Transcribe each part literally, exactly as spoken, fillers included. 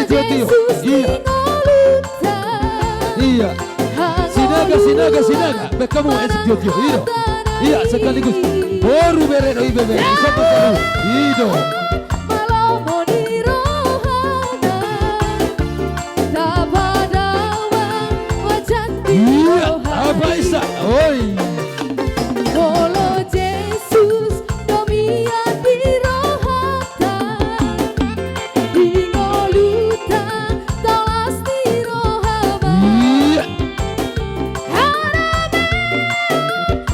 Tio, tio. Iya. Iya. Sinaga, Sinaga, Sinaga. Baen hamu, eh, si tio, tio. Iya. Iya, sekaligus. Boru bere do i bebere. Iya. Ido. Iya, apa isa? Oi. Molo Jesus do mian di rohanta, di ngolunta tangkas di roha ma. Iya. Haramen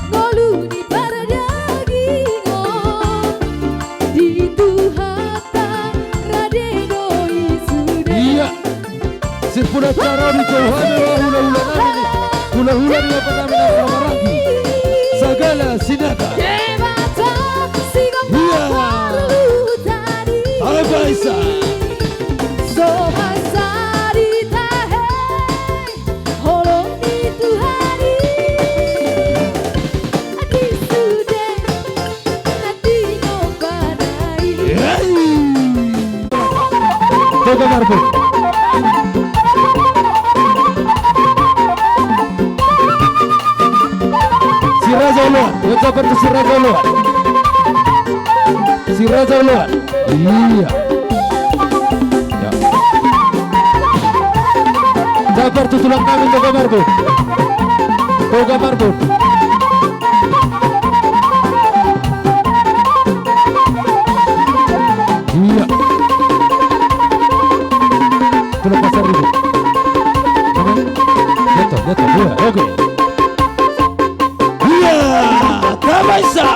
ngolu ni pardagingon, di Tuhanta rade do i sude. Iya. Sirpuna cara di Tuhan, hula-hula nami. Hula-hula ni bapa nami na maranggi. Sagala Sinaga. Debata, Sinaga. Iya. Parlu tadi. Apa isa? So hasari tahe. Holong ni Tuhan i. Adi sude. Toga Marbun. Si Raja Oloan, ucapkan tu si Raja Oloan. Si Raja Oloan. Iya. Ya. Sabar tu tulang kami, Toga Marbun. Toga Marbun. Iya. Tulang Pasar Minggu. Aman? Betul, betul. Iya, oke. Iya, tabaisa.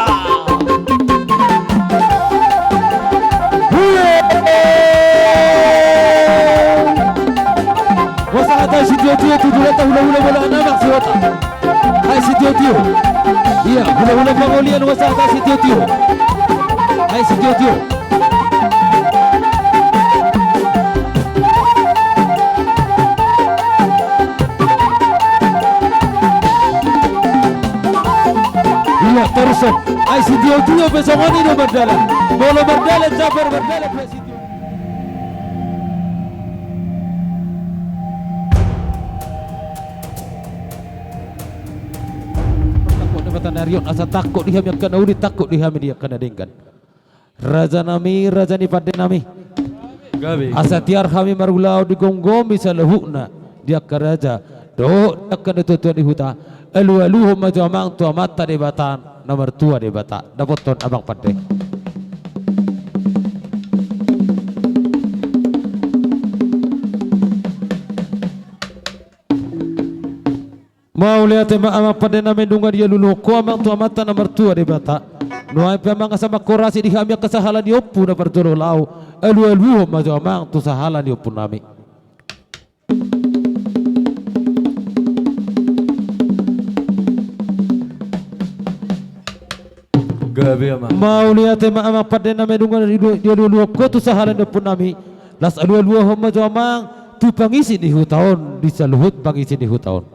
Hule. Hupasahat hami sitio-tio tu dulanta hula-hula bolon anak si hota. Hai sitio-tio. Iya, hula-hula pangolian hupasahat hami sitio-tio. Hai sitio-tio. Iya, torus. Ai sitio-tio pe songon i do mardalan. Molo mardalan Jabar, mardalan pe sitio. Tangkok ni mata ni ari on, asa tangkok di hami angka na uli, tangkok di hami di angka na denggan. Raja nami, raja ni pande nami. Gabe. Asa tiar hami marulaon digomgomi saluhutna di angka raja dohot di angka natua-tua ni huta. Alu-aluhon ma jo amang tu Amanta Debata na martua Debata. Dapothon amang pande. Mauliate ma amang pande nami, nunga dialu-aluhon ho amang tu Amanta na martua Debata. Nuaeng pe amang asa mangkorasi di hami angka sahala ni ompu na parjolo laho. Alu-aluhon ma jo amang tu sahala ni ompu nami. Gabe amang. Mauliate ma amang pande nami, nunga dialu-aluhon ho tu sahala ni ompu nami. Laos alu-aluhon ma jo amang tu pangisi ni huta on, di saluhut pangisi ni huta on.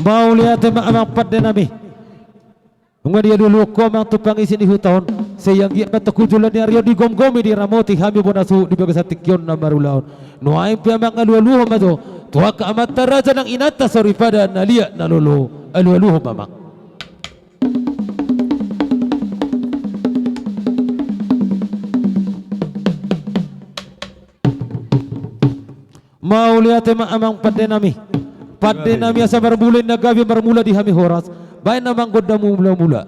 Mauliate ma amang pande nami. Nunga dialu-aluhon ho amang tu pangisi ni huta on. Sai anggiat ma tu joloan ni ari on digomgomi diramoti hami bona suhut di bagasan tingki on na marulaon. Nuaeng pe amang alu-aluhon ma jo tu angka amanta raja nang inanta soripada na liat na lolo. Alu-aluhon ma amang. Mauliate ma amang pande nami. Pande nami, asa marmula inna gabe, marmula di hami horas. Baen amang gondang mula-mula.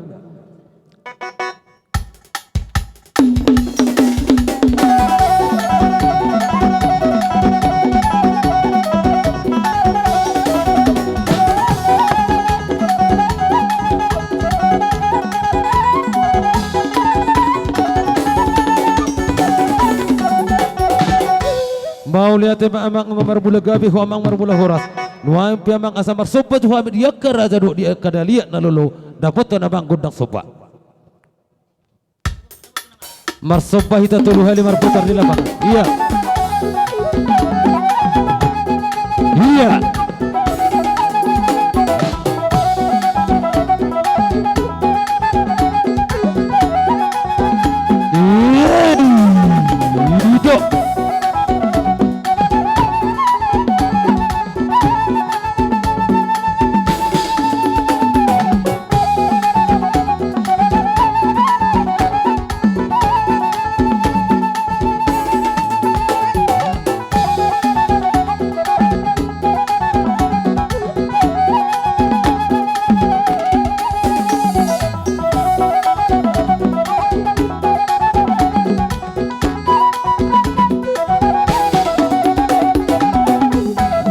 Mauliate ma amang, nunga marmula gabe ho amang, marmula horas. Nuaeng pe amang asa marsomba jo hami di angka raja dohot di angka na liat na lolo. Dapothon amang gondang somba. Marsomba hita tolu hali marputar di lapangan. Iya. Iya.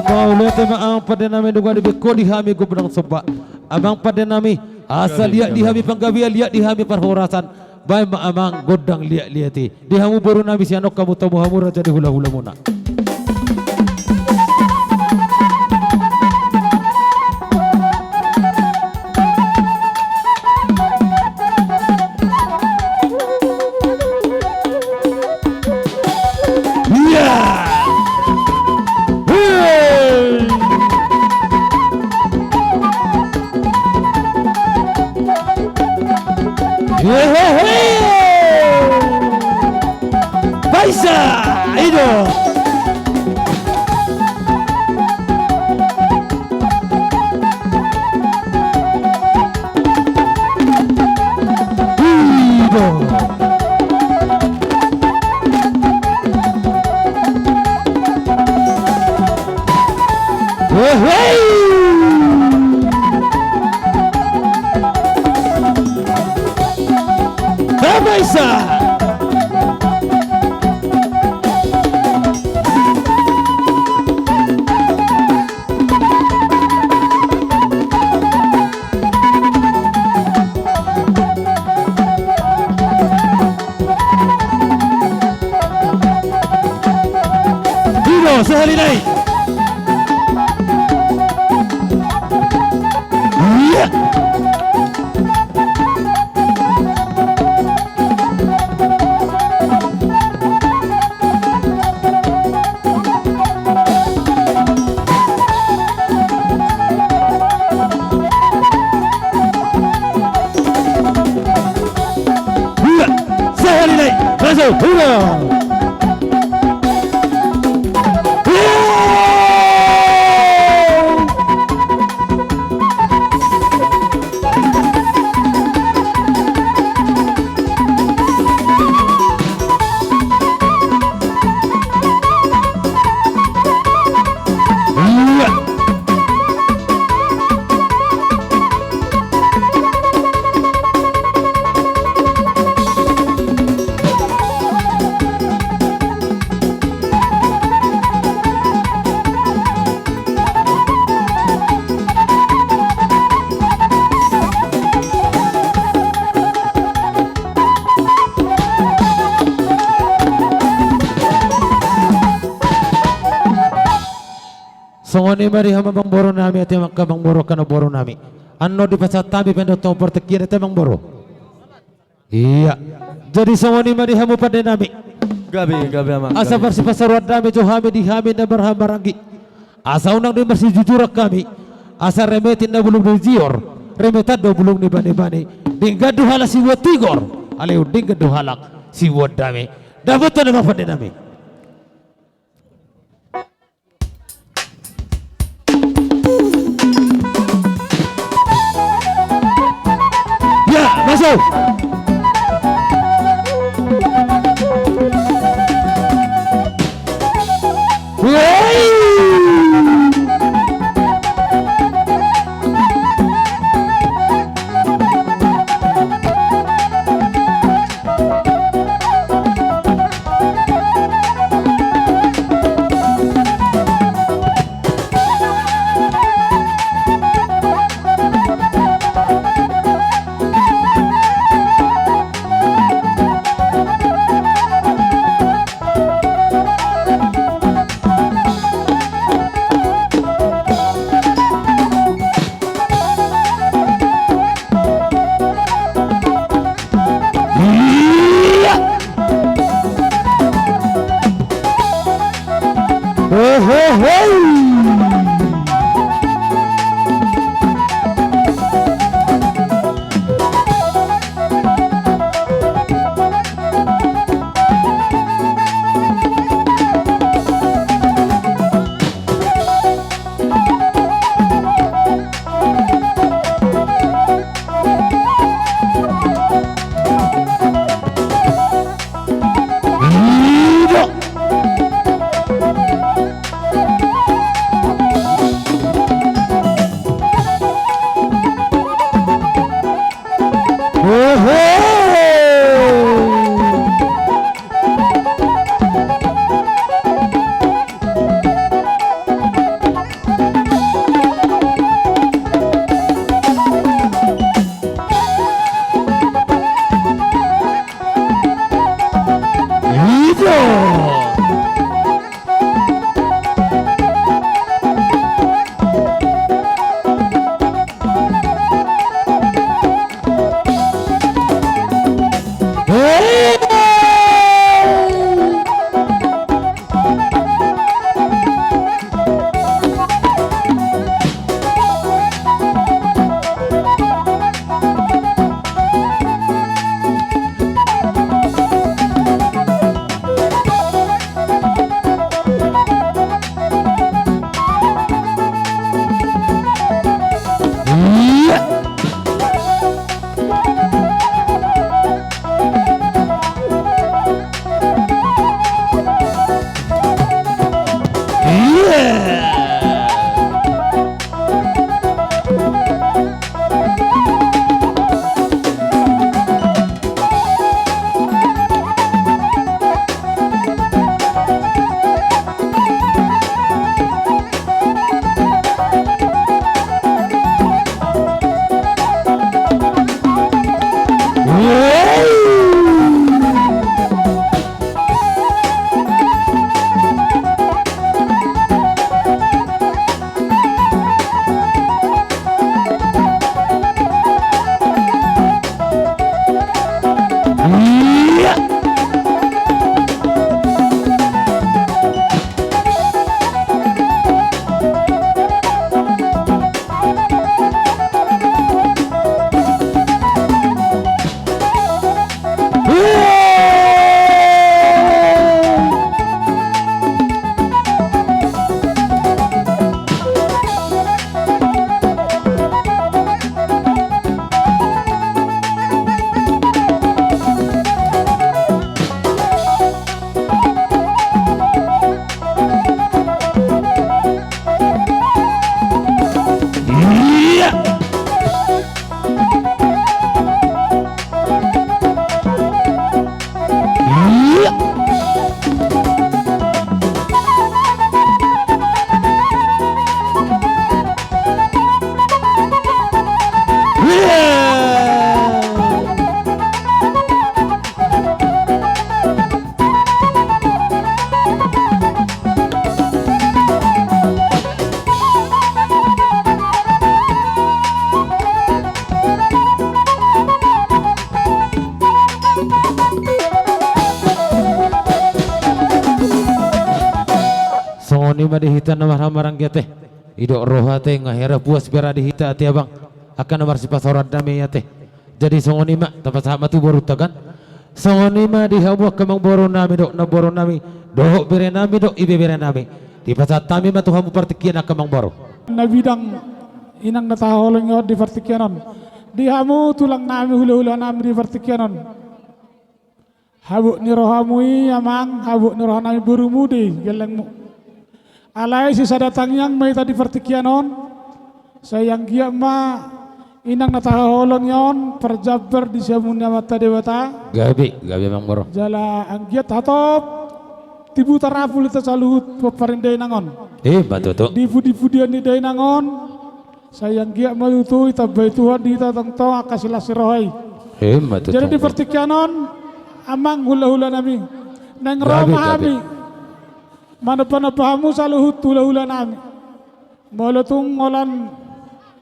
Mauliate ma amang pande nami, nunga dibege ho di hami gondang somba. Amang pande nami, asa liat di hami panggabean, liat di hami parhorasan. Baen ma amang gondang liat-liat i. Di hamu boru nami, sian on hamu tabo hamu raja ni hula-hula muna. Iya. Hei. Hehehe. Baisa, i do. I do. Wehei! Baisa! I do, sahali nai. Iya. Hura! Sahali nai! Langsung hura! Hura! Songon i ma di hamu amang boru nami, ate amang boru, angka amang boru nami. Annon dipasahat hami pe do tong partingkian, ate amang boru. Iya. Jadi songon i ma di hamu pande nami. Gabe, gabe amang. Asa marsipasaruan dame jo hami di hami na marhahamaranggi. Asa unang do marsijujuran hami. Asa remet i na bulung ni jior, remetan do bulung ni bane-bane. Denggan do halak siboan tigor, alai denggan do halak siboan dame. Dapotan ma pande nami. Ya, masuk. Woi. Songon i ma di hita na marhahamaranggi ate. Didok roha ate, nga hera puas bere di hita ate abang. Angka na marsipasaoran dame ate. Jadi songon i ma, tapasahat ma tu borunta kan. Songon i ma di hamu angka amangboru nami dohot namboru nami, dohot bere nami dohot ibebere nami. Dipasahat hami ma tu hamu partingkian angka amangboru. Na bidang inang na tahaholongi on di partingkian on. Di hamu tulang nami, hulahula nami di partingkian on. Habot ni rohamu i amang, habot ni roha nami borumu do i gellengmu. Alai sisada tangiang ma hita di partingkian on. Sai anggiat ma inang na tahaholongi on parjambar di siamun ni Amanta Debata. Gabe, gabe amangboru. Jala anggiat hatop tibu tarapul hita saluhut pomparan ni dainang on. Ima tutu. Di pudipudian ni dainang on. Sai anggiat ma tutu ditambai Tuhan di hita tongtong angka silas ni roha i. Ima tutu. Jadi di partingkian on amang, hulahula nami, naeng ro ma hami manombanomba hamu saluhut hulahula nami. Molo tung holan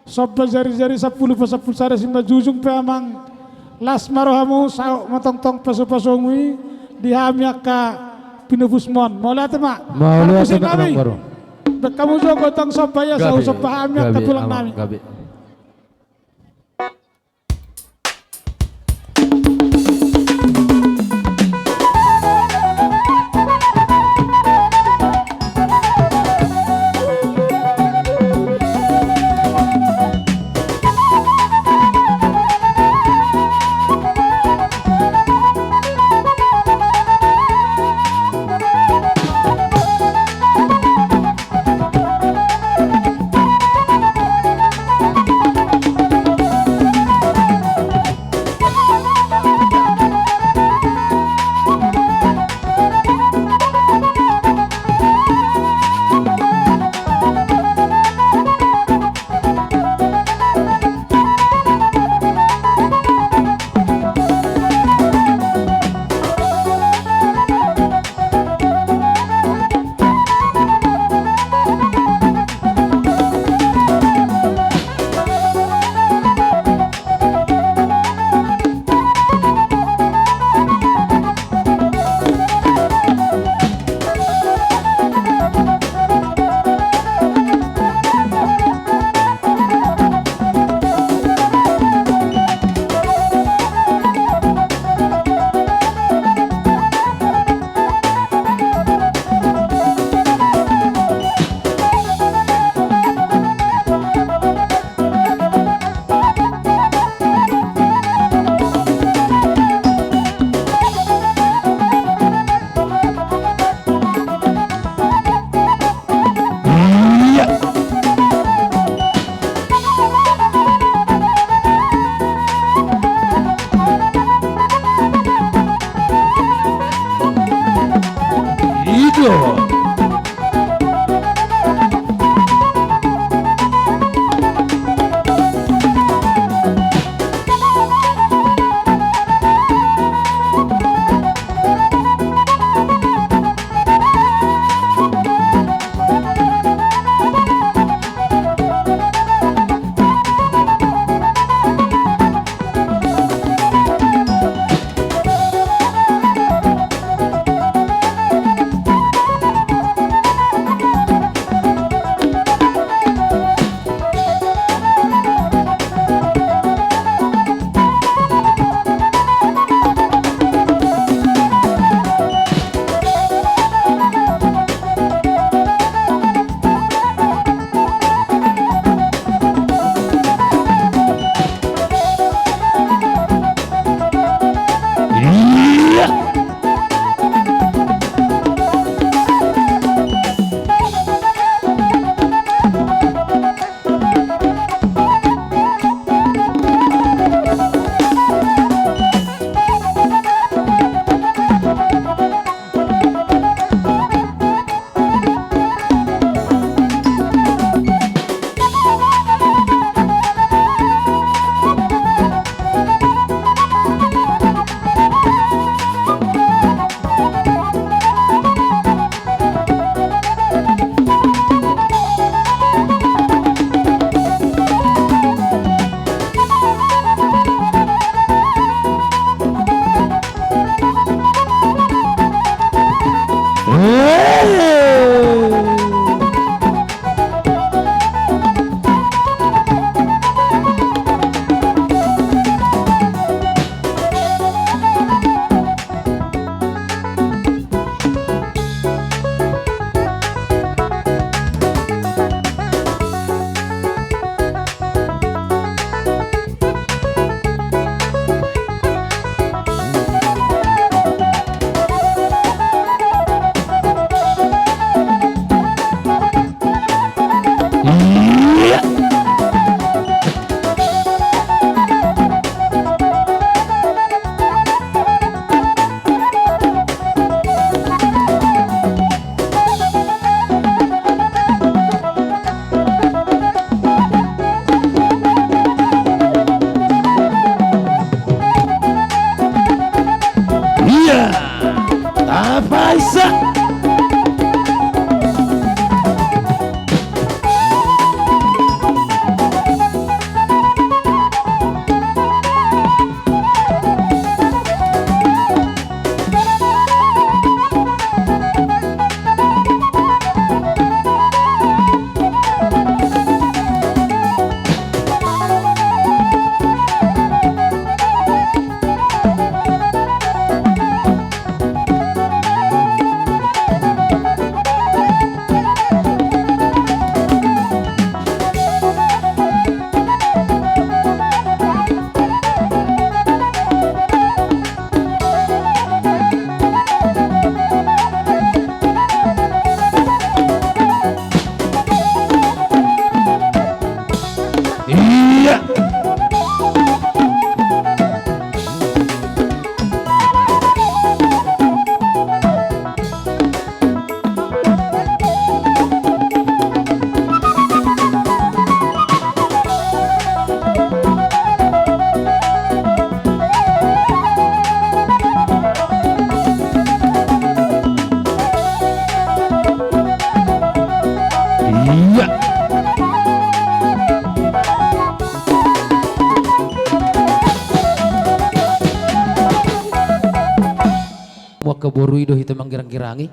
somba jarijari sampulu pasampulu sada simanjujung pe amang, las ma rohamu, saut ma tongtong pasupasumu i di hami angka pinobusmon. Mauliate ma. Mauliate ma amangboru. Baen hamu jo gondang somba i asa husomba hami angka tulang nami. Gabe. Iya. Iya. Tapaisa. Iya. Iya. Muaka boru i do hita manggirang-girangi.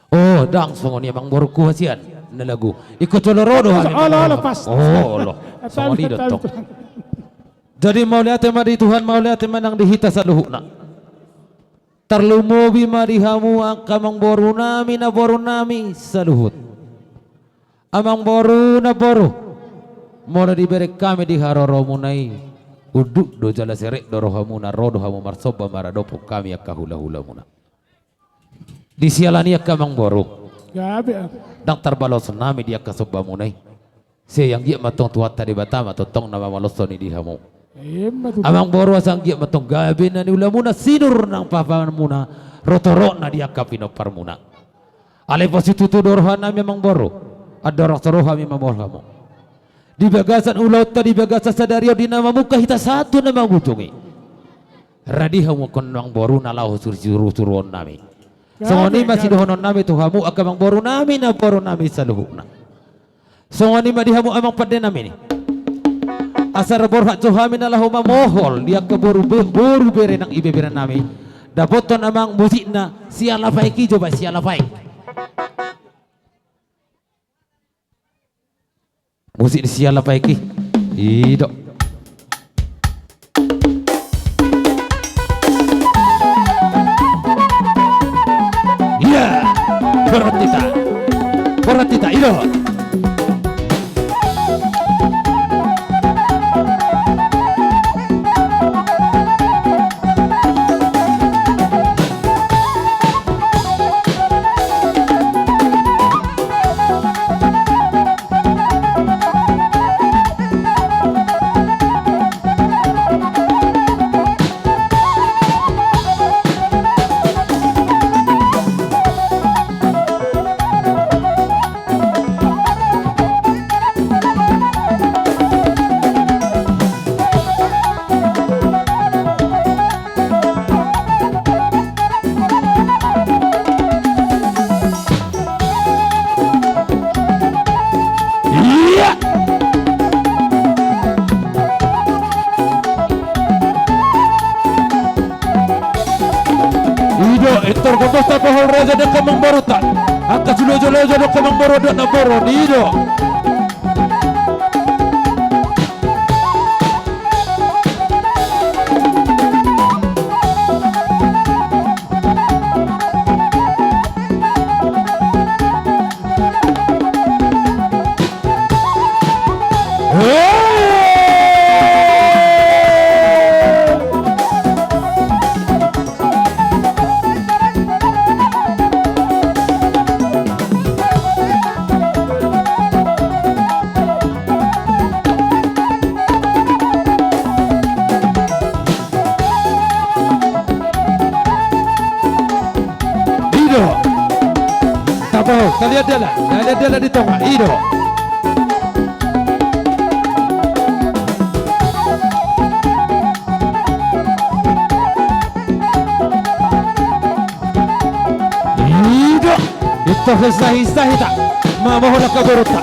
Oh, ndang songon i amang boru ku hasian na lagu. Ingkon jolo ro do hami. Olo, olo, pas. Oh, olo. Songon i do tong. Jadi mauliate ma di Tuhan, mauliate ma nang di hita saluhutna. Tarlumobi ma di hamu angka amang boru nami, namboru nami saluhut. Amang boru, namboru, molo dibereng hami di haroromuna i, unduk do jala serep do rohamuna, ro do hamu marsomba maradophon hami angka hulahulamuna. Di siala ni i angka amang boru, gabe, ndang tarbalos nami di angka sombamuna i. Sai anggiat ma tong Tuhanta Debata ma tongtong na mamaloshon i di hamu. Ima tutu. Amang boru, asa anggiat ma tong gabe na niulamuna, sinur nang pahanmuna, ro torop na di angka pinomparmuna. Alai pasitutu do rohanami amang boru, andorang so ro hami mamboan hamu. Di bagasan ulaonta, di bagasan sadari on, di na mamungka hita sahat tu na mangujungi, radi hamu angka amang boru na laho suru-, suru-, suruonnami. Songon i ma sidohononnami tu hamu angka amang boru nami, namboru nami saluhutna. Songon i ma di hamu amang pande nami. Asa ro borhat jo hami na laho mamohol di angka boru be-, boru bere nang ibebere nami. Dapothon amang musikna Sialafaek i jo, baen Sialafaek. Musik ni Sialafaek i. I do. Iya. Borhat hita. Borhat hita, i do. Iya. I do, intor gondoh tabohal raja di angka amang borunta. Angka sujolo-jolo di angka amang boru, di angka amang boru, i do. Dalan, dalan, dalan di tonga, i do. I do. Ito hesa hisa hita. Mamohon angka borunta.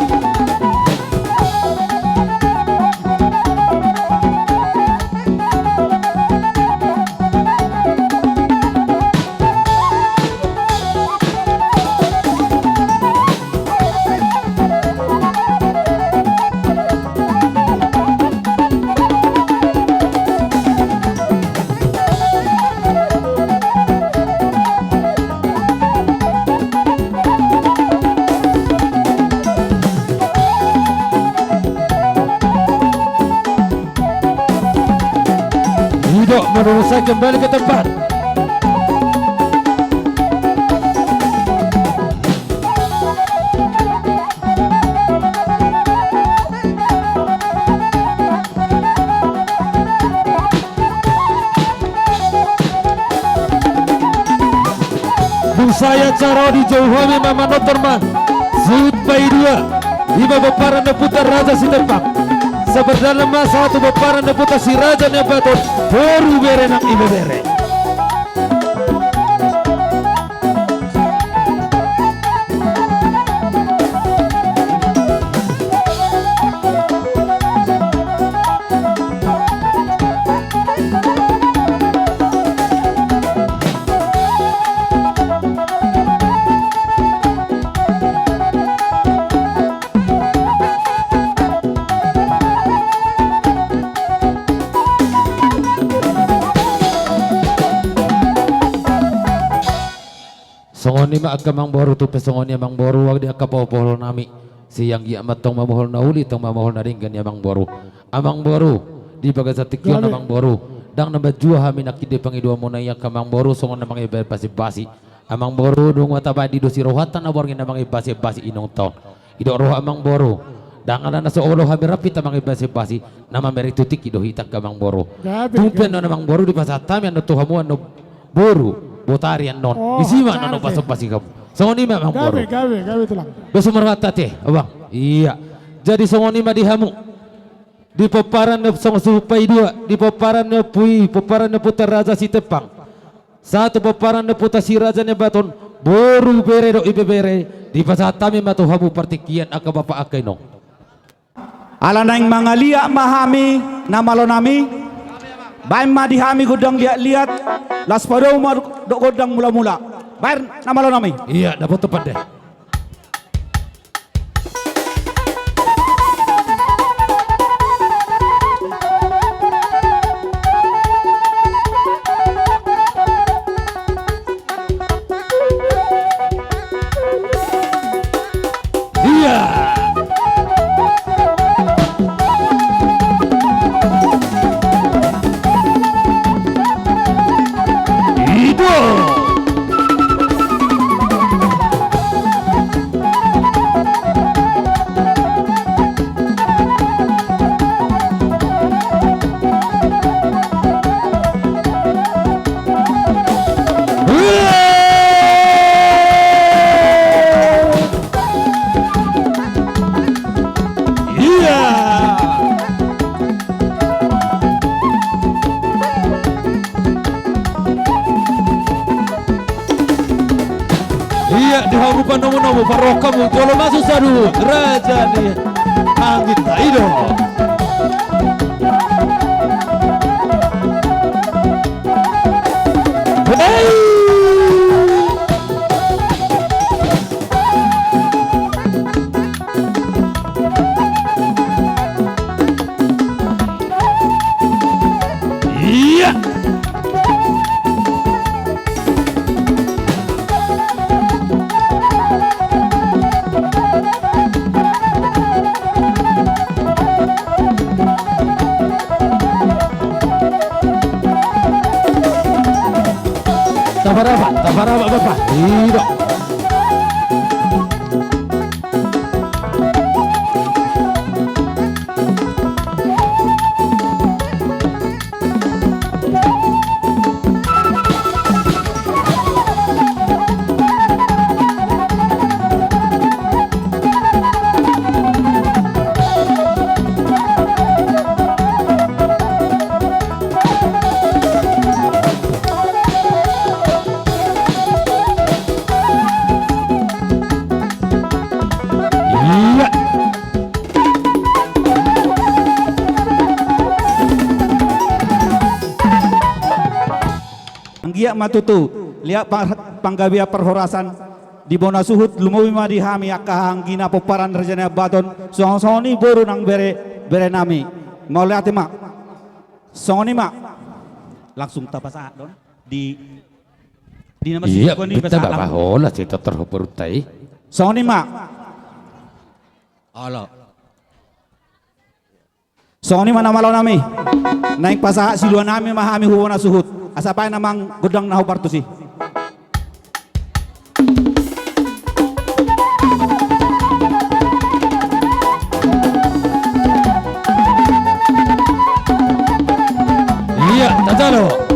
I do, menurut saya kembali ke tempat. Dung sae acara on dijou hami ma manortor ma suhut paidua, i ma pomparan ni ompunta Raja Sitempang. Sabar dalan ma sahat tu pomparan ni ompunta si Raja Niambaton, boru bere nang ibebere. Songon i ma angka amangboru, tung pe songon i amangboru, di angka pahopoholon nami. Sai anggiat ma tong mamohol na uli, tong mamohol na denggan i amangboru. Amangboru, di bagasan tingki on amangboru, ndang na manjua hami nangkin di pangidoanmuna i angka amangboru, songon na mangido basi-basi. Amangboru, dung ma tabaen didosi rohanta na borngin na mangido basi-basi inongta on. Didok roha amangboru, ndang ala na so olo hami rap hita mangido basi-basi, na mamereng tu tingki do hita angka amangboru. Gabe, tung pe gabe. Annon amangboru dipasahat hami annon tu hamu annon boru, botari annon. Oh, disi ma annon, annon pasupasu hamu. Songon i ma amangboru. Gabe, gabe, gabe tulang. Bosu marwata te, abang. Iya. Jadi songon i ma di hamu. Di pomparan ni songon suhut paidua, di pomparan ni ompu i, pomparan ni ompunta Raja Sitempang. Sahat tu pomparan ni ompunta si Raja Niambaton, boru bere dohot ibebere, dipasahat hami ma tu hamu partingkian angka bapa angka inong. Ala naeng mangaliat ma hami na malo nami, baen ma di hami gondang liat-liat, laos padomu ma dohot gondang mula-mula. Baen na malo nami. Iya, dapot tu pande. Iya. Ido. Iya. Iya, di hamu panomu-nomu, parrohamu, jolo masuk saduhut, raja ni angin ta, ido. Hei! Iya. Liat ma tutu, liat panggabean parhorasan di bona suhut, lumobi ma di hami angka hahaanggina pomparan Raja Nabaton, songon i boru nang bere, bere nami. Mauliate ma. Songon i ma. Langsung tapasahat do on. Di, di nama si Joko ni pasahat langsung. Hola si totor ho porunta i. Songon i ma. Olo. Songon i ma na malo nami. Naeng pasahat silua nami ma hami hu bona suhut. Asa baen amang gondang na hombar tusi. Ia, tajalo.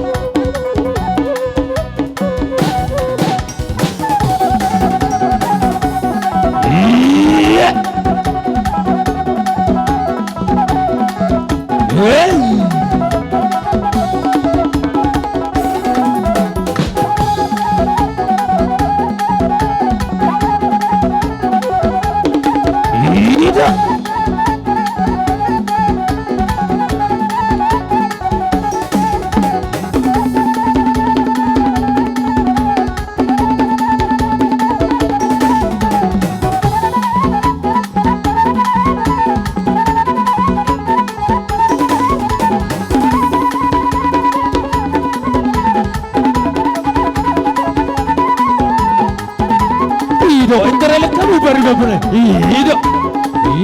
Ido, entar elek hamu paribanmuna. Ido.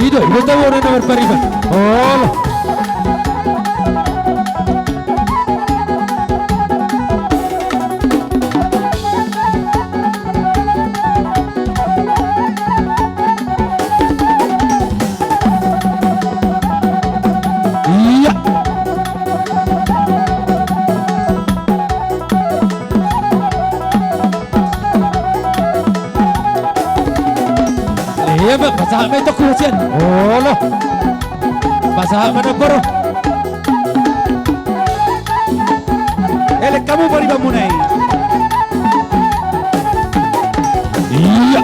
Ido, ido tabo na marpariban. Olo. Ia. Ia, pasahat ma i tongku sian. Olo. Pasahat ma na boru. Elek hamu paribanmuna i. Ia.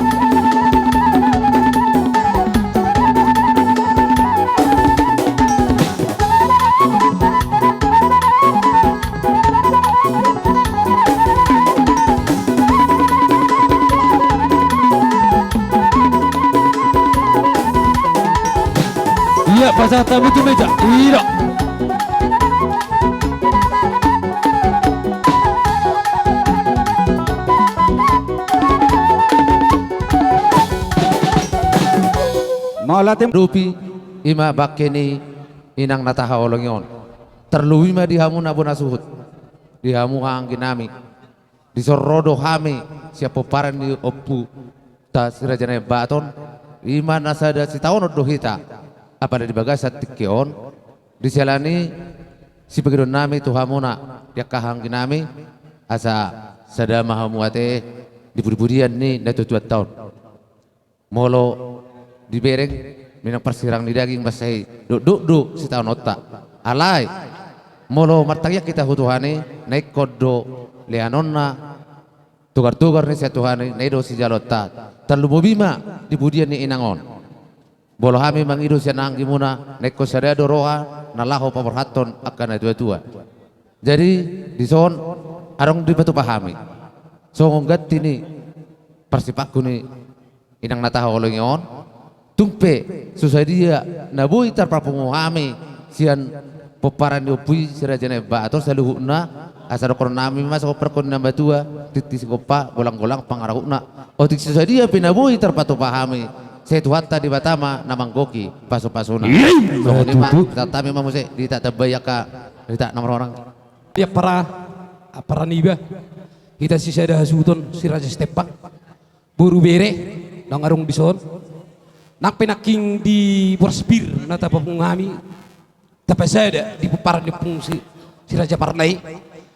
Ia, pasahat hamu tu meja. Ida. Mauliate. Rupi, i ma bangke ni inang na tahaholongi on. Tarlumobi ma di hamu na bona suhut, di hamu hahaangginami. Dison ro do hami sian pomparan ni omputa si Raja Nabaton, i ma na sada sitaonon do hita. Apala di bagasan tingki on, di siala ni i, sipangidoonnami tu hamuna di angka hahaangginami, asa sada ma hamu ate di pudipudian ni natuatuanta on. Molo dibereng, memang parsirang ni daging mansai dokdok do sitaononta. Alai molo martangiang hita tu Tuhan i, na ingkon do leanonna, togartogar ni sian Tuhan i, na i do sijaloonta. Tarlumobi ma di pudian ni inang on. Molo hami mangido sian hahaanggimuna, na ingkon sada do roha na laho paborhathon angka natuatua. Jadi dison adong dipatupa hami songon ganti ni parsipangku ni inang na tahaholongi on. Tung pe so sadia na boi tarpapungu hami sian pomparan ni ompu i si Raja Nabaton saluhutna, asa dohononnami ma songon parkon ni na matua: Tintin sigompa, golanggolang pangarahutna. Otik so sadia pe na boi tarpatupa hami, sai Tuhanta Debata ma na manggohi pasupasuna. Songon i ma, pasahat hami ma muse di hita, tambai angka hita na marhonang. Di ampara, ampara niba, hita sisada hasuhuton si Raja Sitepak, boru bere naung adong dison. Nang pe nangkin di boras pir na tapapungu hami, tapasada di pomparan ni ompung si, si Raja Parna i,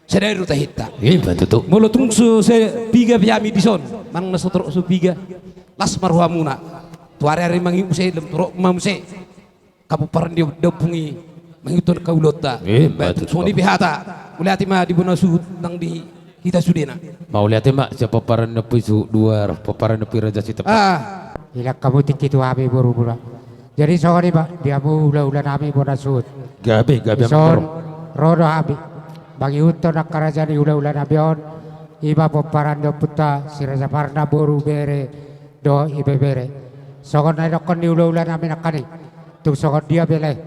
sada do tahinta. Ima tutu. Molo tung so, so piga pe hami dison, manang na so torop so piga, las ma rohamuna. Tu ariari mangihut muse, lam torop ma muse. Pomparan ni ompung i mangihuthon haluaonta. Ima tutu. Songon i pe hata. Mauliate ma di bona suhut nang di hita sudena. Mauliate ma sian pomparan ni ompu i suhut dua, pomparan ni ompu i Raja Sitepak. Ah. Ilang hamu tingki tu hami boru muna. Jadi songon i ma di hamu hulahulanami bona suhut. Gabe, gabe. Dison ro do hami. mangihuthon angka raja ni hulahula nami on, i ma pomparan ni ompunta si Raja Parna boru, bere dohot ibebere. Songon na nidokkon ni hulahula nami nangkaning, tung songon dia pe lae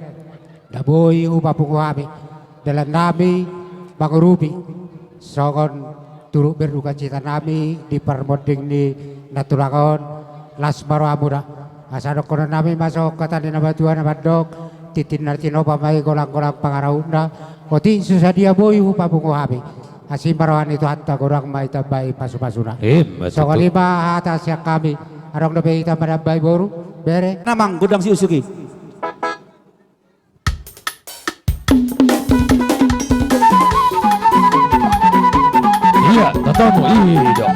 na boi hupapungu hami, dalan nami mangurupi songon turut berdukacita nami di parmonding ni na tulang on. Las ma rohamuna. Asa dohonon nami ma songon hata ni na matua na mandok: Tintin na tinopa ma i, golang-golang pangarahutna. Otik so sadia boi hupapungu hami, asi ma roha ni Tuhanta, godang ma ditambai pasu-pasuna. Ima tutu. Songon i ma hata sian hami. Adong dope hita manambai, boru, bere? Amang, godang siusuk i. Ia, tatamu, i do.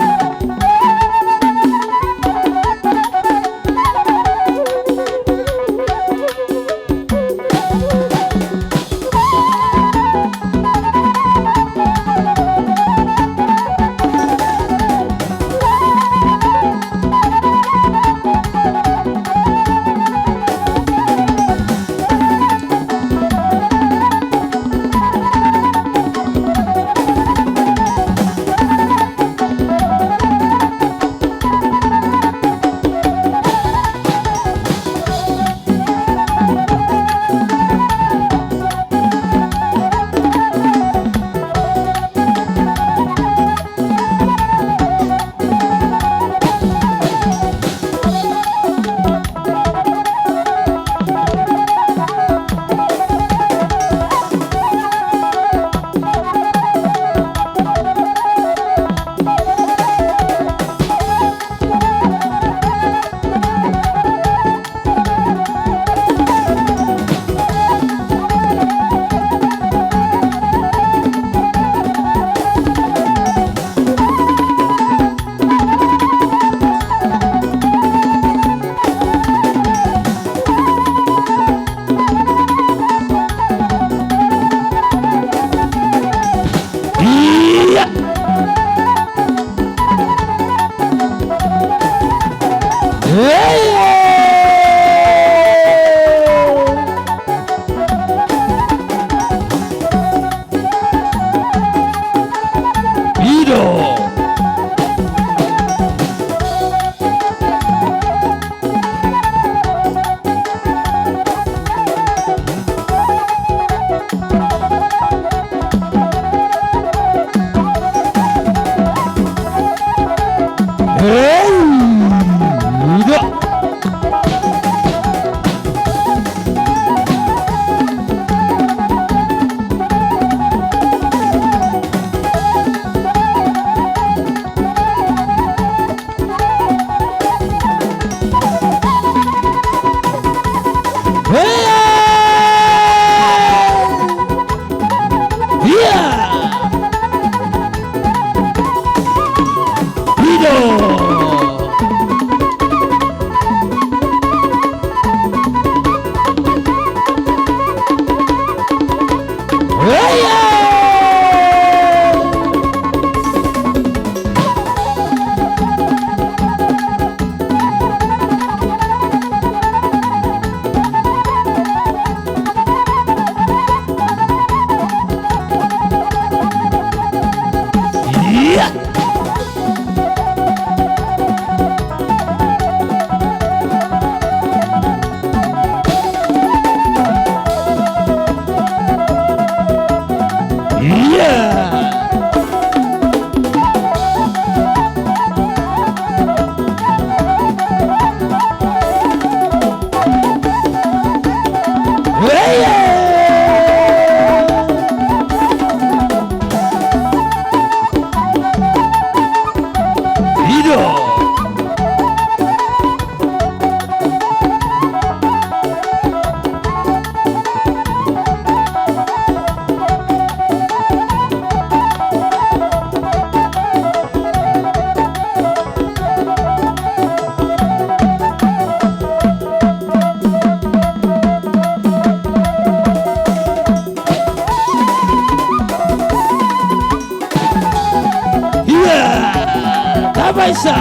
Ia, tapaisa,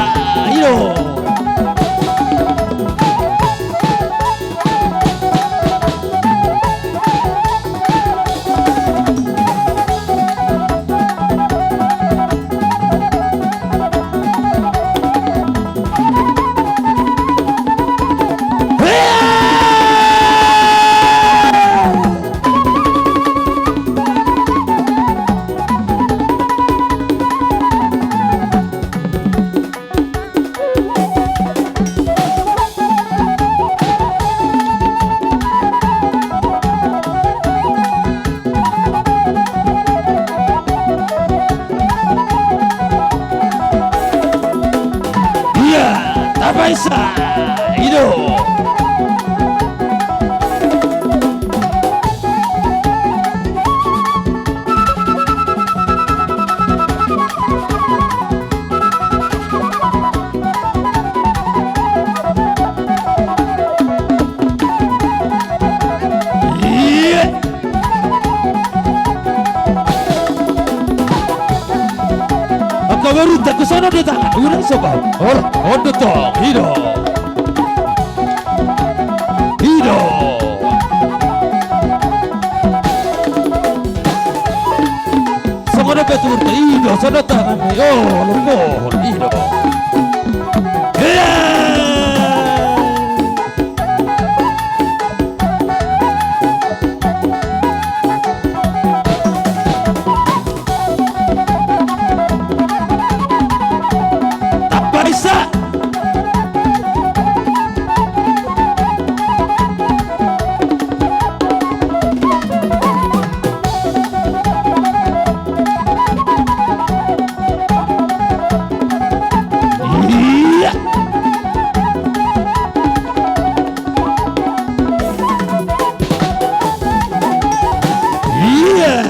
io. Songon on do tangan, unang so bahu. Olo, on do tong, i do. I do. Songon on pe tuhurta, i do, songon on tangan pe. Olo, pohon, i do. Iya. Tapaisa. Iya. Iya.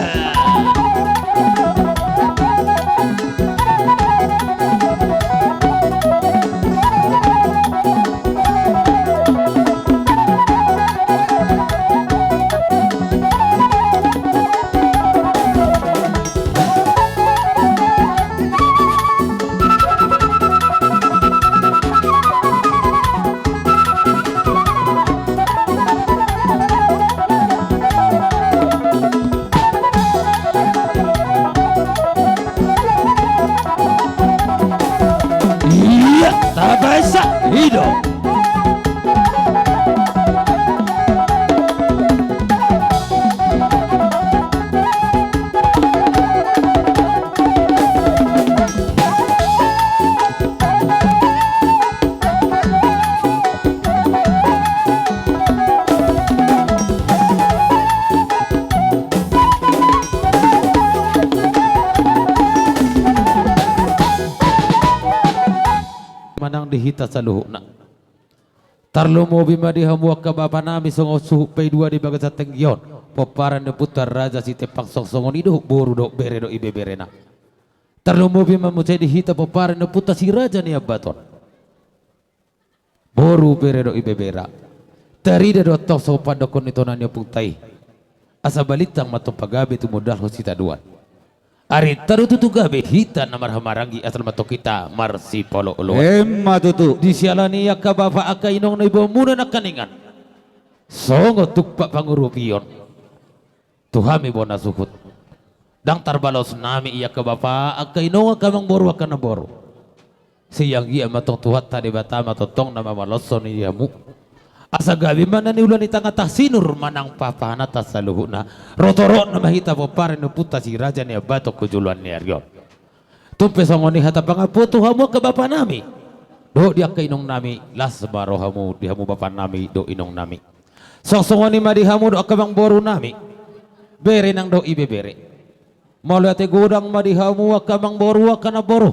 Iya, tapaisa, i do. Manang di hita saluhutna. Tarlumobi ma di hamu angka bapanami songon suhut paidua di bagasan tingki on, pomparan ni ompunta Raja Sitempang, songon i dohot boru dohot bere dohot ibeberena. Tarlumobi ma muse di hita pomparan ni ompunta Si Raja Niambaton. Boru, bere dohot ibebere. Tarida do antong songon pandokkon ni tona ni ompunta i. Asa balintang ma antong pagabe tumundalhon sitadoan. Arinta do tutu gabe hita na marhahamaranggi asa ma antong hita marsipaolooloan. Emma tutu. Di siala ni i angka bapa, angka inong, na iboanmuna nangkaningan songon tumpak pangurupion tu hami bona suhut. Ndang tarbalos nami i angka bapa, angka inong, angka amangboru, angka namboru. Sai anggiat ma antong Tuhanta Debata ma tongtong na mamaloshon i di hamu. Asa gabe ma na niula ni tanganta sinur manang papahananta saluhutna. Rotorot nama hita pomparan ni ompunta Si Raja Niambaton tu joloan ni ari on. Tung pe songon i hata pangampu tu hamu angka bapanami dohot di angka inongnami, las ma rohamu di hamu bapanami dohot inongnami. Songon i ma di hamu dohot angka amangborunami, bere nang dohot ibebere. Mauliate godang ma di hamu angka amangboru, angka namboru.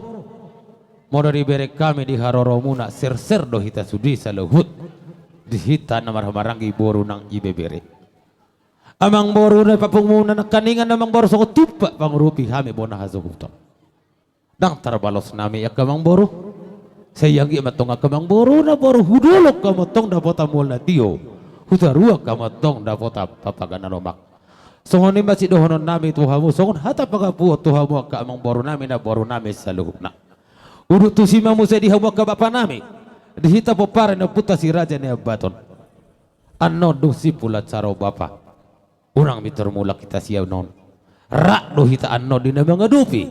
Molo dibereng hami di haroromuna, serser do hita sude saluhut di hita na marhahamaranggi, boru nang ibebere. Amangboru na i papunguhon nangkaningan, amangboru, songon tumpak pangurupi hami bona hasuhuton. Ndang tarbalos nami angka amangboru. Sai anggiat ma antong angka amangboru, namboru, hudolok hamu antong dapotan mual na tio, hutaruan hamu antong dapotan papaga na lomak. Songon i ma sidohononnami tu hamu, songon hata pangampuon tu hamu angka amangborunami, namborunami saluhutna. Udut tusi ma muse di hamu angka bapanami, di hita pomparan ni ompunta Si Raja Niambaton. Annon dung simpul acara on, bapa, unang mintor mulak hita sian on. Rap do hita annon di na mangadopi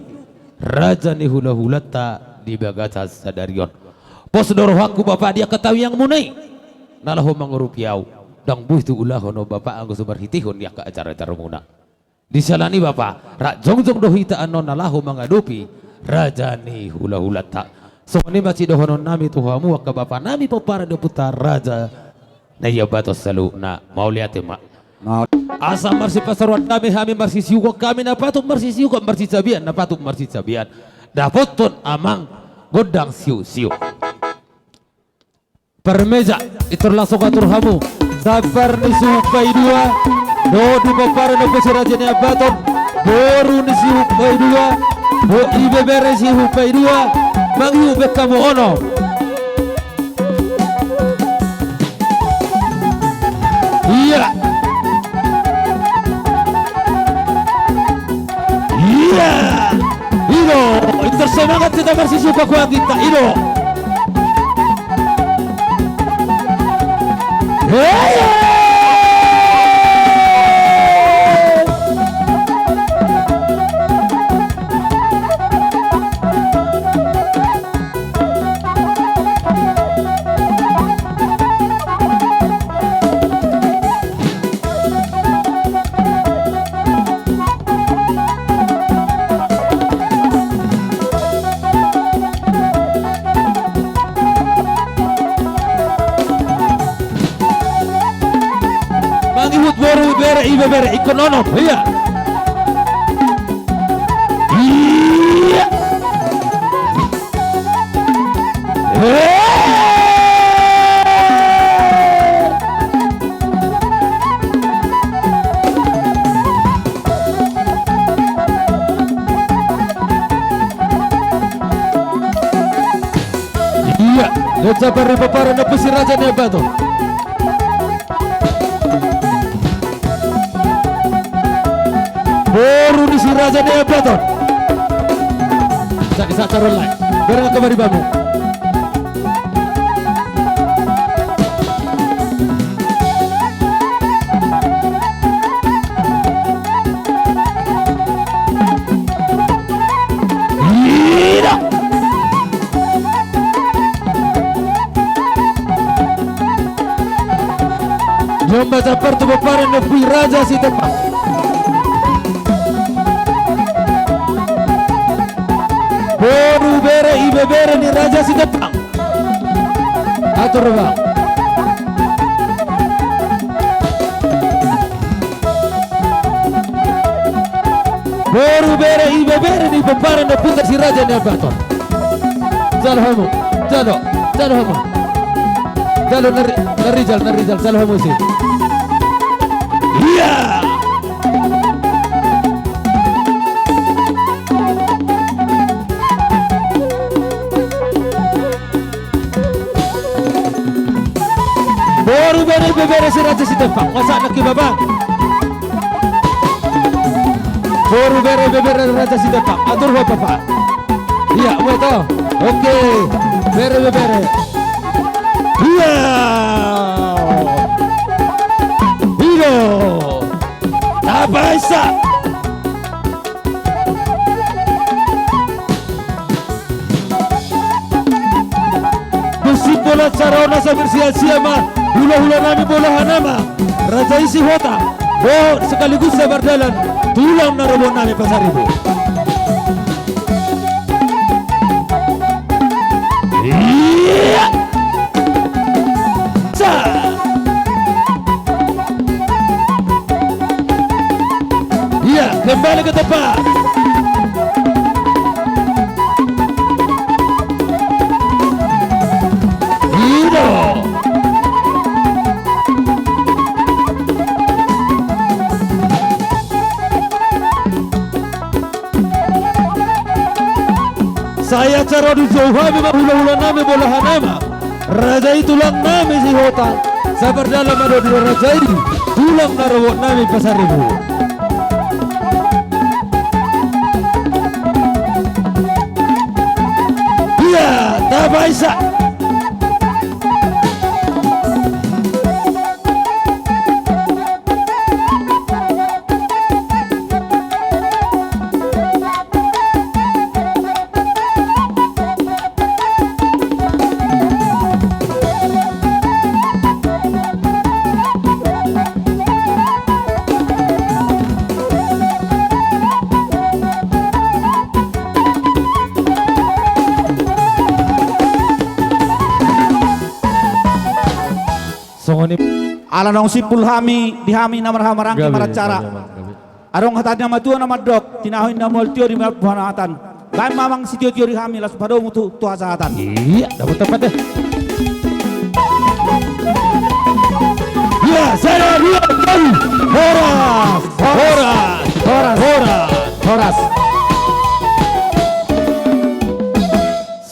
raja ni hulahulanta di bagasan sadari on. Pos do rohangku, bapa, di angka tangiangmuna i na laho mangurupi ahu. Ndang boi tu ulahon on, bapa, anggo so marhitehon di angka acara-acaramuna. Di siala ni i, bapa, rap jongjong do hita annon na laho mangadopi raja ni hulahulanta. Songon i ma sidohononnami tu hamu angka bapanami pomparan ni ompunta Raja Niambaton saluhutna. Mauliate ma. Mau- Asa marsipasaroan damei hami, marsisiukon hami na patut marsisiukon, marsisabean na patut marsisabean, dapothon amang gondang siuksiuk. Parmeja, pintor langsung atur hamu. Sampar ni suhut paidua dohot di pomparan ni ompu Si Raja Niambaton, boru ni suhut paidua dohot ibebere suhut paidua, mangihut be hamu onom. Iya. Iya. I do, pintor semangat Sita marsisuka kuaginta, i do. Hei! Mangihut boru, bere, ibebere, ingkon onom, ia. Ia. Ia, letsa pari papara na pusi raja ni Ambaton. Boru ni si raja ni Ambaton. Jadi sataron lai. Berang ke baribamu. Ida. Jomba jambar tu pomparan ni Ompu i Raja Sitembang. Boru, bere, ibebere ni Raja Sitembang. Atur, Bang. Boru, bere, ibebere ni pomparan ni ompunta si raja ni Ambaton. Jalo hamu, jalo, jalo hamu. Jalo na ri-, na rijal, na rijal, jalo hamu isi. Ia. Boru, bere, ibebere si Raja Sitembang. Masa anak iba, Bang? Boru, bere, ibebere Raja Sitembang. Atur ho, Bapak. Ia, mulai to. Oke. Bere, ibebere. Ia. Ido. Tapaisa. Dung sipol acara on asa bersiap-siap ma hulahula nami, bolahan nami, raja i Sihotang, dohot sekaligus sabar dalan tulang na robot nami Pasaribu. Ia. Sa. Ia, kembali ke tempat. Ido. Sai acara on dijou hami ma hulahula nami, bolahan nami, raja i tulang nami Sihotang. Sabar dalan ma dohot raja i tulang na robot nami Pasaribu. Ia, tapaisa. Songon i. Ala naung simpul hami, di hami na marhahamaranggi maracara. Adong hata ni na matua na mandok, tinahu inna mual tio di ma buhanatan. Baen ma amang sitio-tio di hami, laos padomu tu, tu hasahatan. Ia, dapot tepat deh. Ia, sada, dua, tolu. Horas, horas, horas, horas.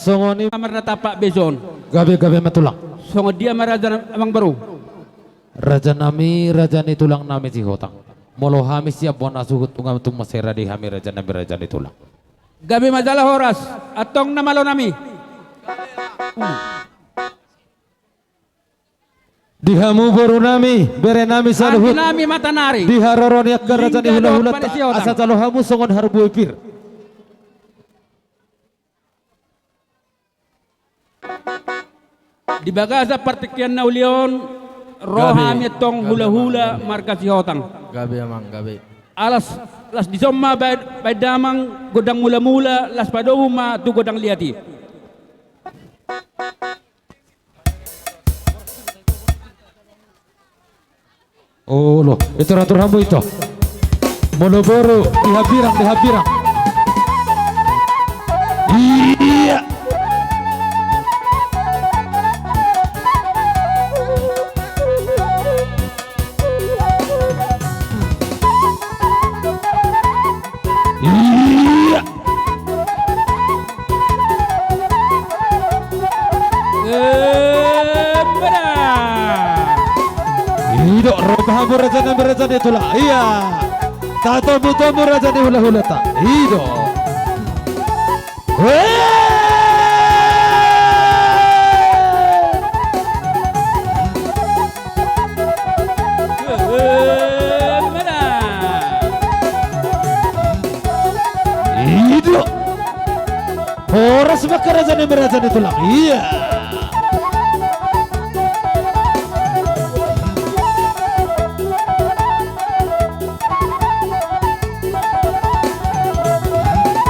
Songon i. Amar na tampak bejon. Gabe, gabe ma tulang. Songon dia ma raja na amang boru. Raja nami, raja ni tulang nami Sihotang. Molo hami sian bona suhut, unang tung mansai rade hami raja nami, raja ni tulang. Gabe ma jala horas, antong na malo nami. Di hamu boru nami, bere nami saluhut. Anggi nami Matanari. Di haroro ni angka raja ni hulahulanta, asa jalo hamu songon harbue pir. Di bagasan partingkian na uli on, ro hami antong hulahula marga Sihotang. Gabe amang, gabe. Alas, las dison ma baen, baen damang gondang mulamula, las padomu ma tu gondang liat i. Olo, ito ratur hamu ito. Molo boru, di hambirang, di hambirang. Iya. Iya. Embeda. Ido, ro ma hamu raja nami raja ni tulang. Iya. Tatomu-tomu raja ni hulahulanta. Ido. Wee! Ido. Horas ma angka raja nami raja ni tulang. Iya.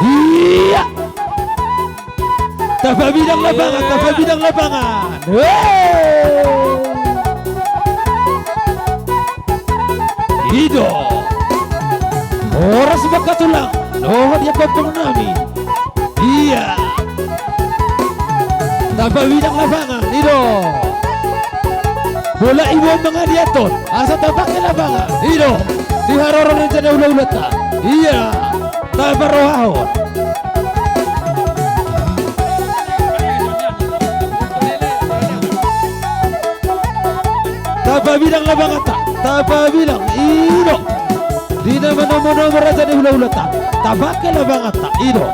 Iya. Tapabidang lapangan, tapabidang lapangan. Wee! Ido. Horas ma angka tulang. Dohot di angka ompung nami. Iya. Tapabidang lapangan, ido. Bola i boan mangaliathon, asa tapake lapangan, ido. Di haroro ni raja ni hulahulanta. Iya. Taparohahon. Tapabidang lapanganta, tapabidang, ido. Di na manomu-nomu raja ni hulahulanta, tapake lapanganta, ido.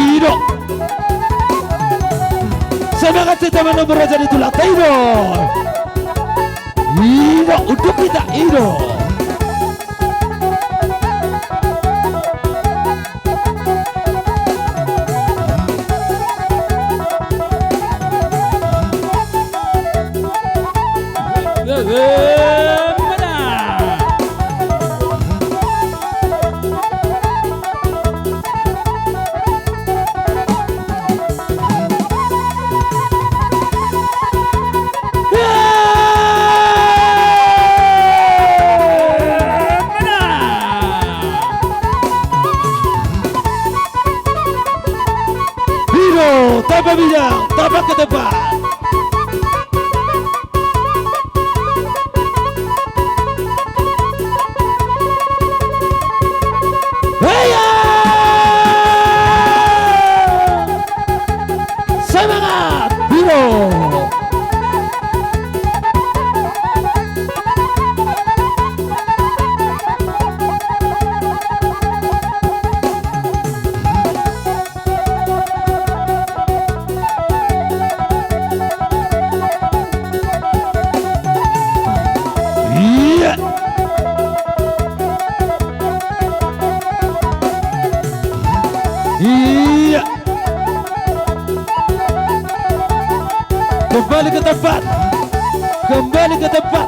Ido. Semangat hita manomu raja ni tulangta, ido. Ido, unduk hita, ido. Ido, tapabidang, tapake tempat. Heya! Semangat, Biro! Iya. Iya. Kembali ke tempat. Kembali ke tempat.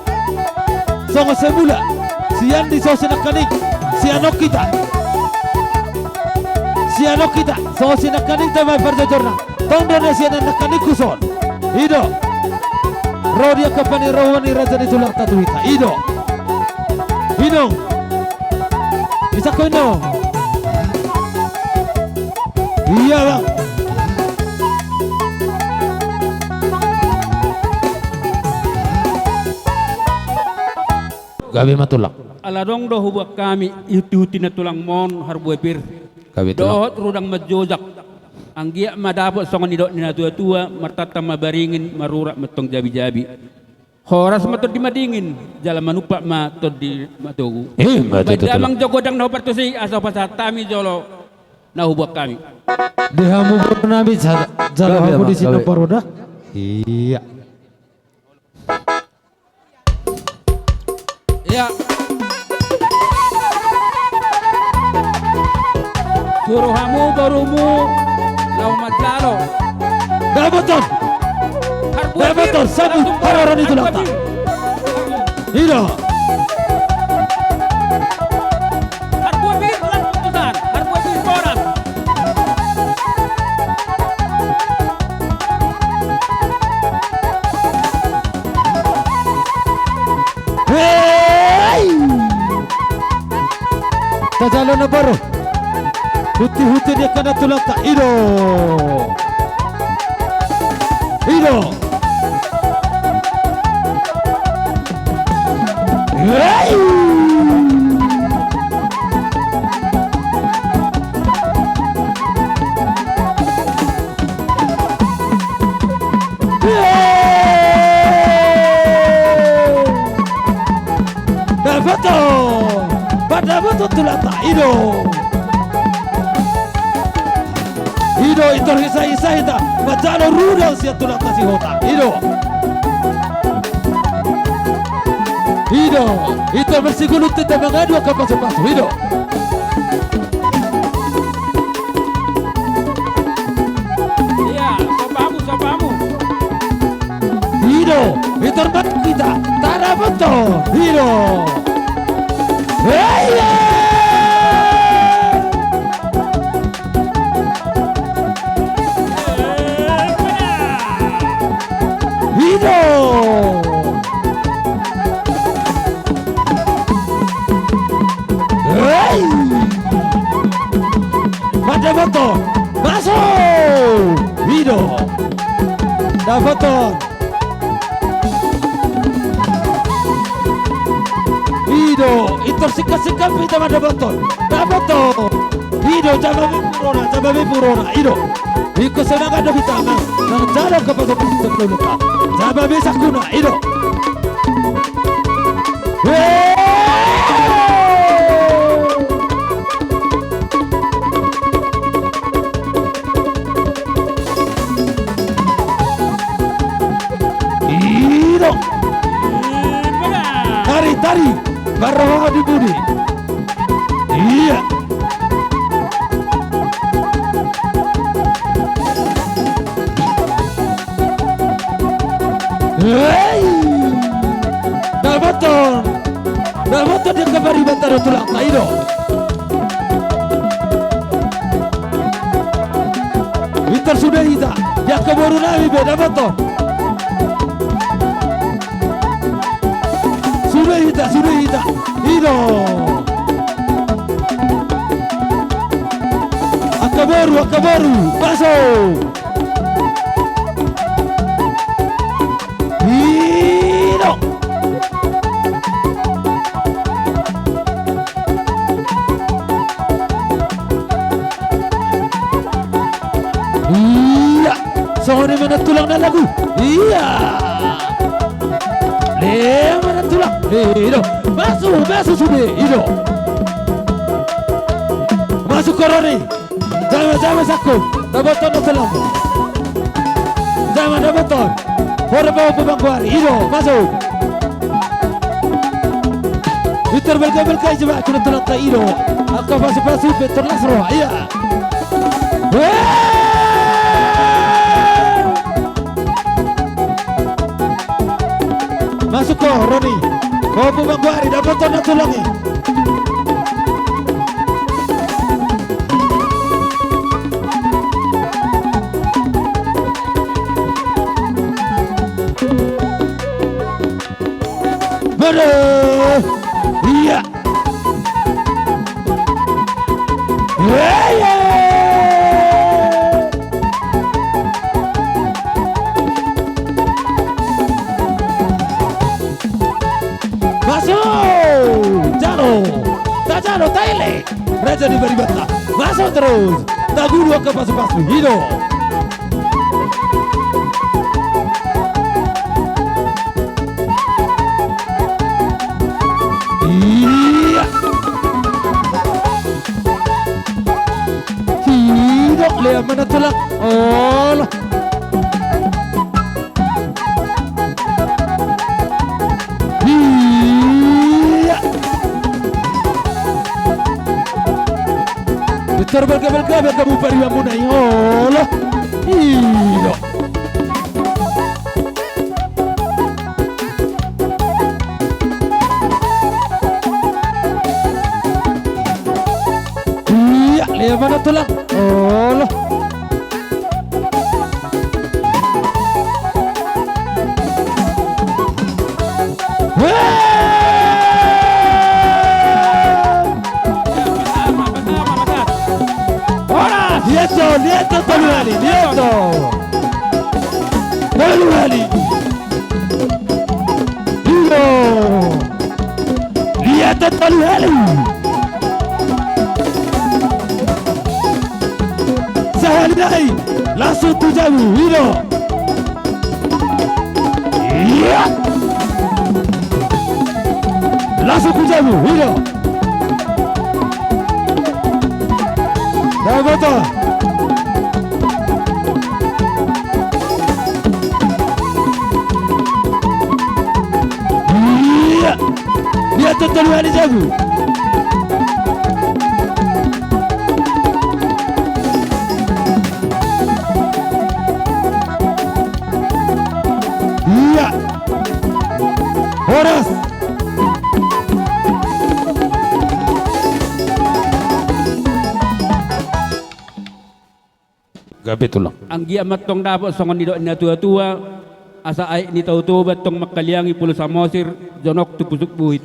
Songon semula. Sian di so sinangkaning. Sian on hita. Sian on hita. Songon sinangkaning tama parjojorna. Tong do na sian nangkaning tuson. Ido. Ro di angka panirauan ni raja ni tulangta tu hita. Ido. Inong. Isakko inong. Iya, bang. Gabe ma tulang. Ala adong do huboan hami, ihutihut ni na tulang mon, harbue pir. Gabe tulang. Dohot rudang manjojak. Anggiat ma dapot songon nidok ni na tuatua, martanta ma baringin, marurat ma tong jabijabi. Horas ma tondi madingin, jala manumpak ma tondi matogu. Eh, ma tutu, tulang. Baen damang jo godang na hupartusi, asa hupasahat hami jolo na huboan hami. Di hamu boru nami, jala, jala hamu di sini, gabe, gabe. Paroda. Iya. Iya. Suru hamu borumu laho manjalo. Dapoton. Harbue pir, dapoton, sabu, langsung haroro ni tulangta. Harbue pir. Ida. Harbue pir, langsung tusan. Harbue pir, boras. Hei! Tajalo na baru. Huti-huti dia kena tulangta. Ido. Ido. Hei! Dapoton! Padapoton tulangta, ido! Ido, itor hisa-hisa hita, manjalo rudang sian tulangta Sihotang, ido! Ido, itor marsigulung hita mangadu angka pasu-pasu, ido! Iya, sopamu, sopamu. Ido, itor ma hita, tadapoton, ido. Heya! Ido! Hei! Madapoton! Masuk! Ido! Dapoton! Ido! Itor singkat-singkat hita madapoton! Dapoton! Ido, jama be purona, jama be purona, ido. Ingkon semangat do hita, manjalo angka pasu-pasu saulunta. Jama be sangkuna, ido. Hei! Ido. Tari, tari. Barroha di budi. Iya. Hei! Dapoton! Dapoton di angka pariban tano tulangta, ido. Itor sude hita, di angka boru nami be, dapoton. Sude hita, sude hita. Ido. Angka boru, angka boru. Masuk. Ido. Iya. Songon i ma na tulang na lagu. Iya. Lema na tulang. Ido. Masuk, masuk sude. Ido. Masuk koroni. Jama, jama sangkun. Dapoton na tulang. Jama dapoton. Hora bau pemangkuari. Ido. Masuk. Itor balga-balga i jaba, kuna tulangta, ido. Angka pasu-pasu pe tor las roha, iya. Hei! Masuk ho, Roni. Ho, pemangkuari, dapoton na tulang i. Bere! Iya! Iya, iya! Masuk! Jar, Raja ni Baribanta. Masuk terus. Tagulu angka pasu-pasu. I do. Iya. Sidok lea mana tulang. Olo. Iya. Pintor balga-balga be angka bupari mamuna i. Olo. Iya. Iya, lea mana tulang. Olo. Horas! Lihat do, lihat do, tolu hali, lihat do. Tolu hali. Iyo. Lihat do, tolu hali. Sahali nai, langsung tu jabu, i do. Iya. Langsung tu jabu, i do. Dagoto. Iya. Lihat do, tolu hali jabu. Iya. Horas. Gabe tulang. Anggiat ma antong dapot songon nidok ni natua-tua, asa aek ni Tao Toba antong mangkaliangi Pulo Samosir, jonok tu pusuk buhit.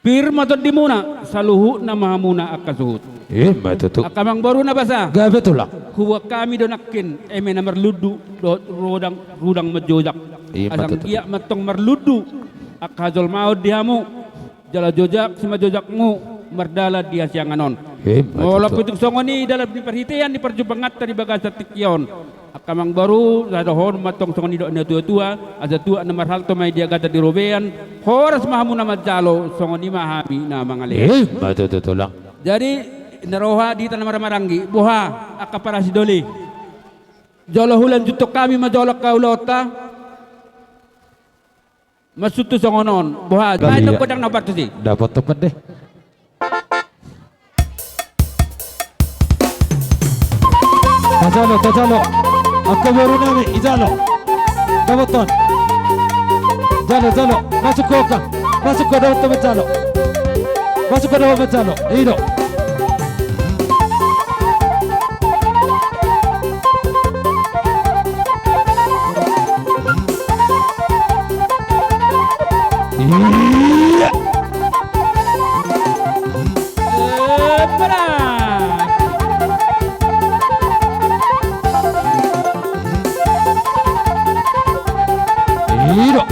Pir ma tondimuna, saluhutna ma hamuna angka suhut. Ima tutu. Angka amangboru na basa. Gabe tulang. Huboan hami do nangkin eme na marlundu dohot rudang, rudang manjojak. Ima tutu. Asa anggiat ma antong marlundu angka hajolmaon di hamu. Jala jojak simanjojakmu mardalan di hasiangan on. Ima tutu. Molo tung songon i dalan ni parhitean ni parjumpanganta di bagasan tingki on, angka amangboru, asa dohonon ma antong songon nidok ni natua-tua, asa tuak na marhalto ma i di agatan di robean. Horas ma hamu na manjalo, songon i ma hami na mangalean. Ima tutu tulang. Jadi, na roha di hita na marhahamaranggi, boha angka parasi doli. Jolo hulanjuthon hami ma jolo angka ulaonta. Maksudhu songon on, boha, naeng do godang na partusi. Dapot temen deh. Tajalo, tajalo. Angka boru nami, ijalo. Dapothon. Jalo, jalo. Masuk ho angka. Masuk ho, dapot temen jalo. Masuk ho, dapot temen jalo. I do. Iya. Epera. I do.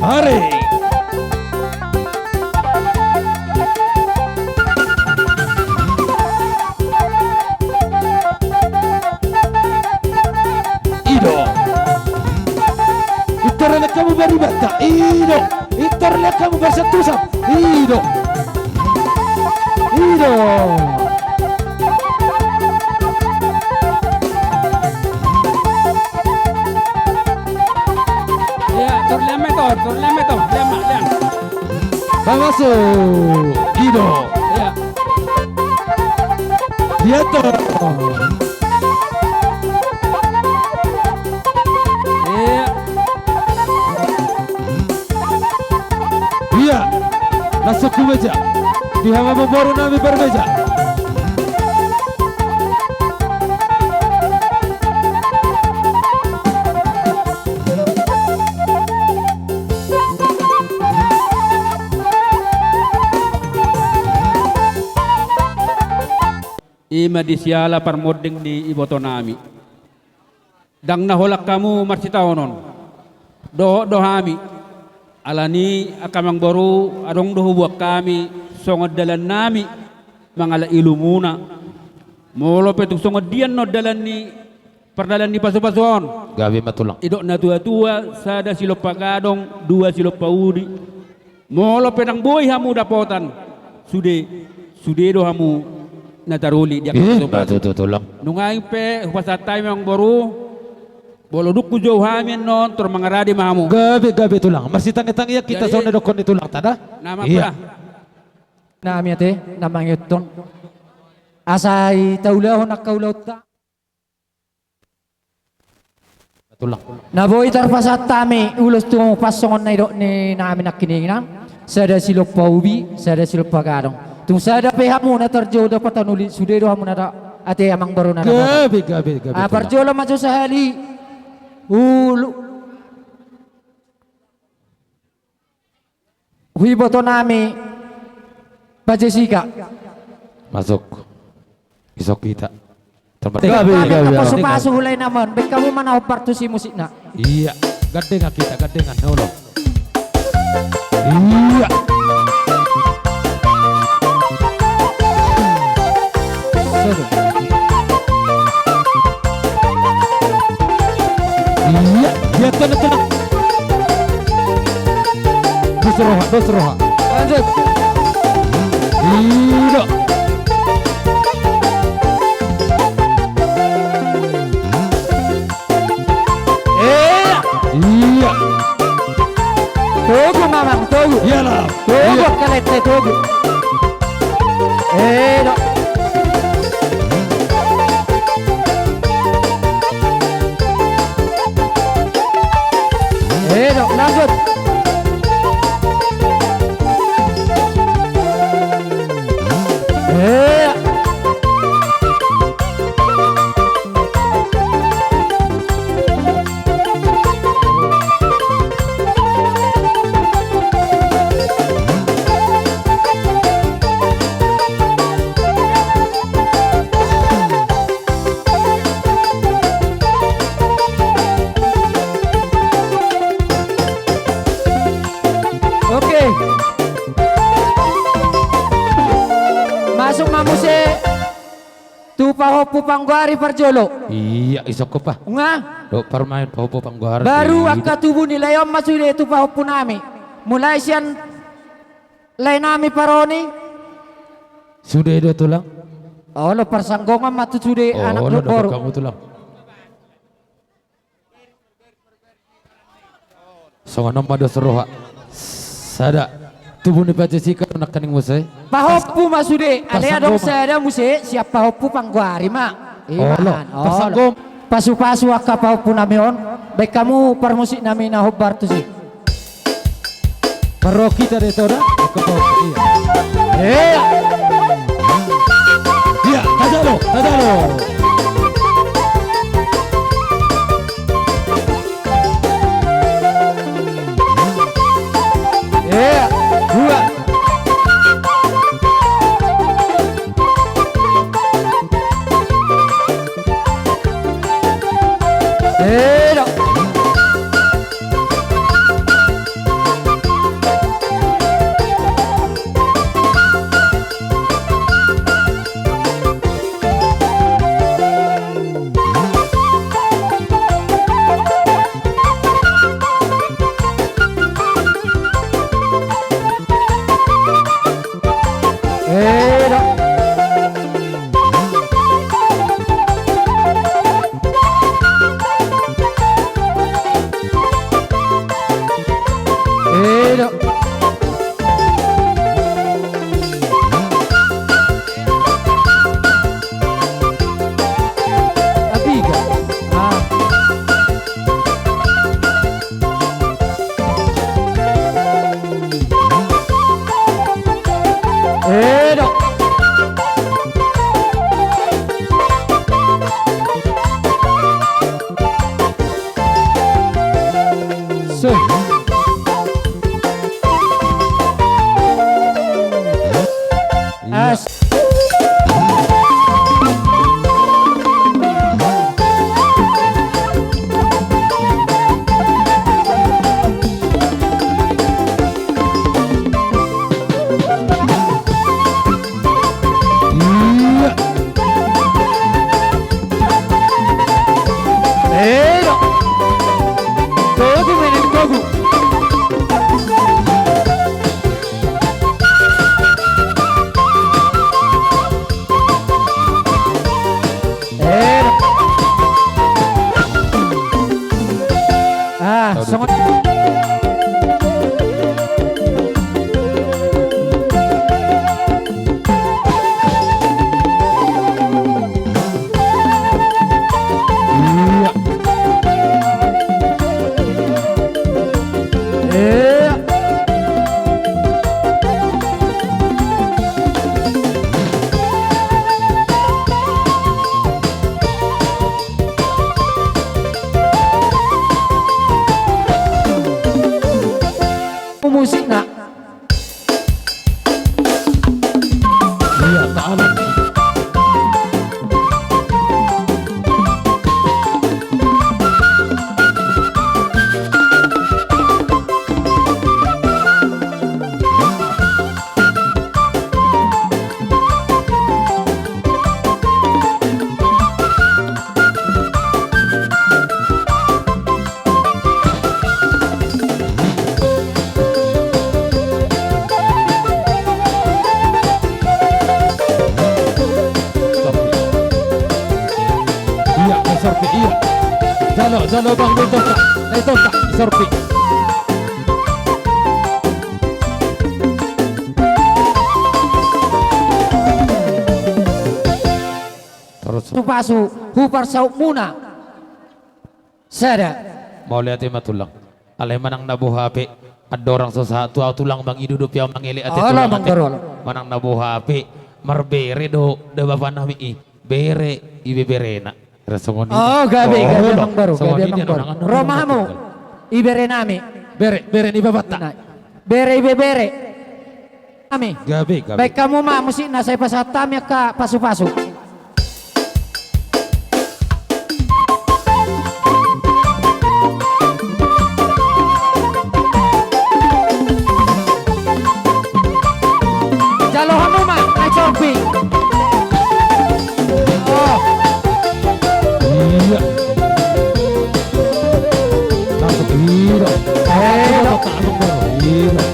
Are. I do. Pintor leleng hamu Baribanta. I do. Pintor leleng hamu Barsantusan. I do. I do. Iya, tor leleng ma i, tor, tor leleng ma i, tor, leleng ma, leleng. Pamaso, i do. Iya. Iya, tor. Iya. Iya, langsung tu meja. Di hama boru nami bermeja. Ima di siala parmonding ni iboto nami. Ndang na holan hamu marsitaonon. Dohot do hami. Alani i angka amangboru, adong do huboan hami songon dalannami mangalap ilumuna. Molo pe tung songon dia annon dalan ni, pardalan ni pasupasu on. Gabe ma tulang. Didok natuatua, sada silompa gadong, dua silompa uli. Molo pe ndang boi hamu dapotan, sude, sude do hamu na taruli di angka pasupasu. Tulang. Nunga i pe hupasahat hami amangboru, molo dung hujou hami annon, tor mangarade ma hamu. Gabe, gabe tulang. Marsitangitangian hita songon na didokkon ni tulangta da. Nama pula. Nami ate, na mangihuthon. Asa i taulahon angka ulaonta. Na boi tarpasahat hami ulos tu hamu, pas songon na nidok ni nami nangkiningan, sada silompa ubi, sada silompa gadong. Tung sada pe hamu na tarjou dapotan uli, sude do hamu na da, ate amangboru na da. Gabe, gabe, gabe. Parjolo ma jo sahali. Ulu. Huiboto nami Pak Jessica. Masuk. Isok hita. Gabe, gabe, gabe. Pasupasu hulai namon. Baen hamu ma na hombar tusi musikna. Ia. Gandengan hita, gandengan. Olo. Ia. Ia, ia, tenang, tenang. Dos roha, dos roha. Lanjut. Ida. Ia. Ia. Togu, Mamang, togu. Ia lah. Togu, ia. Angka lete, togu. Eda. Eda, lanjut. Eda. Oke. Masuk ma muse. Tu pahompu panggoari parjolo. Ia, isok ho pa. Nga? Dohot parmaen pahompu panggoari. Baru angka tubu ni lae on ma sude tu pahompu nami. Mulai sian lae nami paroni. Sude do tulang. Olo, parsanggongan ma tu sude anak dohot boru. Olo, tulang. Songon on ma dos roha. Sada. Tubu ni Pak Jessica do nangkaning muse. Pahompu ma sude. Alai adong sada muse sian pahompu panggoari ma. Olo. Pasu-pasu angka pahompu nami on. Baen hamu parmusik nami na hombar tusi. Parrohahon hita do i, Toda. Ia. Ia, tajalo, tajalo. Ia, dua. Eda. Eda. Eda. Apiga. Ah. Eda. So. As. Sorpi, iya. Jalo, jalo bang, di tonta, di tonta, sorpi. Terus. Pasu-pasu, huparsautmuna. Sada. Mauliate ma tulang. Alai manang na boha pe, andorang so sahat tu ahu tulang mangido dope ahu mangelek ate tulang ate. Manang na boha pe, marbere do da bapa nami i, bere ibeberena. Rasongoni. Oh, gabe, gabe amang boru, gabe amang boru. Ro ma hamu, ibere nami. Bere, bere ni bapanta. Bere ibebere. Nami. Gabe, gabe. Baen hamu ma musikna sai pasahat hami angka pasu-pasu. Jalo hamu ma, na compi. Oh. Iya. Langsung gila. Iya. Gila.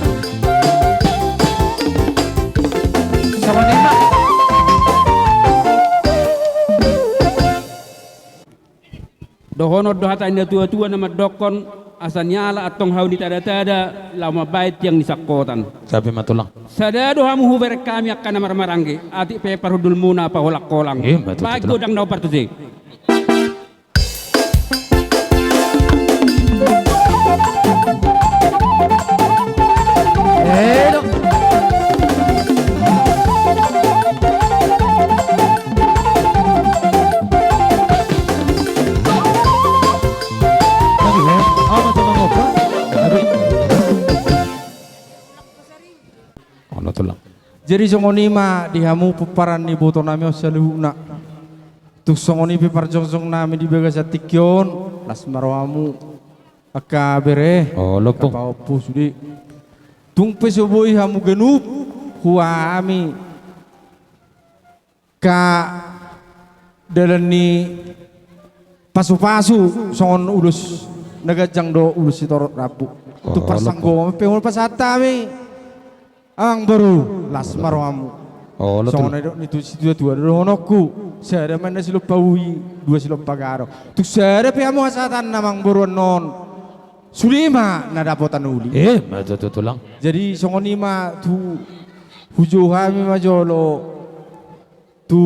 Sama nembak. Dohonon do hata ni natua-tua na mandokkon, asa niala antong hau nitada-tada, laho mambaen tiang ni sangkotan. Gabe ma tulang. Sada do hamu hubereng hami angka na marhahamaranggi, atik pe parhundulmuna paholang-holang. Ima tutu tulang. Baen godang na opat tusi. Jadi songon i ma di hamu pomparan ni iboto nami on saluhutna. Tung songon i pe parjongjong nami di bagasan tingki on, las ma rohamu angka bere, angka pahompu sude. Tung pe so boi hamu ganup huhaha hami angka dalan ni pasu-pasu songon ulos na ganjang do ulos sitorop rambu. Tung parsanggoman pe molo pasahat hami. Amang boru, las ma rohamu. Songon na nidok ni tu situa-tua do dohononku. Sada ma inna silompa uhi, dua silompa garo. Tung sada pe hamu hasahatanna amang boru annon, sude ma na dapotan uli. Ima tutu tulang. Jadi songon i ma tu hujou hami ma jolo tu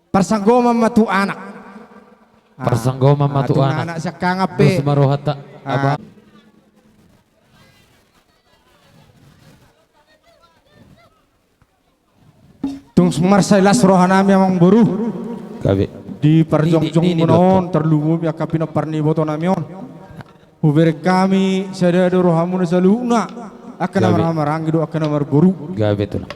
parsanggoman ma tu anak. Parsanggoman ma tu anak. Anak siangkangan pe. Dos ma rohanta. Tung marsai las roha nami amang boru. Gabe. Di parjongjong muna on tarlumobi angka pinompar ni iboto nami on. Hubereng hami sada do rohamuna saluhutna. Angka na marhahamaranggi dohot angka na marboru. Gabe tulang.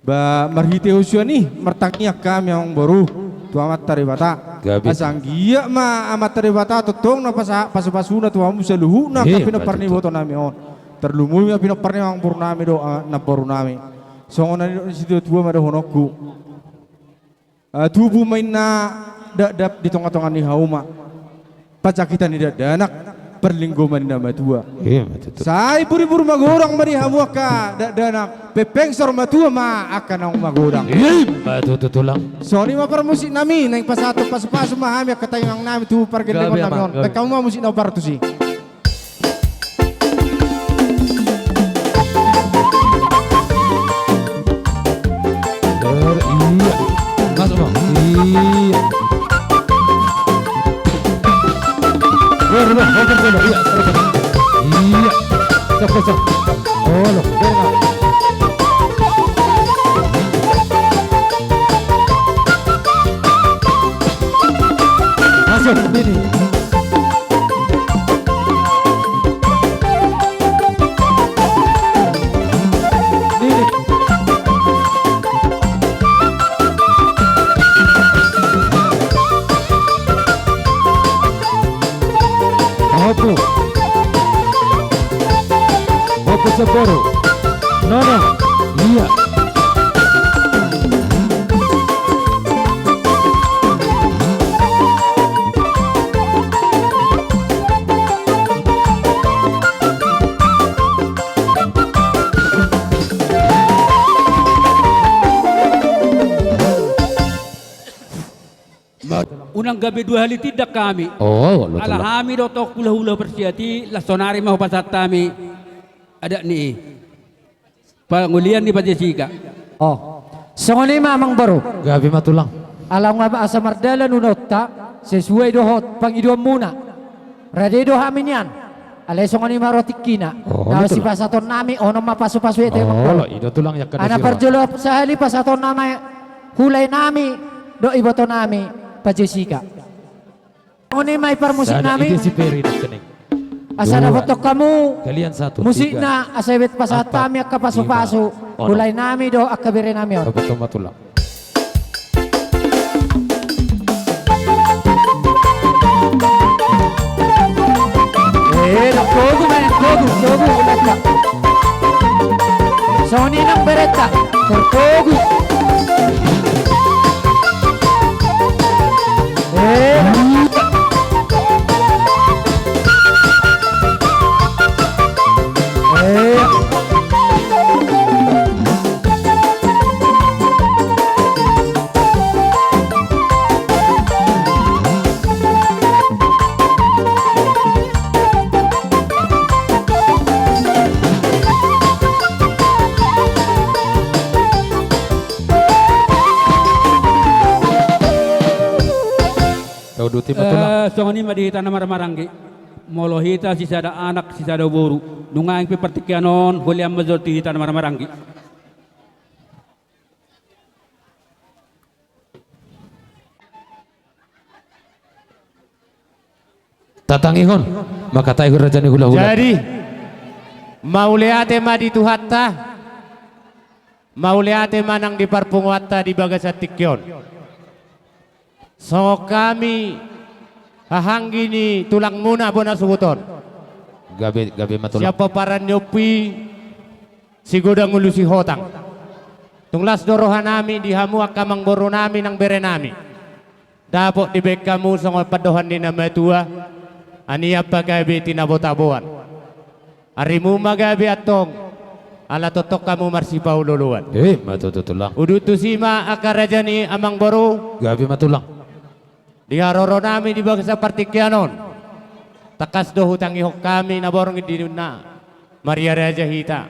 Ba marhite hasuan i martangiang hami amang boru tu Amanta Debata. Asa anggiat ma Amanta Debata tongtong na pasa-, pasu-pasuna tu hamu saluhutna angka pinompar ni iboto nami on. Tarlumobi ma pinompar ni amang boru nami dohot namboru nami. Songon na nidok ni situa-tua ma dohononku. Ah, tubu ma inna dakdak di tonga-tonga ni hauma. Panjangkitan ni dakdanak, parlinggoman ni na matua. Ima tutu. Sai bur-bur magodang ma di hamu angka dakdanak, pengpeng saur matua ma angka naung magodang. Ima tutu tulang. Songon i ma parmusik nami, naeng pasahathon pasu-pasu ma hami angka tangiang nami tu pargellengon nami on. Baen hamu ma musik na opat tusi. Iya. Masuk, Bang. Iya. Iya, iya. Iya. Sok, sok. Oh, lo. Masuk, ini. Opo. Opo Saboro. Nono. Iya. Unang gabe dua hali tindak hami. Oh, olo, ala tulang. Hami do tong hulahula parsiat i, laos sonari ma hupasahat hami adat ni i. Pangolian ni Pajasika. Oh. Songon i ma, amangboru. Gabe ma, tulang. Ala nunga asa mardalan unokta, sesuai dohot pangidoanmuna. Rade do hami nian. Alai songon i ma ro tingkina. Oh, na betul. Sipasahatonnami, onom ma pasupasu i ate, oh, amangboru. Olo, i do, tulang, i angka na sirot. Parjolo sahali pasahatonnami, hulaenami dohot ibotonami Pajasika. Songon i ma i parmusiknami. Sada, ide si Peri nangkining. Asa dapothon hamu. Dua. Kalian satu, musikna, tiga. Asa ibebas pasahat hami angka pasupasu. Empat, lima. Onom. Hulaenami dohot angka berenami on. Dapothon ma, tulang. Eh, nang gogo ma, nang gogo, gogo, ulanta. Songon i nang berenta, tergogo. Eh. Eh. Tauduti ma, tulang. Eh, songon i ma di hita na marhahamaranggi. Molo hita sisada anak, sisada boru, nunga aek pe partingkian on, holan ma jo di hita na marhahamaranggi. Tatangihon ma hata i, raja ni hulahula. Jadi, mauliate ma di Tuhanta, mauliate ma nang di parpunguanta di bagasan tingki on. Songon hami hahaanggi ni tulangmuna bona suhut on. Gabe, gabe ma, tulang. Sian pomparan ni Ompu i, Sigodang Ulu Sihotang. Tung las do rohanami di hamu angka amangborunami nang berenami. Dapot dibaen hamu songon pandohan ni na matua, anian pagabe tinabotaboan. Arimu ma gabe antong, ala tongtong hamu marsipaolooloan. Eh, ma tutu, tulang. Udut tusi ma angka raja ni amangboru. Gabe ma, tulang. Di haroronami di bagasan partingkian on, tangkas do hutangihon hami na borngin di na maria raja hita.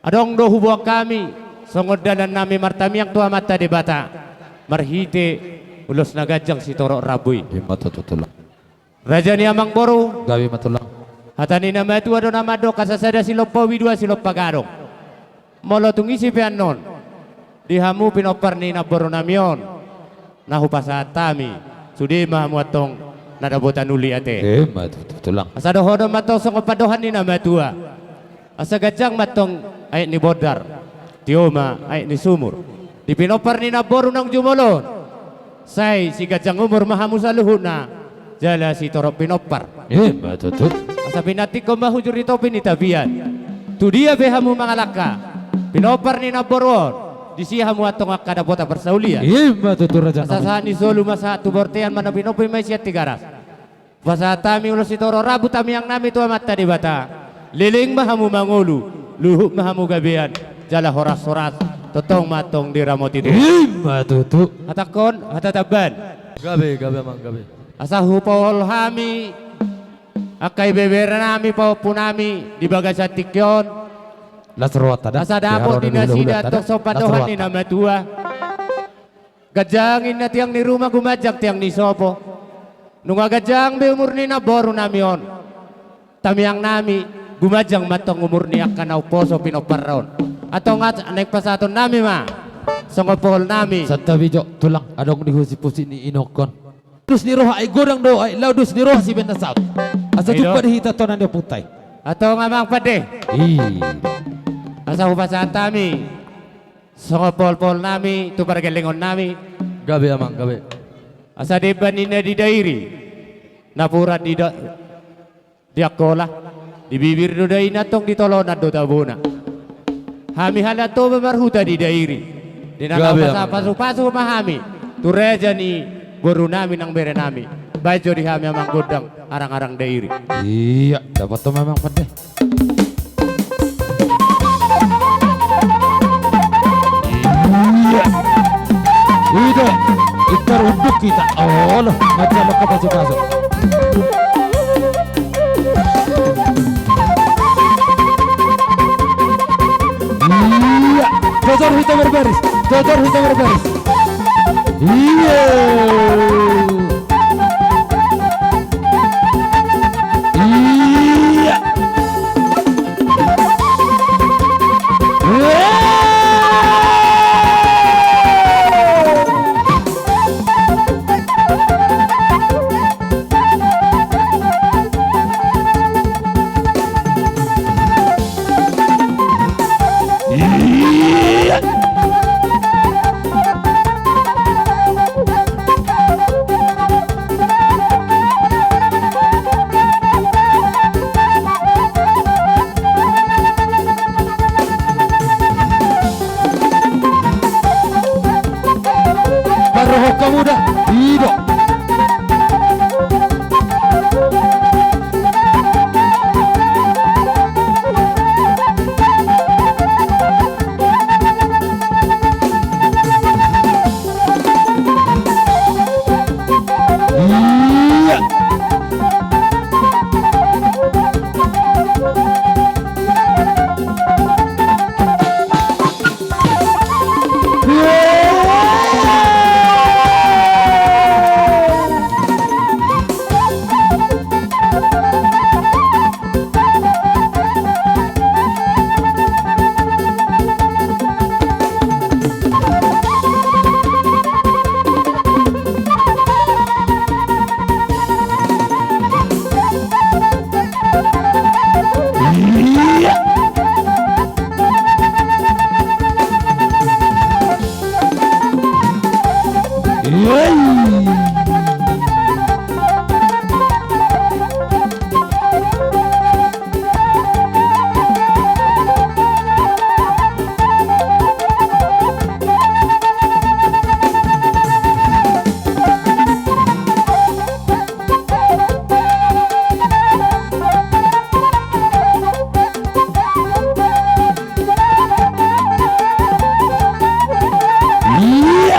Adong do huboan hami songon dalannami martamiang tu Amanta Debata marhite ulos na ganjang sitorop rambu i. Ima tutu, tulang. Raja ni amangboru. Gabe ma, tulang. Hata ni na matua do na mandok, asa sada silompa ubi, dua silompa gadong. Molo tung ise pe annon di hamu pinompar ni namborunami on, na hupasahat hami sude ma hamu antong na dapotan uli ate. Ima tutu, tulang. Asa dohonon ma antong songon pandohan ni na matua. Asa ganjang ma antong aek ni bondar, tio ma aek ni sumur. Di pinompar ni namboru naung jumolo on, sai siganjang umur ma hamu saluhutna, jala sitorop pinompar. Ima tutu. Asa pinantikhon ma hujur di topi ni tapian. Tu dia pe hamu mangalangka, pinompar ni namboru on, disi hamu antong angka dapotan parsaulian. Ima tutu, raja nami. Asa sahat ni solu ma sahat tu bortean, manang pinompar ma i sian Tigaras. Pasahat hami ulos sitorop rambu tamiangnami tu Amanta Debata. Leleng ma hamu mangolu, luhut ma hamu gabean, jala horas-horas, tongtong ma antong diramoti Tuhan. Ima tutu. Hatangkon hata tamban. Gabe, gabe, amang, gabe. Asa hupaol hami angka ibeberenami, pahompunami di bagasan tingki on. Las rohanta da. Asa dapot di nasida antong songon pandohan ni na matua. Ganjang ninna tiang ni ruma, gumanjang tiang ni sopo. Nunga ganjang be umur ni namborunami on, tamiangnami, gumanjang ma antong umur ni angka na umposo pinompar on. Antong asa naeng pasahatonnami ma songon poholnami. Santabi jo, tulang, adong di husipusip ni inongkon. Dos ni roha aek godang do, aek laut dos ni roha sibaen na saut. Asa jumpa di hita tona ni ompunta i. Antong, amang pande. Ih. Asa hupasahat hami songon poholpoholnami tu pargellengonnami. Gabe, amang, gabe. Asa demban ninna di Dairi, napuran di da-, di Angkola, di bibir do daina, antong di tolonan do tabona. Hami halak Toba marhuta di Dairi. Di na laho pasahat pasupasu ma hami tu raja ni borunami nang berenami. Baen jo di hami, amang, gondang arangarang Dairi. Ia, dapothon ma, amang pande. Iya. I do, ingkon unduk Hita, olo, manjalo hapasu-pasu. Iya, jojor hita marbaris, jojor hita marbaris. Iya. Iya. Parrohahon hamu da, i do. Iya.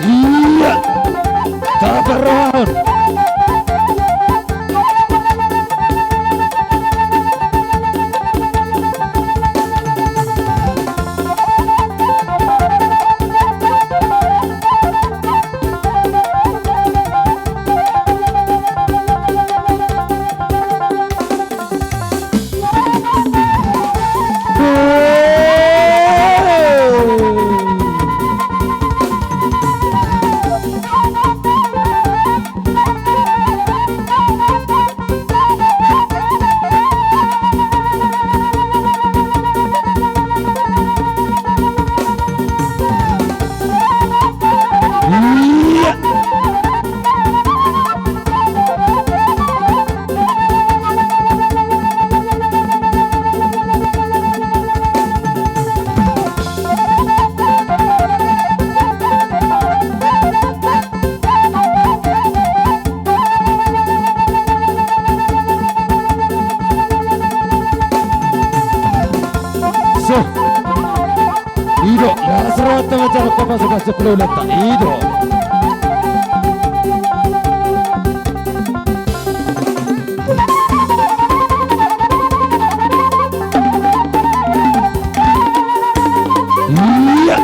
Iya. Taparrohahon. So. I do, las rohanta manjalo hapasu-pasu keluarganta. I do. Iya.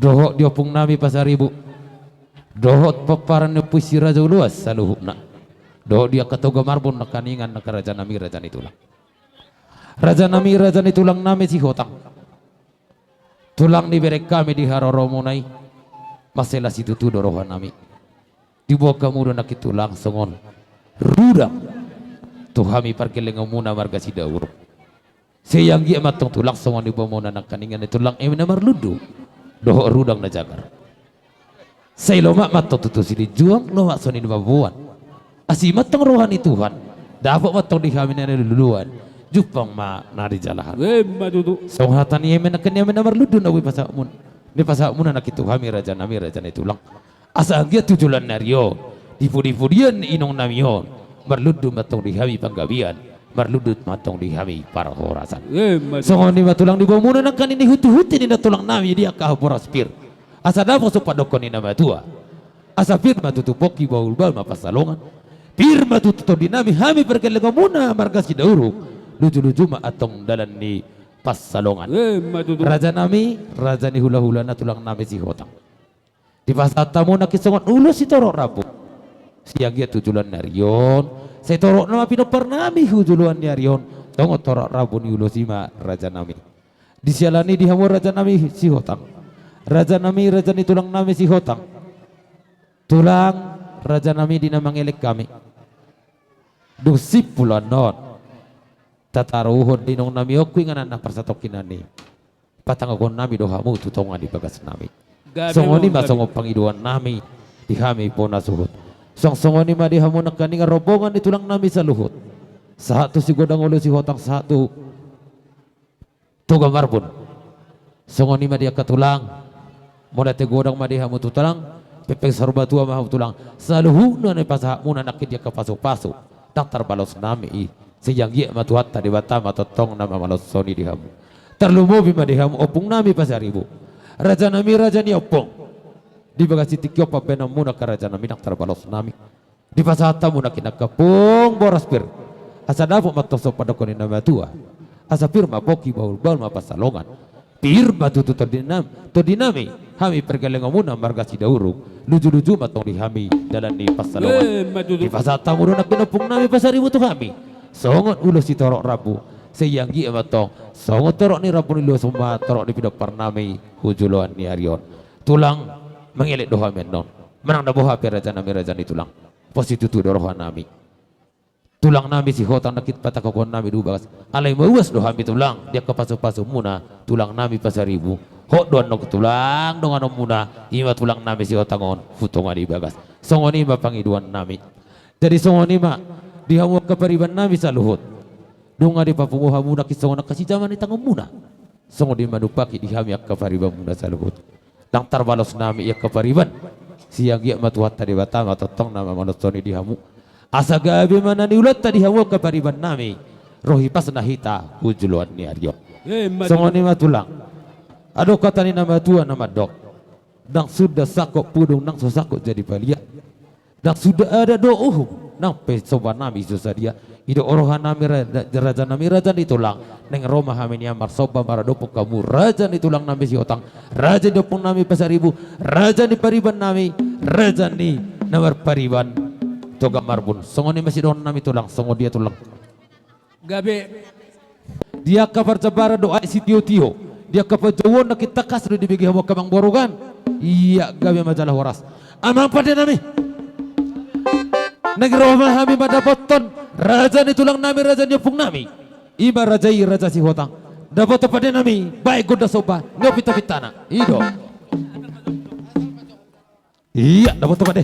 Dohot di ompung nami Pasaribu, dohot pomparan ni Ompu Si Raja Uluan saluhutna, dohot di angka Toga Marbun nangkaningan, angka raja nami, raja ni tulang, raja nami, raja ni tulang nami Sihotang. Tulang ni bereng hami di haroromuna i, mansai las situtu do roha nami. Diboan hamu do nangkin tulang songon rudang tu hami pargellengonmuna marga Sidauruk. Sai anggiat ma antong tulang songon diboanmuna nangkaningan i tulang, eme na marlundu dohot rudang na jagar. Sai lomak ma antong tutu silinjuang, lomak songon i ma boan. Asi ma antong roha ni Tuhan, dapot ma antong di hami na niluluan, jumpang ma na nijalahan. Emma tutu. Songon hata ni eme nangkin i, eme na marlundu na boi pasahatmuna, na pasahatmuna nangkin tu hami raja nami, raja ni tulang. Asa anggiat tu joloan ni ari on, di pudipudian ni inong nami on, marlundu ma antong di hami panggabean, marlundu ma antong di hami parhorasan. Emma tutu. Songon i ma tulang diboanmuna nangkaningan i, hunti-hunti ninna tulang nami di angka boras pir. Asa dapot so pandokkon ni na matua. Asa pir ma tutu pongki, bahulbahul ma pansalongan. Pir ma tutu tondi nami hami pargellengonmuna marga Sidauruk. Lujuluju ma antong dalan ni pansalongan. Emma tutu. Raja nami, raja ni hulahulana tulang nami Sihotang. Dipasahat hamu nangkin songon ulos sitorop rambu. Sai anggiat tu joloan ni ari on, sai torop nama pinompar nami tu joloan ni ari on, songon torop rambu ni ulos i ma raja nami. Di siala ni i di hamu raja nami Sihotang, raja nami, raja ni tulang nami Sihotang, tulang, raja nami, di na mangelek hami, dung simpul annon tataruhon di inong nami on, tu inganan na parsatongkinan i, patanggongkon nami do hamu tu tonga ni bagas nami. Songon i ma songon pangidoan nami di hami bona suhut. Songon i ma di hamu nangkiningan rombongan ni tulang nami saluhut, sahat tu si godang olo si hotang sahat tu Toga Marbun. Songon i ma di angka tulang. Mauliate godang ma di hamu tulang. Pengpeng saur matua ma hamu tulang. Saluhutna na dipasahat muna nangkin di angka pasupasu, ndang tarbalos nami i. Sai anggiat ma Tuhanta Debata ma tongtong na mamaloshon i di hamu. Tarlumobi ma di hamu ompung nami Pasaribu, raja nami raja ni ompung. Di bagas tingki on pambahenan muna angka raja nami ndang tarbalos nami. Dipasahat hamu nangkin angka pung boras pir, asa dapot ma tong somba dohonon ni na matua. Asa pir ma pongki, bahul-bahul ma pansalongan. Pir ma tutu tondi nam-, tondi nami, hami pargellengon muna marga Sidaurung. Luju-luju ma tong di hami dalan ni pansalongan. Eh, ma tutu. Dipasahat hamu do nangkin ompung nami Pasaribu tu hami songon ulos sitorop rambu. Sai anggiat ma tong songon torop ni rambu ni ulos on ma torop ni pinompar nami tu joloan ni ari on. Tulang, mangelek do hami annon. Manang na boha pe raja nami raja ni tulang, pos situtu do roha nami. Tulang nami si hotang nangkin patanggongkon nami do bagas. Alai mauas do hami tulang di angka pasupasu muna tulang nami Pasaribu. Hot do annon tulang donganon muna, i ma tulang nami si hotang on tu tonga ni bagas. Songon i ma pangidoan nami. Jadi songon i ma di hamu angka pariban nami saluhut. Nunga dipapungu hamu nangkin songon angka sijaman ni tangan muna. Songon i ma numpahi di hami angka pariban muna saluhut. Ndang tarbalos nami i angka pariban. Sai anggiat ma Tuhanta Debata ma tongtong na mamaloshon i di hamu. Asa gabe ma na niulanta di hamu angka pariban nami. Ro hipasna hita tu joloan ni ari on. Eh, ma tutu. Songon i ma tulang. Adong hata ni na matua na mandok. Ndang suda sangkot pudung, ndang so sangkot jadi balian. Ndang suda adat dohot uhum, nang pe somba nami so sadia. I do roha nami ra-, raja nami raja ni tulang. Naeng ro ma hami nian marsomba maradophon hamu raja ni tulang nami si hotang, raja ni ompung nami Pasaribu, raja ni pariban nami, raja ni na marpariban Toga Marbun. Songon i ma sidohonon nami tulang, songon dia tulang. Gabe. Di angka parjambaran dohot aek sitio-tio, di angka panjouon nangkin tangkas do dibege hamu angka amangboru kan. Ia gabe ma jala horas. Amang pande nami. Naeng ro ma hami mandapothon raja ni tulang nami, raja ni ompung nami. I ma raja i raja si hotang. Dapothon pande nami, baen gondang somba, nunga pinta-pintana. I do. Ia, dapothon pande.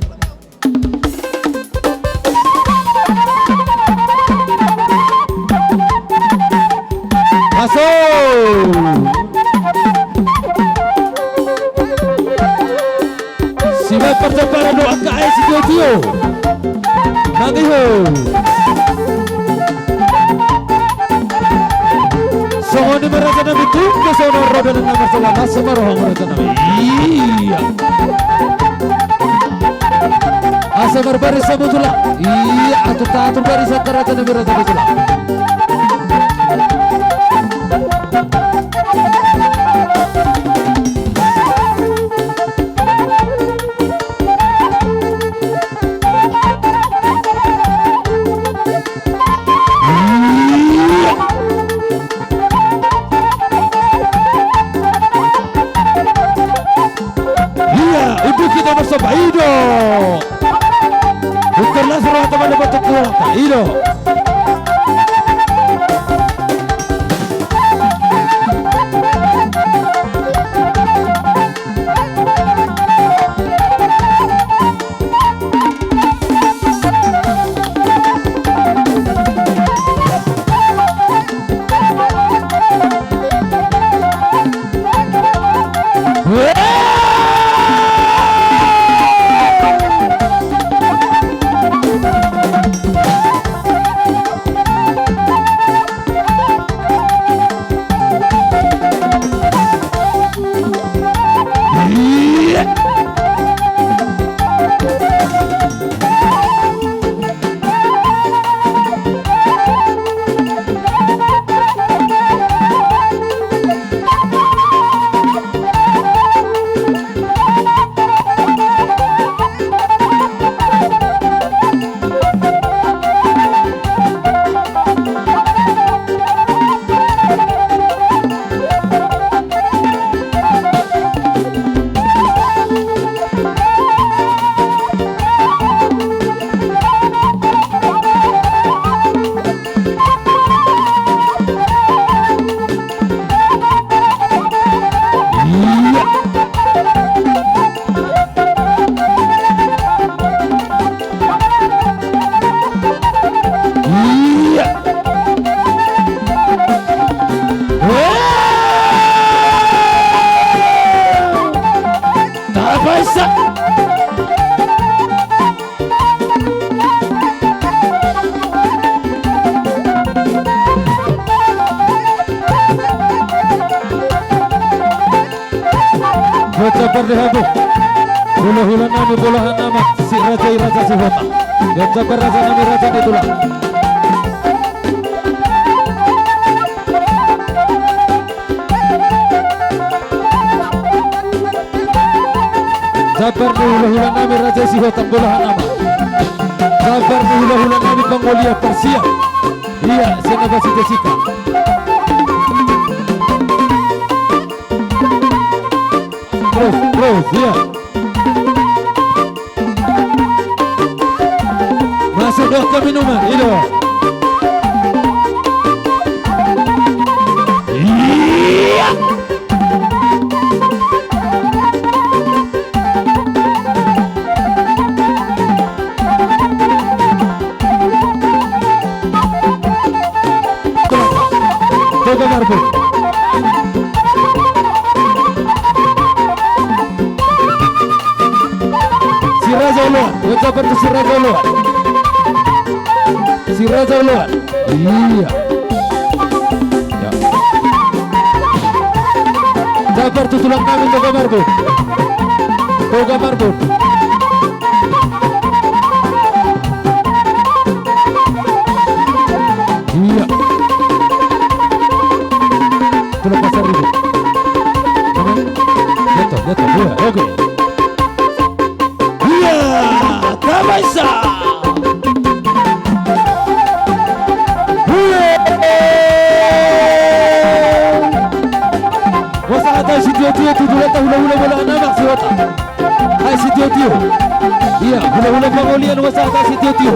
Aso. Sibaen parjambaran dohot angka aek sitio-tio. Mangihu. Songon i ma raja nami, tung pe songon ro dalan na marsogot, asa ma roham raja nami. Ia. Asa marbaris hamu tulang. Ia, atur ta atur baris angka raja nami, raja nami tulang. Ia, unduk hita marsomba, i do. Ungkar las rohanta mandapothon Tuhanta, i do. Jambar di hamu. Hulahula nami, bolahan nami, si raja i, raja Sihota. Ia jambar raja nami, raja ni tulang. Jambar ni hulahula nami, raja Sihota, bolahan nami. Jambar ni hulahula nami, pangoli parsiap. Ia, sian na basi Jessica. Terus, terus, ia. Masuk do angka minuman, i do. Ia. Toga Marbun. Si Raja Oloan, ia jambar tu si Raja Oloan. Si Raja Oloan. Ia. Ia. Jambar tu tulang nami, Toga Marbun. Toga Marbun. Ia. Tulang Pasaribu. Aman. Jatuh, jatuh. Ia, oke. Ia, tamaisa. Ia. Huasahat ahu sitiotio tu tulangta hulahula bolahan nami, Sihota. Ai sitiotio. Ia, hulahula pangolian, huasahat ahu sitiotio.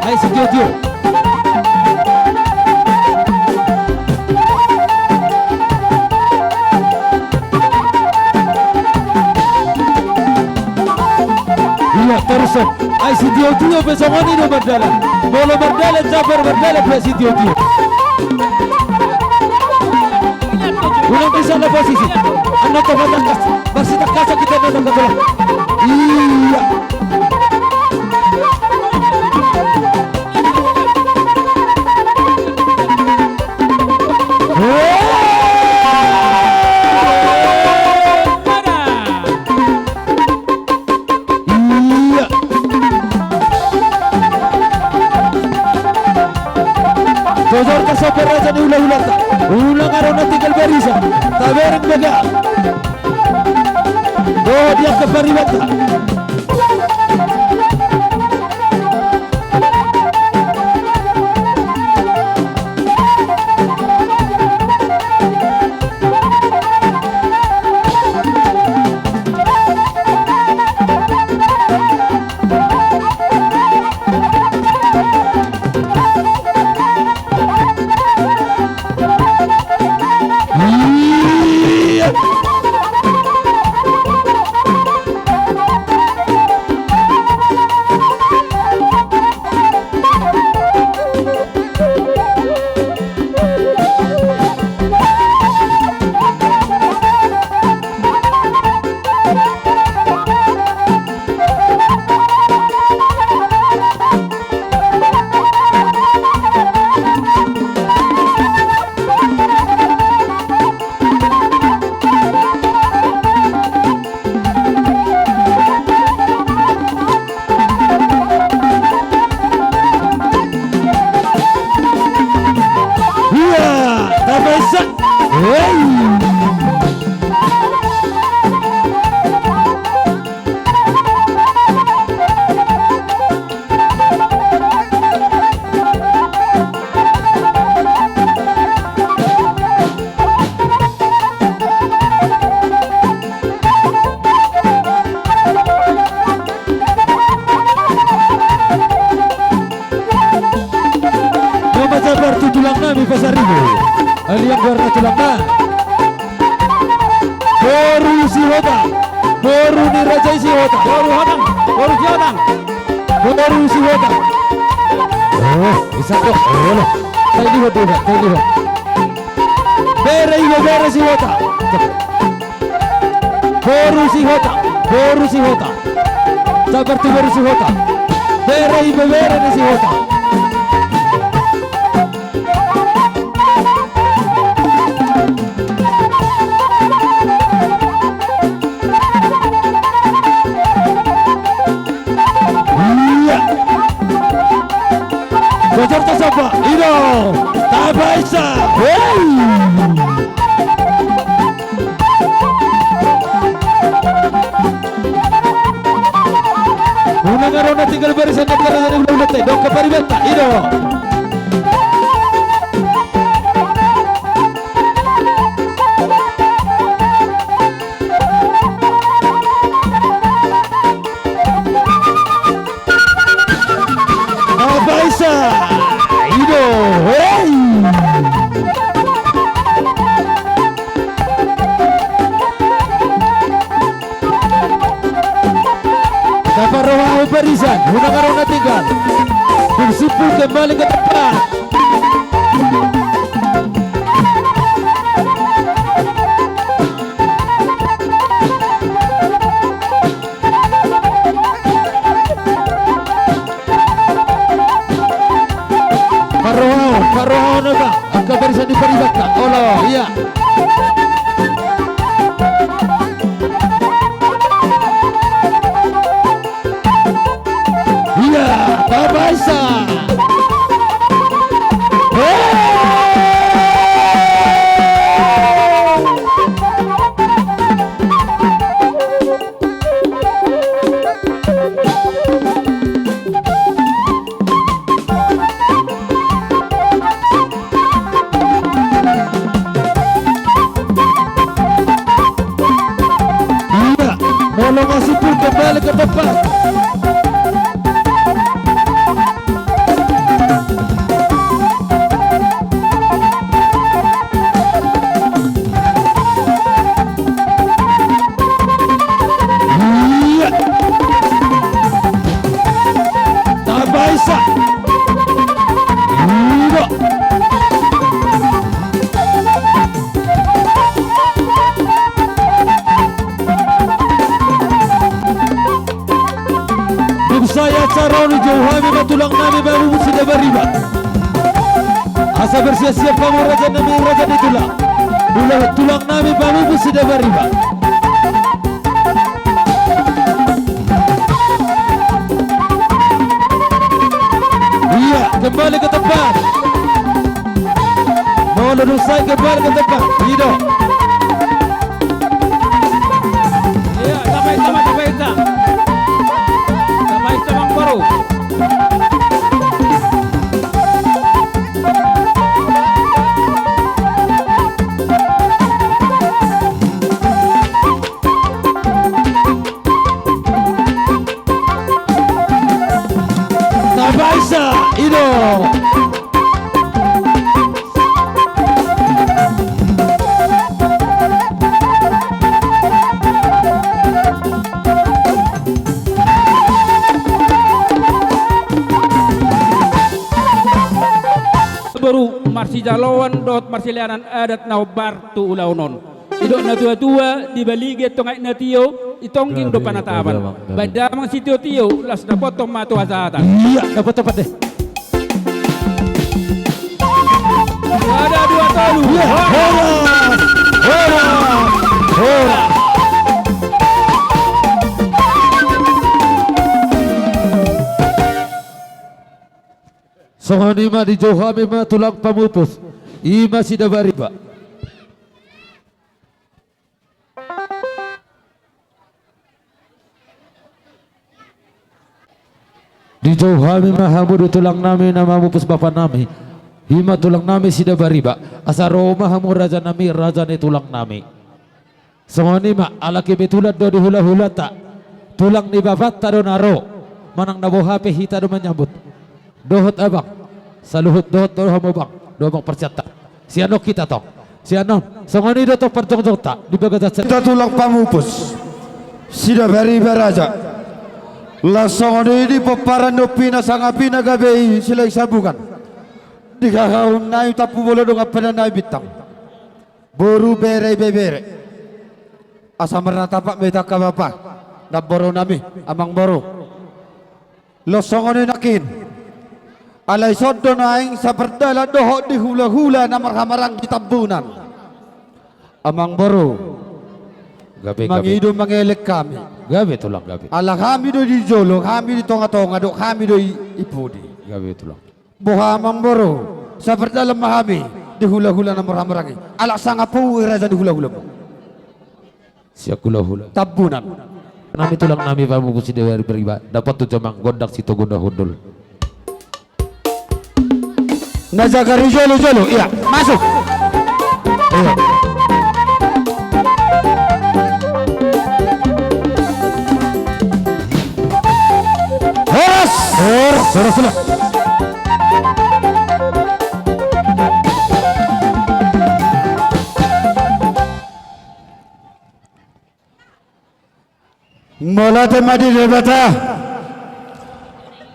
Ai sitiotio. Ia, torus on. Ai sitiotio pe songon i do mardalan. Molo mardalan jambar, mardalan pe sitiotio. Unang bisa na posisi. Annon tong matangkas. Marsitangkasan hita na tangkas lah. Ia. Ia. Jojor tasomba raja ni hulahulanta. Unang adong na tinggal barisa. Tabereng baga. Dohot di angka paribanta. Ia, tamaisa. Hei. Nama jambar tu tulang nami Pasaribu. Aliang goarna tulang na. Boru Sihotang. Boru ni raja i Sihotang. Boru Hotang. Boru Sihotang. Boru Sihotang. Oh, bisa kok. Oh, no. Tahu juga, tahu juga. Bere, ibebere Sihotang. Boru Sihotang, boru Sihotang. Jambar tu boru Sihotang. Bere, ibebere ni Sihotang. Barisan na parada ni hulahulanta, dongka paribanta, i do. Apa isa? I do, hei! Taparrohahon barisan, unang adong na tinggal. Tung simpul kembali ke tempat. Parrohahon, parrohahon, Abang. Angka barisan di paribanta. Olo, ia. Ia, Bapak Isa. Hei! Iya, molo masuk pun kembali ke tempat. Iya. Tabaisa. Iya. Dung sae acara on dijou hami ma tulang nami Pamupus Sidabariba. Asa bersiap-siap hamu raja nami, raja ni tulang. Tulang, tulang nami Pamupus Sidabariba. Iya, kembali ke tempat. Molo dung sae kembali ke tempat. I do. Iya, tabaisa ma, tabaisa. Tabaisa, Amangboru. Tabaisa, i do. Boru, marsijaloan dohot marsileanan adat na hombar tu ulaon on. Didok na tua-tua, di Balige tong aek na tio, di Tongging do panatapan. Gabe, gabe, Amang, gabe. Baen damang sitio-tio, las dapothon ma tu hasahatan. Iya, dapothon pande. Sada, dua, tolu. Iya, horas, horas, horas. Songon i ma, dijou hami ma tulang Pamupus, i ma Sidabariba. Dijou hami ma hamu di tulang nami na mamupus bapa nami, i ma tulang nami Sidabariba, asa ro ma hamu raja nami, raja ni tulang nami. Songon i ma, ala kebetulan do di hula-hulanta, tulang ni bapanta do na ro, manang na boha pe hita do manyambut. Dohot abang, saluhut dohot do hamu bang, do abang parsianta. Sian on hita tong. Sian on, songon i do tong parjongjongta, di bagasan hita tulang Pamupus Sidabariba raja. Laos songon i di pomparan ni ompina sangapina gabe i Silahisabungan. Di hahaunami Tampubolon dongan padanami Bintang. Boru, bere, ibebere. Asa marnatapak ma hita angka bapa, namboru nami, amangboru. Laos songon i nangkin. Alai songon i do naeng sapardalan dohot di hula-hula na marhamaranggi Tambunan. Amangboru. Gabe, gabe. Mangido mangelek hami. Gabe tulang, gabe. Ala hami do di jolo, hami di tonga-tonga, dohot hami do i, i pudi. Gabe tulang. Boha amangboru, sapardalan ma hami di hula-hula na marhamaranggi. Ala sangap ho i raja ni hula-hula. Sian hula-hula Tambunan. Nami tulang nami pamupus di ari beriba, dapot tu jamang gondang sitogu na hundul. Na jagar i jolo jolo, iya, masuk. Iya. Horas. Horas, horas, horas. Mauliate ma di Debata.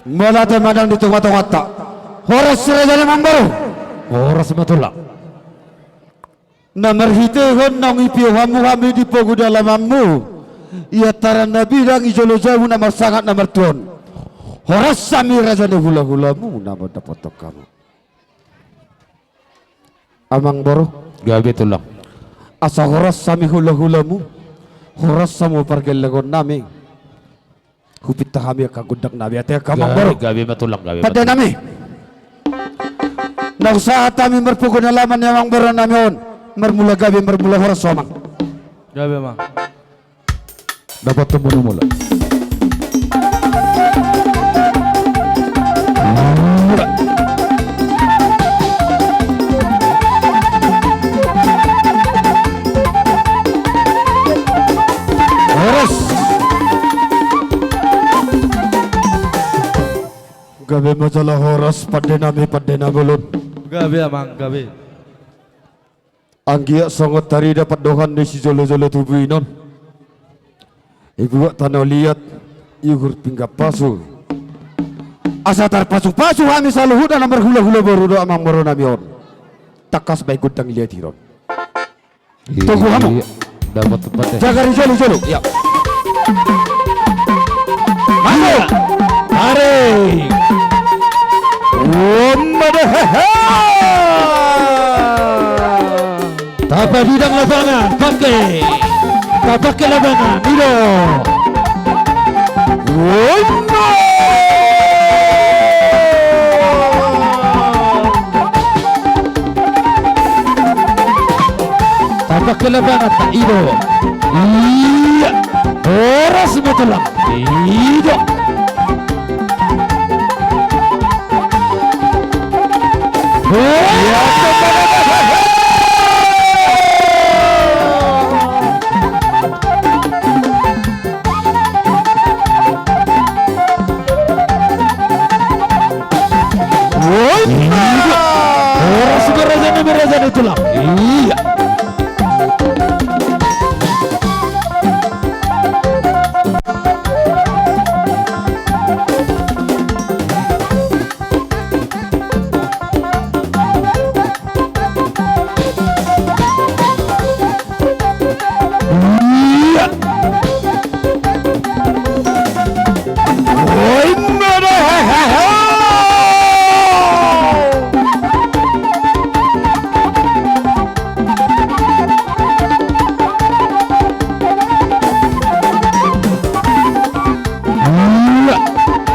Mauliate ma nang di tongatonganta. Horas raja ni amangboru. Horas ma tulang. Na marhitehon naung ipio hamu hami di pogu ni alamanmu, i antaran na bidang i jolo jabu na marsangap na martuaon. Horas hami raja ni hulahulamu na mandapothon hamu. Amangboru. Gabe tulang. Asa horas hami hulahulamu, horas hamu pargellengon nami. Hupinta hami angka gondang nami, ate angka amangboru. Gabe, gabe ma tulang, gabe ma tulang. Pande nami. Naung sahat hami marpogu ni alaman ni amangboru nami on, marmula gabe marmula horas ho amang. Gabe ma. Dapot tu mula-mula. Horas. Gabe ma jala horas pande nami pande na bolon. Gabe amang, gabe. Anggiat songon tarida pandohan ni sijolo-jolo tubu i non. Ibuat tano liat, iuhur pinggan pasu. Asa tarpasu-pasu hami saluhutna na marhula-hula boru dohot amangboru nami on. Tangkas baen gondang liat i ron. Iya, togu hamu. Iya. Dapot tempat ya. Jagar i jolo-jolo. Ya. Masuk. Tarik. Womma de hehe. Tapabidang lapangan, pake. Tapake lapangan, i do. Womma. Tapake lapangan, i do. Iya. Horas ma tulang. I do. Iya. Woi. Iya. Horas ma raja ni, ma raja ni tulang. Iya. Iya.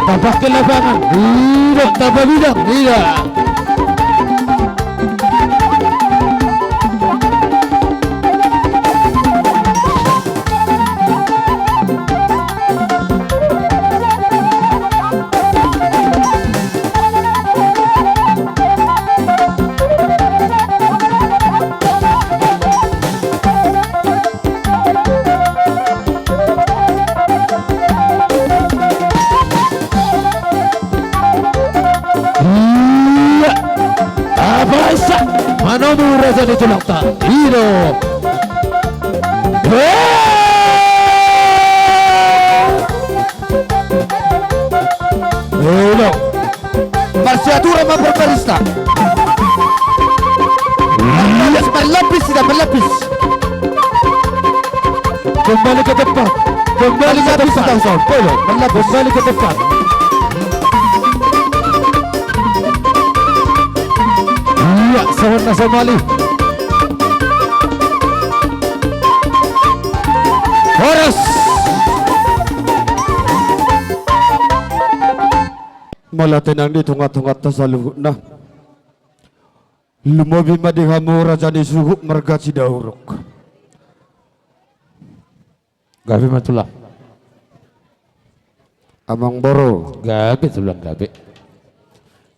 Tapake lapangan. Iya, tapabidang. Iya. Iya. Apa isa? Manomu raja ni tulangta. I do. Hei! Elo. Marsiatura ma parbarista. Marlapis, marlapis, tidak marlapis. Kembali ke tempat. Kembali ke tempat. Marlapis, tidak usah. Elo, marlapis. Kembali ke tempat. Iya, sawan na somali. Horas. Mauliate nang di tongatonganta saluhutna. Lumobi ma di hamu raja ni suhut marga Sidauruk. Gabe ma tulang. Amang boru. Gabe tulang, gabe.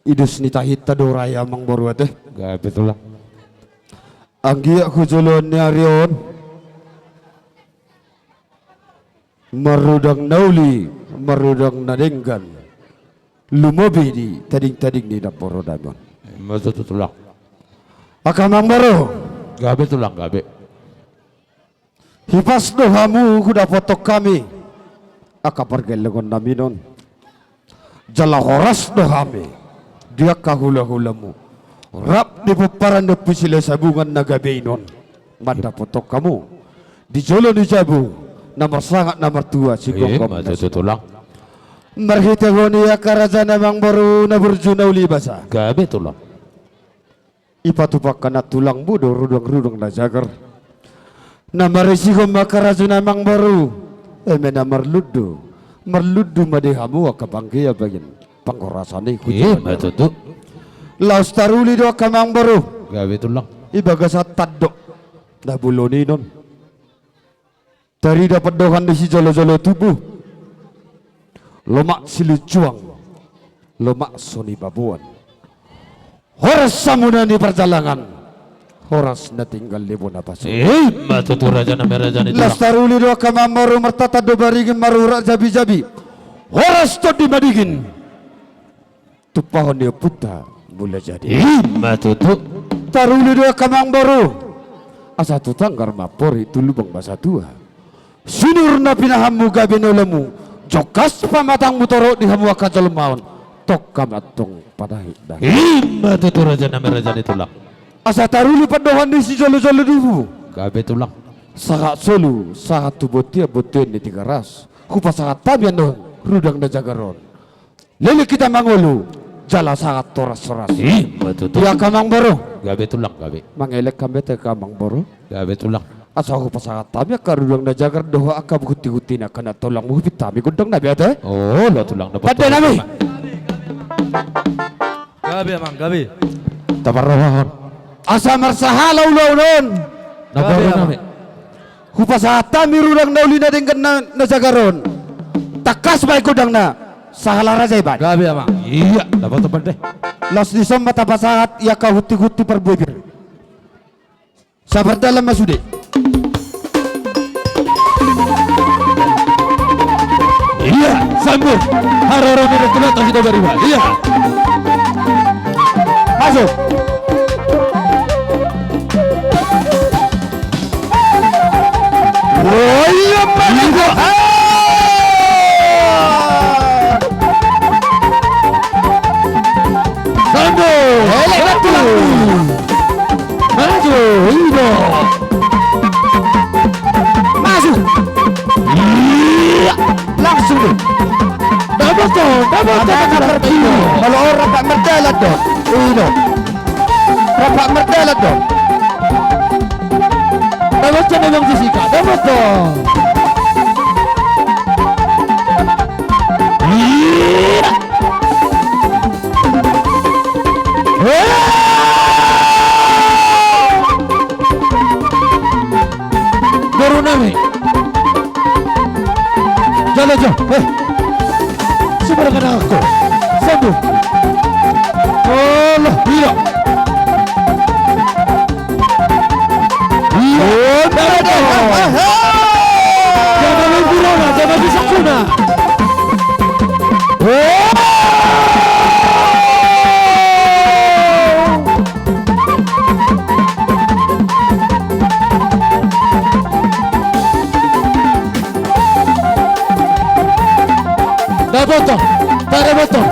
Idos ni tahinta do ra i amang boru ate. Gabe tulang. Anggiat tu joloan ni ari on marudang na uli, marudang na denggan, lumobi di tading-tading ni namboru nami on. Ima tutu tulang. Angka amang boru. Gabe tulang, gabe. Hipas do hamu hudapothon hami angka pargellengon nami on. Jala horas do hami di angka hula-hulamu rap di pomparan ni Ompu Silahisabungan na gabe i on mandapothon hamu di jolo ni jabu na marsangap na martua. Ima tutu tulang. Marhitehon i angka raja nami amang boru na burju na uli basa. Gabe tulang. Ipatupa angka na tulangmu do rudang-rudang na jagar na marisihon ma angka raja nami amang boru. Eme na marlundu, marlundu ma di hamu angka bangkea bagian panghorasan i. Ima tutu. Laos taruli do angka amang boru. Gabe tulang. Di bagasan tandok na bolon i on. Tarida pandohan ni sijolo-jolo tubu. Lomak siluncuang, lomak soni baboan. Horas hamu na di parjalangan, horas na tinggal di bona pasu. Ima tutu raja nami, raja ni tulang. Laos taruli do angka amang boru, martatan do baringin, marurat jabi-jabi. Horas tondi madingin. Tumpahon ni ompunta Mulajadi. Ima tutu. Taruli do angka amang boru. Asa tu tanggar mampori, tu lubang ma satua. Sinur na pinahanmu gabe ni ulaonmu. Jongkas pamatangmu torop di hamu angka jolma on. Tongka ma antong padahit-dahit. Ima tutu raja nami, raja ni tulang. Asa taruli pandohan ni sijolo-jolo tubu. Gabe tulang. Sahat solu, sahat tu bontean, bontean ni Tigaras. Hupasahat hami annon rudang na jagar on. Leleng hita mangolu, jala sahat horas-horas. Ima tutu. Ia angka amang boru. Gabe tulang, gabe. Mangelek hami ate angka amang boru. Gabe tulang. Asa hupasahat hami angka rudang na jagar dohot angka gunti-guntina, angka na tulangmu, hupinta hami gondang nami ate. Olo tulang, na pande nami. Gabe amang, gabe. Taparrohahon. Asa marsahala ulaon on. Na gabe boru amang. Nami. Hupasahat hami rudang na uli na denggan na, na jagar on. Tangkas bahen gondangna. Sahala raja iba. Gabe amang. Ia, dapothon pande. Laos dison ma tapasahat ia angka gunti-gunti parbue pir. Sabar dalan ma sude. Ia, sambut. Haroro ni Ratu Lata Sidobariba. Ia. Masuk. Woi, apa itu? Sando. Elek, satu. Maju, ido. Maju. Iya. Langsung. Dapothon, dapothon. Kalau orang tak merdalat dong. Ido. Rap merdalan do. Dapothon do, Bang Jessica, dapothon. Iya. Hei! Boru nami. Jala jo, eh. Sembarangan aku. Sambung. Allah, iya. Iya. Benar. Jangan lupa, jangan bisa kuna. Oh. Dapothon, dapothon.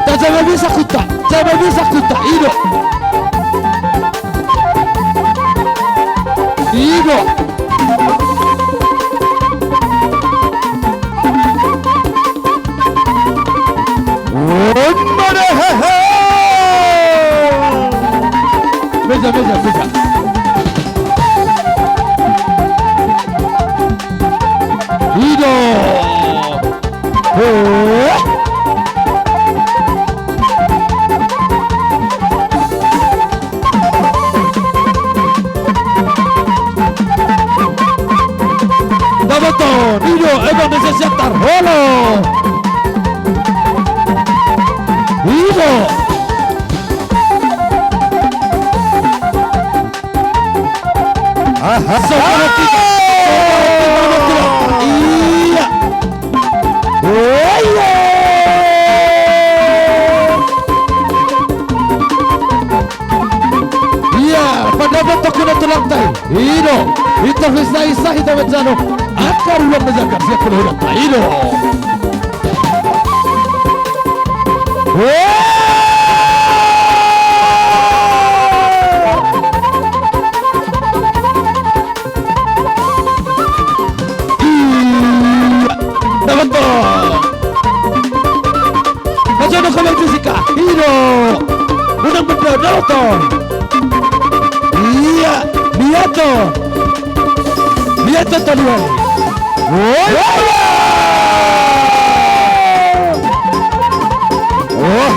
Tajama bisa kuta, jama bisa kuta. Ido. Ido. Meja, meja, meja. Ido. Hei. Dapothon, ido, Ebang desa Siantar, halo. Aha. Saudara kita. Saudara kita. Iya. Oh, iya. Iya, pandapothon tu na tulangta i. I do. Intervista isa hita manjalo. Angka rulang na jagar siap kuda hidang. I do. Dapat to. Ajo no kalau fisika. I do. Unang benda dapat to. Iya, lihat to. Lihat to tadi. Woi. Wah.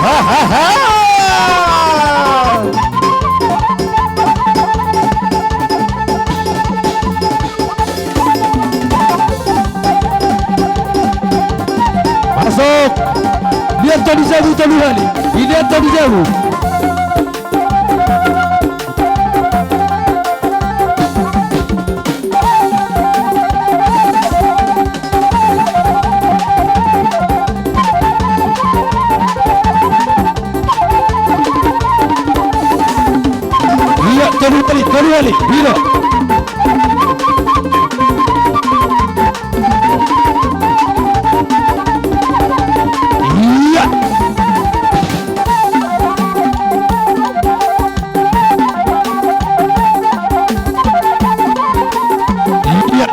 Masuk. Lihat to di jabu tolu hali. Lihat to di jabu. Iya, tolu hali, tolu hali. Iya. Iya. Iya.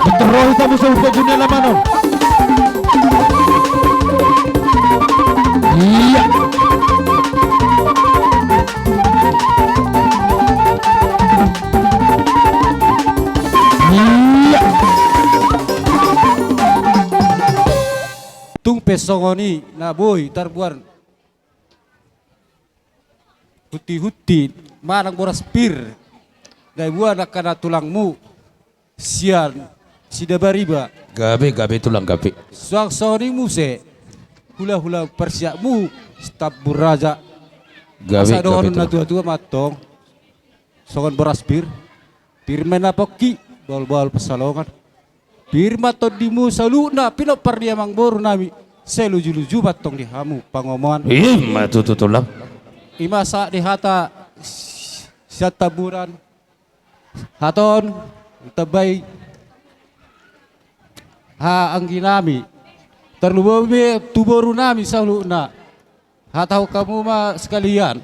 Betul roh itu musuh pogune lama no. Iya. Iya. Tung pe songon i na boi tarbuan huti-huti manang boras pir na ibuan angka na tulangmu sian Sidabariba. Gabe, gabe tulang gabe. Suang songon i muse hula-hula parsiapmu Sitambur Raja. Gabe, asa dohonon na tua-tua ma antong. Songon boras pir, pir ma na pongki, bahul-bahul pansalongan. Pir ma tondimu saluhutna, pinompar ni amangboru nami, sai luju-luju ma antong di hamu pangomoan. I ma tutu tulang. I ma sahat di hata sian tamburan. Hata on, tambai haha anggi nami. Tarlumobi tu boru nami saluhutna. Hatahon hamu ma sekalian.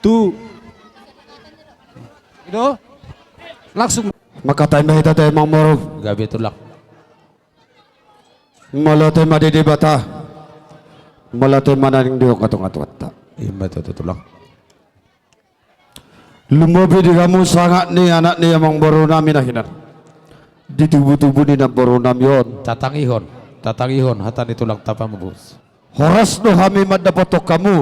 Tu. I do? Langsung. Mangkatai ma hita tu amangboru. Gabe tulang. Mauliate ma di Debata. Mauliate ma nang di tonga-tonga Tuhanta. I ma tutu tulang. Lumobi di hamu sangap ni anak ni amangboru nami na hinan. Di tubu-tubu ni namboru nami on. Tatangihon, tatangihon hata ni tulang ta pamungka. Horas do hami mandapothon hamu.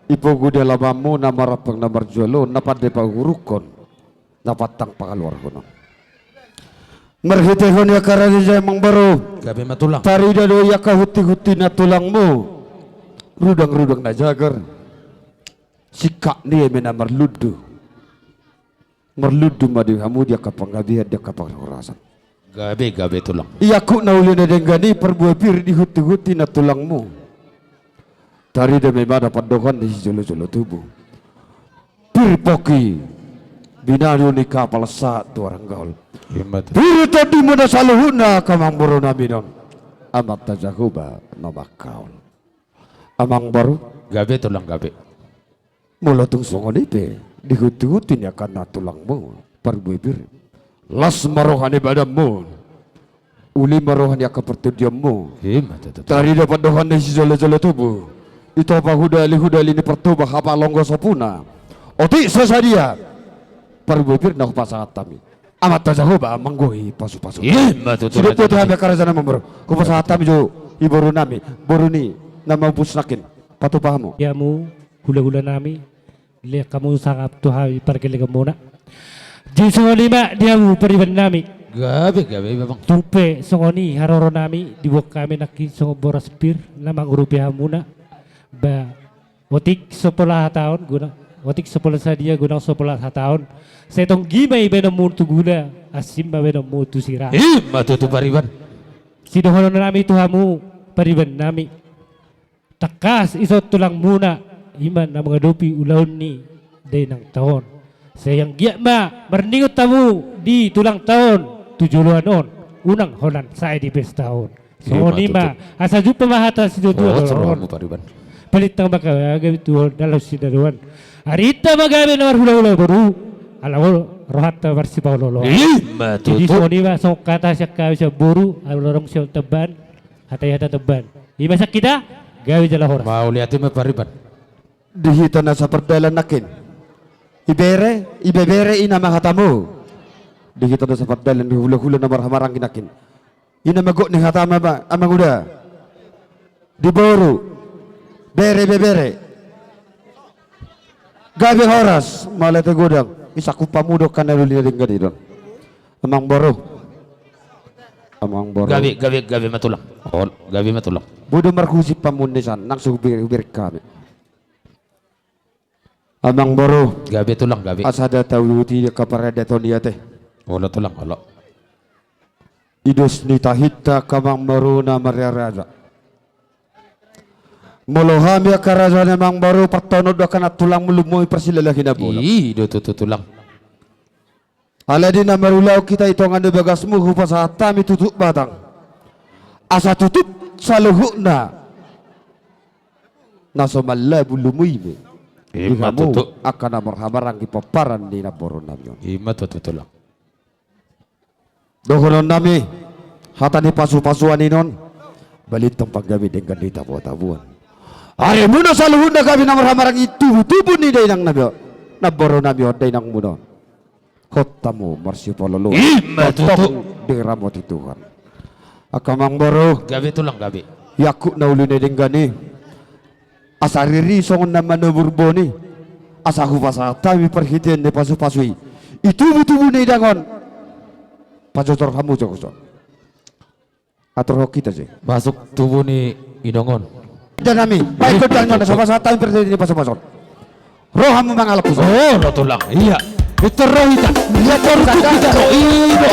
I pogu di alamanmu na marampang na marjolo, na pande pangurungkon, na pantang pangaluarhon on. Marhitehon i angka raja i amangboru. Gabe ma tulang. Tarida do i angka huti-huti na tulangmu. Rudang-rudang na jagar. Singkat ni eme na marlundu. Marlundu ma di hamu di angka panggabean di angka parhorasan. Gabe, gabe tulang. Ia angkup na uli na denggan i parbue pir di huti-huti na tulangmu. Tarida ma i ma da pandohan ni sijolo-jolo tubu. Pir pongki binadu ni kapal sahat tu arang gaol. I ma tutu. Pir tondimu na saluhutna angka amangboru nami on. Amanta Jahowa na mangkaol. Amangboru. Gabe tulang gabe. Molo tung songon i pe di huti-huti ni angka na tulangmu parbue pir. Las ma roha ni badanmu. Uli ma roha ni angka partondionmu. I ma tutu. Tarida pandohan ni sijolo-jolo tubu. Itopa hudali-hudali ni Partoba hapalonggo sapuna. Otik so sadia parbue pir na hupasahat hami. Amanta Jahowa manggohi pasu-pasu. I ma tutu. Sidok tu hami angka raja nami amangboru. Hupasahat hami jo i boru nami, boru ni na mampus nangkin. Patupa hamu. Ia hamu hula-hula nami. Lehon hamu sangap tu hami pargellengmuna. Jadi songon i ma di hamu pariban nami. Gabe, gabe, Bapang. Tung pe songon i haroro nami diboan hami nangkin songon boras pir na mangurupi hamuna. Ba Otik so pola hataon guna, otik so pola sadia guna so pola hataon. Sai tonggi ma i baenonmu tu gula, asing ma baenonmu tu sira. I ma tutu pariban. Sidohonon nami tu hamu pariban nami. Tangkas ison tulangmuna, i ma na mangadopi ulaon ni dainang ta on. Sai anggiat ma marningot hamu di tulang ta on tu joloan on, unang holan sae di pesta on. Songon i ma, asa jumpa ma hata situatua on. Balintang ma gabe tu dalan sinadoan. Arinta ma gabe na marhulahula boru, ala rohanta marsipaolooloan. I ma tutu. Jadi songon i ma songon hata sian hami sian boru, ala adong sian tambaan. Hata i hata tambaan. I ma sian hita, gabe jala horas. Mauliate ma pariban. Di hita na sapardalan nangkin. Ibebere, ibebere i na ma hatamu. Di hita na sapardalan di hulahula na marhahamaranggi nangkin. I na ma gok ni hata ma amang uda. Di boru. Bere ibebere. Gabe horas, mauliate godang. Isangkup hamu do angka na uli na denggan i do. Amang boru. Amang boru. Gabe, gabe, gabe ma tulang. Olo, gabe ma tulang. Boi do marhusip hamu on nian, nang so hubereng hami. Amang boru. Gabe tulang, gabe. Asa da tauduti angka paradaton i ate. Olo tulang, olo. I dos ni tahinta angka amang boru na marraja. Molo hami angka raja ni amang boru, partongon do angka na tulang, lumobi parsilahi na bolon. I do tutu tulang. Alai di na marulaon hita i tonga ni bagasmu, hupasahat hami tutup batang. Asa tutup saluhutna na so mallabun lumobi. I ma tutu. Di hamu angka na marhahamaranggi pomparan ni namboru nami on. I ma tutu tulang. Dohonon nami, hata ni pasupasuan i non. Balintang panggabean denggan di tabuatabuan. Arimuna saluhutna gabe na marhahamaranggi tubutubu ni dainang nami on. Namboru nami on dainangmuna on. Hot hamu marsipaolooloan. I ma tutu. Tongtong diramoti Tuhan. Angka amang boru. Gabe tulang, gabe. Iangkut na uli na denggan i. Asa riri songon na manobur boni. Asa hupasahat hami parhitean ni pasupasu i. I tubutubu ni inang on. Pajotor hamu jo huson. Atur hok hita je. Masuk tubu ni inang on. Inang nami, baen gondang on, asa hupasahat hami parhitean ni pasupasu on. Ro hamu mangalap huson. Olo tulang, ia. Pintor ro hita. Ia, pintor ro hita. Ro, i do.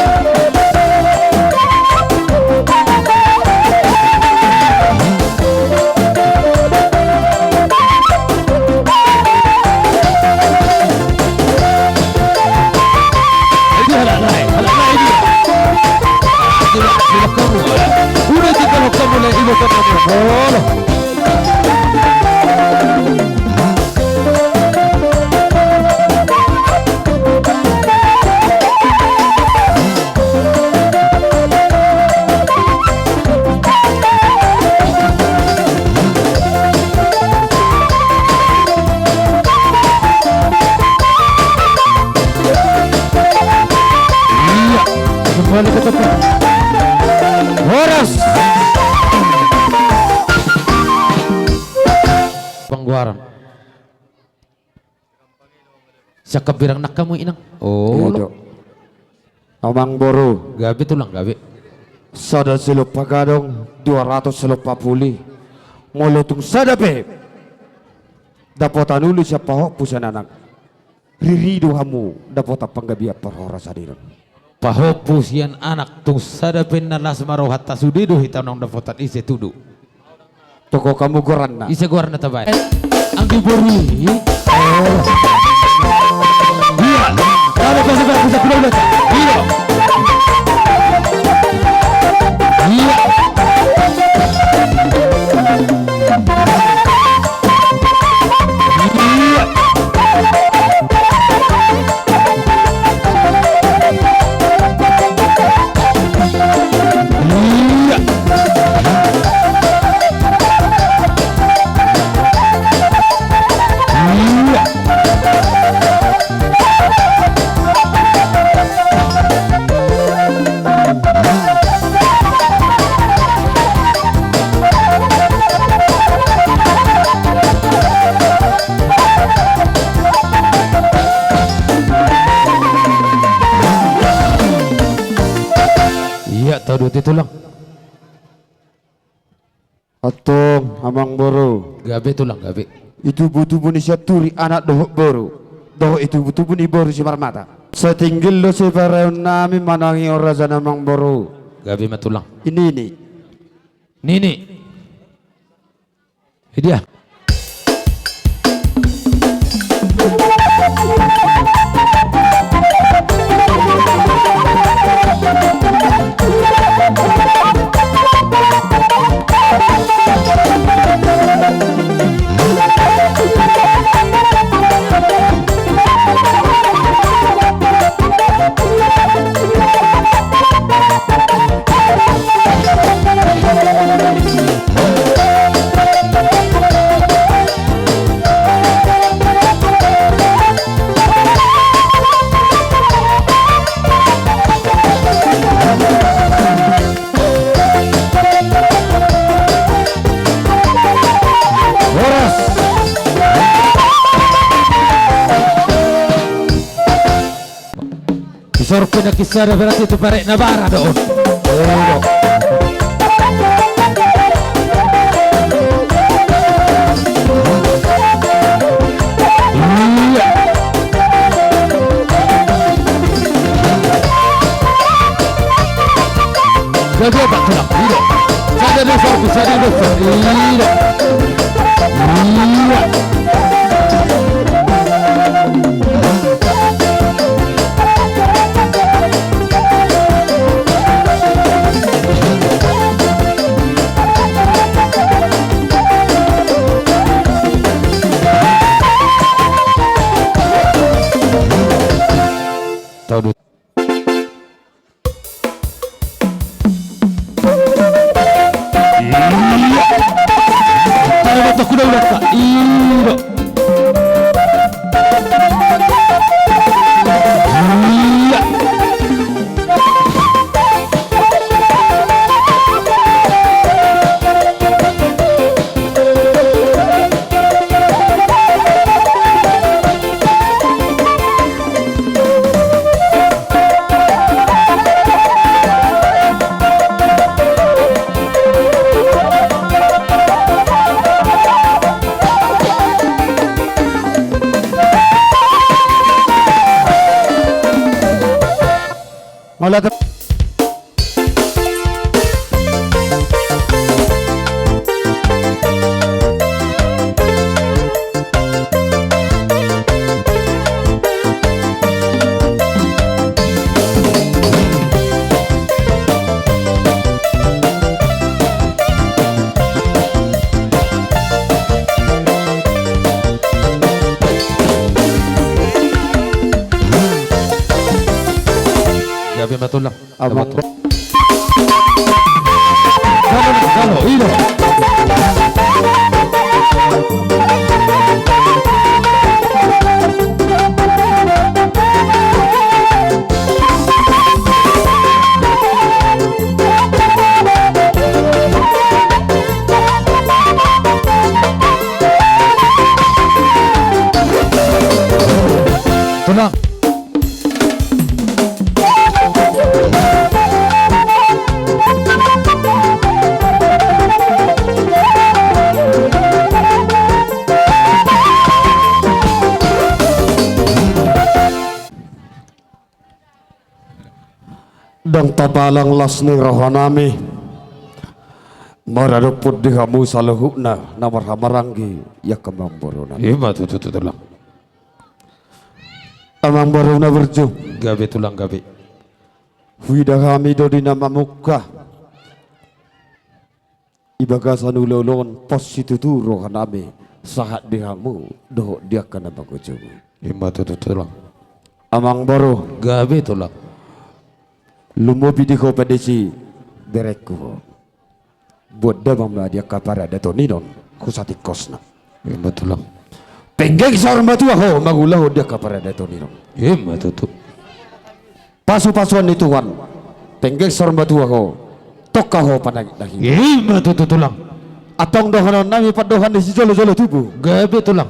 Horas. Panggoaran. Siangkap birang nang hamu inang. Olo. Amang boru. Gabe tulang, gabe. Sada silompa gadong, dua ratus silompa puli. Molo tung sada pe dapotan uli sian pahompu sian anak, riri do hamu dapotan panggabean parhorasan i non. Pahompu sian anak, tung sada pe na las ma rohanta, sude do hita naung dapotan. Ise tudu? Toko hamu goarna. Ise goarna tabaen? Anggi boru i. Ia. Kada pasti pasti bisa kuda udah. Ia. Ia. Ia, tau dua tulang. Antong, amang boru. Gabe, tulang, gabe. Itubutubu ni sianturi anak dohot boru, dohot itubutubu ni boru Simarmata. Sai tinggil do siparaeonnami manangihon raja na, amang boru. Gabe ma, tulang. Ini, ini. Nini. Idia. Horas. Disorpi na kisada berarti tu parek na bara do on. Iya. Jadi apa, tulang? Iya. Sada disorpi, sada disorpi. Iya. Iya. Tau dut. Iya. Tau dut, aku dah udah tak. Iya. Iya. Mauliate. Gabe ma, tulang. Abang. Jalo, jalo, i do. Tulang. Ndang tapalang las ni rohanami maradophon di hamu saluhutna na marhahamaranggi, i angka amangborunami. I ma tutu, tulang. Amangboru na burju. Gabe, tulang, gabe. Huida hami do di na mamungka i bagasan ulaon on, pos situtu rohanami sahat di hamu dohot di angka na mangujungi. I ma tutu, tulang. Amangboru. Gabe, tulang. Lumobi di ho pe disi berengku ho. Buat damang ma di angka paradaton i on husatingkosna. I ma tutu, tulang. Penggeng saur matua ho mangulahon di angka paradaton i on. I ma tutu. Pasupasuan ni Tuhan. Penggeng saur matua ho, tongka ho panangihon. I ma tutu, tulang. Antong dohononnami pandohan ni sijolojolo tubu. Gabe, tulang.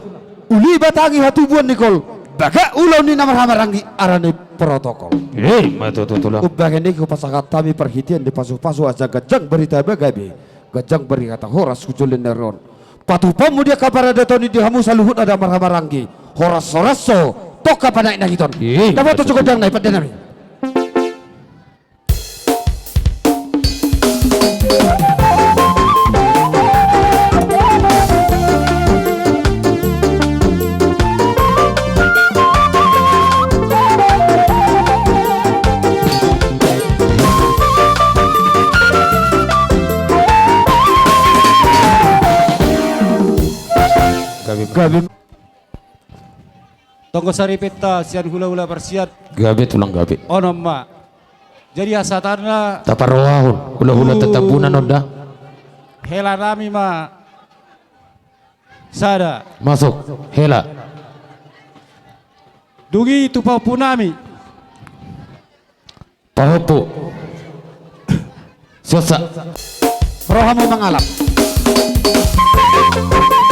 Uli batang i hatubuan ni kol, bagak ulaon ni na marhahamaranggi, arani protokol. I ma tutu, tulang. Umbahen i hupasahat hami parhitean ni pasupasu, asa ganjang barita na gabe. Ganjang bari hata horas hujolo ni ari on. Patupaonmu di angka paradaton i di hamu saluhutna damang marhaha maranggi. Horas horas ho, tongka panaek na hiton. Ih, dapotan jo gondang nai pande nami. Gabe. Gabe. Tonggo saripenta sian hulahula parsiat. Gabe tulang gabe. Onom ma. Jadi hasahatanna taparrohahon hulahula tu Tambunan on da. Hela nami ma sada. Masuk hela. Dung i tu pahompu nami. Pahompu. Siosa. Rohamu mangalap.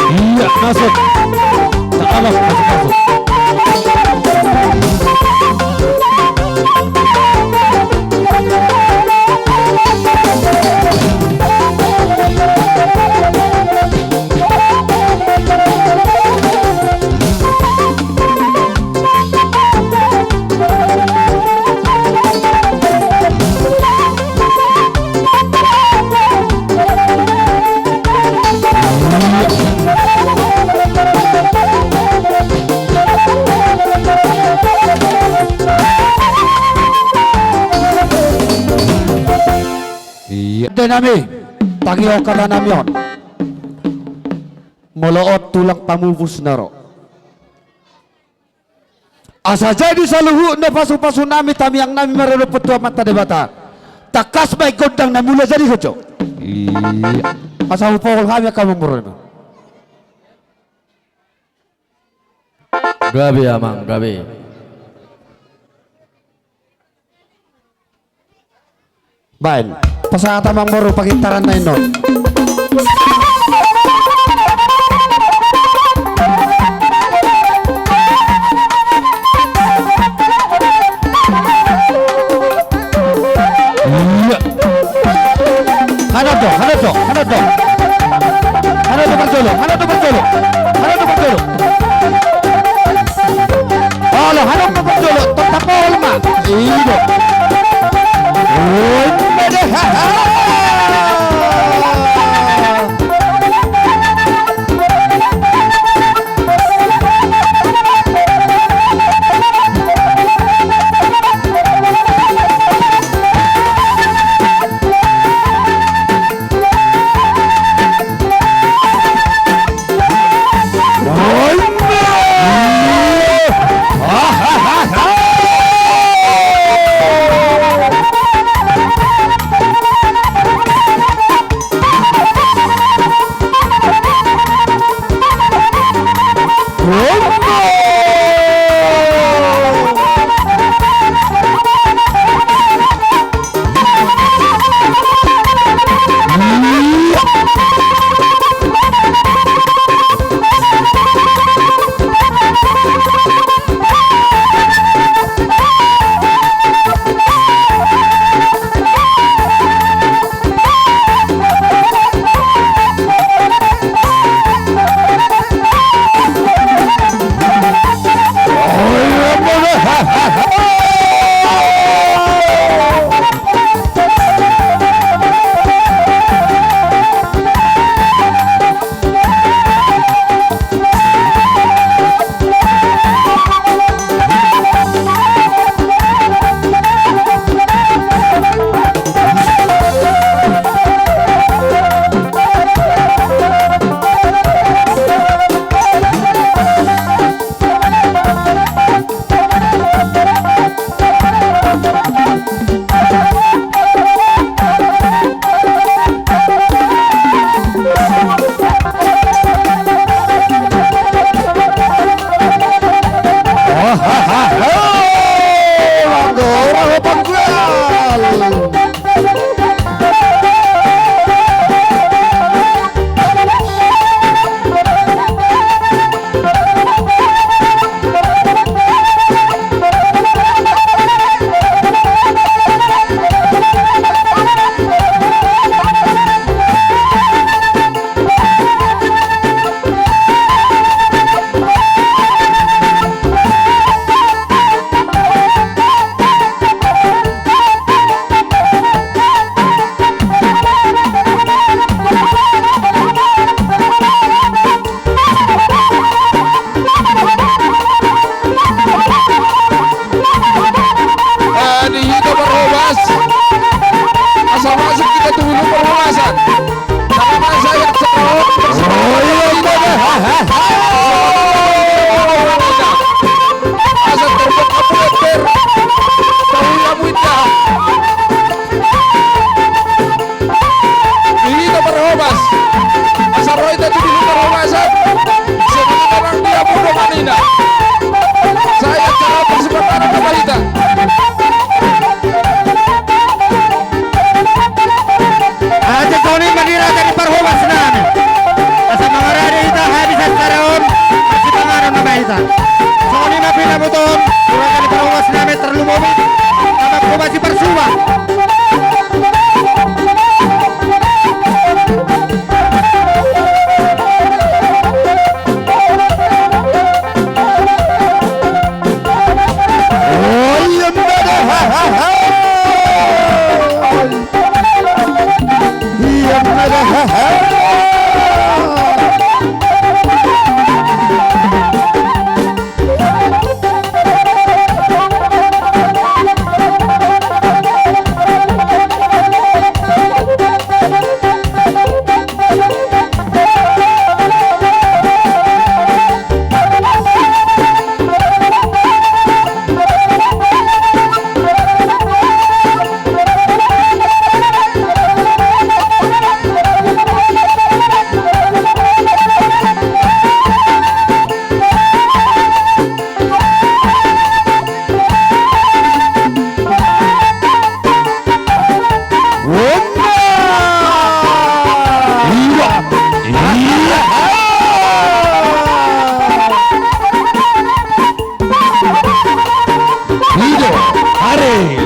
Iya, masuk. Mangalap, masuk, masuk. Iya. Pande nami, tangihon hata nami on. Molo on tulang pamupus na ro. Asa jadi saluhutna pasupasu nami, tamiang nami maradophon tu Amanta Debata. Tangkas ma i gondang na mula jadi hujolo. Iya. Asa hupohol hami angka amangboru. Gabe amang, gabe. Baen. Pasahat amangboru pangintaran na i non. Iya. Hana do, hana do, hana do. Hana do parjolo, hana do parjolo. Hana do parjolo. Olo, hana do parjolo, tong tapohol ma. Ido. Oi, mede, ha, ha. Ido, are.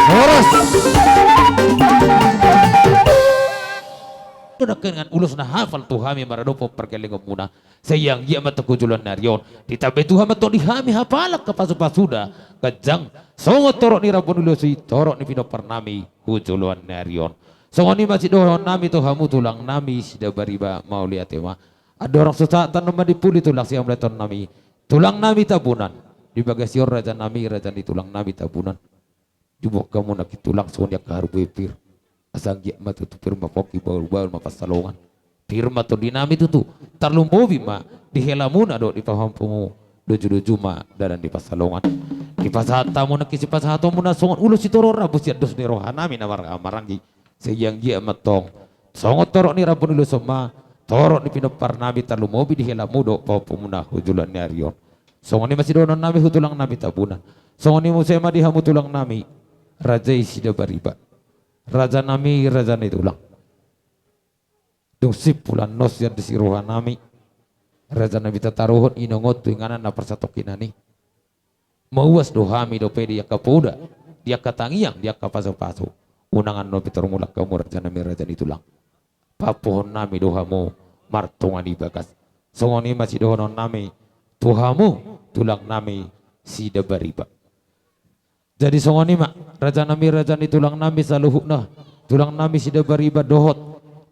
Horas. Dongan ulos na hafal tu hami maradophon pargellengonmuna. Sai anggiat ma tu joloan ni ari on ditambai Tuhan ma tong di hami hapalan, hapasupasuda, ganjang. Songon torop ni rambu ni ulos i, torop ni pinompar nami tu joloan ni ari on. Songon i ma sidohonon nami tu hamu tulang nami Sidabariba, mauliate ma. Andorang so sahat tano mandimpuli tulang sian mulaton nami, tulang nami Tabunan. Di bagas i on raja nami, raja ni tulang nami Tabunan. Diboan hamu nangkin tulang songon i angka haru bue pir. Asa anggiat ma tutu pir ma pongki, bahulbahul ma pansalongan. Pir ma tondi nami tutu. Tarlumobi ma di helamuna dohot di pahompumuna. Dojudoju ma dalan di pansalongan. Dipasahat hamu nangkin sipasahatonmuna songon ulos sitorop rambu sian dos ni roha nami na marhahamaranggi. Sai anggiat ma tong songon torop ni rambu ni ulos on ma, torop ni pinompar nami tarlumobi di helamu dohot pahompumuna tu joloan ni ari on. Songon i ma sidohonon nami tu tulang nami Tabunan. Songon i muse ma di hamu tulang nami raja i Sidabariba. Raja nami, raja ni tulang. Dung simpul annon sian disi roha nami, raja nami tataruhon inongon tu inganan na parsatongkinan i. Mauas do hami dope di angka poda, di angka tangiang, di angka pasupasu. Unang annon pe tarmulak hamu raja nami, raja ni tulang. Pahophon nami do hamu martonga ni bagas. Songon i ma sidohonon nami tu hamu tulang nami Sidabariba. Jadi songon i ma raja nami, raja ni tulang nami saluhutna, tulang nami Sidabariba dohot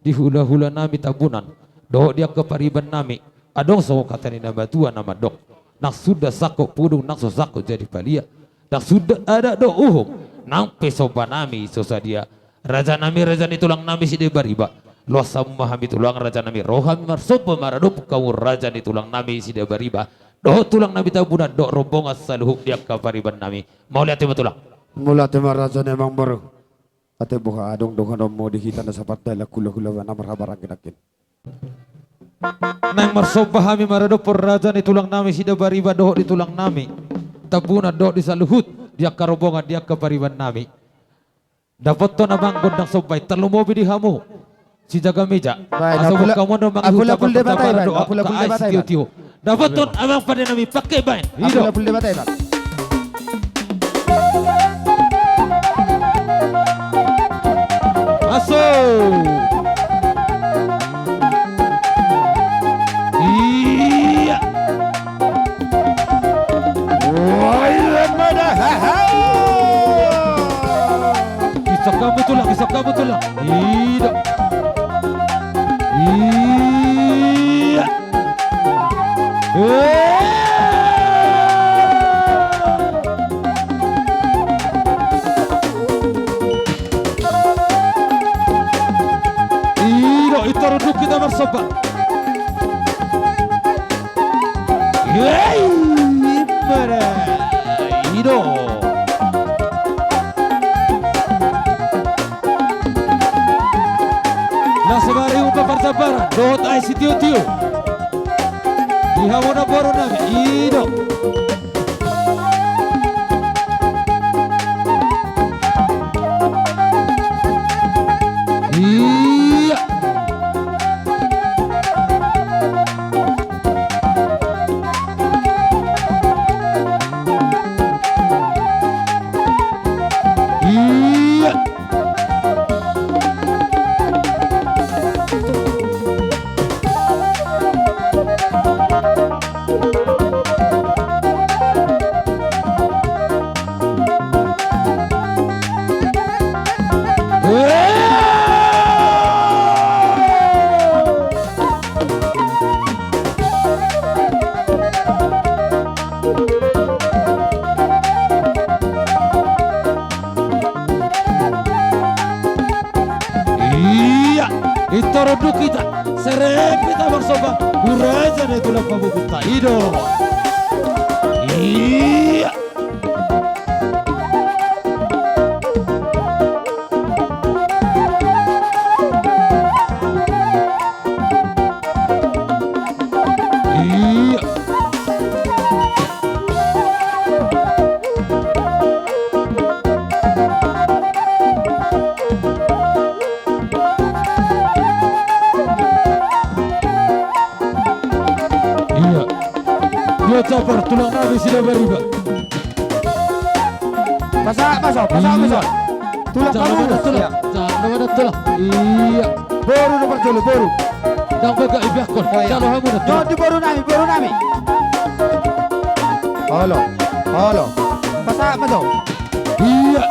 di hulahula nami Tabunan, dohot di angka pariban nami. Adong songon hata ni na matua na mandok, nang suda sangkot pudung, nang so sangkot jadi palia. Nang suda adat dohot uhum, nang pe somba nami so sadia. Raja nami, raja ni tulang nami Sidabariba, loas hamu ma hami tulang raja nami, ro hami marsomba maradophon hamu raja ni tulang nami Sidabariba dohot tulang nami Tabunan dohot rombongan saluhut di angka pariban nami. Mauliate ma tulang. Mauliate ma raja ni amangboru. Ate boha adong dohononmu di hita na sapardalan hulahula na marhahamaranggi nangkin. Naeng marsomba hami maradophon raja ni tulang nami Sidabariba dohot di tulang nami Tabunan dohot di saluhut di angka rombongan di angka pariban nami. Dapothon amang gondang somba i, tarlumobi di hamu sijaga meja. Baen, asa apula, boan hamu on do mangihuthon apula pul Debata i, baen, apula pul Debata i, baen. Ais tio-tio. Dapothon amang pande nami pangke baen. Ido. Apula pul Debata i, baen. Aso. Iya. Woi, lemada, haha. Bisa kamu tulang, bisa kamu tulang. Ido. Iya. Eh. Ido, ito runduk hita marsomba. Hei, pada. Ido. Las bari umpa parjamparan, dohot ais sitio-tio. Di hamu na boru nami, ido. Iya. Ia, pintor unduk hita, serep hita marsomba tu raja ni tulang pamoguonta i do. Ia. Ia. Ia. Ia, Japar, tulang nami Sidabariba. Pasahat ma, Son, pasahat ma, Son. Tulang, pasahat ma, Son. Tulang. Ia. Pasahat ma, Son, tulang. Ia. Boru do parjolo, boru. Ndang baga ibakkon. Oh, ia. Jalo hamu na, tulang. Nyo di boru nami, boru nami. Olo, olo. Pasahat ma, Son. Ia.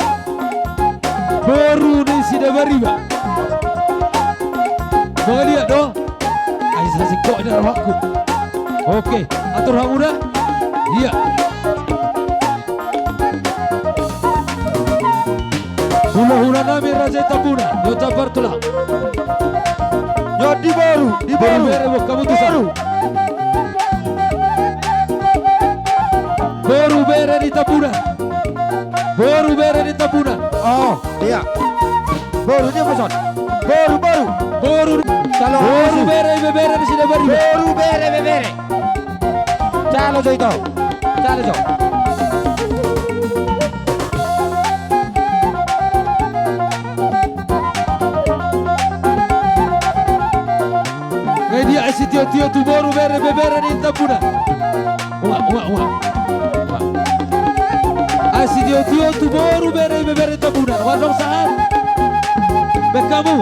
Boru ni Sidabariba. Mangaliat do. Ai sasingkop ni rohangku. Oke, atur hamu da. Ia. Hulahula nami raja i Tambuna, nyo Japar tulang. Nyo di boru, di boru. Boru bere, boru kamu tu sa. Boru. Boru bere ni Tambuna. Boru bere ni Tambuna. Oh, ia. Boru dia, Son. Boru, boru. Boru. Jalo, boru bere, ibebere di Sidabariba. Boru bere, ibebere. Jalo jo ito. Jalo jo. Ngai dia, ai sitio-tio tu boru bere, ibebere ni Tambuna. Ua, ua, ua. Ua. Ai sitio-tio tu boru bere, ibebere ni Tambuna. Ua, dong sahat. Baen hamu.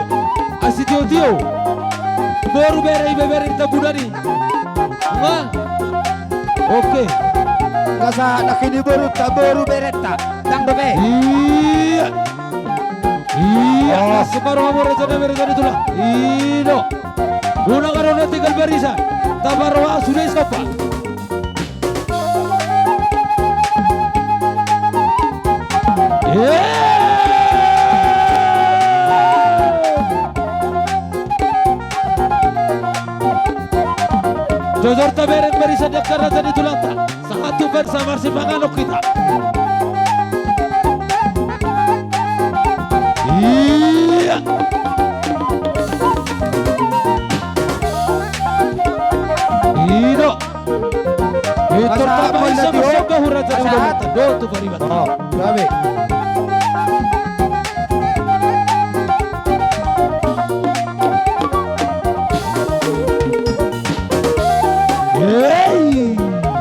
Ai sitio-tio. Boru bere, ibebere ni Tambuna ni. Ua. Oke. Nga sahat nangkin i borunta, boru berenta. Ndang dope. Ia. Ia. Oh. Separuh hamu raja nami, raja ni tulang. I do. Unang adong na tinggal barisan. Taparroha sude i somba. Ia. Jojor tabereng barisan di angka raja ni tulangta. Sahat tu baen sa marsipanganon hita. Ia. I do. Pintor tama i, sahat ma, sahat ma, sahat ma. Sahat ma, sahat ma. Sahat ma, sahat ma. Sahat ma, sahat ma. Oh, gabe. Hei,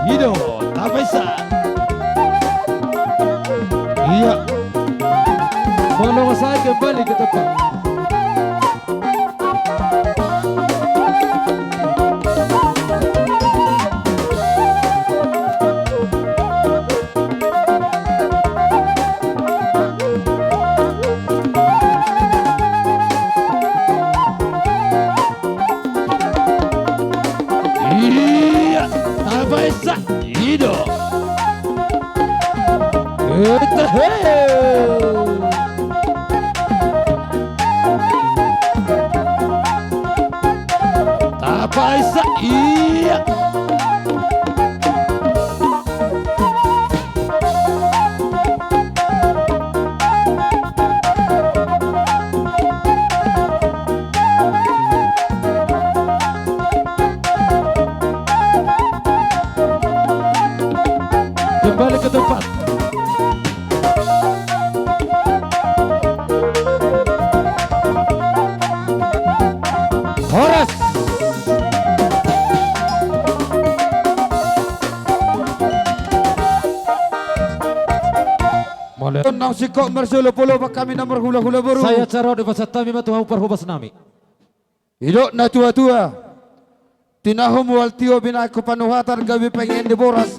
i do, tapaisa. Ia. Molo sai kembali ke tempat. Ia, tapaisa, i do. Eta he. Tapaisa, ia. Kembali ke tempat. Horas. Mauliate. Naung singkop marsiolopolopan hami na marhulahula boru. Sai acara on dipasahat hami ma tu hamu parhobas nami. Didok natuatua: Tinahu mual tio, binahen tu panuhatan, gabe pangidoan ni boras,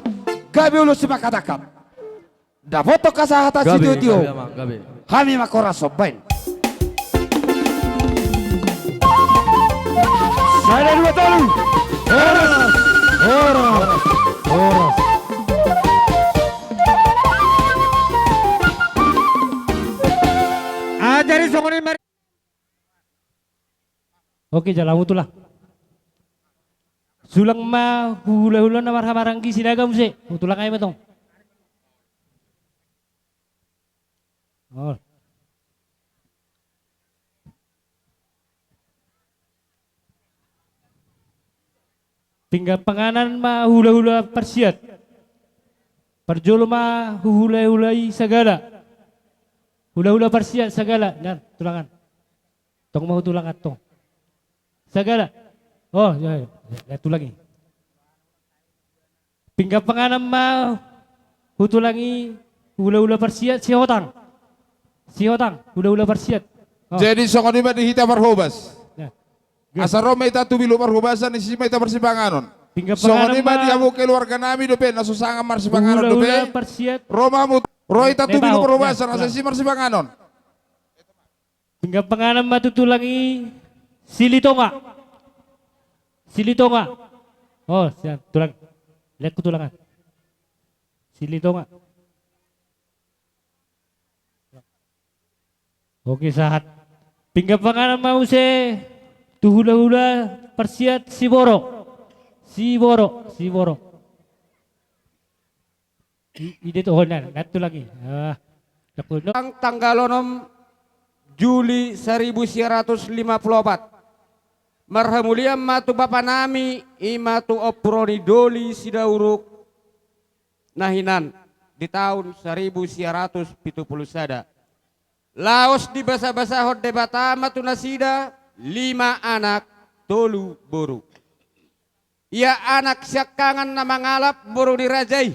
gabe ulos simangatanghon. Dapotan hasahatan sitiotio. Gabe, gabe, amang, gabe. Hami ma horas sombaen. Sada, dua, tolu. Horas, horas, horas. Ah, jadi songon i ma- Oke, jala hamu tulang. Sulang ma hulahula na marhahamaranggi Sinaga muse. Hutulang aja ma tong. Oh. Pinggan panganan ma hulahula Parsiat. Parjolo ma huhulahulai Sagala. Hulahula Parsiat Sagala. Nah, tulangan. Tong ma hutulangan tong. Sagala. Oh, ya, ya, ya, tulangi. Pinggan panganan ma hutulangi hulahula Parsiat Sihotang. Sihotang, hulahula Parsiat. Oh. Jadi songon i ma di hita parhobas. Ya. Asa ro ma hita tu bilu parhobasan, disi ma hita marsipanganon. Pinggan panganan ma. Songon i ma di hamu keluarga nami dope, na so sangap marsipanganon dope. Hulahula Parsiat. Ro ma hamu, ro hita tu bilu parhobasan, asa disi marsipanganon. Pinggan panganan ma tu tulang i Silitonga. Silitonga. Oh, sian tulang. Lean hutulangan. Silitonga. Oke, sahat. Pinggan panganan ma muse tu hulahula Parsiat Siboro. Siboro, Siboro. I-, ide tu hona, natu lagi. Ah, takut no. Tang-, tanggal onom Juli seribu sia ratus lima pulu opat. Marhamulian ma tu bapa nami, i ma tu ompu ro ni doli Sidauruk na hinan di taon seribu sia ratus pitu pulu sada. Laos dibasabasahon Debata ma tu nasida lima anak, tolu boru. Ia anak siangkangan na mangalap boru ni raja i,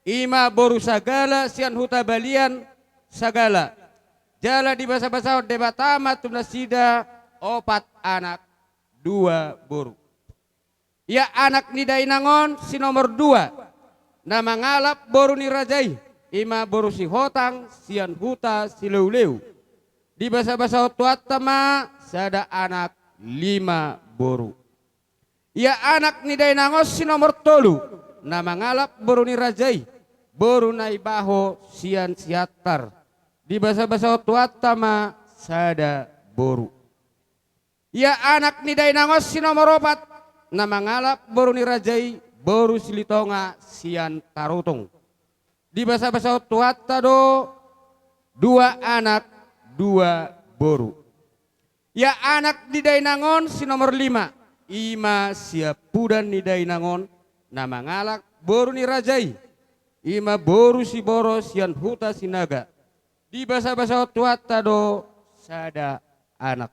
i ma boru Sagala sian huta Balian Sagala. Jala dibasabasahon Debata ma tu nasida opat anak, dua boru. Ia anak ni dainang on si nomor dua, na mangalap boru ni raja i, i ma boru Sihotang sian huta Sileuleu. Dibasabasahon Tuhanta ma sada anak, lima boru. Ia anak ni dainang on si nomor tolu, na mangalap boru ni raja i, boru Naibaho sian Siantar. Dibasabasahon Tuhanta ma sada boru. Ia anak ni dainang on si nomor opat, na mangalap boru ni raja i, boru Silitonga sian Tarutung. Dibasabasahon Tuhanta do dua anak, dua boru. Ia anak ni dainang on si nomor lima, i ma siampudan ni dainang on, na mangalap boru ni raja i, i ma boru Siboro sian huta Sinaga. Dibasabasahon Tuhanta do sada anak.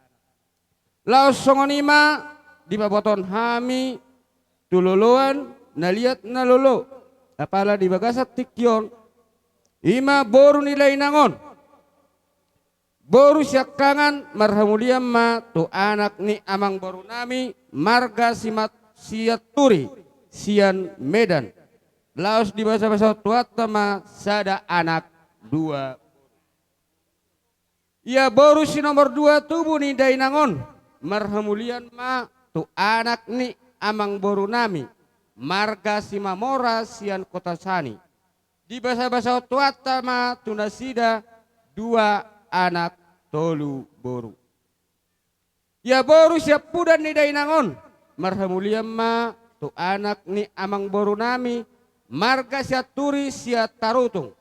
Laos songon i ma dipabotohon hami tu loloan na liat na lolo, apala di bagasan tingki on, i ma boru ni dainang on. Boru siangkangan, marhamulian ma tu anak ni amangboru nami marga Simat-, Sianturi sian Medan. Laos dibasabasahon Tuhanta ma sada anak, dua. Ia boru si nomor dua tubu ni dainang on, marhamulian ma tu anak ni amangboru nami marga Simamora sian Kotasani. Dibasabasahon Tuhanta ma tu nasida dua anak, tolu boru. Ia boru siampudan ni dainang on, marhamulian ma tu anak ni amangboru nami marga Sianturi sian Tarutung.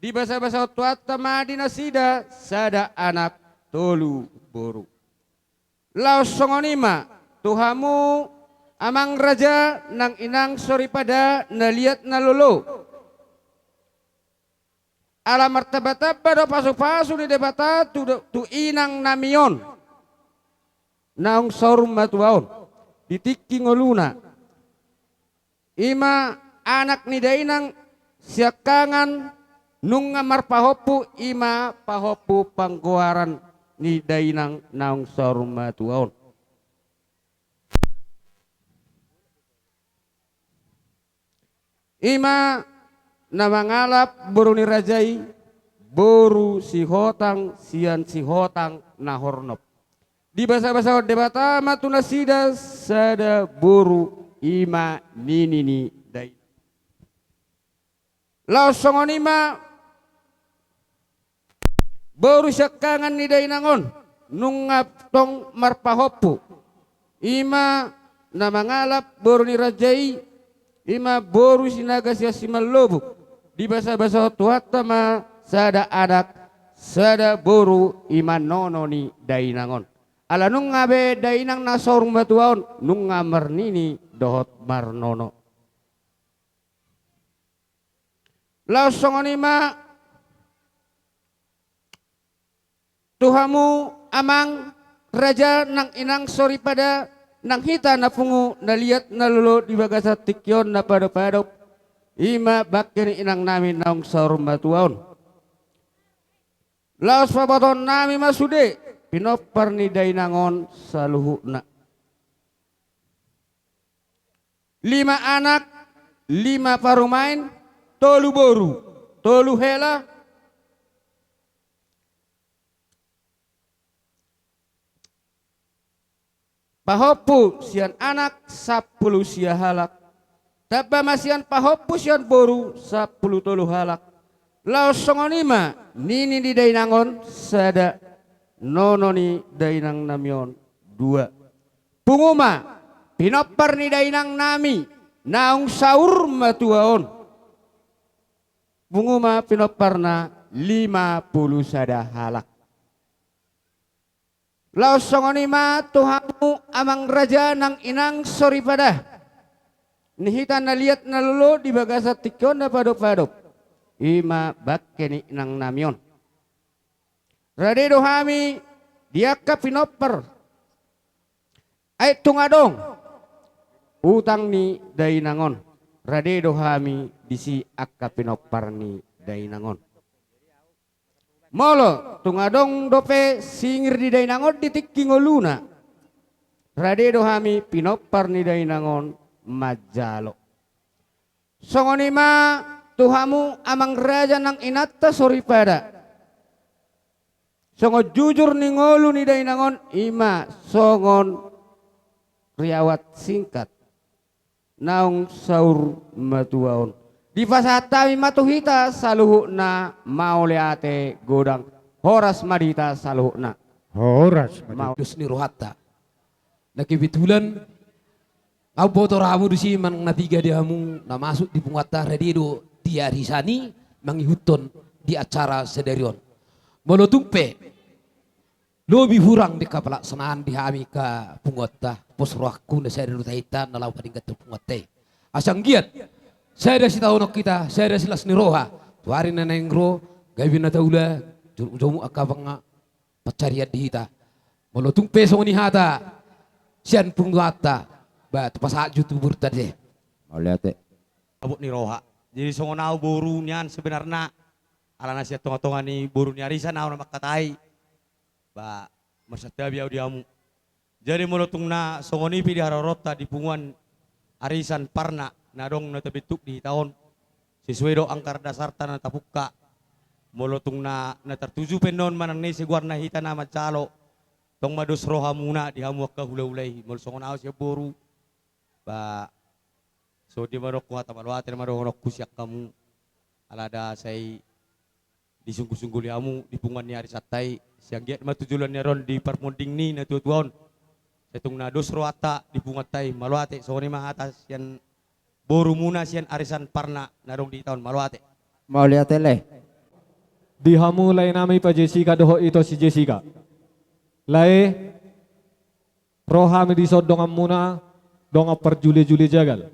Dibasabasahon Tuhanta ma di nasida sada anak, tolu boru. Laos songon i ma tu hamu amang raja nang inang soripada na liat na lolo. Ala martambatamba do pasupasu ni Debata tu, tu inang nami on naung saur matua on di tingki ngoluna. I ma anak ni dainang siangkangan nunga marpahompu, i ma pahompu panggoaran ni dainang naung saur matua on. I ma na mangalap boru ni raja i, boru Sihotang sian Sihotang na hornop. Dibasabasahon Debata ma tu nasida sada boru, i ma nini ni dainang. Laos songon i ma boru siangkangan ni dainang on nunga tong marpahompu, I ma na mangalap boru ni raja i, i ma boru Sinaga sian Simalobuk. Dibasabasahon Tuhanta ma sada anak, sada boru, i ma nono ni dainang on. Ala nunga be dainang na saur matua on nunga marnini dohot marnono. Laos songon i ma tu hamu amang raja nang inang soripada, nang hita na pungu na liat na lolo di bagasan tingki on na padopadop, i ma bangke ni inangnami naung saur matua on. Laos pabotoonnami ma sude pinompar ni dainang on saluhutna. Lima anak, lima parumaen, tolu boru, tolu hela. Pahompu sian anak sampulu sia halak. Tamba ma sian pahompu sian boru sampulu tolu halak. Laos songon i ma nini ni dainang on sada, nono ni dainangnami on dua. Pungu ma pinompar ni dainangnami naung saur matua on. Pungu ma pinomparna lima pulu sada halak. Laos songon i ma tu hamu amang raja nang inang soripada, ni hita na liat na lolo di bagasan tingki on na padopadop, i ma bangke ni inangnami on. Rade do hami di angka pinompar. Ai tung adong utang ni dainang on, rade do hami disi angka pinompar ni dainang on. Molo tung adong dope singir di dainang on di tingki ngoluna, rade do hami pinompar ni dainang on manjalo. Songon i ma tu hamu amang raja nang inanta soripada. Songon jujur ni ngolu ni dainang on, i ma songon riwayat singkat naung saur matua on. Dipasahat hami ma tu hita saluhutna mauliate godang. Horas ma di hita saluhutna. Horas ma di hita. Dos ni rohanta. Na kebetulan ahu boto rohamu disi manang na piga di hamu na masuk di punguanta, rade do di arisan i mangihuthon di acara sadari on. Molo tung pe lobi hurang di angka pelaksanaan di hami angka punguanta, pos rohangku na sada do tahinta na laho padenggan tu punguanta i. Asa anggiat sada sitaonon hita, sada silas ni roha tu ari na naeng ro, gabe na taula, jomuk angka panga pansarian di hita. Molo tung pe songon i hata sian punguanta, ba tu pasahat jo tu borunta disi. Mauliate. Abot ni roha. Jadi songon ahu boru nian sebenarna, alana sian tongatonga ni boru ni arisan ahu na mangkatai, ba marsantabi ahu di hamu. Jadi molo tung na songon i pe di haroroanta di punguan arisan Parna na adong na tabentuk di hita on, sesuai dohot anggaran dasarta na tapungka. Molo tung na, na tartuju pe annon manang na ise goarna hita na manjalo, tong ma dos rohamuna di hamu angka hulahula i. Molo songon ahu sian boru, ba songon dia ma dohononku, hata mauliate ma dohononku sian hamu, ala da sai disungkul-sungkuli hamu di punguan ni arisanta i, sai anggiat ma tu joloan ni ari on di parmonding ni natuatua on, sai tung na dos rohanta di punguanta i. Mauliate. Songon i ma hata sian borumuna sian arisan Parna na adong di hita on. Mauliate. Mauliate lae. Di hamu laenami Pa Jessica dohot ito si Jessica. Lae, ro hami dison donganmuna, dongan parjule-jule jagal.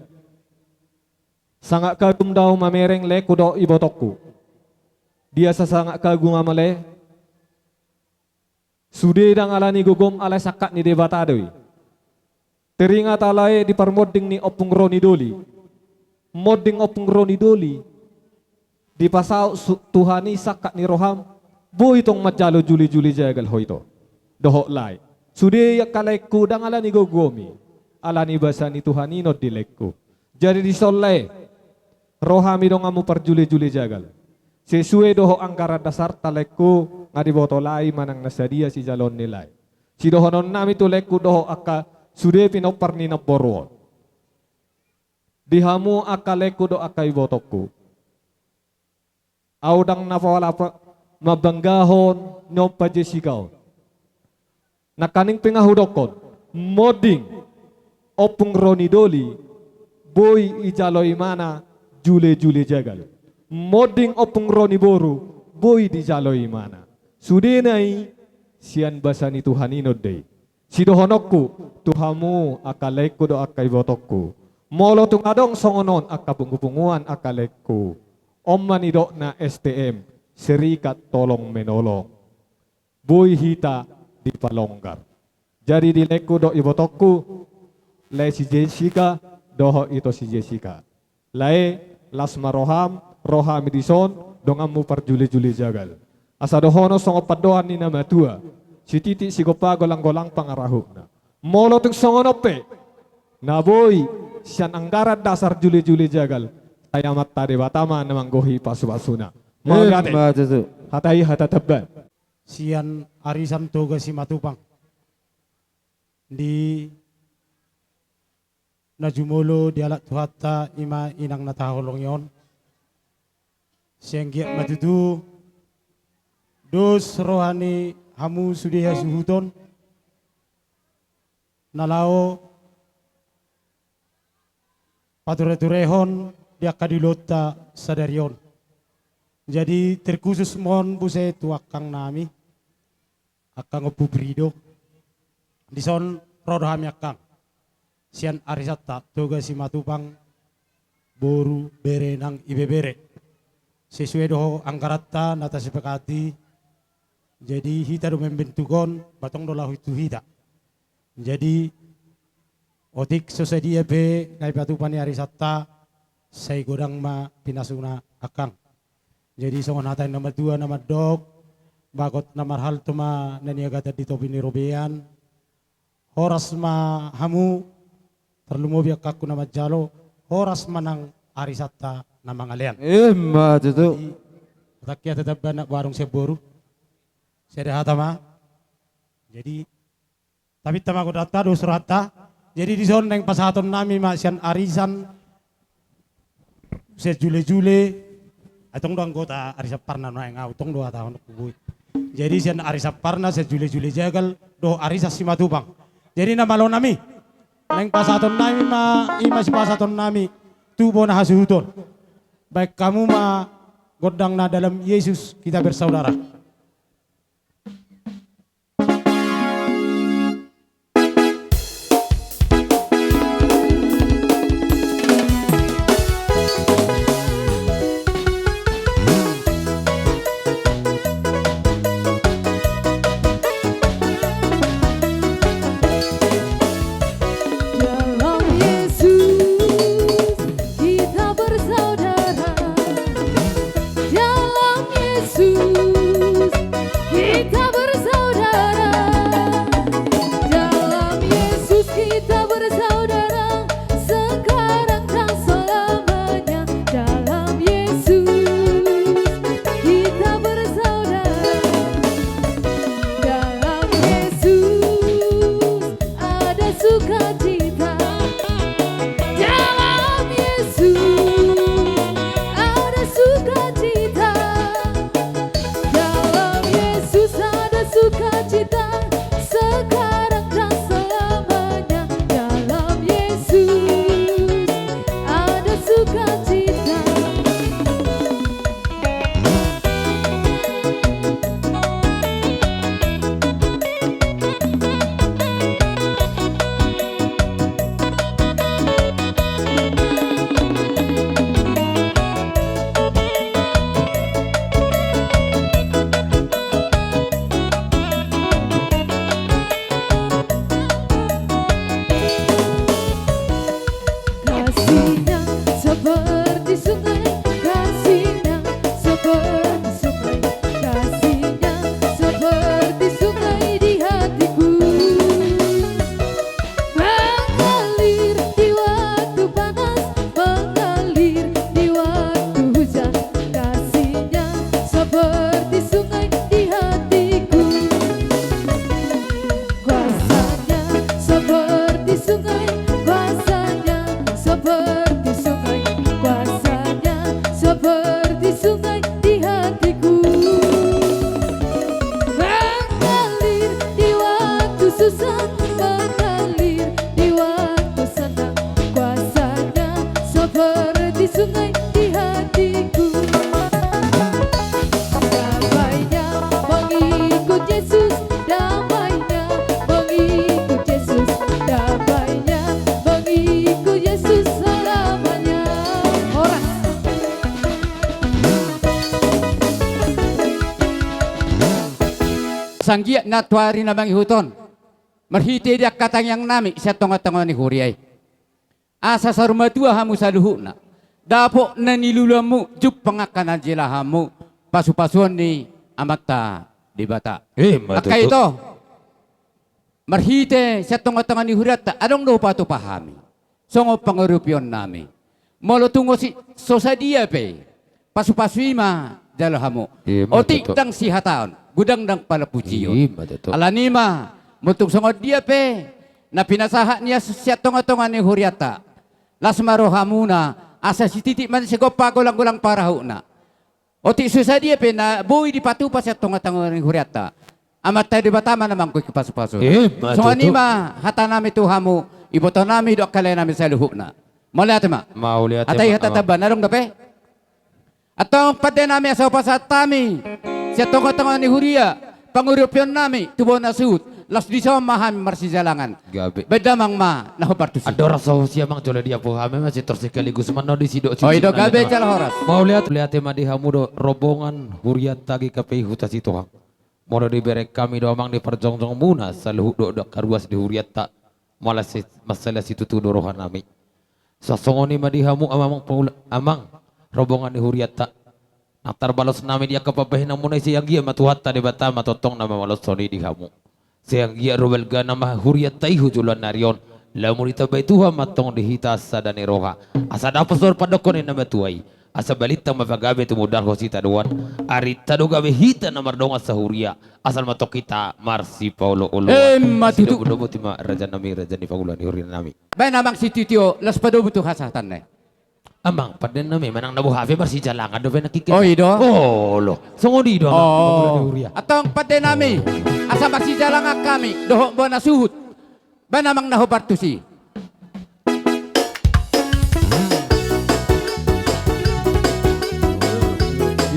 Sangat kagum do ahu mamereng laengku dohot ibotongku. Dia sasangap kagum ama lae? Sude ndang ala ni gogom, alai sangkap ni Debata do i. Teringat au lae di parmonding ni Ompung Roni Doli. Monding Ompung Roni Doli. Dipasaut su-, Tuhan i sangkap ni roham, boi tong manjalo jule-jule jagal ho ito dohot lae. Sude i angka laengku ndang ala ni gogom i, ala ni basa ni Tuhan i non di laengku. Jadi dison lae, ro hami donganmu parjule-jule jagal. Sesuai dohot anggaran dasarta laengku, nga diboto lae i manang na sadia sijaloon ni lae. Sidohononnami tu laengku dohot angka sude pinompar ni namboru on. Di hamu angka laengku dohot angka ibotongku. Au ndang na pola pa-, mambanggahon ni Ompa Jessica on. Nangkaning pe nga hudokkon, monding, Ompung ro ni doli, boi dijalo imana jule-jule jagal. Monding ompung ro ni boru, boi dijalo imana. Sudena i sian basa ni Tuhan i do i. Sidohononku tu hamu angka laengku dohot angka ibotongku. Molo tung adong songon on angka pungu-punguan angka laengku. On ma nidokna S T M, serikat tolong menolong. Boi hita dipalonggar. Jadi di laengku dohot ibotongku, lae si Jessica, dohot ito si Jessica. Lae, las ma roham, ro hami dison, donganmu parjule-jule jagal. Asa dohonon songon pandohan ni na matua, sititi sigompa golang-golang pangarahutna. Molo tung songon on pe, na boi, sian anggaran dasar jule-jule jagal, sai Amanta Debata ma na manggohi pasu-pasuna. Mauliate. Emma tutu. Hata i hata tamba. Sian arisan Toga Simatupang. Di na jumolo dialap Tuhanta ima inang na tahaholongi on. Sai anggiat ma tutu dos roha ni hamu sude hasuhuton na laho pature-turehon di angka diloanta sadari on. Jadi terkhusus ma on muse tu angkang nami, angkang Ompu Prido. Dison ro do hami angkang sian arisanta Toga Simatupang, boru, bere nang ibebere. Sesuai do anggaranta na tasepakati. Jadi hita do membentuk on, ba tong do laho tu hita. Jadi otik so sadia pe na ipatupa ni arisanta, sai godang ma pinasuna angkang. Jadi songon hata ni na matua na mandok, bagot na marhalto ma na niagatan di topi ni robean. Horas ma hamu, tarlumobi angkangku na manjalo, horas ma nang arisanta na mangalean. Emma tutu. Jadi, hata i hata tamba anak buah adong sian boru. Sada hata ma. Jadi, tapinta ma godangta, dos rohanta. Jadi dison naeng pasahaton nami ma sian arisan, sian jule-jule. Ai tong do anggota arisan Parna nuaeng, au tong do hatahononku boi. Jadi sian arisan Parna, sian jule-jule jagal dohot arisan Simatupang. Jadi na malo nami, naeng pasahaton nami ma, ima sipasahaton nami tu bona hasuhuton. Baen hamu ma gondang na dalam Yesus kita bersaudara. Dalam Yesus kita bersaudara. Dalam Yesus Sanggiat na tu ari na mangihut on, marhite di angka tangiang nami sian tonga-tonga ni huria i, asa saur matua hamu saluhutna, dapot na niluluanmu, jumpang angka na jelahanmu, pasu-pasuon ni Amanta Debata. Ima tutu. Angka ito, marhite sian tonga-tonga ni hurianta adong do hupatupa hami songon pangurupion nami. Molo tung so sadia pe, pasu-pasu i ma jalo hamu. Ima tutu. Otik ndang sihataon, godang ndang palapujion. Ima tutu. Alani i ma, molo tung songon dia pe na pinasahat ni Amangharibu sian tonga-tonga ni hurianta, las ma rohamuna, asa sititik ma sigompa golang-golang pangarahutna. Otik so sadia pe na boi dipatupa sian tonga-tonga ni hurianta, Amanta Debata ma na manggohi pasu-pasu. Ima tutu. Songon i ma hata nami tu hamu, iboto nami dohot angka lae nami saluhutna. Mauliate ma. Mauliate ma. Hata i hata tamba, adong dope? Antong pande nami, asa hupasahat hami sian tonga-tonga ni huria pangurupion nami tu bona suhut, laos dison ma hami marsijalangan. Gabe. Baen damang ma na hombar tusi. Andorang so husia, amang, jolo diapu hami ma sintor sekaligus manang di sidok. Oi do, gabe jala horas. Mauliate, mauliate ma di hamu dohot rombongan hurianta G K P I Huta Sitohang. Molo dibereng hami do, amang, di parjongjongmuna saluhut dohot angka ruas di hurianta, molo si, mansai las situtu do roha nami. Songon i ma di hamu, amang, amang, rombongan ni hurianta. Nang tarbalos nami di angka pambahenanmuna i, sai anggiat ma Tuhanta Debata ma tongtong na mamaloshon i di hamu. Sai anggiat ro balgana ma hurianta i hu joloan ni ari on. Laho ditambai Tuhan ma antong di hita sada ni roha, asa dapot songon pandokhon ni na matua i, asa balintang ma pagabe tumundalhon sitadoan. Arinta do gabe hita na mardongan sahuria, asal ma antong hita marsipaolo-oloan. Ima tutu. Sidomu-domu, botima raja nami, raja ni pangula ni huria nami. Baen, amang, sitio-tio, laos padomu tu hasahatanna i. Amang, pande nami, manang na boha pe marsijalangan dope nangkin hita. Oi do. Olo. Songon i do, amang. Antong pande nami, asa marsijalangan hami dohot bona suhut. Baen, amang, na hombar tusi.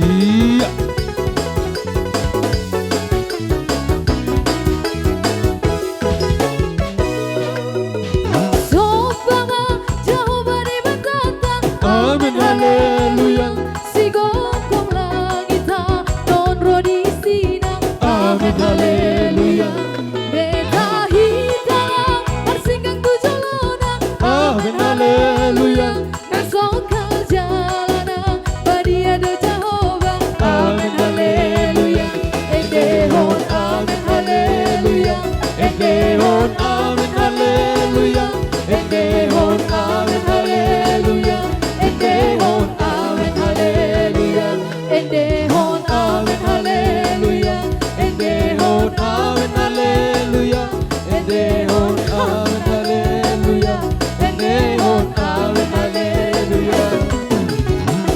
Ia. Somba ma Jahowa Debatanta. Amen, haleluya. Sigomgom langit, tano ro di sina. Amen, haleluya. Beta hita marsinggang tu jolona. Amen, haleluya. Na songkal jalana, badia do Jahowa. Amen, haleluya. Endehon amen, haleluya. Endehon amen, haleluya. Endehon amen, haleluya. Endehon amen, haleluya. Endehon amen, haleluya. Endehon amen, haleluya. Endehon amen, haleluya. Endehon amen, haleluya.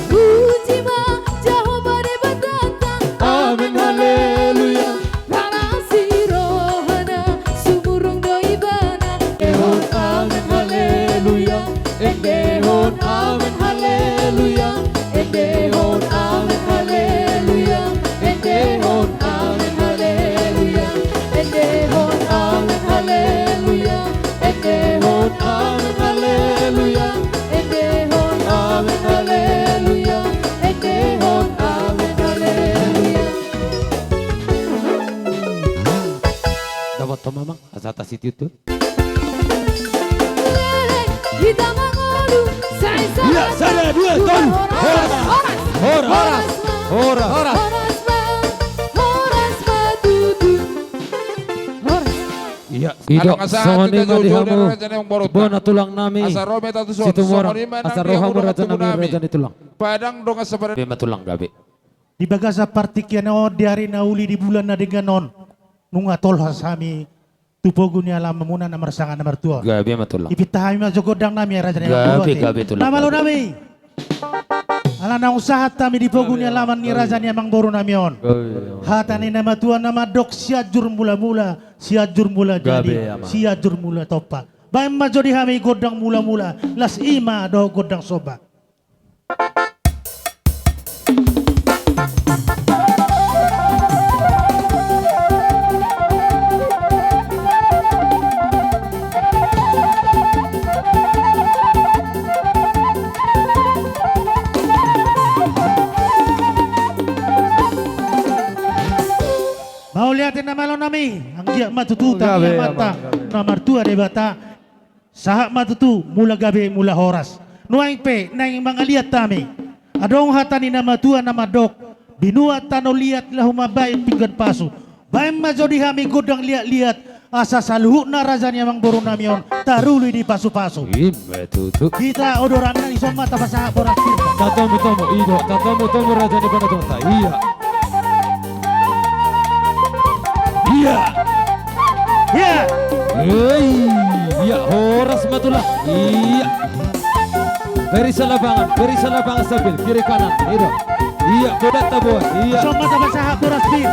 Puji ma Jahowa Debatanta. Amen, haleluya. Palas ni rohana, sumurung do ibana. Endehon amen, haleluya. Endehon amen, haleluya. Endehon amen, haleluya. Endehon amen, haleluya. Endehon amen, haleluya. Endehon amen, haleluya. Endehon amen, haleluya. Endehon amen, haleluya. Dapot ho ma, amang. Asa tasitiut tu. Hita mangolu, sai. Ia, sada, dua, tolu. Horas. Horas. Horas. Horas. Horas. Horas ma. Horas ma tutu. Horas. Ia, songon i ma di hamu bona tulang nami Situmorang. Asa ro hamu, raja nami, raja ni tulang. Padang dongan sapada. Ima tulang, gabe. Di bagasan partingkian on, di ari na uli, di bulan na denggan on, nunga tolhas hami tu pogu ni alamanmuna na marsangap na martua on. Gabe ma tulang. Ipinta hami ma jo gondang nami, raja ni amangboru. Gabe, gabe tulang. Na malo nami. Ala naung sahat hami di pogu ni alaman ni raja ni amangboru nami on. Gabe. Hata ni na matua na mandok: Sianjur mula-mula, Sianjur mula jadi, gabe, amang. Sianjur mula tompa. Baen ma jo di hami gondang mula-mula, laos ima dohot gondang somba. Mauliate ma Malo nami, anggiat ma tutu tangiang ni amanta na martua Debata. Sahat ma tutu mula gabe mula horas. Nuaeng pe naeng mangaliat hami. Adong hata ni na matua na mandok: Binuat tano liat laho mambahen pinggan pasu. Bahen ma jo di hami gondang liat-liat, asa saluhutna raja ni amangboru nami on taruli di pasu-pasu. Ima tutu. Hita odoranna, dison ma tapasahat boras pir. Tatomu-tomu, i do, tatomu-tomu raja ni panatota. Ia. Ia. Ia. Hei, ia, horas ma tulang. Ia. Beri salapangan, beri salapangan stabil, kiri kanan, i do. Ia, bodat taboan, ia. Dison ma tapasahat boras pir.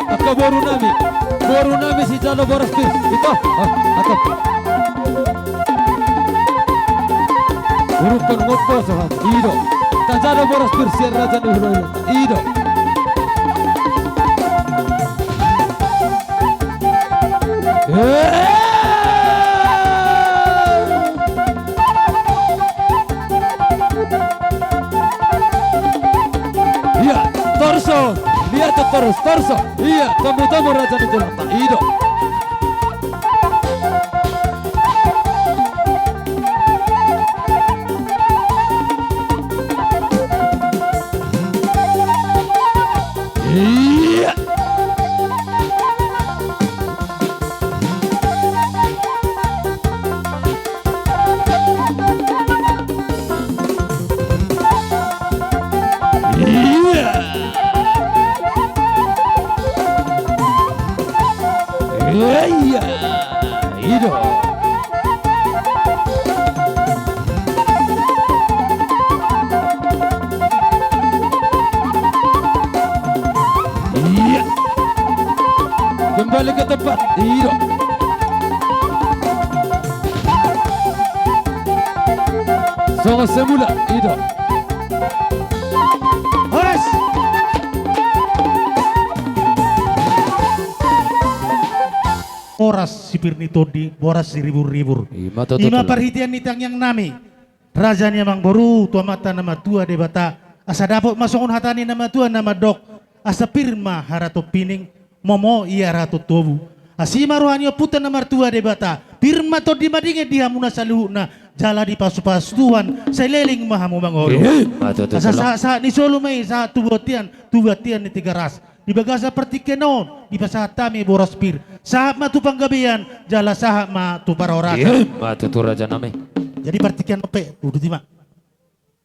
Angka boru nami, boru nami sijalo boras pir. Ito, ah, atap. Urukkon ngompo so hamu, i do. Tajalo boras pir sian raja ni hulahula, i do. Eh! Ia, torso, ia, torso, torso. Ia, tomu-tomu raja ni tulangta, i do. Ia. Ia. Ia. I do. Ia. Kembali ke tempat. I do. Songon semula. I do. Horas. Horas sipir ni tondi, boras siribur-ribur. Ima tutu, ima tulang, parhitean ni tangiang nami, raja ni amangboru, tu Amanta na martua Debata, asa dapot ma songon hata ni na matua na mandok: Asa pir ma haraton pining, momo ia haraton tobu. Asi ma roha ni ompunta na martua Debata, pir ma tondi madingin di hamuna saluhutna, jala dipasu-pasu Tuhan, saleleng ma hamu mangolu. Ima tutu, tulang. Asa sahat-sahat ni solu ma i sahat tu bontean, tu bontean ni Tigaras. Di bagasan partingkian on, dipasahat hami boras pir. Sahat ma tu panggabean, jala sahat ma tu parhorasan. Ima tutu, raja nami. Jadi partingkian on pe, uduti ma.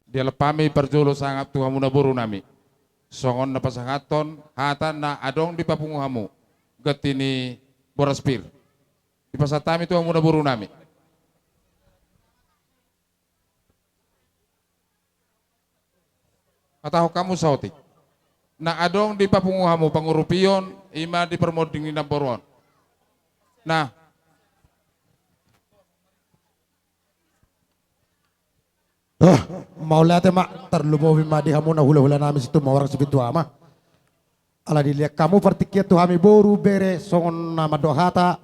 Dialap hami parjolo sangap tu hamuna boru nami. Songon na pasahathon hata na adong di papungu hamu, ganti ni boras pir. Dipasahat hami tu hamuna boru nami. Hatahon hamu saotik. Na adong di papungu hamu pangurupion, ima di parmonding ni namboru on. Nah. Mauliate ma, tarlumobi ma di hamuna hula-hula nami Situmorang Sipitu Ama. Ala dilehon hamu partingkian tu hami boru bere songon na mandok hata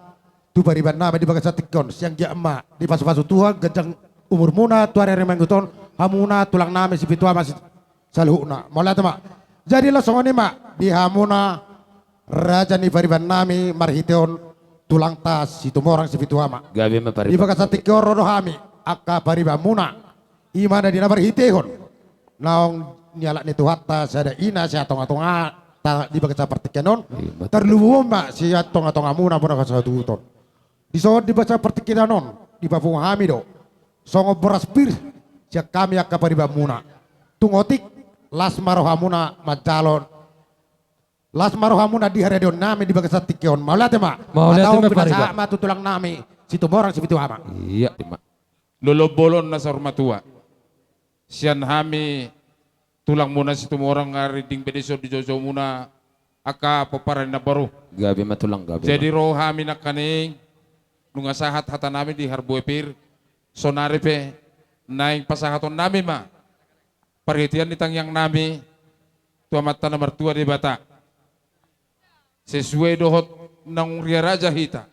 tu pariban nami di bagasan tingki on, sai anggiat ma dipasu-pasu Tuhan ganjang umurmuna tu ari-ari mangihut on, hamuna tulang nami Sipitu Ama si-, saluhutna. Mauliate ma. Jadi laos songon i ma di hamuna raja ni pariban nami marhiteon tulangta Situmorang Sipitu Ama. Gabe ma pariban. Di bagasan tingki on ro do hami angka paribanmuna. Ima na di na marhitehon naung nialap ni Tuhanta sada ina sitonga-tonga ta di bagasan partingkian on. Ima. Tarlumobi ma sian tonga-tongamuna bona kasatuhuton. Dison di bagasan partingkian on, dipapungu hami do songon boras pir sian hami angka paribanmuna. Tung otik, las ma rohamuna manjalo, las ma rohamuna di haradeon nami di bagasan tingki on. Mauliate ma. Mauliate ma, pariban. Ataupun pinasahat ma tu tulang nami Situmorang Sipitu Ama. Ia, ima. Lolo bolon na saur matua. Sian hami tulangmuna Situmorang, rinding be dison di joujou muna angka pomparan ni namboru. Gabe ma tulang, gabe ma. Jadi ro hami nangkaning nunga sahat hata nami di harbue pir, saonari pe naeng pasahaton nami ma parhitean ni tangiang nami tu Amanta na martua Debata. Sesuai dohot naung ria raja hita,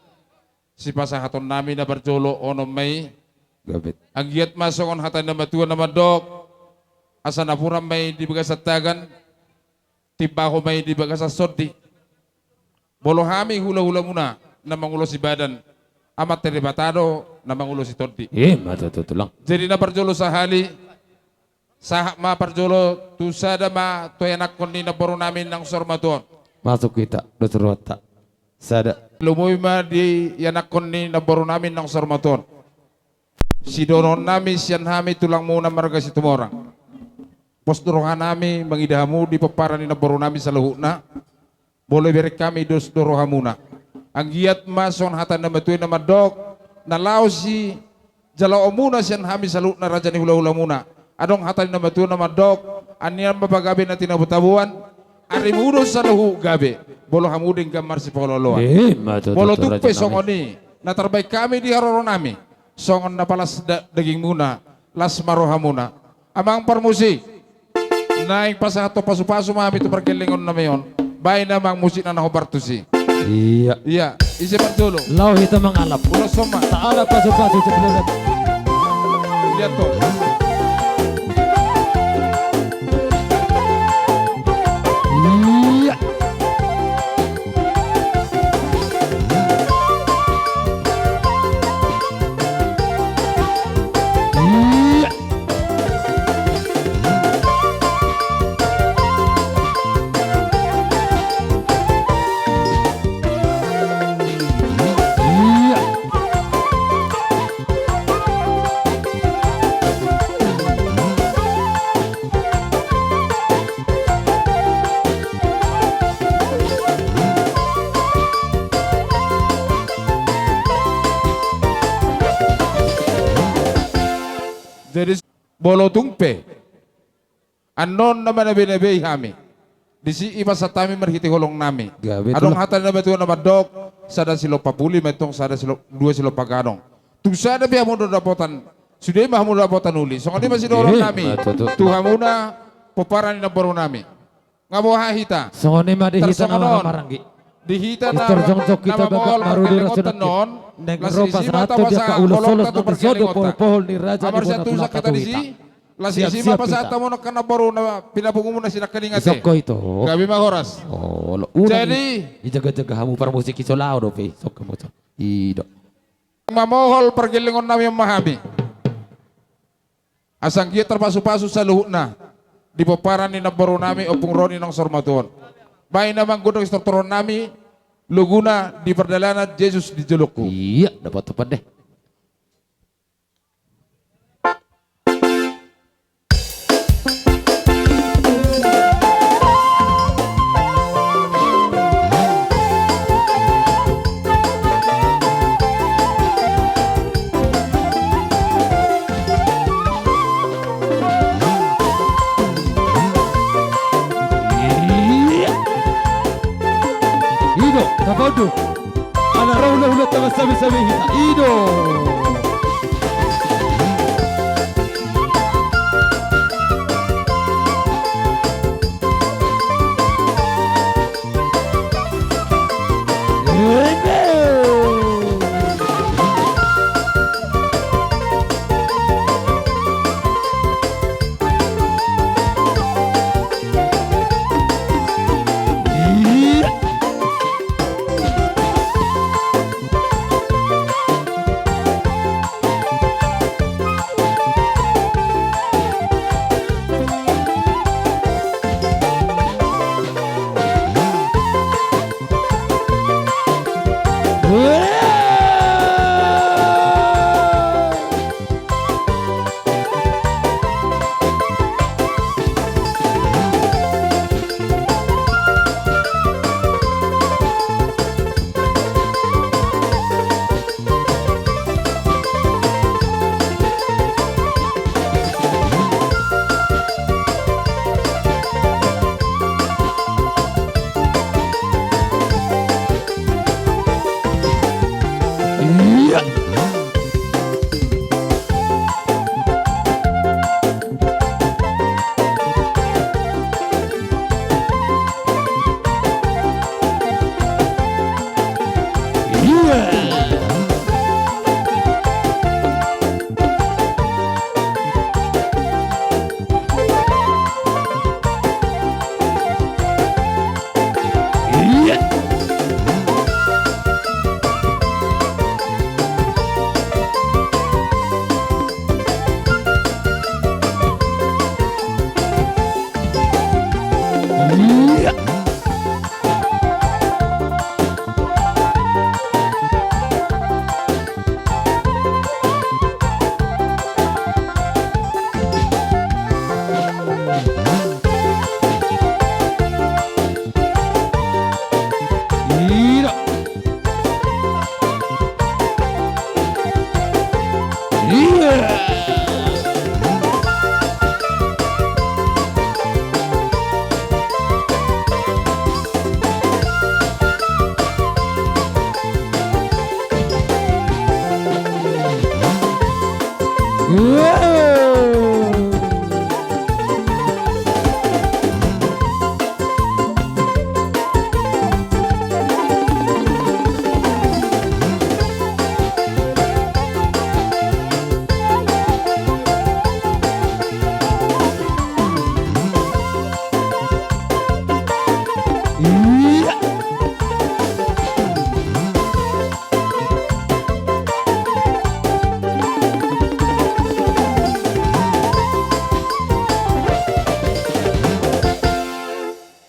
sipasahaton nami na parjolo onom ma i. Gabe. Anggiat ma songon hata ni na matua na mandok: Asa napuran ma i di bagasan tagan, Timbahon ma i di bagasan sondi. Molo hami hulahulamuna na mangulosi badan, Amanta Debata do na mangulosi tondi. Ima tutu, Tulang. Jadi na parjolo sahali, sahat ma parjolo tu sada ma tu ianakkon ni namborunami naung saur matua on. Masuk hita dos rohanta. Sada. Lomo i ma di ianakkon ni namborunami naung saur matua on. Sidohononnami sian hami tulangmuna marga Situmorang. Pos do rohanami mangida hamu di pomparan ni namborunami saluhutna. Molo ibereng hami dos do rohamuna. Anggiat ma songon hata ni na matua i na mandok, na laos sijaloonmuna sian hami saluhutna raja ni hulahulamuna. Adong hata ni na matua na mandok, annon ma pagabe na tinabo-taboan, arimu do saluhut gabe, molo hamu denggan marsipaolo-oloan. Ima tutu, Molo tung pe rajanami. Songon i na tarbaen hami di haroronami, songon na palas da-, dagingmuna, las ma rohamuna. Amang parmusik, naeng pasahathon pasupasu ma hami tu pargellengonnami on. Baen amang musikna na hombar tusi. Ia. Ia, ise parjolo? Laho hita mangalap. Ulos on ma. Taalap pasupasu sebelum. Ia tuh. Ia. Ia. Ia. Jadi, molo tung pe annon na manabei-nabei hami, disi ipasahat hami marhite holongnami. Gabe, Tulang. Adong hata ni na matua na mandok, sada silompa puli ma antong, sada silo-, dua silompa gadong. Tung sada pe hamu dapotan, sude ma hamu dapotan uli. Songon i ma sidohononnami. Ima tutu. Tu hamuna pomparan ni namborunami. Nga boha hita? Songon i ma di hita na marhahamaranggi. Di hita na, na mamohol pargellengonta on, las isi ma tapasahat holongta tu pargellengonta. Amar sian tu sangketa disi, las isi ma pasahat hamu nangkin namboru na pinapungumu na sinangkaning ate. Gabe ma horas. Jadi, ijaga-jaga hamu parmusik i, so laho dope i. Ido. Mamohol pargellengonnami on ma hami. Asa anggiat tarpasupasu saluhutna di pomparan ni namborunami Ompung Roni naung saur matua on. Baen amang gondang sitortoronnami, loguna di pardalanan Jesus di jolongku. Ia, dapotan deh. Ido, tapaunduk. Ala ro hulahulanta, mansabisabis hita. Ido.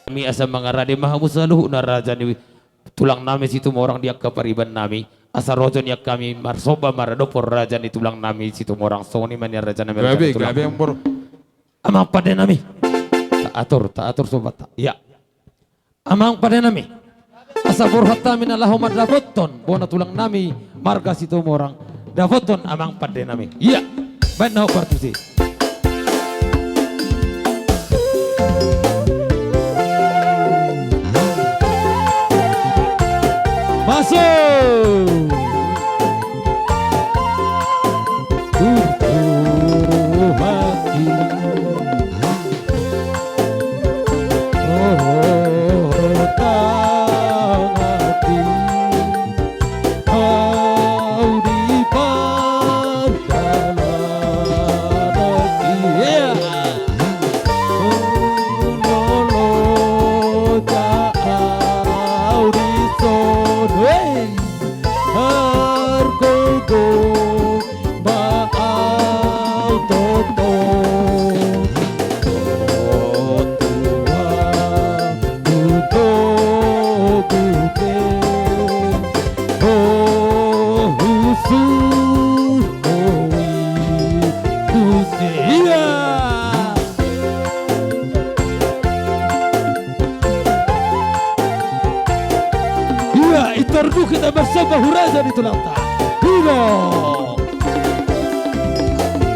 Nami asa mangarade ma hamu saluhutna raja ni tulang nami Situmorang di angka pariban nami. Asa rojo ni angka nami marsomba maradophon raja ni tulang nami Situmorang. Songon i ma nian raja nami, raja ni tulang. Gabe, gabe, amang boru. Amang pande nami. Taatur, taatur sombanta. Ia. Amang pande nami. Asa borhat hami na laho mandapothon bona tulang nami marga Situmorang. Dapothon amang pande nami. Ia. Baen na hombar tusi. Masuk. Tutu hati. Oh, tangati. Au di pardalanan. Ia. Lolo ta au di son. Hei. Argogo. Ba au toto. Totua. Buto. Bute. Ho. Husu. Hoi. Husi. Ia. Ia, i tor do hita marsomba tu raja ni tulangta. I do.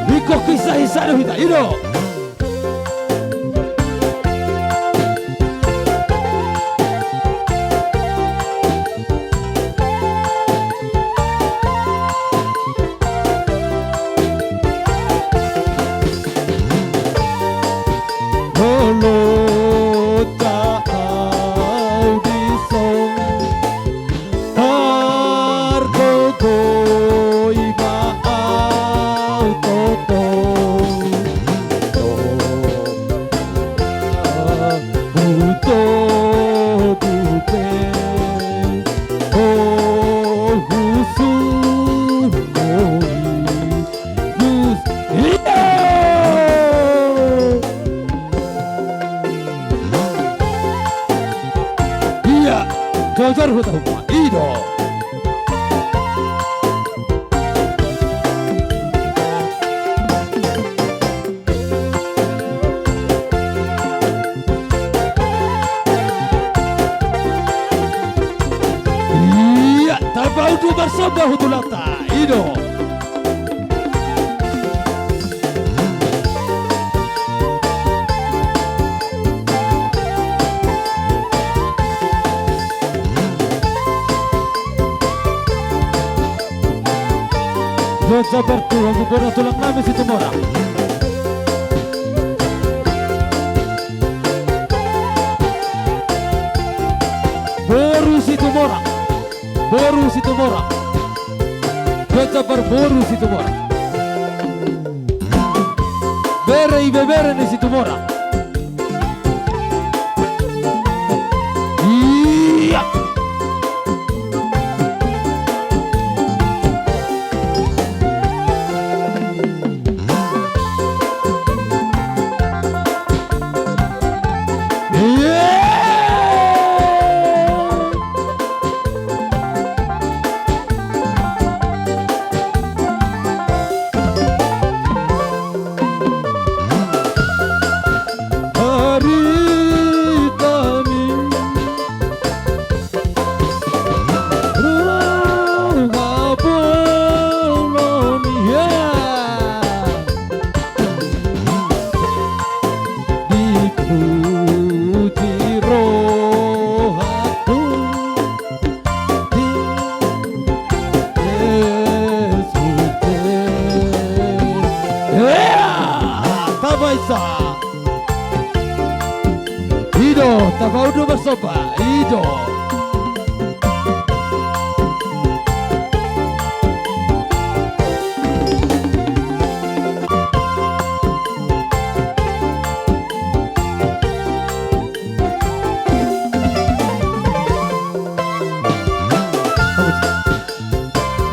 Ingkon hisa-hisa do hita, i do. Lolo ta au di son. Argogo i ba au toto. Buto bute. Ho husu hoi. Husi. Ia. Ia, jojor huta humua. I do. Ia, tamba undu marsomba tu tulangta. I do. Jojor tu hamu bona tulang nami Situmorang. Boru Situmorang. Boru Situmorang. Jojor boru Situmorang. Bere, ibebere ni Situmorang. Ia. Ia. Mau do marsomba, i do.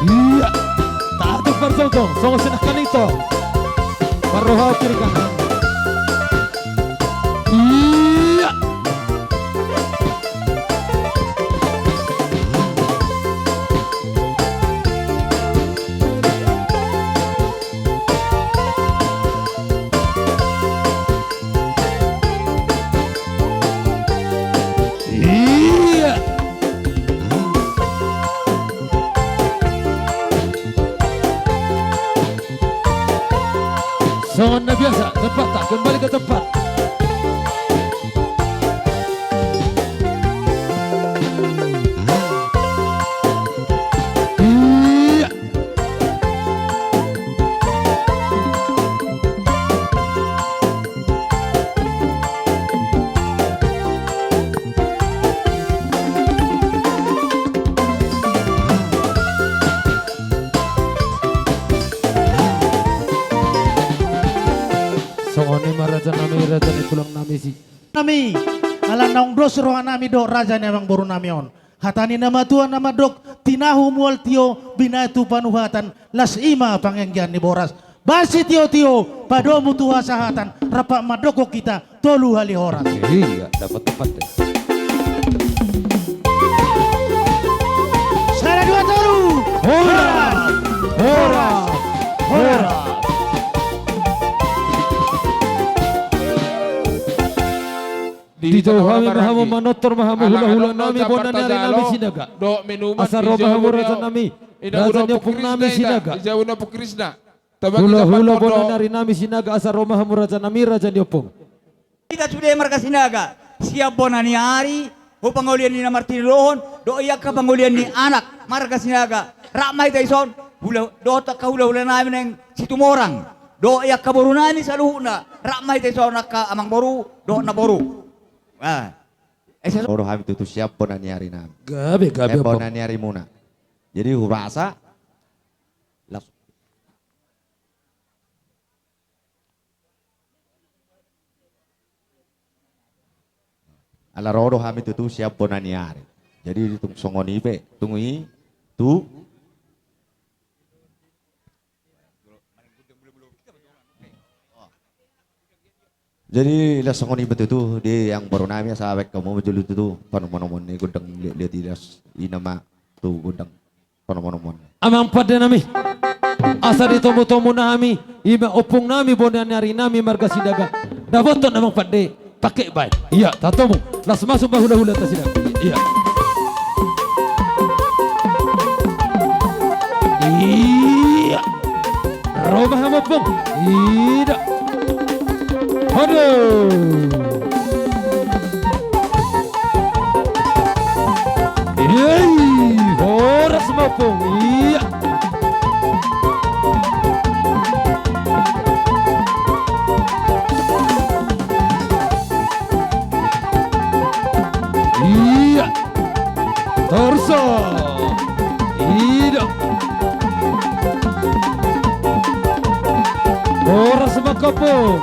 Ia, tatuk marjongjong, songon sinangkaning tong. Marroha kiri kanan. Ia. Ia. Songon na biasa, tempat tak kembali ke tempat. Ia. Songon i ma raja nami, raja ni tulang nami si nami, ala naung dos roha nami dohot raja ni amangboru nami on. Hata ni na matua na mandok, tinahu mual tio, binatu panuhatan, las i ma panganggian ni boras. Bahen sitiotio, padomu tu hasahatan, rap mandokkon hita tolu hali horas. Ia, dapat tepat deh. Sada dua tolu. Horas! Horas! Horas! Di tau hami ma hamu, manortor ma hamu hulahula nami, bona ni ari nami Sinaga. Asa ro ma hamu raja nami, raja ni ompung nami Sinaga. Hulahula bona ni ari nami Sinaga, asa ro ma hamu raja nami, raja ni ompung. Hita sude marga Sinaga, sian bona ni ari, tu pangolian ni na martinodohon, dohot i angka pangolian ni anak marga Sinaga, rap ma hita dison, hula, dohot angka hulahula nami naeng Situmorang, dohot i angka boru nami saluhutna, rap ma hita dison angka amangboru dohot namboru. Ah. Esa so- Ro do hami tutu sian bona ni ari nami. Gabe, gabe, eh, ompung. Bona ni arimuna. Jadi hurasa las- Ala ro do hami tutu sian bona ni ari. Jadi tung songon i pe, tung i tu. Jadi las songon i pe tutu di amangboru nami, asa bahen hamu ma jolo tutu panomunomuon ni gondang liat-liat i, las i nama tu gondang. Amang pande nami, asa ditomutomuna hami, i ma ompung nami, bona ni ari nami marga Sinaga. Dapothon amang pande, pake baen. Ia, tatomu, las masuk ma hulahulanta Sinaga. Ia. Ia. Ro ma hamu ompung. Ida. Aduh. Hei, horas ma ompung. Ia. Ia. Torso. Ida. Horas ma ompung.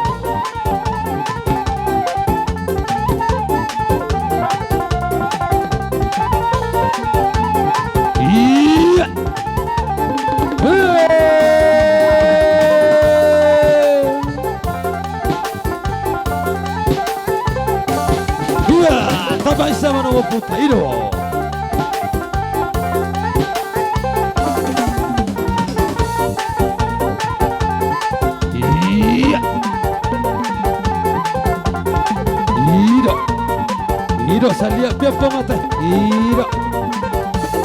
Ia. Hei. Ia, tamba i sama nama puta, i do. Ia. I do. I do, saliat pe ompung ate. I do.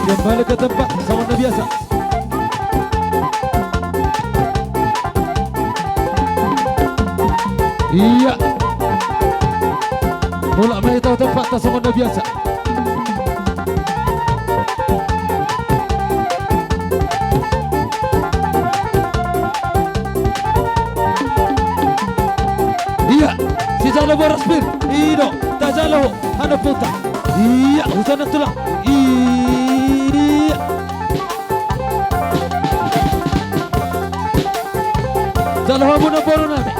Kembali ke tempat, sama na biasa. Ia. Mulak ma hita tu tempat, songon na biasa. Ia. Sijalo boras pir. I do. Tajalo. Hano puta. Ia, husa na tulang. Ia. Jalo hamu na boru nami.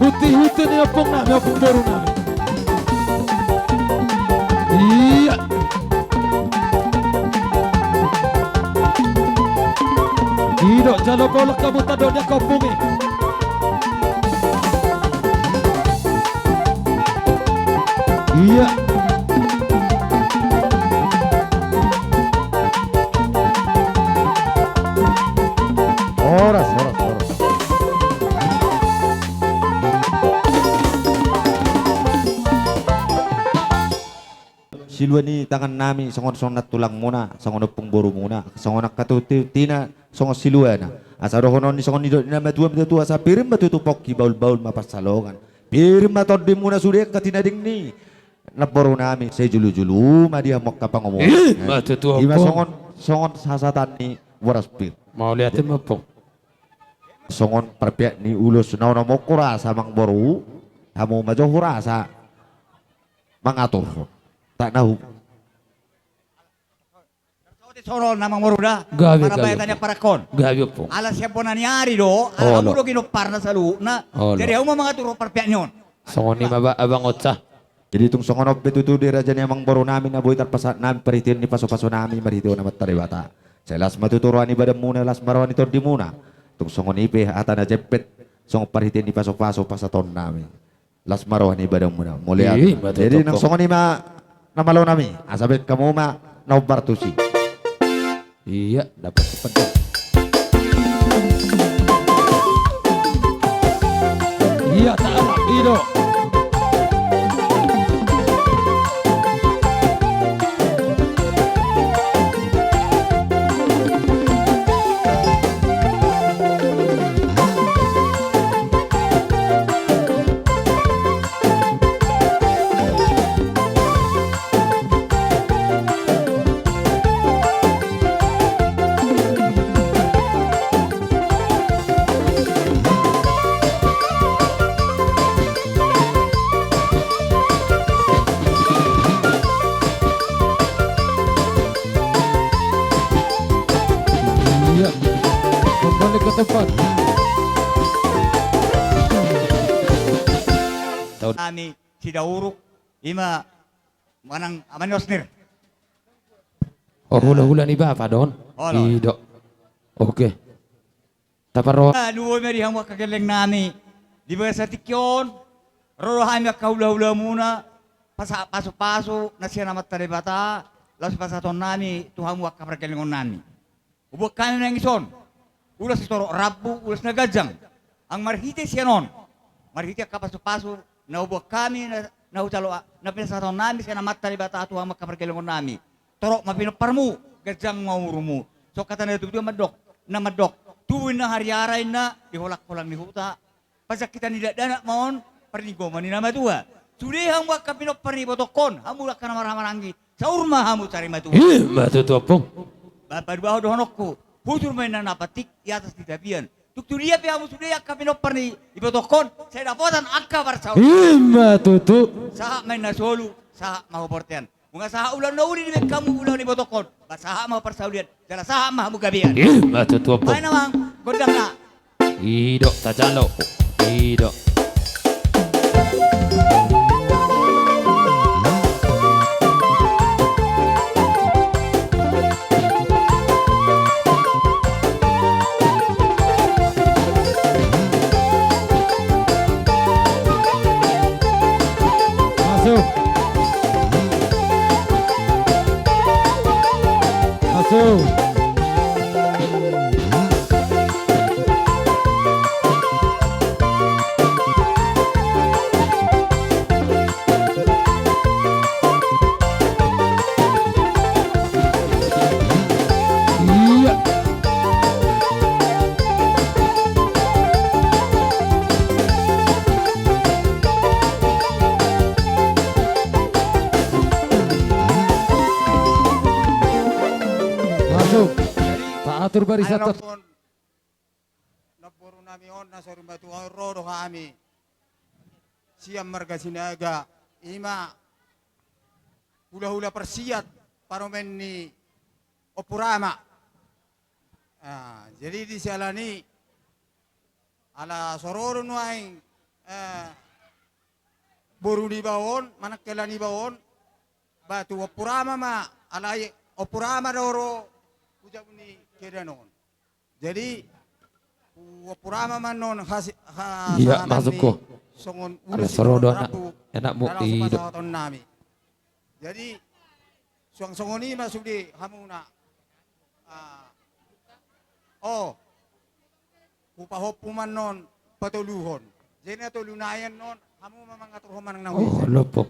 Huti-huti ni ompung nami, ompung boru nami. Ia. Ido, jalo bolak kamu tado dia kampung i. Ia. Horas, horas, horas. Silua ni tangan nami, songon, songon nantulang muna, songon ompung boru muna, songon angka tuti-, tina, songon siluana. Asa dohonon ni songon nidok ni na matua-matua, asa pir ma tutu pongki, bahul-bahul ma pansalongan. Pir ma tondi muna sude angka tinading ni na boru nami, sai julu-julu ma di hamu angka pangomoan. Ih, ma tutu, ima ompung. Songon, songon sasatan ni boras pir. Mauliate ma, ompung. Songon parpeak ni ulos na onom on hurasa amang boru, hamu ma jo hurasa mangatur. Tak nahu. Sonon amang boru da. Gabe, gabe, ompung. Gabe, ompung. Ala sian bona ni ari do, ala hamu do ginomparna saluhutna. Olo. Jadi hamu ma mangatur parpeak ni on. Songon i ma ba, abang Ocha. Jadi tung songon on pe tutu di raja ni amang boru nami na boi tarpasahat nami, parhitean ni pasu-pasu nami marhite Amanta Debata. Sai las ma tutu roha ni badan muna, las ma roha ni tondi muna. Tung songon i pe hata na jempet, songon parhitean ni pasu-pasu pasahaton nami. Las ma roha ni badan muna, mauliate. Ih, ma tutu. Jadi nang songon i ma na malo nami, asa baen hamu ma na hombar tusi. Ia, dapat cepat dah. Ia, tak ada, ido. Ia, kembali ke tempat. Tahu. Nami Sidauruk, ima manang amani Osnir. Oh, hula-hula ni bapa do on. Olo. Ido. Oke. Taparro. Ah, luo ma di hamu angka gelleng nami. Di bagasan tingki on, ro do hami angka hula-hula muna, pasahat pasu-pasu na sian Amanta Debata, laos pasahaton nami tu hamu angka pargellengon nami. Huboan hami nangkin on ulos sitorop rambu, ulos na ganjang. Nang marhite sian on, marhite angka pasu-pasu na huboan hami, na, na hujalo, na pinasahaton nami sian Amanta Debata tu hamu angka pargellengon nami. Torop ma pinomparmu, ganjang ma umurmu. Songon hata na tubu-tubu mandok, na mandok, tubu inna hariara inna di holang-holang ni huta. Panjangkitan ni dakdanak ma on, parlinggoman ni na matua. Sude hamu angka pinompar ni ibotongkon, hamu angka na marhaha maranggi, saur ma hamu sari matua. Ima tutu, ompung. Ba paduahon dohononku, hujur ma inna na pantik di atas ni tapian. Tung tu dia pe hamu sude angka pinompar ni ibotongkon, sai dapotan angka parsaulian. Ima tutu. Sahat ma inna solu, sahat ma haporseaon. Nunga sahat ulaon na uli dibaen hamu ulaon ni ibotongkon, ba sahat ma parsaulian, jala sahat ma hamu gabean. Ima tutu, ompung. Baen amang gondangna. Ido, tajalo. Ido. Masuk. Masuk. Iya. Masuk. Jadi, tak atur barisan. Ayo, Tot. Namboru nami on na sori matua on ro do hami sian marga Sinaga, ima hula-hula parsiat, parumaen ni Ompu Rama. Ah, jadi di siala ni ala so ro do nuaeng, eh, boru niba on manang hela niba on, ba tu Ompu Rama ma, alai Ompu Rama do ro tu jabu ni keadaan on. Jadi tu Ompu Rama ma annon hasi-, ha-, iya, sahatanni masuk ko. Songon ulos i do on anak, rambu anakmu dalam i do. Pasahaton nami. Jadi suang songon i ma sude hamuna. Ah, oh, hupahompu ma annon patoluhon. Jadi na tolu nai annon hamu ma mangaturhon manang na huhise. Oh, lompo.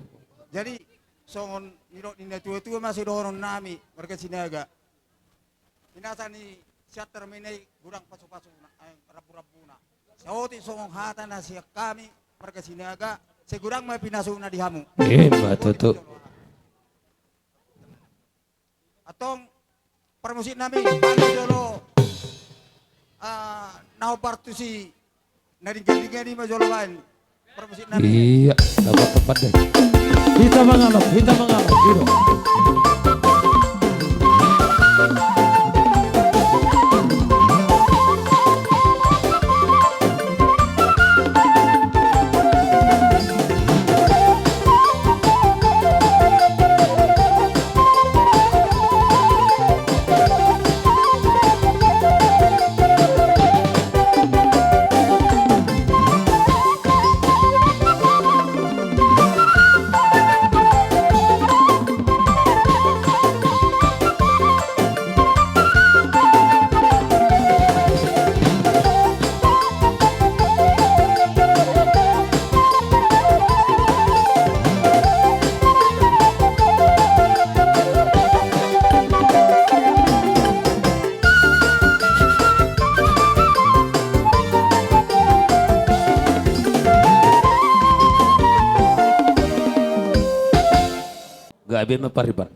Jadi songon nidok ni na tua-tua ma sidohonon nami marga Sinaga. Inanta ni sian terminai godang pasu-pasuna, eh, rambu-rambuna. Saotik songon hata na sian hami marga Sinaga, sai godang ma pinasuna di hamu. Ima tutu. Antong parmusik nami, baen jolo, ah, na hombar tusi na denggan-denggan i ma jolo baen. Parmusik nami. Iya, dapat tempat deh. Hita mangalap, hita mangalap, gitu. Gabe ma pariban.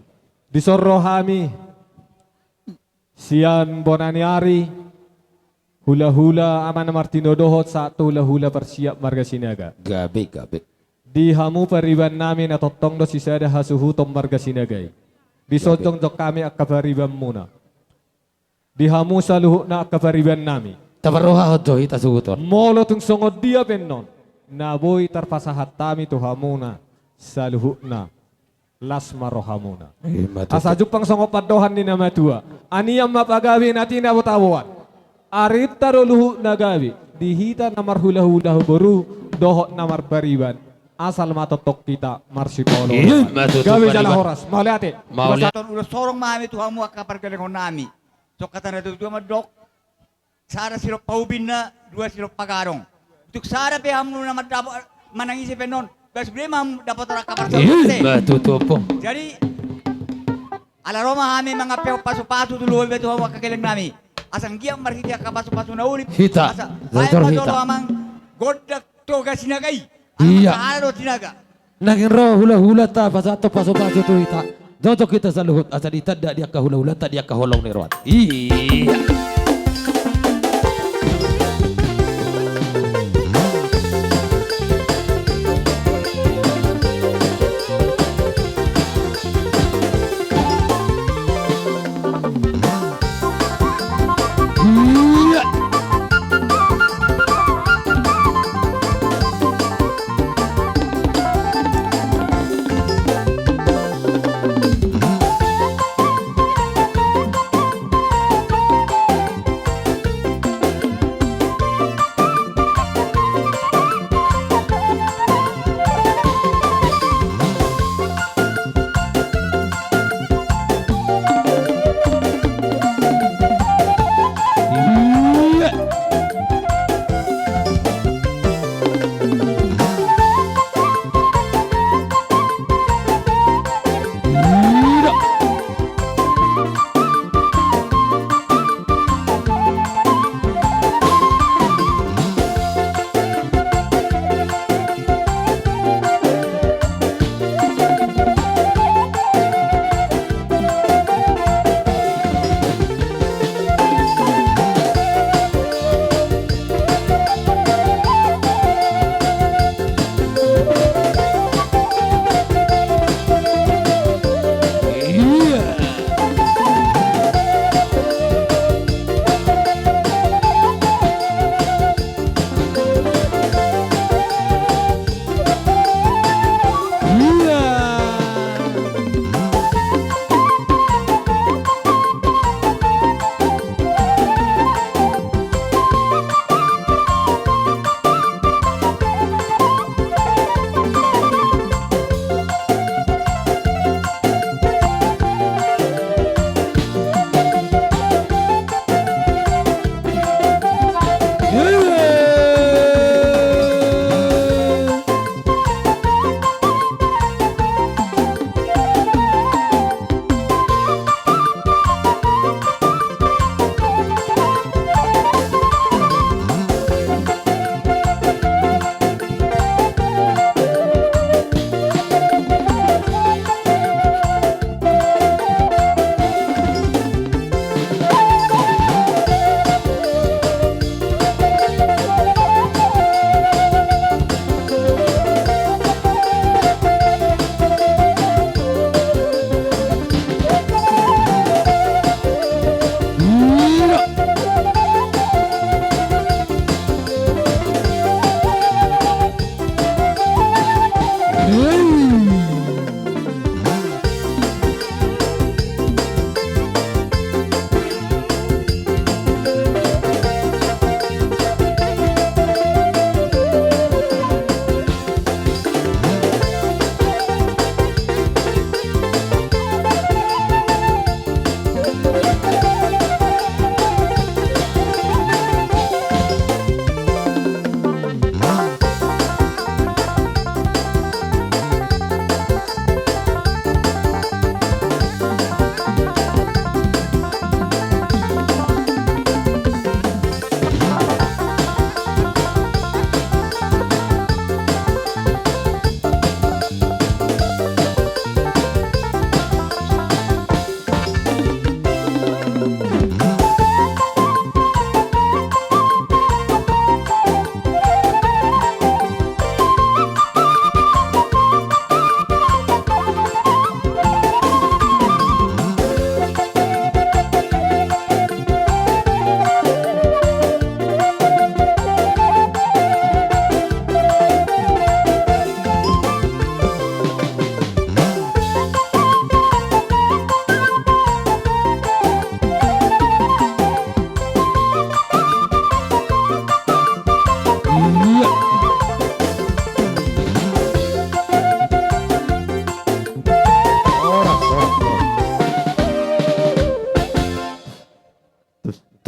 Dison ro hami sian bona ni ari, hula-hula Amang Martino dohot sahat tu hula-hula parsiap marga Sinaga. Gabe, gabe. Di hamu pariban nami na tongtong do sisada hasuhuton marga Sinaga i. Dison jongjong hami angka paribanmuna. Di hamu saluhutna angka pariban nami. Taparrohahon jo hita suhuton. Molo tung songon dia pe annon na boi tarpasahat hami tu hamuna saluhutna, las ma rohamuna. Ima tutu. Asa jumpang songon pandohan ni na matua: Anian ma pagabe na tinabo-taboan. Arinta do luhut na gabe di hita na marhula-hula boru dohot na marpariban. Asal ma tongtong hita marsipaolo. Ima tutu. Gabe jala pariban. Horas. Mauliate. Mauliate. Pasahaton ulos sorong ma hami tu hamu angka pargellengon nami. Songon hata ni na tua-tua mandok: Sada sirompa ubinna, dua sirompa gadong. Tung sada pe hamu na mandapot manang ise pe annon, ba sude ma hamu dapotan angka parsaulian. Ima tutu, Ompu. Jadi ala ro ma hami mangampehon pasu-pasu tu luhut, tu hamu angka gelleng nami. Asa anggiat marhite angka pasu-pasu na uli. Hita. Asa baen ma jolo hita. Amang gondang Toga Sinaga i. Iya. Ala do Sinaga. Nangkin ro hula-hulanta pasahathon pasu-pasu tu hita. Jongjong hita saluhut asa ditanda di angka hula-hulanta di angka holong ni rohanta. Iya.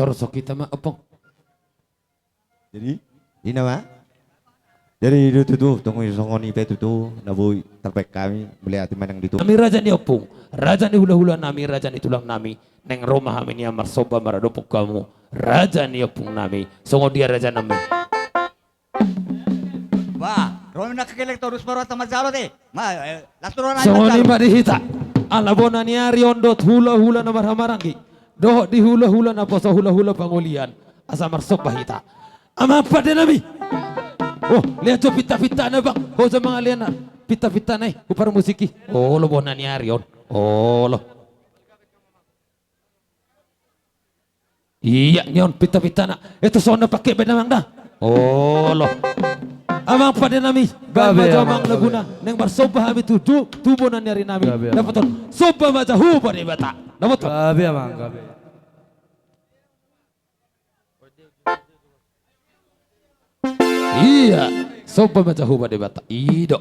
Torus hita ma, Ompung. Jadi, i nama. Jadi, i do tutu, tung songon i pe tutu, na boi tarbaen hami, mauliate ma nang di Tuhan. Hami raja ni ompung, raja ni hulahula nami, raja ni tulang nami, naeng ro ma hami nian marsomba maradophon hamu, raja ni ompung nami, songon dia raja nami. Bah, ro ma nangkin elek torus baru ata manjalo te. Ma, eh, las tu ro nai manjalo. Songon i ma di hita. Ala bona ni ari on dohot hulahula na marhahamaranggi. Dohot di hulahula naposo hulahula pangolian. Asa marsomba hita. Amang pande nami. Oh, lean jo pintapintana bang. Ho jo mangalean pintapintana i. Huparmusiki. Olo bona ni ari on. Olo. Ia, ni on pintapintana. Eto songon na pake baen amang da. Olo. Amang pande nami. Baen ma jo amang laguna. Naeng marsomba hami tu, tu bona ni ari nami. Gabe, amang. Dapoton. Somba ma jahu ba Debata. Dapoton. Gabe, amang, gabe. Ia, somba ma jahu ba Debata. I do.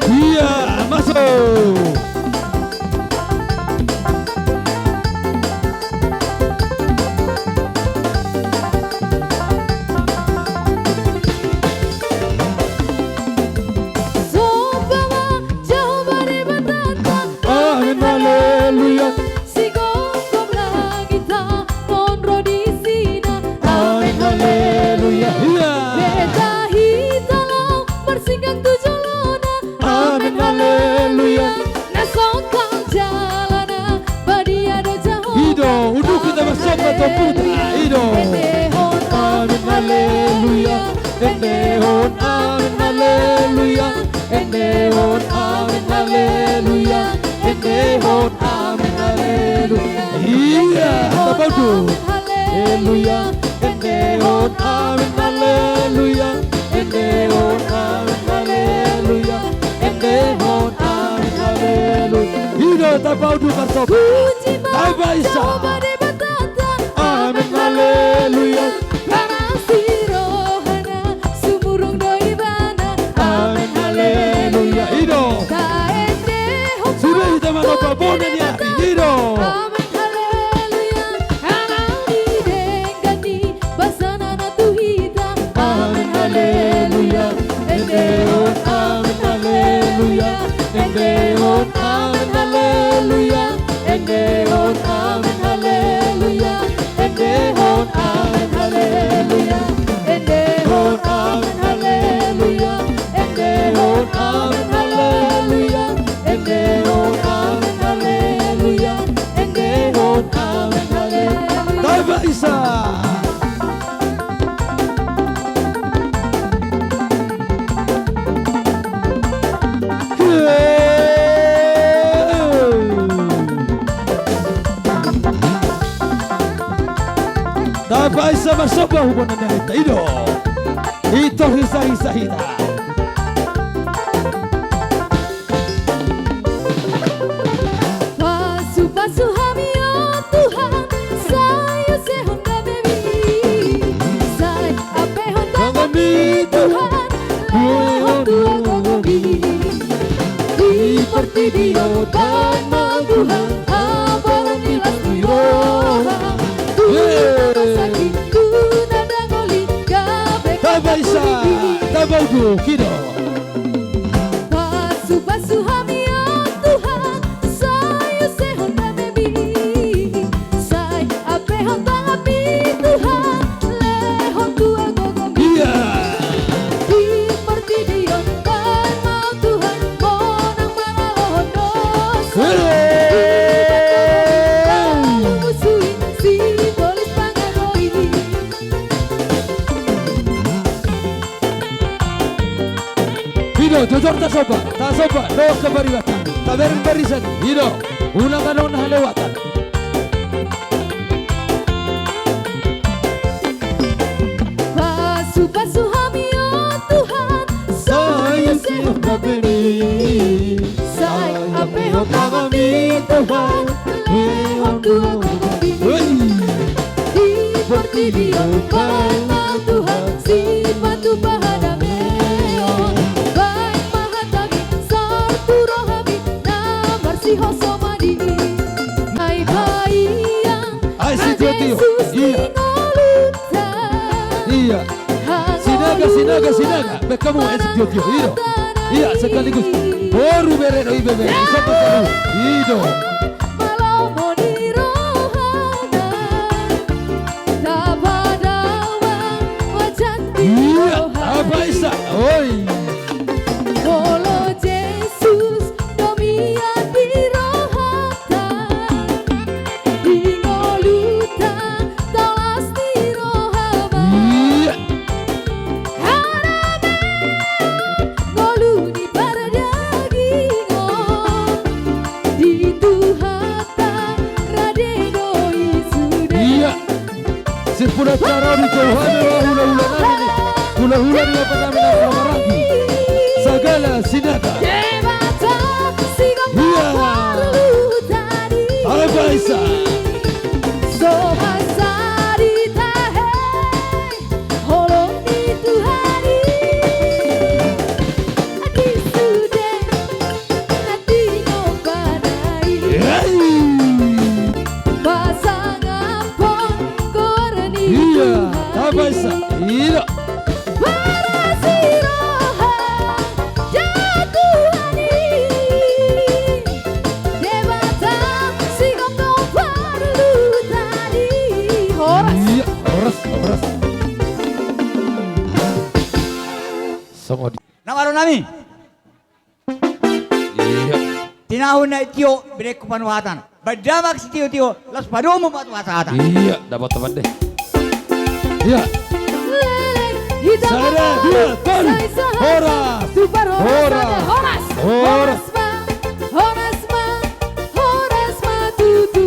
Ia, masuk. Somba ma Jahowa Debatanta. Amen, haleluya. Sigomgom langit on ro di sina. Amen, haleluya. Ia. Beta hita laho marsinggang tu jolona. Amen, haleluya. Na songkang jalana, badia do Jahowa. I do, unduk hita marsomba tu ompunta. I do. Endehon amen, haleluya. Endehon amen, haleluya. Endehon amen, haleluya. Endehon amen, haleluya. Ia, tapa unduk. Haleluya. Endehon amen, haleluya. Endehon amen, haleluya. Endehon amen, haleluya. I do, tapa unduk marsomba. Puji ma Jahowa Debatanta. Amen, haleluya. Parasi rohana, sumurung do ibana. Amen, haleluya. I do. Taendehon. Sude hita manomba bona ni ari. I do. Amen, haleluya. Ala ni denggan ni basana na tu hita. Amen, haleluya. Endehon amen, haleluya. Endehon amen, haleluya. Endehon amen, haleluya. Endehon amen, haleluya. Endehon amen, haleluya. Endehon amen, haleluya. Endehon amen, haleluya. Endehon amen, haleluya. Tamba isa. Tamba isa marsomba hu bona ni ari ta, i do. Ito hisa-hisa hita. Pasu-pasu hami, o Tuhan, sai usehon damemi, sai ampehon tanganmi, Tuhan, lehon tu agogomi. Di portibi on bahen ma, Tuhan, habaron ni las ni roha. Tu na sakit, tu na dangol i, gabe. Tamba isa, tamba unduk, i do. Pasu-pasu hami, o Tuhan, sai usehon damemi, sai ampehon tanganmi, Tuhan, lehon tu agogomi. Ia. Di portibi on bahen ma, Tuhan, monang manalohon dosa. Hei. Di portibi on bahen ma, Tuhan, musu i, sibolis pangago i. I do, jojor tasomba, tasomba dohot paribatan, tabereng barisan, i do, unang adong na halewatan. Pasu-pasu hami, o Tuhan, sai usehon damemi, sai ampehon tanganmi, Tuhan, lehon tu ahu. Hei. Di portibi on baen ma Tuhan sipatupa hadameon. Baen ma hataMi saur tu rohaMi na marsihosomadi. Ai paihang, ai sitio-tio. Jesus, iya, di ngolunta. Iya. Sinaga, Sinaga, Sinaga. Baen hamu, eh, sitio-tio. I do. Iya, sekaligus. Boru bere do i, bere. Isomba saluhut. I do. Malomo ni rohana. Tapadao ma wajan ni roha. Iya, tapaisa. Oi. Molo Jesus do mian di rohanta. Di ngolunta tangkas ni roha ma. Iya. Harameon ngolu ni pardagingon. Di Tuhanta rade do i sude. Iya. Simpul acara on dijouhon ma hula-hula nami, hula-hula ni bapa nami na marhahamaranggi. Sagala Sinaga. Debata sigomgom, iya, parluta di. Tapaisa. So hasadi tahe holong ni Tuhan i. Di sude na tinompa na i. Hei. Pasangaphon goar ni Tuhan i. Iya, tapaisa. Iya. Baras ni roha jatuhan i. Debata sigomgom parluta di. Horas. Iya, horas, horas. Songon i. Na marhahamaranggi. Iya. Tinahu na i tio, berengku panuhatan. Baen damang sitio-tio, laos padomu ma tu hasahatan. Iya, dapat teman deh. Iya. Sada, dua, tolu. Horas. Super horas. Horas. Horas. Horas ma, horas ma, horas ma tutu.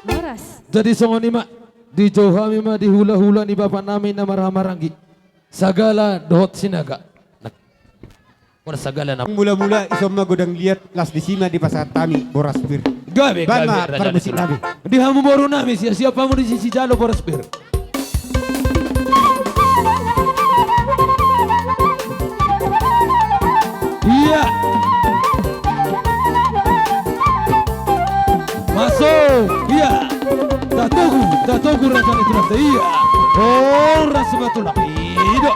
Horas. Jadi songon i ma, dijou hami ma di hula-hula ni bapa nami na marhahamaranggi. Sagala dohot Sinaga. Mula sagala na. Mula-mula i son ma godang liat, las disi ma dipasahat hami boras pir. Gabe, gabe, raja ni tulang. Di hamu boru nami, siap-siap hamu disi sijalo boras pir. Iya. Masuk, iya. Tatogu, tatogu raja ni tulang, iya. Horas ma tulang. I do.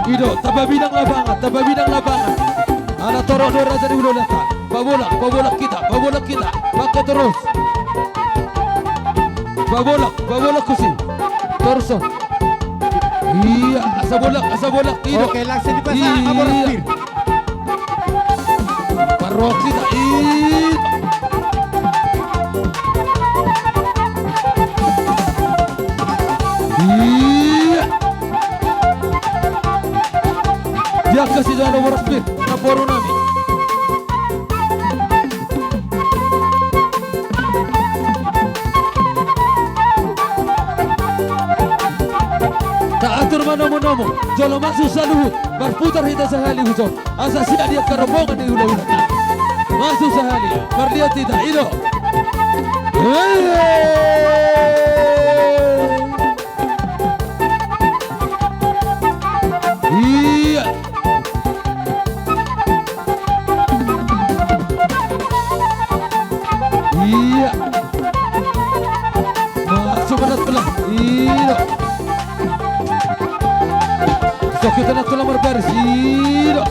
I do, tapabidang lapangan, tapabidang lapangan. Ala torop do raja ni hula-hulanta. Pabolak, pabolak hita, pabolak hita. Pakke torus. Pabolak, pabolak tusi. Torus on. Iya, asa bolak, asa bolak. I do. Oke, langsung dipasahat, iya, boras pir. Parrohak hita, i. Iya. Dia kasih jalan boras pir, na boru nami. Taatur ma nomu-nomu, jolo masuk saluhut, marputar hita sahali huson. Asa sian dia karombongan ni hula-hula. Masuk sahali, marliat hita, i do. Hei. Iya. Iya. Masuk ma na tulang. I do. Sok hita na tulang marbaris. I do.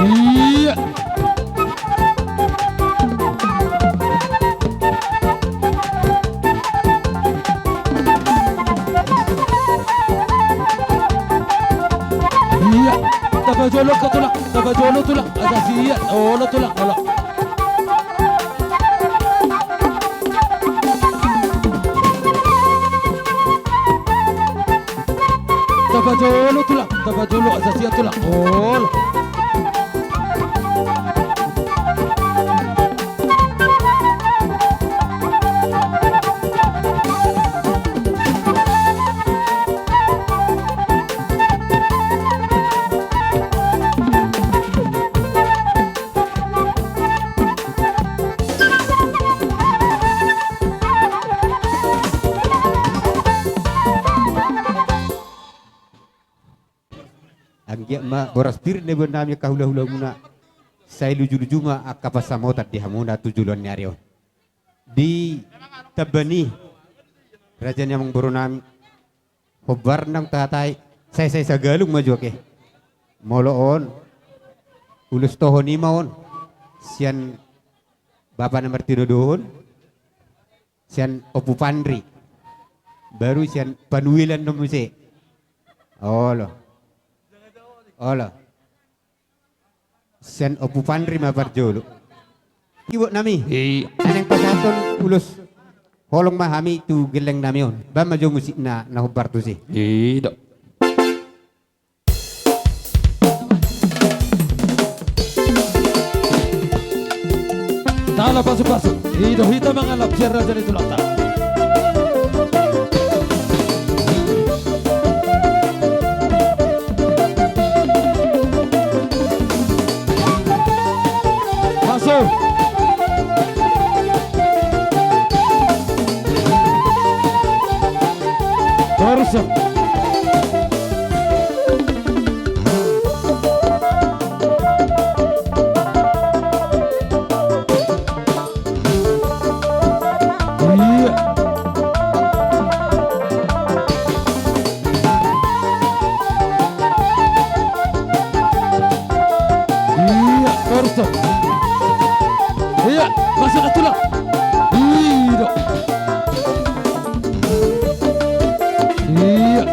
Iya. Aja sian, olo tulang, olo. Tapa jolo tulang, tapa jolo, aja sian tulang, olo. Anggiat ma boras pir na iboan nami angka hula-hula muna. Sai luju-luju ma angka pansamotan di hamuna tu joloan ni ari on. Di tamba ni raja ni amangboru nami. Hombar naung tahatai, sai-sai sagalung ma jo ake. Molo on, ulos toho ni ma on. Sian bapa na martinodohon, sian Ompu Panri. Baru sian panuilan do muse. Olo. Olo. Sian Ompu Panri ma parjolo. Ibu nami. Iya. Naeng pasahaton ulos holong ma hami tu gelleng nami on. Baen ma jo musikna na hombar tusi. Iya. Tala pasu-pasu. I do hita mangalap sian raja ni tulangta. Masuk. Terus. Iya. Iya, terus tuh. Iya, masuk ke tulang. Iya. Iya.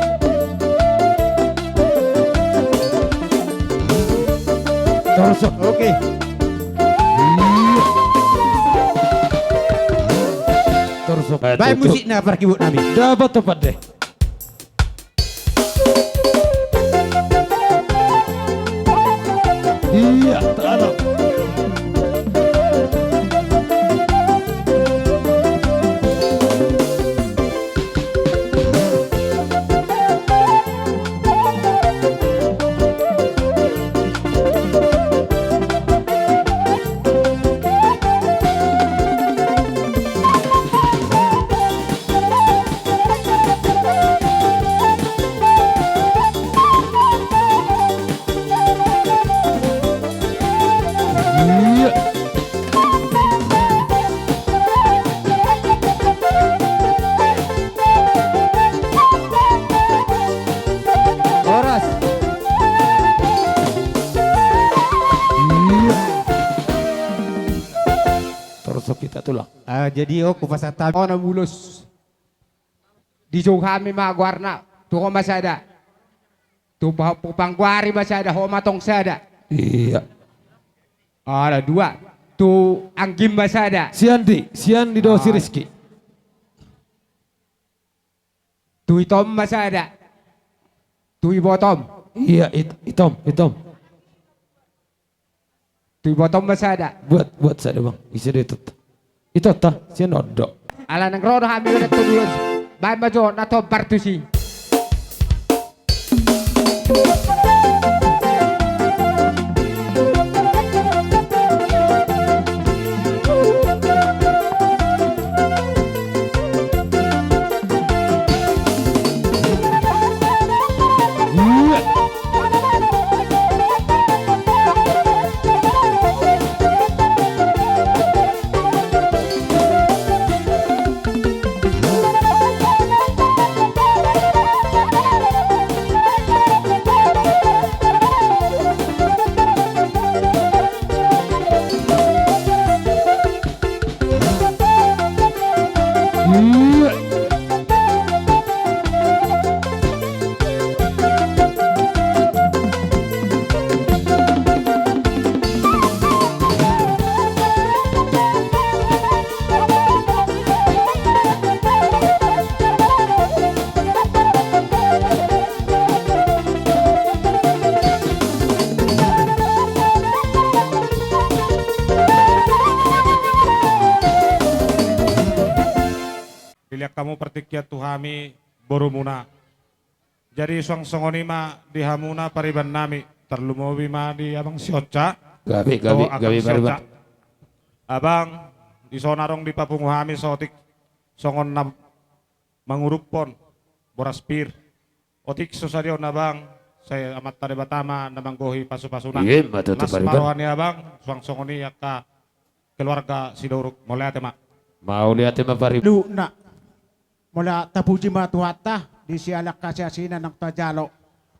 Torso. Oke. Iya. Torso. Baen musikna parkibut nami. Dapat tempat deh. Iya, tanam. Iya. Horas. Iya. Torso hita tulang. Ah, jadi, oh, kupasahat hami. Ona mulos. Dijou hami ma goarna, tu ho ma sada. Tu pa-, tu panggoari ma sada, ho ma tong sada. Iya. Ala dua. Tu anggim ma sada. Sian di, sian di do si Rizky. Tu itom ma sada. Tu ibotom. Iya, it-, itom, itom. Tu ibotom ma sada. Buat, buat sada, Bang. Ise do itot? Itot ta? Sian on do. Ala naeng ro do hami, baen tu ulos. Baen ma jo na hombar tusi. hamu partingkian tu hami borumuna. Jadi suang songon i ma di hamuna pariban nami, tarlumobi ma di abang si Onca. Gabe, gabe, dohot abang gabe si Onca pariban. Abang, dison adong dipapungu hami saotik songon na manguruphon boras pir. Otik so sadia on abang, sai Amanta Debata ma na manggohi pasupasuna. Ima tutu pariban. Las ma roha ni abang, suang songon i angka keluarga Sitorus. Mauliate ma. Mauliate ma pariban. Luhutna. Molo tapuji ma Tuhanta, di siala angka siasina naung tajalo.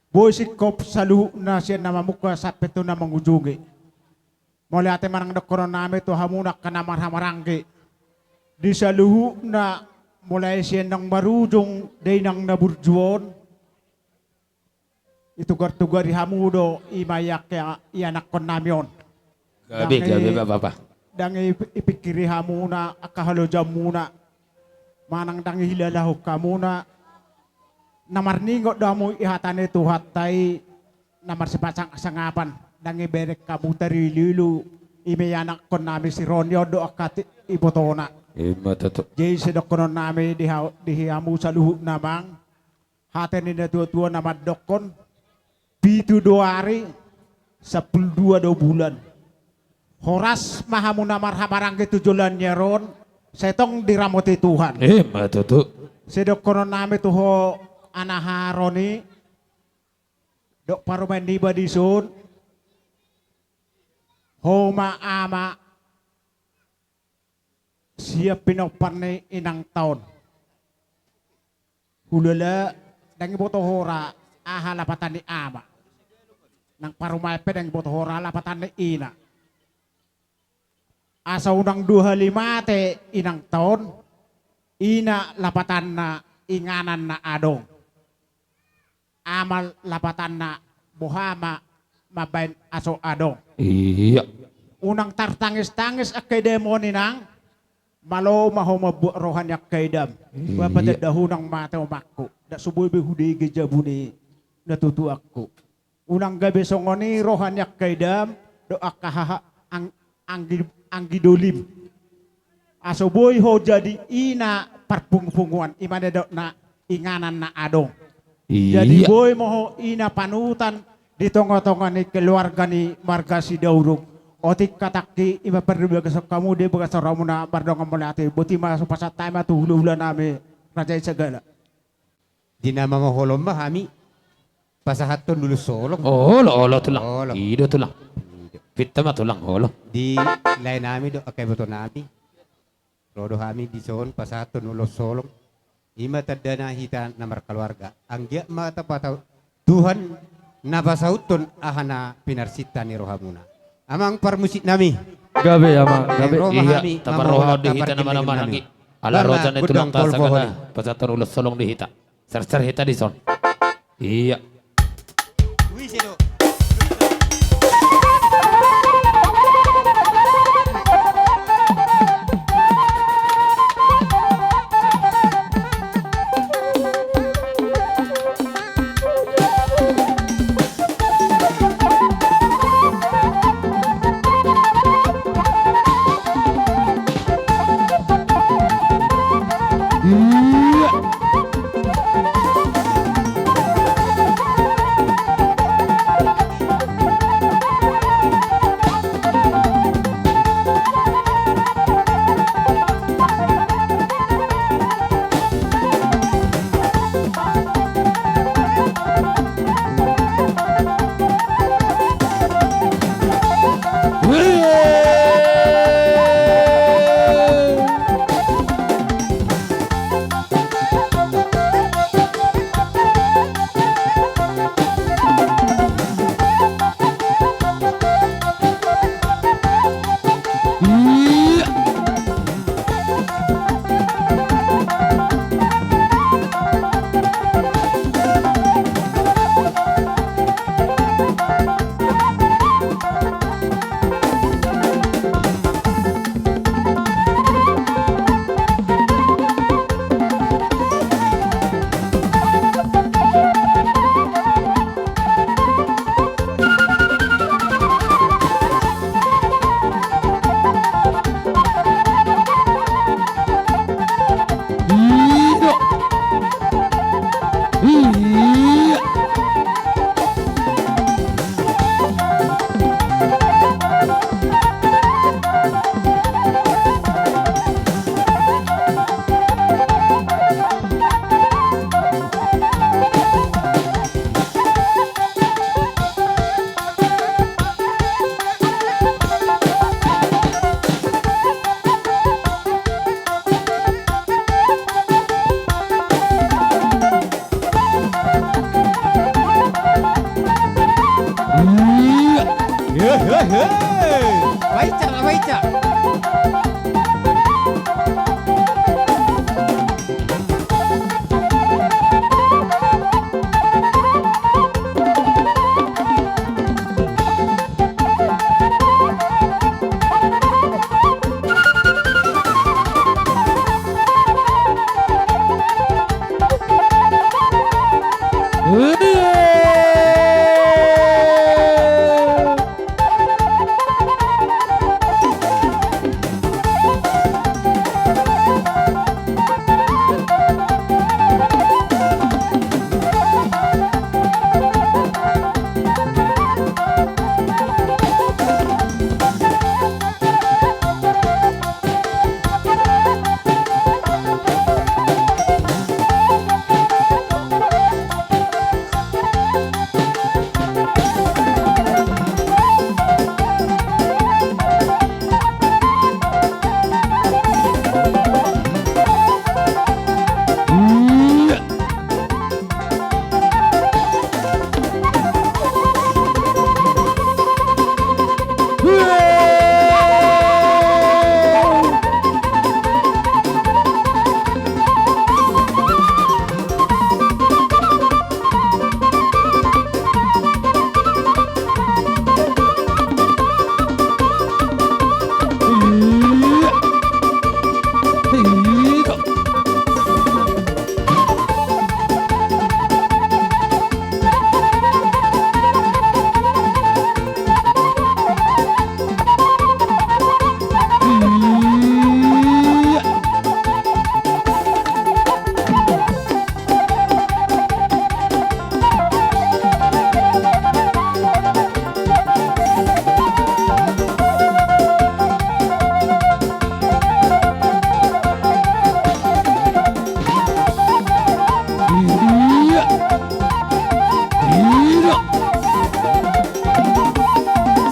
Boi singkop saluhutna sian na mamungka sampe tu na mangujungi. Mauliate ma nang dohonon nami tu hamuna angka na marhahamaranggi. Di saluhutna mulai sian naung marujung dainang na burju on. Itugartugari hamu do i ma i angka ianakhon nami on. Gabe, gabe ma bapa. Ndang i, ipingkiri hamuna angka halojaonmuna. Manang ndang ihilalahon hamuna. Na marningot do hamu i hata ni Tuhanta i na marsipasangapsangapon, ndang ibereng hamu tariluilu, i ma ianakhon nami si Roni on dohot angka ibotona. Ima tutu. Jadi sai dohonon nami di ha-, di hamu saluhutna amang, hata ni natuatua na mandokkon, pitu do ari, sampulu dua do bulan. Horas ma hamu na marhahamaranggi tu joloan ni ari on, sai tong diramoti Tuhan. Ima tutu. Sai dohonon nami tu ho anaha Roni, dohot parumaen niba dison, ho ma ama sian pinompar ni inangta on. Hulala ndang iboto ho ra aha lapatan ni ama. Nang parumaen pe ndang iboto ho ra lapatan ni ina. Asa unang dua hali mate inangta on, ina lapatanna inganan na adong. Ama lapatanna boha ma mambaen aso adong. Iya. Unang tartangistangis angka idam on inang. Malo ma ho mambuat roha ni angka idam. Iya. Bapa, tanda unang mate omakku. Ndak so boi be hudege jabu ni natuatuakku. Unang gabe songon i roha ni angka idam dohot angka haha ang-, anggi, anggi dolim. Asa boi ho jadi ina parpungupunguan, i ma na didok na inganan na adong. Iya. Jadi boi ma ho ina panutan di tongatonga ni keluarga ni marga Sidauruk. Otik hatangki i ma parbagason hamu di bagasan rohamuna mardongan mauliate. Boti ma, so pasahat hami ma tu hulahula nami raja i sagala. Di na mangoloi ma hami pasahathon ulos holong. Olo, olo tulang. Olo. I do tulang. I do. Pinta ma tulang, olo. Di lae nami dohot angka iboto nami. Ro do hami dison pasahathon ulos holong. I ma tandana hita na markaluarga. Anggiat ma tapatau Tuhan na pasauthon aha na pinarsinta ni rohamuna. Amang parmusik nami. Gabe amang, gabe. Ro ma hami, iya, taparroha di hita na marhahamaranggi. Ala roja ni tulang ta sagala, pasahathon ulos holong di hita. Serser hita dison. Iya. Baen, baen.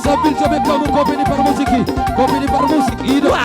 Sambil joget kamu, kopi ni parmusik i. Kopi ni parmusik i do.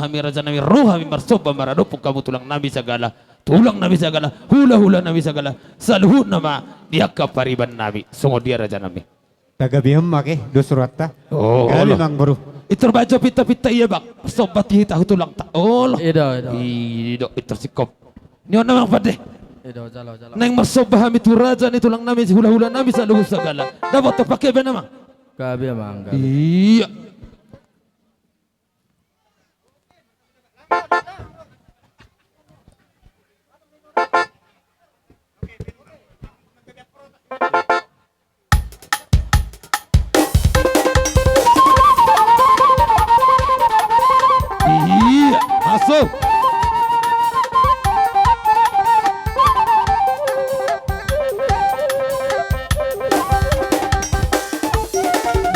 Hami raja nami, ro hami marsomba maradophon hamu tulang nami sagala, tulang nami sagala, hula-hula nami sagala, saluhutna ma di angka pariban nami. Songon dia raja nami. Tagabian ma ke dos rohanta. Oh, gabe olo. Mang boru. Itor bajo pinta-pinta ia bang. Somba ti hita tu tulangta. Olo. Ido, ido. Ido, itor singkop. Ni on na mang pande. Ido, jalo, jalo. Naeng marsomba hami tu raja ni tulang nami, hula-hula nami saluhut sagala. Dapot terpakai bena mang. Gabe mang, gabe. Iya. Iya, masuk.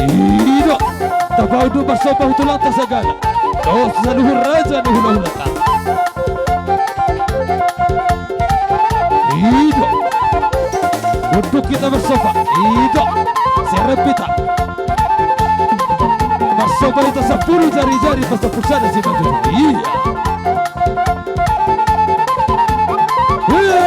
Ido, tapaunduk marsomba tu tulangta sagala. Dos saluhut raja ni hula-hulanta. Ido. Unduk hita marsomba. Ido. Serep hita. Marsomba hita sampulu jari-jari, pasampulu sada simanjujung. Iya. Hei!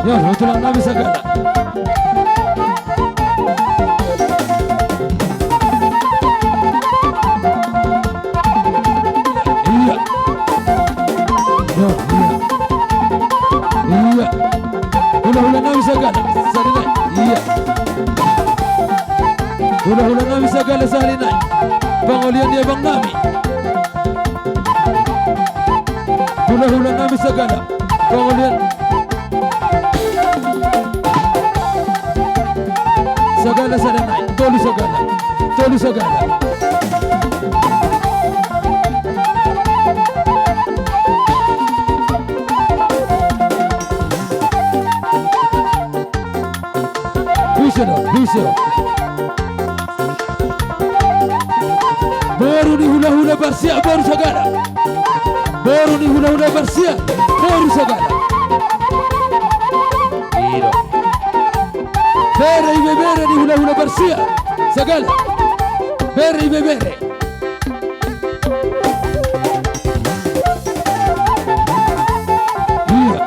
Yo, tulang nami sagala. Iya. Iya, iya. Iya. Hula-hula nami sagala, sahali nai. Iya. Hula-hula nami sagala, sahali nai. Pangolian ni abang nami. Hula-hula nami sagala. Pangolian. Sagala sada nai, tolu sagala, tolu sagala. Bisa do, bisa do. Boru ni hula-hula Barsia, boru sagala. Boru ni hula-hula Barsia, boru sagala. Ido. Bere ibebere ni hula-hula Barsia sagala. Bere ibebere. Iya.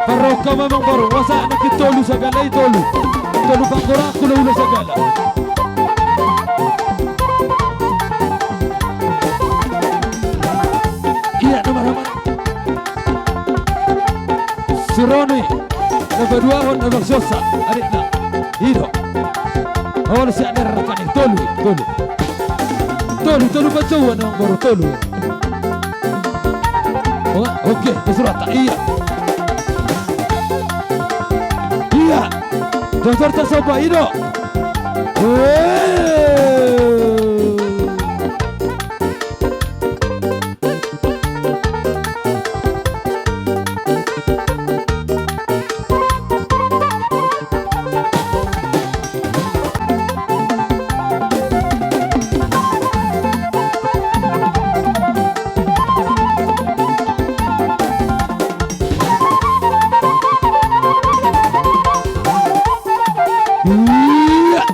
Parroka ma amang boru, wasa anak i tolu sagala i tolu. Tolu panggora hula-hula sagala. Iya, nomor aman. Si Roni, na paduahon, na pasiosa, adikna. Ido. Olo, sian ni rakan i, tolu, tolu. Tolu, tolu panjouon, amang boru, tolu. Oh, oke, kesurata, iya. Iya. Dosar tasomba, ido. Wee. Iya.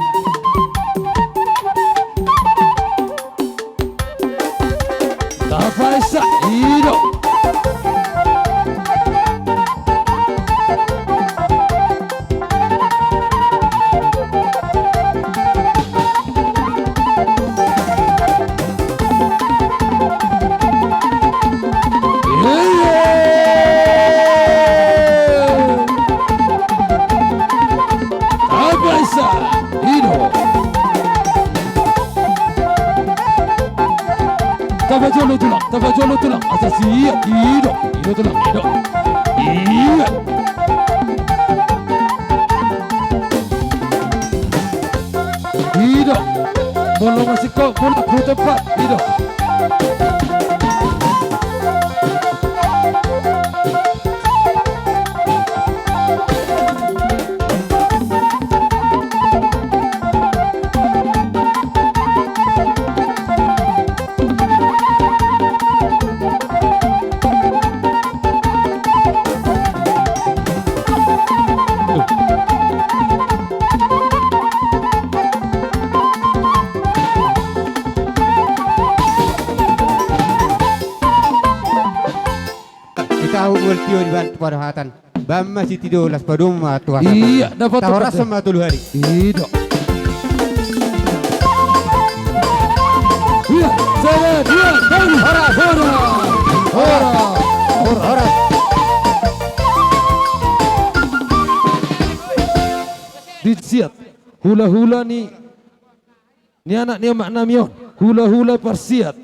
Tapajolo tulang, asa siat, i do, i do tulang, i do. Iya. I do. Molo masingkop, molo tu tempat, i do. Hita hubul tio di bantu pada hatan. Bam ma sitido las padomu ma tu hata. Iya, dapat. Tahoras ma tolu hali. I do. Iya, sada, dua, tolu. Horas, horas, horas, horas. Di siat, hula-hula ni ni anak ni amak nami on, hula-hula parsiat.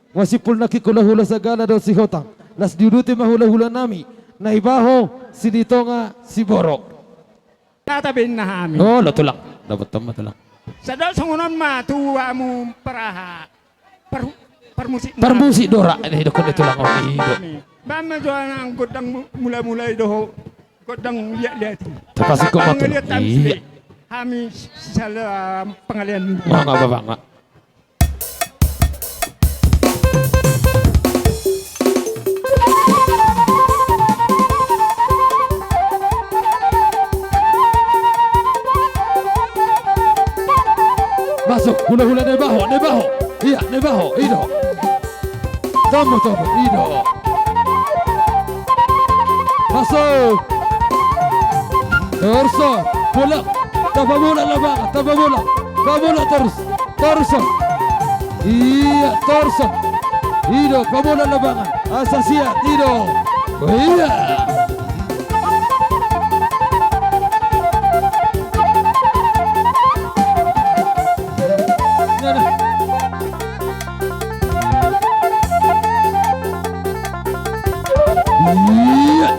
Masimpul nangkin hula-hula sagala dohot sihotang. Las diuduti ma hula-hula nami, Naibaho, Silitonga, Siborok. Tata benna hami. Oh, lo tulang. Dapoton ma tulang. Sada songon on ma tu hamu paraha. Par-, parmusik. Parmusik do ra, ini dokon di tulang on. Iya. Bam ma jo nang gondang mu-, mula-mula i dohot. Gondang liat-liat i. Tapasingkop ma tulang. Iya. Hami salam pangalian. Manga bapak ma. Masuk, hula-hula Naibaho, Naibaho. Iya, Naibaho, i do. Tomo, tomo, i do. Masuk. Torus, bolak. Tapabolak lapangan, tapabolak. Pabolak torus. Torus. Iya, torus. I do, pabolak lapangan. Asa siat, i do. Oh, iya. Iya, nah. Iya.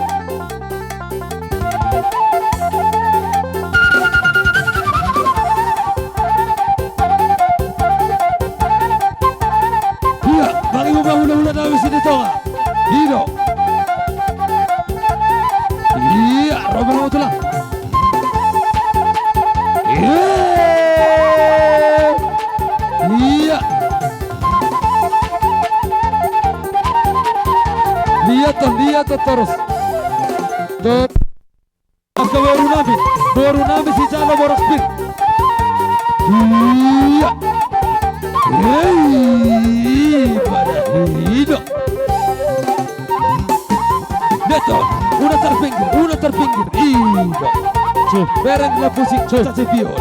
Iya, bagi buka hula-hula nami Silitonga. I do. Iya, ro ma tulang. Iya. Iya. Liat on, liat on torus. Torus. Angka boru nami, boru nami sijalo boras pir. Iya. Hei, pada i do. Betul. Unang terpinggir, unang terpinggir. I do. Bereng la pusing, caci pion.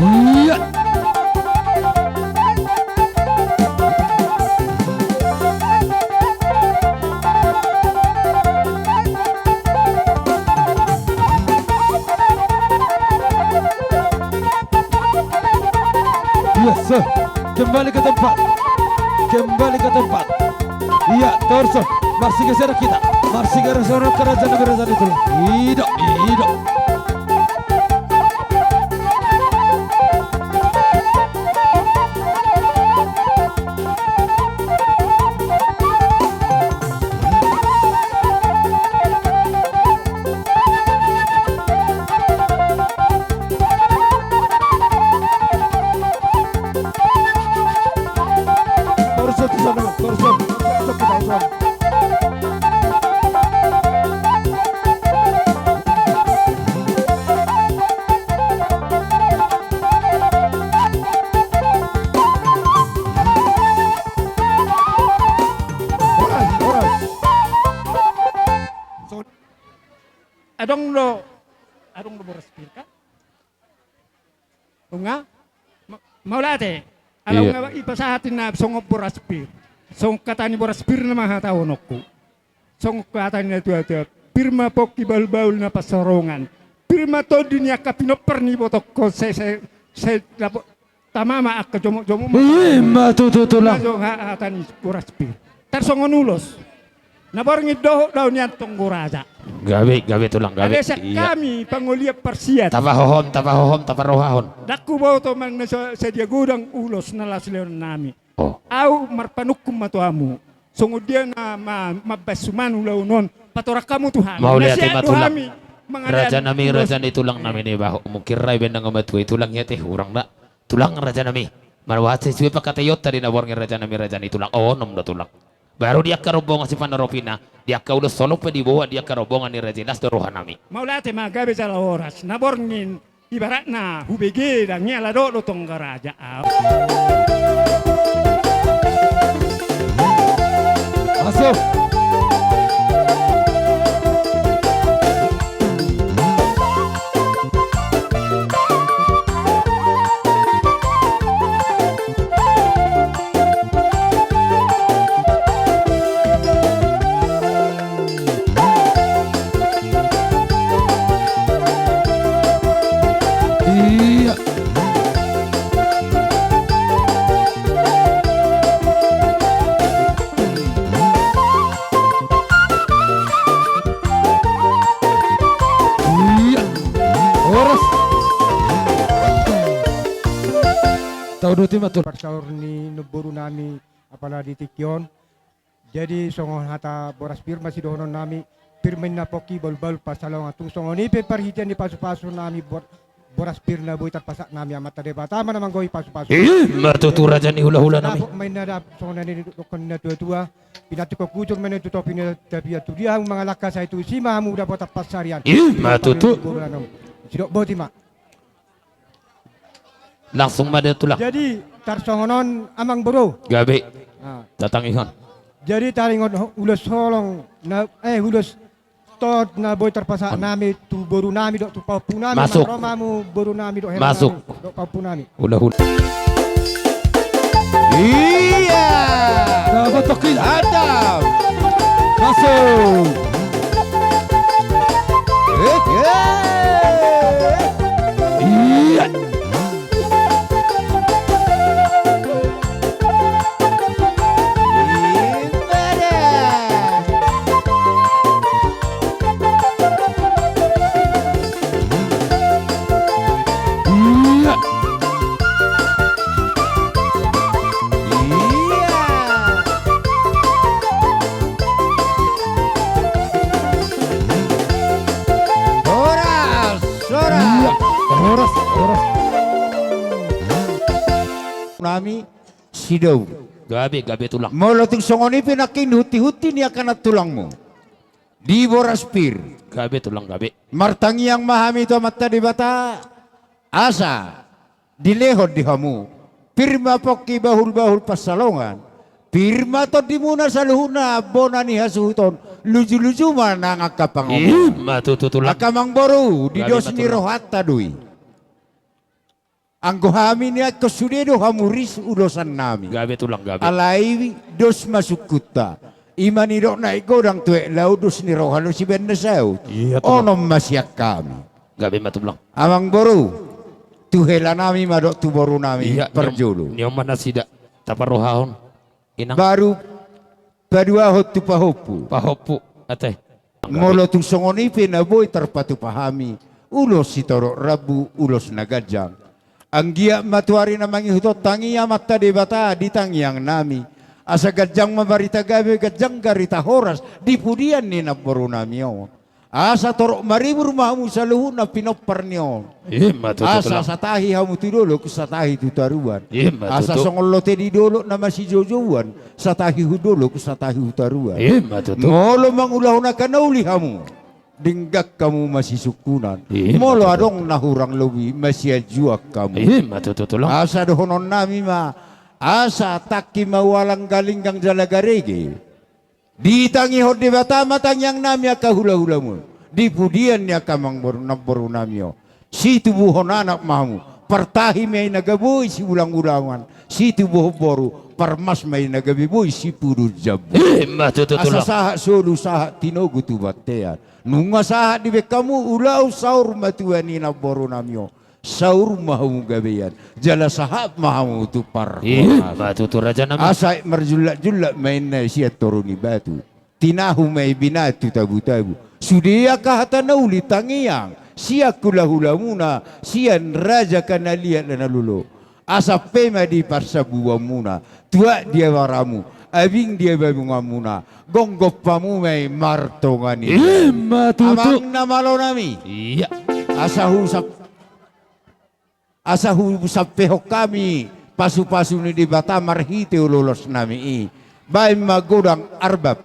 Iya. Iya, so. Kembali ke tempat. Kembali ke tempat. Iya, torus. Marsigeseran hita. Marsigeseran kerajaan, kerajaan itu. I do, i do. Torus tu sana, torus. Adong do, adong do boras pir kan? Unga? Ma-, mauliate. Ala unga ipasahat inna songon boras pir. Songon hata ni boras pir nama hataononku. Songon hata ni na tua-tua. Pir ma pongki bahul-bahul na pansalongan. Pir ma tondi ni angka pinompar ni ibotongkon sai, sai, sai dapot tama ma angka jomok-jomok ma. Ima tutu tulang. Ima jo ha-, hata ni boras pir. Tarsongon ulos. Na borngin dohot dao nian tonggo raja. Gabe, gabe tulang, gabe. Alesan hami pangolian parsiat. Tapahohom, tapahohom, taparohahon. Ndang huboto manang na sa-, sadia godang ulos na laos lehonon nami. Au marpanungkun ma tu hamu. Songon dia na ma-, mambahen suman ulaon on. Patorang hamu tu hami. Mauliate ma tulang. Raja nami, raja ni tulang nami ni baho. Mungkin rai benang ma tuai tulang ia te hurang da. Tulang raja nami. Marwase sue pakateionta di na borngin raja nami raja ni tulang. Onom do tulang. Baru di angka rombongan si panaropina, di angka ulos solop pe diboan di angka rombongan ni raja i las do roha nami. Mauliate ma gabe jala horas, na borngin ibaratna hubege dang i ala dohot do tonggo raja au. Masuk. Iya. Iya. Horas. Tauduti ma tulang. Parsaor ni namboru nami apala di tingki on. Jadi songon hata boras pir ma sidohonon nami, pir ma inna pongki bahul-bahul pansalongan. Tung songon i pe parhitean ni pasu-pasu nami bor-, boras pir na boi tarpasahat nami, Amanta Debata ma na manggohi pasu-pasu. Ima tutu raja ni hula-hula nami. Dapot ma inna dap-, songon na nidok ni natua-tua. Pinantikhon hujur ma inna tu topi ni tapian, tu dia hamu mangalangka sai tusi ma hamu dapotan pansarian. Ima tutu. Sidok boti ma. Langsung ma da tulang. Jadi tarsongon on amang boru. Gabe. Tatangihon. Jadi taringot ulos holong na, eh, ulos tot na boi tarpasahat nami tu boru nami dohot tu pahompu nami. Masuk. Ro ma hamu boru nami dohot hela nami dohot pahompu nami. Hula-hula. Iya. Dapat tokil. Adam. Masuk. Eh, eh. Iya. Iya. Iya. Horas, horas. Iya, horas, horas. Nami sidou. Gabe, gabe tulang. Molo tung songon i pe nangkin huti-huti ni angka nantulangmu. Di boras pir. Gabe tulang gabe. Martangiang ma hami tu Amanta Debata. Asa dilehon di hamu pir ma pongki bahul-bahul pansalongan, pir ma tondimuna saluhutna bona ni hasuhuton, luju-luju ma nang angka pangomoan. Ima tutu tulang. Angka amang boru, di dos ni rohanta do i. Anggo hami nian ingkon sude do hamu ris ulosan nami. Gabe tulang gabe. Alai dos ma sungkunta. Ima nidok na aek godang tu aek laut, dos ni roha do sibaen na saut. Iya tulang. Onom ma sian hami. Gabe ma tulang. Amang boru, tu hela nami ma dohot tu boru nami. Iya, parjolo. Ni on ma nasida taparohahon. Inang. Baru paduahon tu pahompu. Pahompu, ate. Molo tung songon i pe na boi tarpatupa hami ulos sitorop rambu, ulos na ganjang. Anggiat ma tu ari na mangihuthon tangi Amanta Debata di tangiang nami. Asa ganjang ma barita gabe, ganjang barita horas di pudian ni namboru nami on. Asa torop maribur ma hamu saluhutna pinompar ni on. Ima tutu tulang. Asa satahi hamu tu dolok, satahi tu toruan. Ima tutu. Asa songon lote di dolok na masijoujouan, satahi hu dolok, satahi hu toruan. Ima tutu. Molo mangulahon angka na uli hamu, denggan hamu masisungkunan. Ima tutu. Molo adong na hurang lobi, masianjuan hamu. Ima tutu tulang. Asa dohonon nami ma, asa tangki ma ualang, galinggang jala garege. Ditangihon Debata ma tangiang nami angka hula-hulamu. di pudian ni angka amangboru, namboru nami on. Situbuhon anak ma hamu, partahi ma i na gabe boi siulang-ulangan, situbuhon boru, parmas ma i na gabe boi sipudun jambu. Ima tutu, tulang. Asa sahat solu, sahat tinogu tu bontean. Nunga sahat dibaen hamu ulaon saur matua ni namboru nami on, saur ma hamu gabean, jala sahat ma hamu tu parhorasan. Ima tutu, raja nami. Asa aek marjullak-jullak ma inna i sian toru ni batu, tinahu ma i binatu tabu-tabu. Sude angka hata na uli tangiang sian hula-hulamuna, sian raja angka na liat na lolo. Asa pe ma di parsambuanmuna, tuat di abaramu, abing di ababunganmuna, gomgom hamu ma i martonga ni. Ima tutu. Amang na malo nami. Iya. Asa husap, asa husampehon hami pasu-pasu ni Debata marhite ololos nami i. Baen ma godang arbab.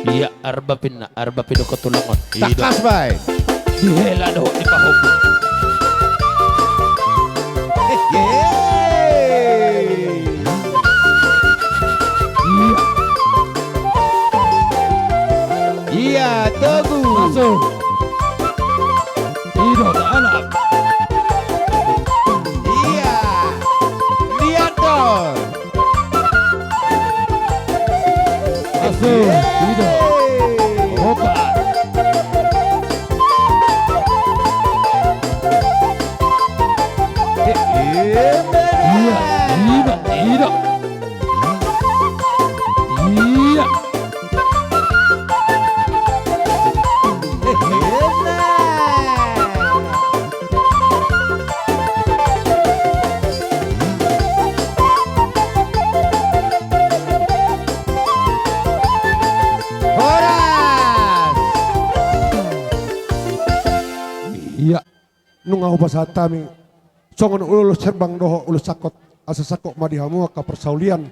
Iya, arbab inna, arbab i do, tulang on. Tangkas baen. Dihela dohot dipahompu. Hehe. Iya. Iya, togu. Masuk. I do, anak. Iya. Lihat dong. Asu, i do. Opa. Iya, ima, i do. Iya. Horas. Iya. Nunga hupasahat hami songon ulos herbang dohot ulos sangkot, asa sangkot ma di hamu angka parsaulian.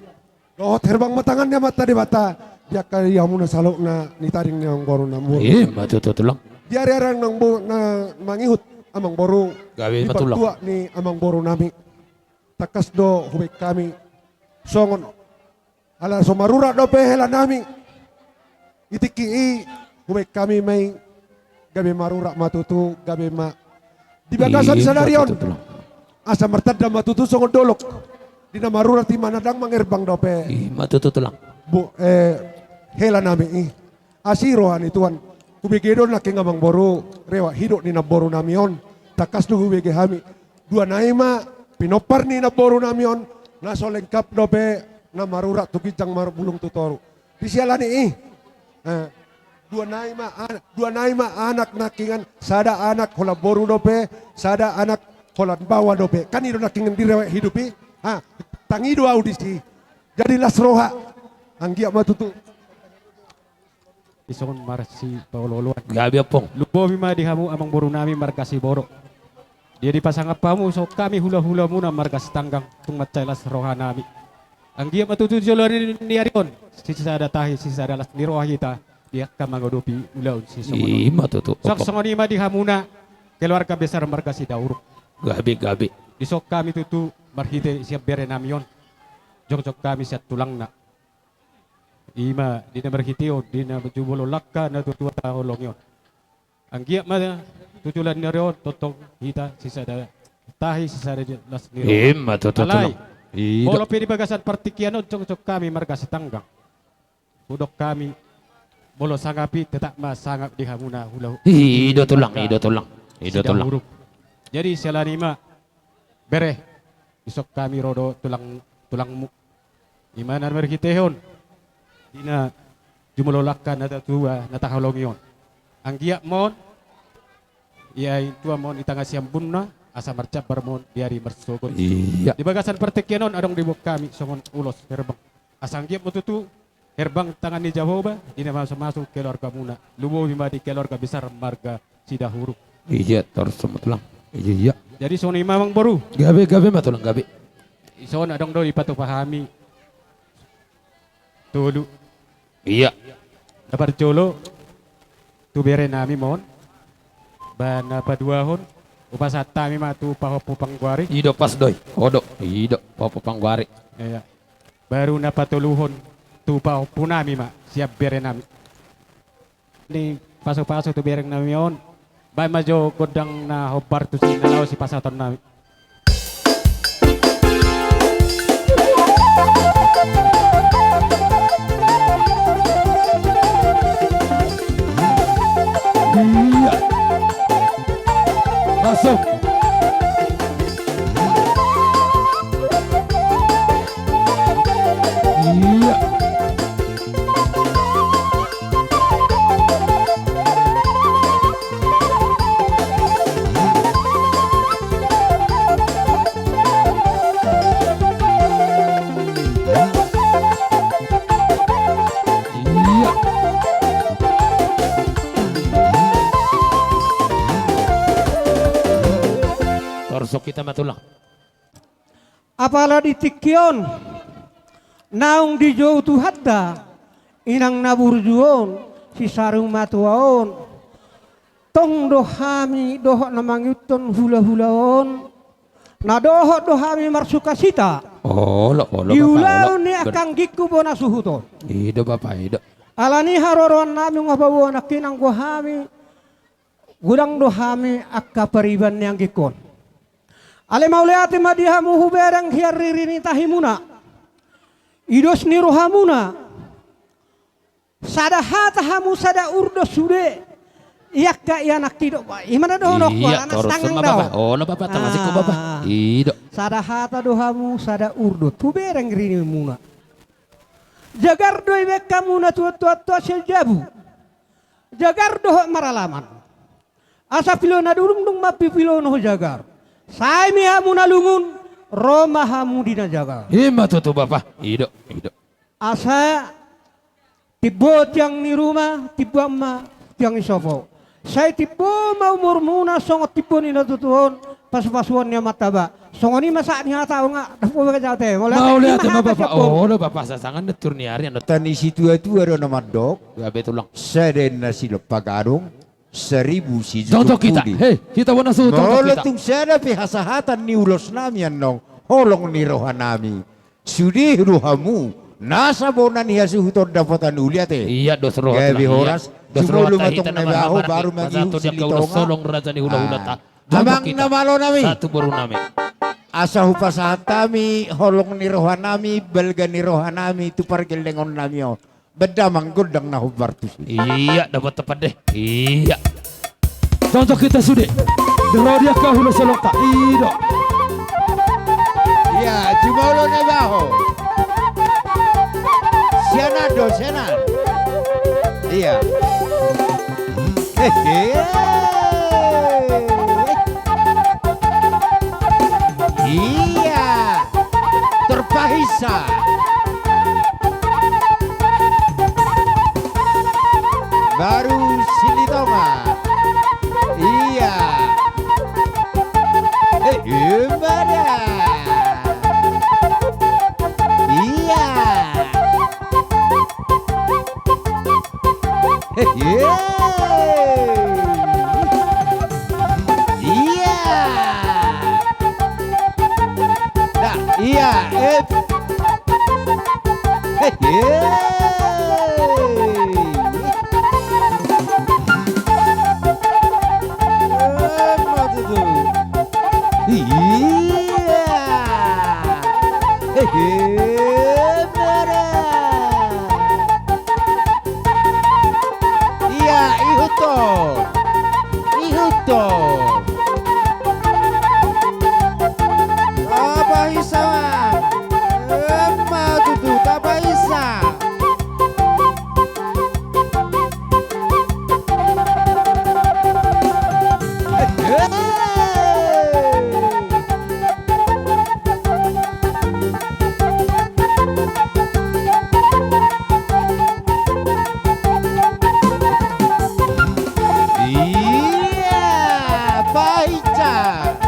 Dohot herbang ma tangan ni Amanta Debata di angka di hamu na saluhutna, ni tading ni amangboru nami. Ima tutu, tulang. Di ari-ari na mangihut amangboru, gabe ma, tulang, di partua ni amangboru nami. Tangkas do hubaen hami songon, ala so marurat dope hela nami, di tingki i hubaen hami ma i gabe marurat ma tutu, gabe ma di bagasan sadari on. Ima tutu, tulang. Asa martanda ma tutu songon dolok di na marurat i, manandang mangerbang dope. Ima tutu, tulang. Bo, eh, hela nami i. Asi roha ni Tuhan. Hubege do nangkin amangboru rewak hidop ni namboru nami on. Tangkas do hubege hami. Dua nai ma pinompar ni namboru nami on, na so lengkap dope na marurat tu ginjang, marbulung tu toru. Di siala ni i, eh, dua nai ma an-, dua nai ma anak nangkiningan, sada anak holan boru dope, sada anak holan baoa dope. Kan i do nangkiningan di rewak hidup i. Ha, tangi do au disi. Jadi las roha. Anggiat ma tutu. Dison marsipaolo-oloan. Gabe, ompung. Lumobi ma di hamu amangboru nami marga Siborok. Dia dipasangap hamu songon hami hula-hulamuna marga Sitanggang, tung mansai las roha nami. Anggiat ma tutu joloan ni ari on sisada tahi sisada las ni roha hita di angka mangadopi ulaon sisongon on. Ima tutu, ompung. Songon i ma di hamuna keluarga besar marga Sidauruk. Gabe, gabe. Dison hami tutu marhite sian bere nami on, jongjong hami sian tulangna. Ima di na marhitehon di na jumolo langka na tuatua taholongi on. Anggiat ma tu joloan ni ari on tongtong hita sisada tahi sisada las ni roha. Ima tutu, tulang. Alai molo pe di bagasan partingkian on jongjong hami marga Sitanggang, hudok hami, molo sangap i tetap ma sangap di hamuna hula-hula. I do, tulang, i do, tulang. I do, tulang. Sidauruk. Jadi siala ni i ma, bere, dison hami ro do tulang, tulangmu. Ima na marhitehon di na jumolo langka na tuatua na taholongi on. Anggiat ma on, ia intua ma on i tangasiambunna, asa marjambar ma on di ari marsogot. Iya. Di bagasan partingkian on adong diboan hami songon ulos herbang. Asa anggiat ma tutu herbang tangan ni Jahowa di na mamasu-masu keluargamuna. Lumobi ma di keluarga besar marga Sidauruk. Iya, torus ma, tulang. Iya, iya. Jadi songon i ma, amangboru. Gabe, gabe ma, tulang, gabe. Dison adong do dipatupa hami tolu. Iya. Na parjolo tu bere nami ma on. Ba na paduahon hupasahat hami ma tu pahompu panggoari. I do, pas do i. O do, i do pahompu panggoari. Iya. Baru na patoluhon tu pahompu nami ma sian bere nami. ni pasupasu tu bereng nami on. Baen ma jo gondang na hombar tusi na laho sipasahaton nami. Iya. Masuk. Iya. Iya. Torsok hita ma tulang. Apala di tingki on naung dijou Tuhanta, inang na burju on, si saur matua on, tong do hami dohot na mangihuthon hulahula on, na dohot do hami marsukacita. Olo, olo, Bapa, olo. Di ulaon ni angka anggingku bona suhut on. I do, Bapa, i do. Alani haroroan nami nunga paboa nangkin anggo hami, godang do hami angka pariban ni anggingkon. Alai mauliate ma di hamu hubereng hian riri ni tahimuna, i dos ni rohamuna. Sada hata hamu sada urdot sude. I angka i anakki do, i ma na dohononku. Iya, alana toros sanggang ma, Bapa. Olo, Bapa, tangan siko, Bapa. Ah. I do. Sada hata do hamu sada urdot hubereng ririmuna. Jagar do ibaen hamu na tuatua sian jabu. Jagar dohot maralaman. Asa pilo na dungdung ma pipilon ho jagar. Sai ma hamu na lungun, ro ma hamu di na jagar. I ma tutu, Bapa. I do, i do. Asa timbo tiang ni ruma, timbo ma tiang ni sopo. Sai timbo ma umurmuna songon timbo ni na tutu on, pasupasuon ni Amanta Debata. Songon i ma sahat ni hata on. Mauliate ma, Bapa. Olo, Bapa, sasangan na tur ni ari, anu. Tani situatua do na mandok. Sada na silompa gadong, saribu sijujung pudi. Hei, hita bona suhut, tongtong hita. Molo tung sada pe hasahatan ni ulos nami annon, holong ni roha nami, sude do hamu nasa bona ni hasuhuton dapotan uli ate. Iya, dos roha tulang. Gabe horas. Jumolo ma tong Nebaho, baru mangihut Silitonga. Amang na malo nami, satu boru nami. Asa hupasahat hami holong ni roha nami, balga ni roha nami tu pargellengon nami on. Benda manggondang na hombar tusi. Iya, dapotan pande. Iya. Tongtong hita sude. Di ro di angka hula solongta. I do. Iya, jumolo Nebaho. Sian an do, sian an. Iya. Hehe. Iya. Terpahinsa. Baru Silitonga. Iya. Eh, imbada. Iya. Iya. Nah, iya, eh. Hehe. Eh, ma tutu. Iya. Hehe, mara. Iya, ihuthon. Ihuthon. Tapahinsa ma. Eh, ma tutu, tapahinsa. Iya, baik, Cak.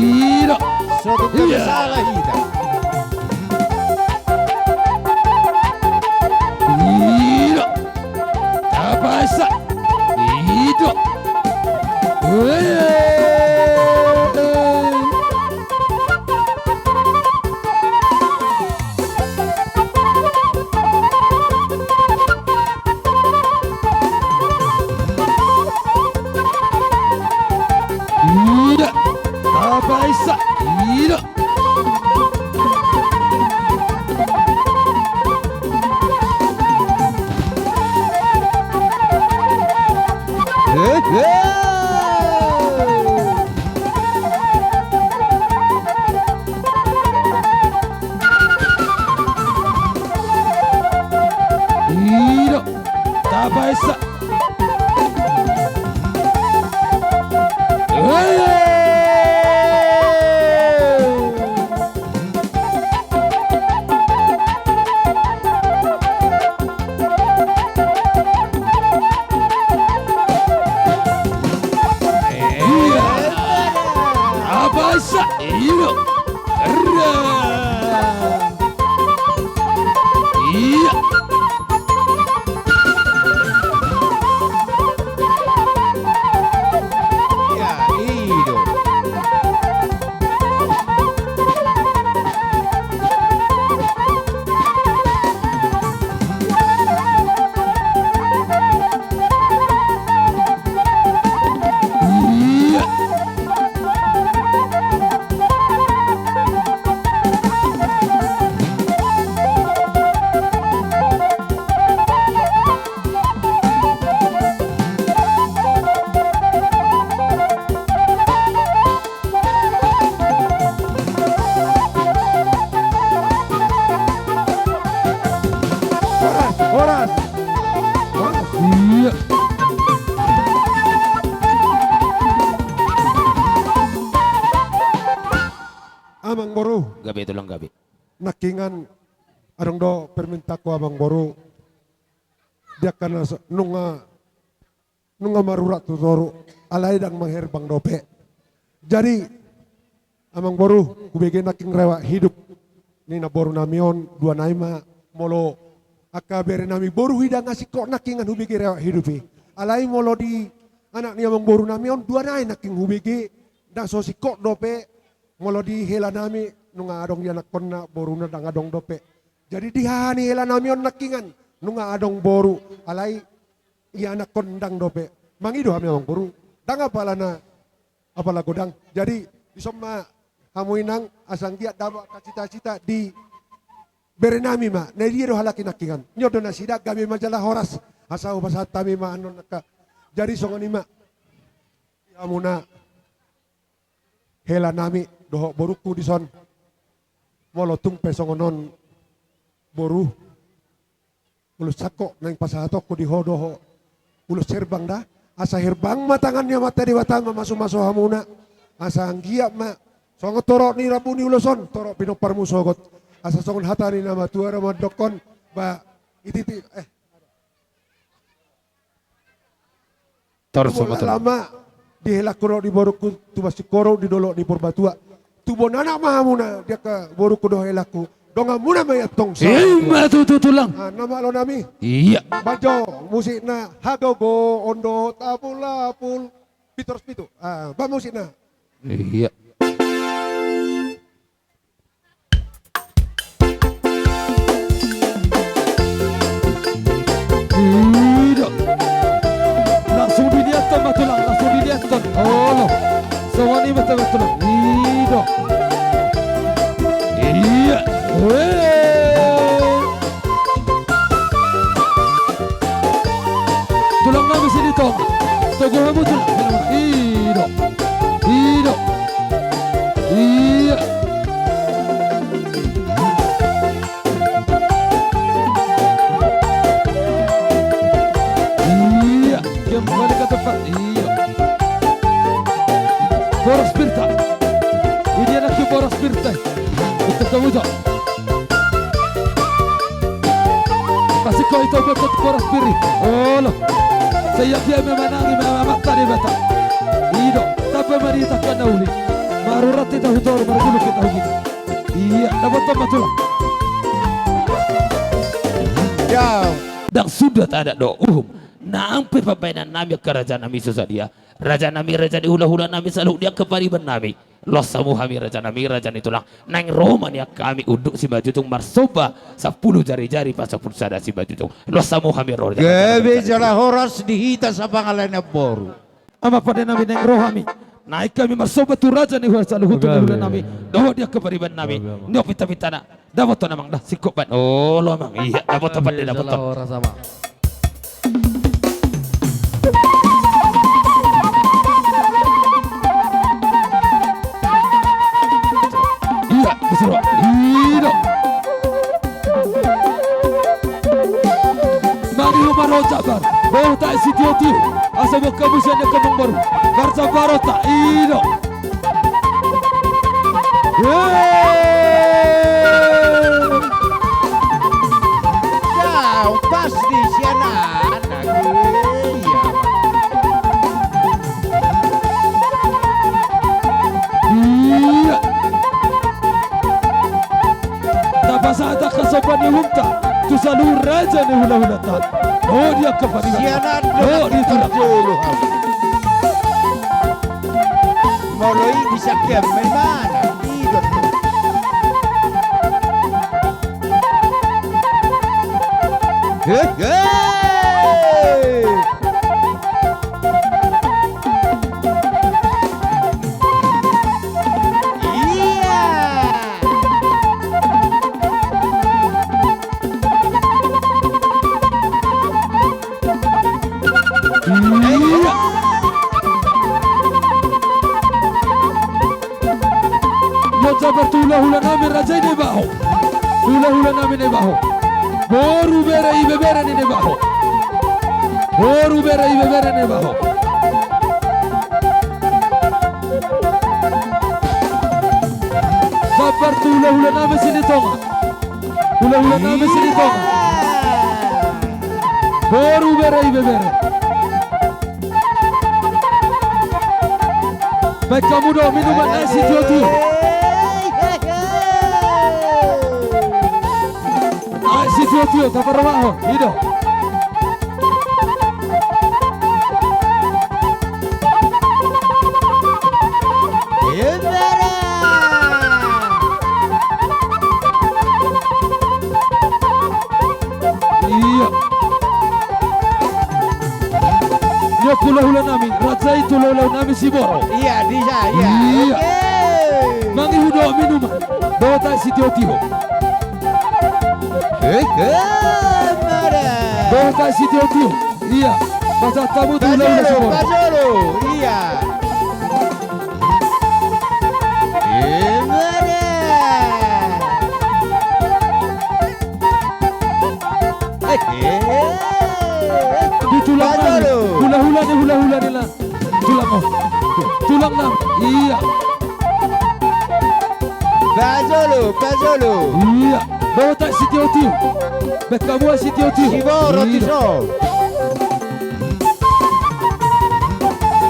Ido. Sotung gabe salah hita. Ido. Tapaisa. Ido. Wee. Ido. Tapaisa. Ido. Eh, eh. Ido. Tapaisa. Tapaisa. Ido. Ia. Ia, ido. Ia. Horas, horas. Horas. Ia. Amangboru. Gabe, tulang, gabe. Nangkiningan adong do permintaanku, Amangboru. Di angka na so-, nunga, nunga marurat tu toru, alai ndang mangherbang dope. Jadi, Amangboru, hubege nangkin rewak hidup ni namboru nami on, dua nai ma, molo angka bere nami boru i ndang asing, kok nangkiningan hubege rewak hidup i. Alai molo di anak ni Amangboru nami on, dua nai nangkin hubege, ndang so singkop dope. Molo di hela nami, nunga adong ianakkonna, boruna ndang adong dope. Jadi di haha ni hela nami on nangkiningan, nunga adong boru, alai ianakkon ndang dope. Mangido hami, Amangboru. Ndang apala na, apala godang. Jadi, dison ma hamu, Inang, asa anggiat dapot angka cita-cita di bere nami ma. Na dia do halak i nangkiningan. Nyodo nasida, gabe ma jala horas. Asa hupasahat hami ma annon angka. Jadi songon i ma. Hamuna hela nami dohot borungku dison. Molo tung pe songon on boru, ulos sangkop naeng pasahatonku di ho dohot ulos herbang da. Asa herbang ma tangan ni Amanta Debata mamasu-masu hamuna. Asa anggiat ma songon torop ni rambu ni ulos on, torop pinomparmu sogot. Asa songon hata ni na matua do mandokkon, ba, ititi, eh, Tor. Tubu sama tor. Lama di helangku dohot di borungku, tubu singkoru di dolok ni Purbatua. Tubu anak ma hamuna di angka borungku dohot helangku. Donganmuna ma i antong. Ima tutu, tulang. Ah, na malo nami. Ia. Baen jo musikna, hagogoon dohot apul-apul. Pitu ratus pitu. Ah, baen musikna. Ia. Ido. Langsung didiaton ma, tulang, langsung didiaton. Olo. Songon i ma, tulang. Ido. Ia. Wee. Tulang nami Silitonga. Togu hamu, tulang. Ido. Ido. Ia. Ia. Kembali ke tempat. Ia. Boras pir ta. Idia nangkin boras pir ta. Untuk kamu, tulang. Pasingot hita boras pir i. Olo. Sai anggiat ma manang i ma Amanta Debata. Ido, tamba ma di hita angka na uli. Arurat hita hutoru, margulung hita hugita. Ia, dapotan ma tulang. Ndang suda adat dohot uhum. Nang pe pambahenan nami angka raja nami so sadia. Raja nami, raja ni hula-hula nami, saluhut di angka pariban nami. Loas hamu hami raja nami, raja ni tulang. Naeng ro ma nian hami unduk Simanjujung marsomba sampulu jari-jari pasampulu sada Simanjujung. Loas hamu hami ro raja nami, raja ni tulang. Gabe jala horas di hita sapangalengan boru. Amang pande nami, naeng ro hami. Naeng hami marsomba tu raja ni hula saluhut hula-hula nami. Dohot di angka pariban nami. Nio pinta-pintana. Dapotan amang da, singkop baen. Olo amang, ia dapotan pande, dapotan. Ia, bisa ro. Ida. Mangihut ma ro jambar. Bohta sitio-tio. Asa buka musia ni kemeng baru. Marjambar hita. Ida. Hei. Daong pas di sian anak. Ia. Ia. Tapasahat angka somba ni uhumta tu saluhut raja ni hula-hulanta. Dohot di angka pariban. Sian anak. Dohot di tulang. Molo i bisa kian maimana. Idot. Hehe. Ia. Ia. Ia jambar tu hula-hula nami raja i Naibaho. Hula-hula nami Naibaho. Boru, bere, ibebere ni Naibaho. Boru, bere, ibebere ni Naibaho. Jambar tu hula-hula nami Silitonga. Hula-hula nami Silitonga. Boru, bere, ibebere. Baen hamu do minuman aek sitio-tio. Aek sitio-tio, taparrohahon, i do. Ibebere. Ia. Ia hula-hula nami, raja i tu hula-hula nami Siboro. Ia, di sa, ia. Ia. Oke. Mangihut do minuman. Dohot aek sitio-tio. Hehe, mada. Dohot aek sitio-tio. Ia. Pasahat hamu tu hula-hula Siboro. Pajolo, pajolo. Ia. Emana. Di tulang nami. Hula-hula ni, hula-hula ni la. Tulang, o. Tulang nami. Ia. Pajolo, pajolo. Ia. Dohot aek sitio-tio. Baen hamu aek sitio-tio. Siboro, ia. Tiso.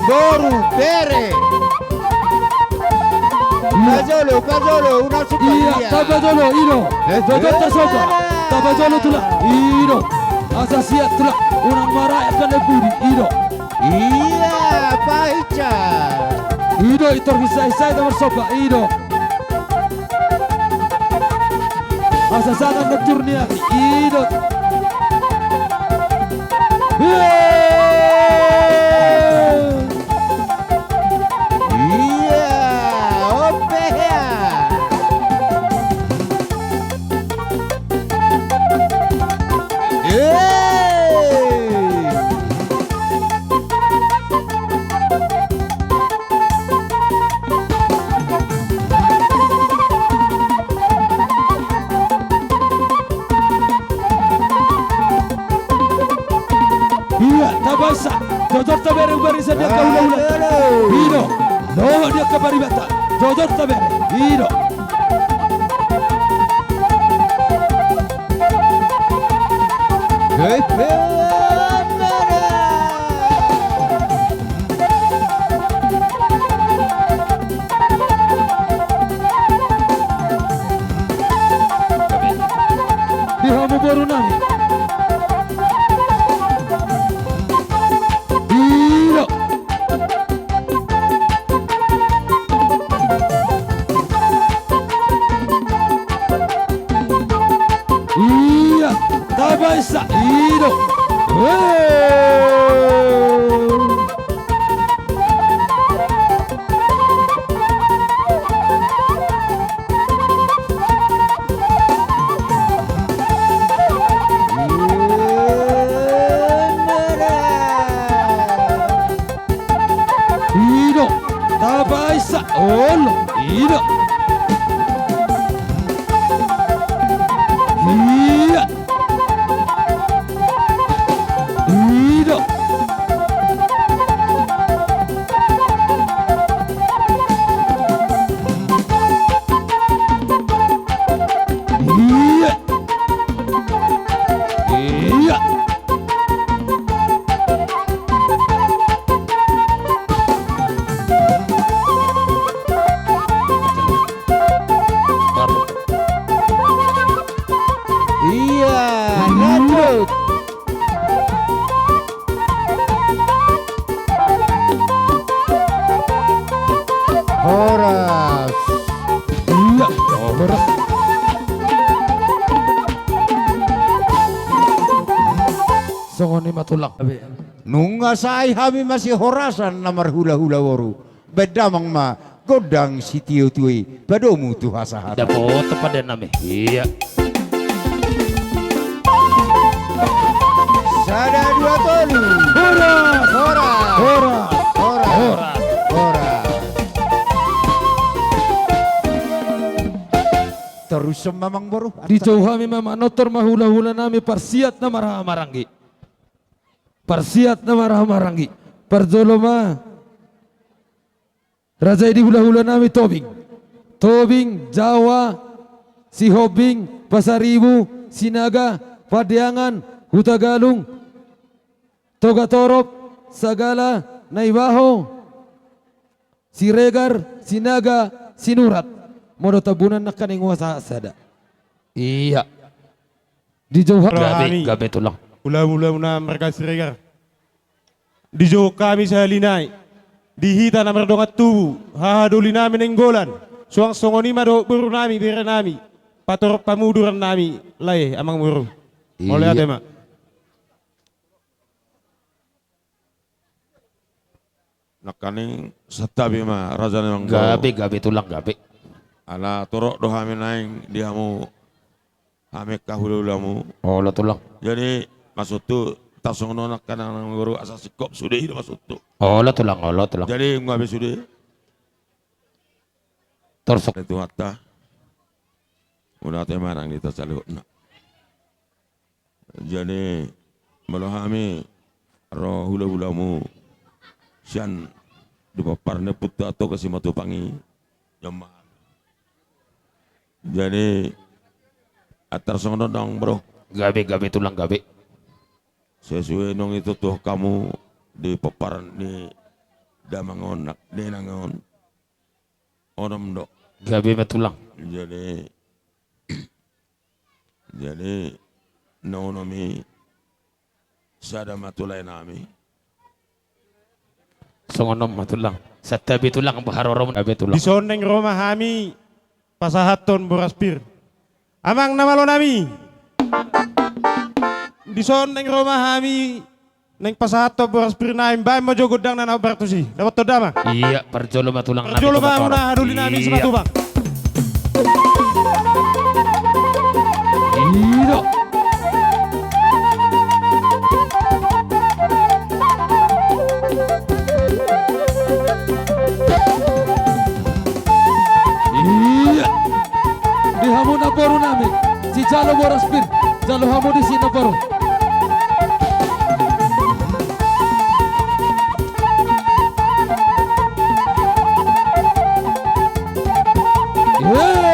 Boru, bere. Ia. Pajolo, pajolo, unang suka. Ia, ia. Tapajolo, i do. Eh, jojor tarsomba. Eh. Tapajolo tulang, i do. Asa siat tulang, unang marayak kan pudi, i do. Ia, paica. I do, i tor hisa-hisa tarsomba, i do. Asa sanga noktur ni ari, i do. Ia, ope hea. Ia. Ia, tapaisa. Jojor tabere, barisan di angka hula-hula. I do. Dohot di angka paribanta. Jojor tabere. I do. Ido, tapaisa, olo, ido. Ia. Ido. Ia. Ia. Ia, lanjut. Horas. Ia, horas. Songon i ma tulang. Nunga sae hami masihorasan na marhulahula boru. Baen damang ma gondang sitiotio i, padomu tu hasahaton. Dapotan pande nami. Ia. Sada, dua, tolu. Horas. Horas. Horas. Horas. Horas. Torus ma amang boru. Dijou hami ma manortor ma hulahula nami parsiat na marhahamaranggi. Parsiat na marhahamaranggi. Parjolo ma raja i di hulahula nami Tobing. Tobing, Jawa, Sihombing, Pasaribu, Sinaga, Pandeangan, Hutagalung, Togatorop, Sagala, Naibaho, Siregar, Sinaga, Sinurat. Molo Tambunan nangkaning ua sahat sada. Ia. Dijou hami. Gabe, gabe tulang. Hulahula muna marga Siregar. Dijou hami sahali nai. Di hita na mardongan tubu, hahadoli nami Nainggolan. Suang songon i ma dohot boru nami, bere nami. Patorop pamuduran nami, lae amang boru. Mauliate ma. Nangkaning santabi ma raja ni amang boru. Gabe, gabe tulang, gabe. Ala torop do hami naeng di hamu, hami angka hulahulamu. Olo tulang. Jadi maksudhu tarsongon on nangkaning amang boru asa singkop sude i do maksudhu. Olo tulang, olo tulang. Jadi nunga be sude. Torsok. Tuhanta. Mauliate ma nang di hita saluhutna. Jadi molo hami ro hulahulamu sian di pomparan ni ompunta Toga Simatupang i, nyoma. Jadi antar songon on dang bro. Gabe, gabe tulang, gabe. Sesuai naung itutuhon hamu di pomparan ni damang on, ni inang on. Onom do. Gabe ma tulang. Jadi, jadi na onom i sada ma tu lae nami. Songon on ma tulang. Santabi tulang, boha roromuna gabe tulang. Dison naeng ro ma hami pasahathon boras pir. Amang na malo nami. Dison naeng ro ma hami naeng pasahathon boras pir nai, baen ma jo gondangna na hombar tusi. Dapothon da ma. Ia, parjolo ma tulang nami. Parjolo ma muna hadoli nami Simatupang. Ia. Ia. Di hamu namboru nami, sijalo boras pir, jalo hamu disi namboru. Ia.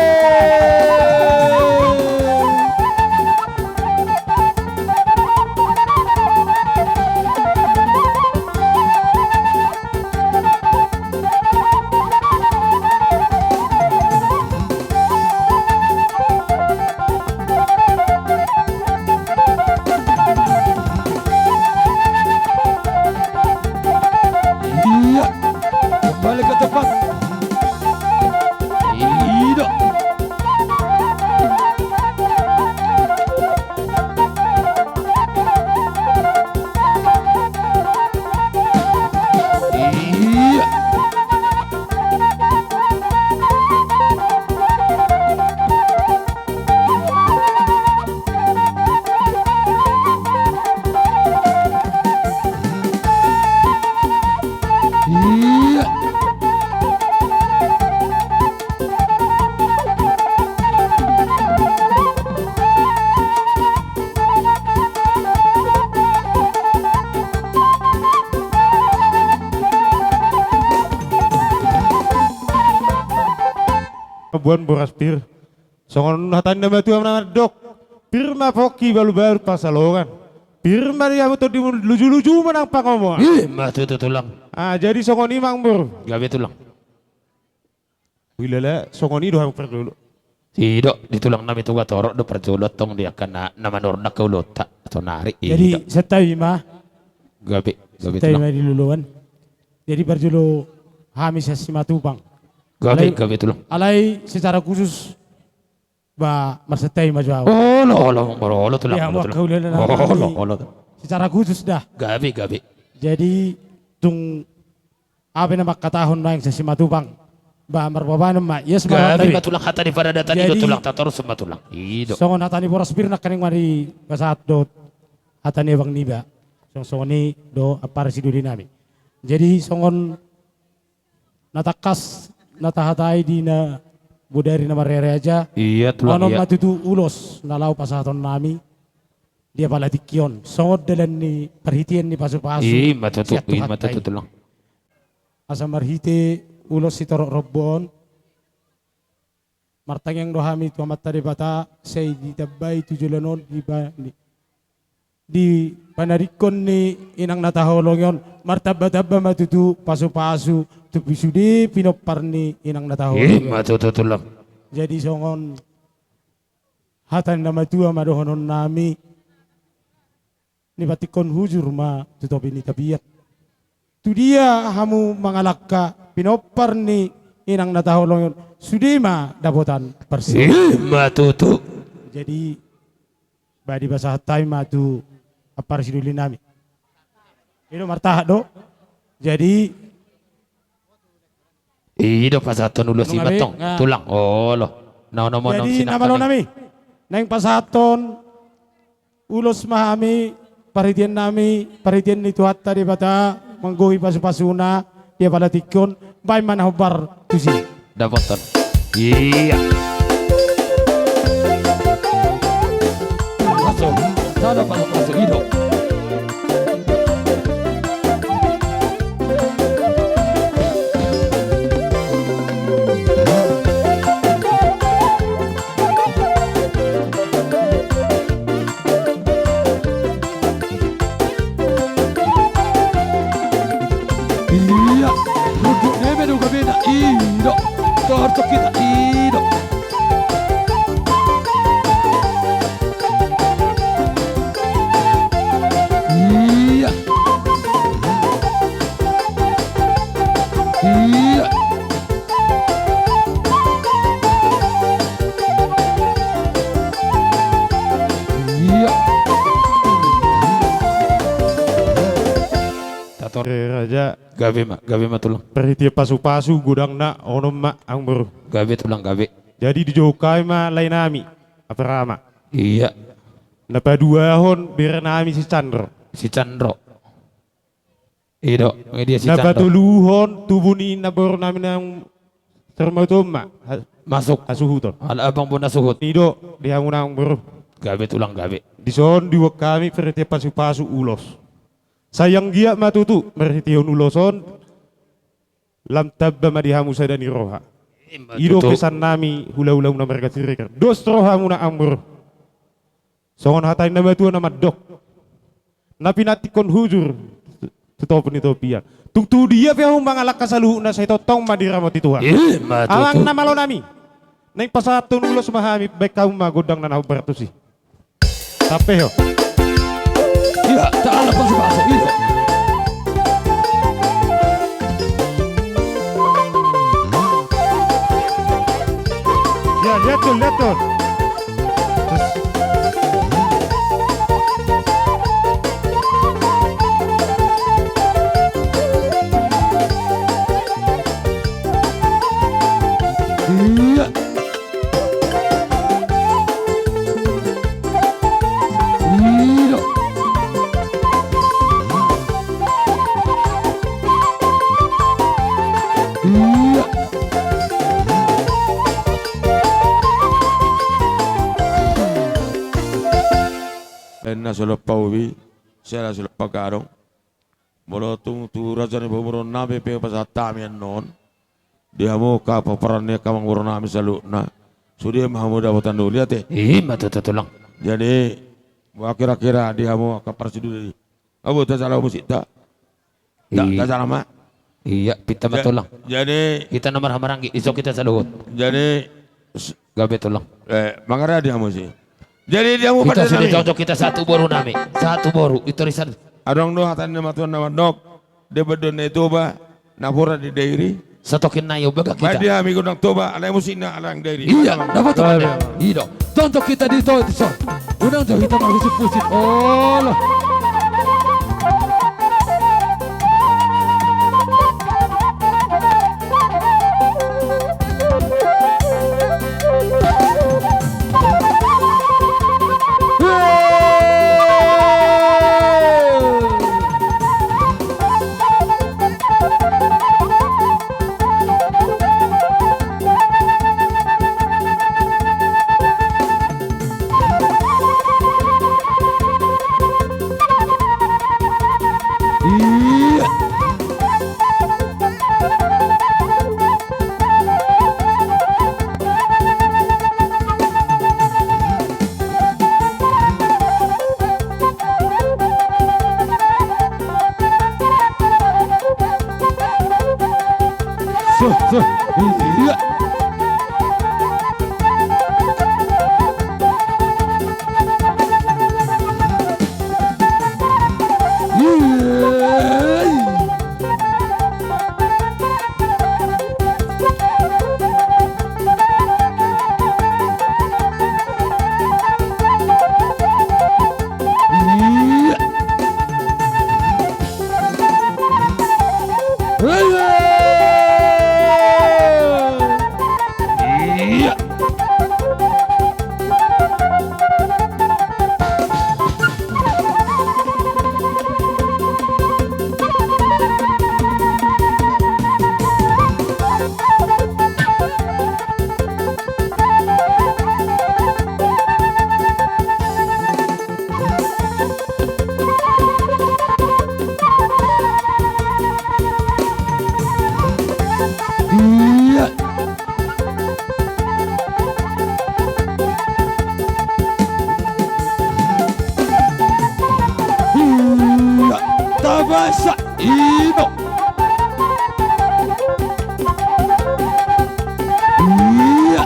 Mamboan boras pir. Songon hata ni na matua na mandok: Pir ma pongki, balu-balu pansalongan. Pir ma di hamu tondimu, luju-luju ma nang pangomoan. I ma tutu, Tulang. Ah, jadi songon i ma, Amangboru. Gabe, Tulang. Huilala songon i do hamu parjolo. I do, di tulang nami Togatorop do parjolo, antong di angka na, na manurnak ulaonta saonari. Jadi, i do. Santabi ma. Gabe, gabe, Tulang. Santabi ma di loloan. Jadi parjolo hami sian Simatupang. Gabe, alai, gabe, Tulang. Alai secara khusus, ba, marsantabi ma jo au. Olo, olo, olo, olo, Tulang, olo, Tulang. Olo, olo. Secara khusus da. Gabe, gabe. Jadi tung aha pe na mangkatahon nuaeng sian Simatupang, ba, marpabahenon ma. Ias ma, gabe ma, Tulang, hata ni paradaton i do, Tulang, tatorus ma, Tulang. I do. Songon hata ni boras pir nangkaning ma dipasahat dohot hata ni abang niba. Songon, songon i do, ampara sidoli nami. Jadi songon na tangkas na tahatai di na bodari na marreareaja. Iya, Tulang, iya. Onom ma tutu ulos na laho pasahaton nami di apala tingki on, songon dalan ni parhitean ni pasu-pasu. I ma tutu, sian Tuhanta i ma tutu, Tulang. Asa marhite ulos sitorop rombo on, martangiang do hami tu Amanta Debata, sai ditambai tu joloan on di ba-, di, di panadingkon ni inang na taholongi on, martamba-tamba ma tutu pasu-pasu tu sude pinompar ni inang na taholongi on. I ma tutu, Tulang. Jadi songon hata ni na matua ma dohonon nami: Nipantikkon hujur ma tu topi ni tapian. Tu dia hamu mangalangka, pinompar ni inang na taholongi on, sude ma dapotan parsihohotan. I ma tutu. Jadi, ba, dipasahat hami ma tu ampara sidoli nami. I do, martahat do. Jadi, i do, pasahathon ulos i ma antong, Tulang. Olo. Na onom-onom. Jadi, na malo nami, naeng pasahathon ulos ma hami, parhitean nami, parhitean ni Tuhanta Debata, manggohi pasu-pasuna di apala tingki on, baen ma na hombar tusi. Dapotan. Iya. Masuk. Sada pasu-pasu, i do. Iya, runduk neme do gabena, i do. Torcok hita, i do. Iya. Iya. Iya. Tator. Eh, raja. Gabe ma, gabe ma, Tulang. Parhite pasu-pasu godangna onom ma, Amangboru. Gabe, Tulang, gabe. Jadi dijou hami ma lae nami, Aparama. Iya. Na paduahon bere nami si Candro. Si Candro. I do, media si Candro. Na patoluhon tubu ni namboru nami nang Sarmatomba. Ha-, masuk. Hasuhuton. Ala abang bona suhut. I do, di hamu, Amangboru. Gabe, Tulang, gabe. Dison diboan hami parhite pasu-pasu ulos. Sai anggiat ma tutu marhitehon ulos on, lam tamba ma di hamu sada ni roha. I ma tutu. I do pesan nami hula-hula muna marga Siregar. Dos roha muna, Amangboru. Songon hata ni na matua na mandok: Na pinantikkon hujur tu topi ni tapian. Tung tu dia pe hamu mangalangka, saluhutna sai tongtong ma diramoti Tuhan. I ma tutu. Amang na malo nami, naeng pasahathon ulos ma hami, baen hamu ma gondang na hombar tusi. Sampe ho. Iya, taala pasu-pasu, iya. Ya, lihat tuh, lihat tuh. Iya. Iya. Iya. Baen na so lompa ubi, sada so lompa gadong. Molo tung tu raja ni pamoruon nami pe pasahat hami annon. Di hamu angka pomparan ni angka amangboru nami saluhutna. Sude ma hamu dapotan na uli ate. I ma tutu tulang. Jadi, ba kira-kira di hamu angka parsidudulan i. Abo, tajalo musik ta. Ta-, i-, tajalo ma. Iya, pinta ma tulang. Jadi, hita na marhahamaranggi, dison hita saluhut. Jadi, s-, gabe tulang. Eh, mangaradi hamu si. Jadi, di hamu hita pande sudah nami. Cocok hita satu boru nami. Satu boru, itu risan. Adong do hata ni natuatua na mandok. Di bendon na i Toba, napuran di Dairi. Satongkin na i umbaga hita. Baen di hami gondang Toba, alai musikna alang Dairi. Iya, dapotan ma. Iya. Tontok hita di Toba, di son. Unang jo hita marhusip-husip. Olo. Tabasa ino. Iya.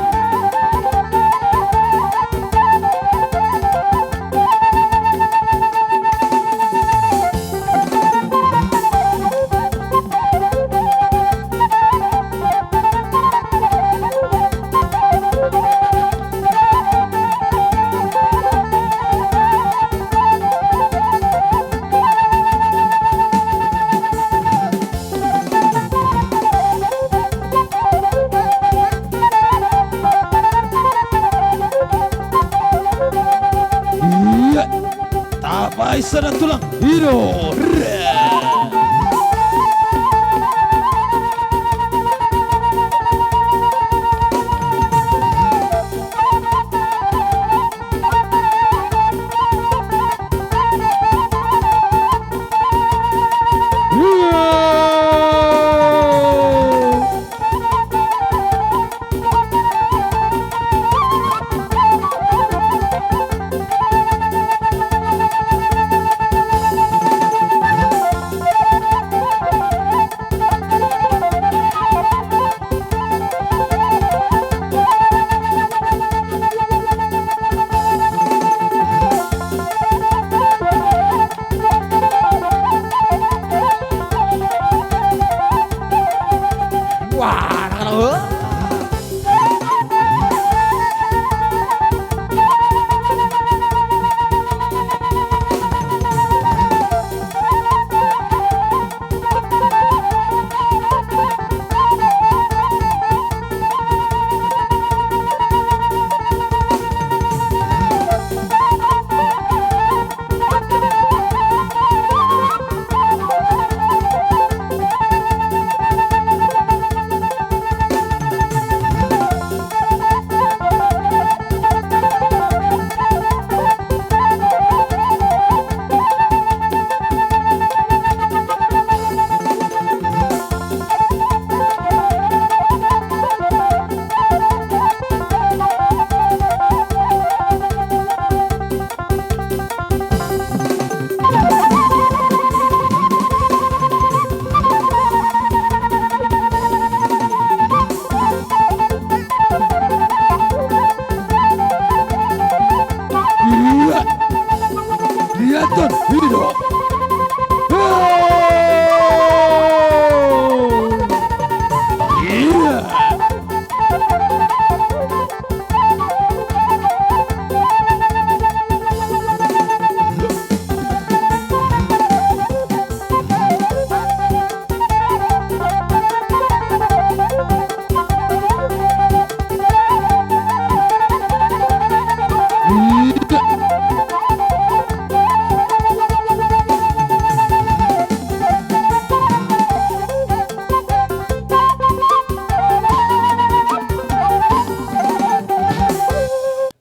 Iya. Tapaisa da tulang. Ido.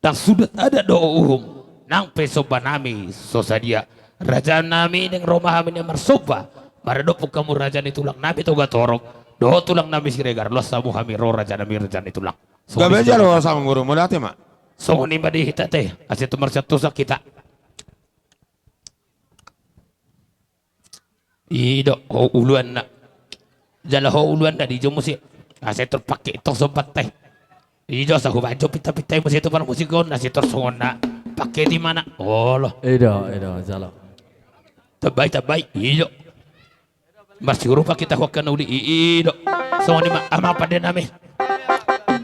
Ndang sudat adat dohot uhum, nang pe somba nami so sadia. Raja nami, naeng ro ma hami na marsomba maradophon hamu raja ni tulang nami Togatorop dohot tulang nami Siregar. Laos hamu hami ro, raja nami, raja ni tulang. Songon i ma. Gabe jalo sama guru, mauliate ma. Songon i ma di hita ate, asa tung marsiantusan hita. I do ho uluanna. Jala ho uluanna di jo muse. Asa tor pake tong somba ta i. I do, asa hubaen jo pinta-pinta i muse tu parmusik on, asa tor songon na pake di mana. Olo. I do, i do, jalo. Tambai, tambai. I do. Marsiurupan hita ho angka na uli, i do. Songon i ma amang pande nami.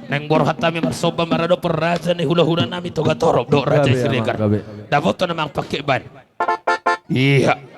Naeng borhat hami marsomba maradophon raja ni hula-hula nami Togatorop dohot raja ni Siregar. Gabe, amang, gabe. Dapotan amang pake baen. Ia.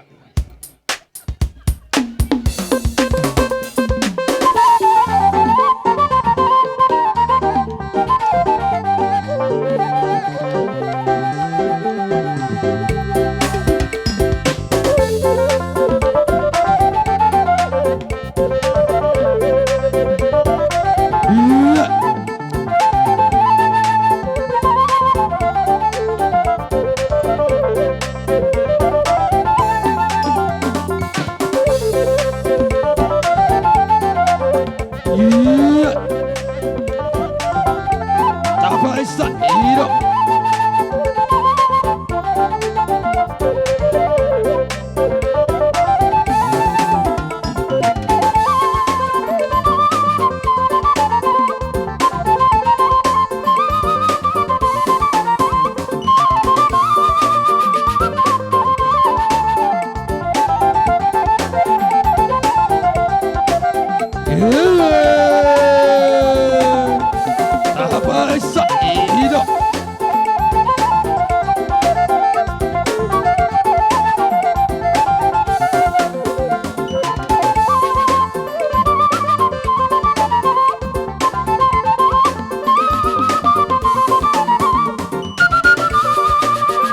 Ia. Tapaisa, i do. Tapaisa, i do.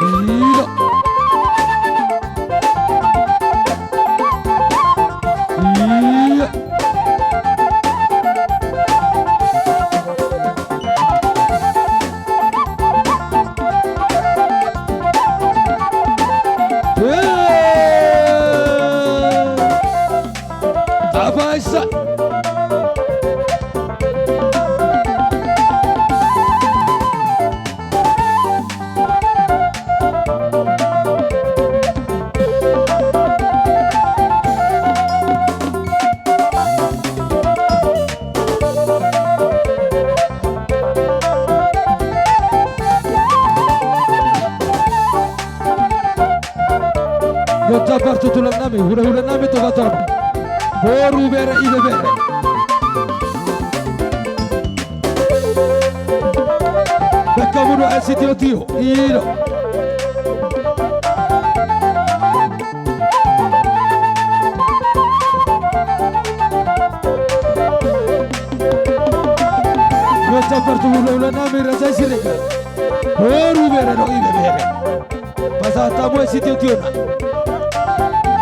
I do. Ia. Tapaisa. Dohot jambar tu tulang nami, hula-hula nami Togatorop. Boru, bere, ibebere. Baen hamu do aek sitio-tio, i do. Dohot jambar tu hula-hula nami Raja Siregar. Boru, bere dohot ibebere. Pasahat hamu aek sitio-tiona.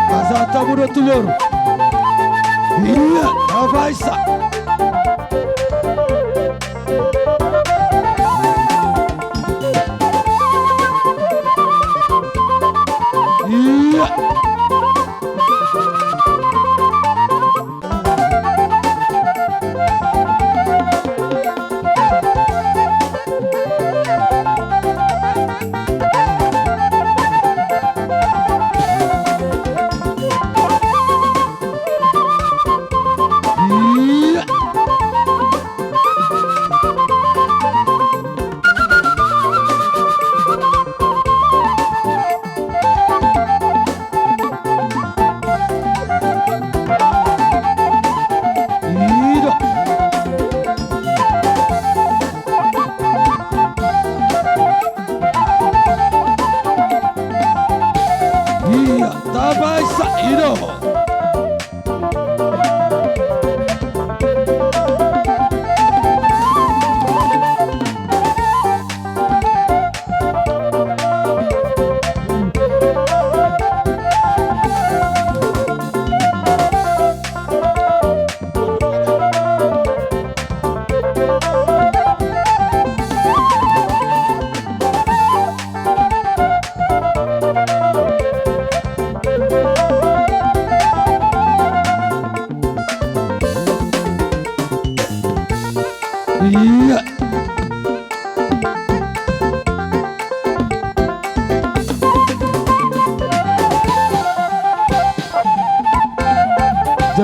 Pasahat hamu do tu boru. Ia, tapaisa. Ia. Ia.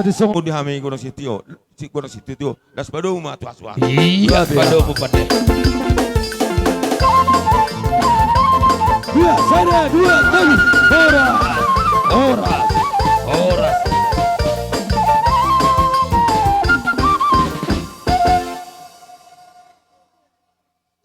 Di song di hami Gunung Sitio, si Gunung Sitio. Las padomu ma tu asu. Iya, padomu pande. Dua, sada, dua, tolu. Horas. Horas. Horas.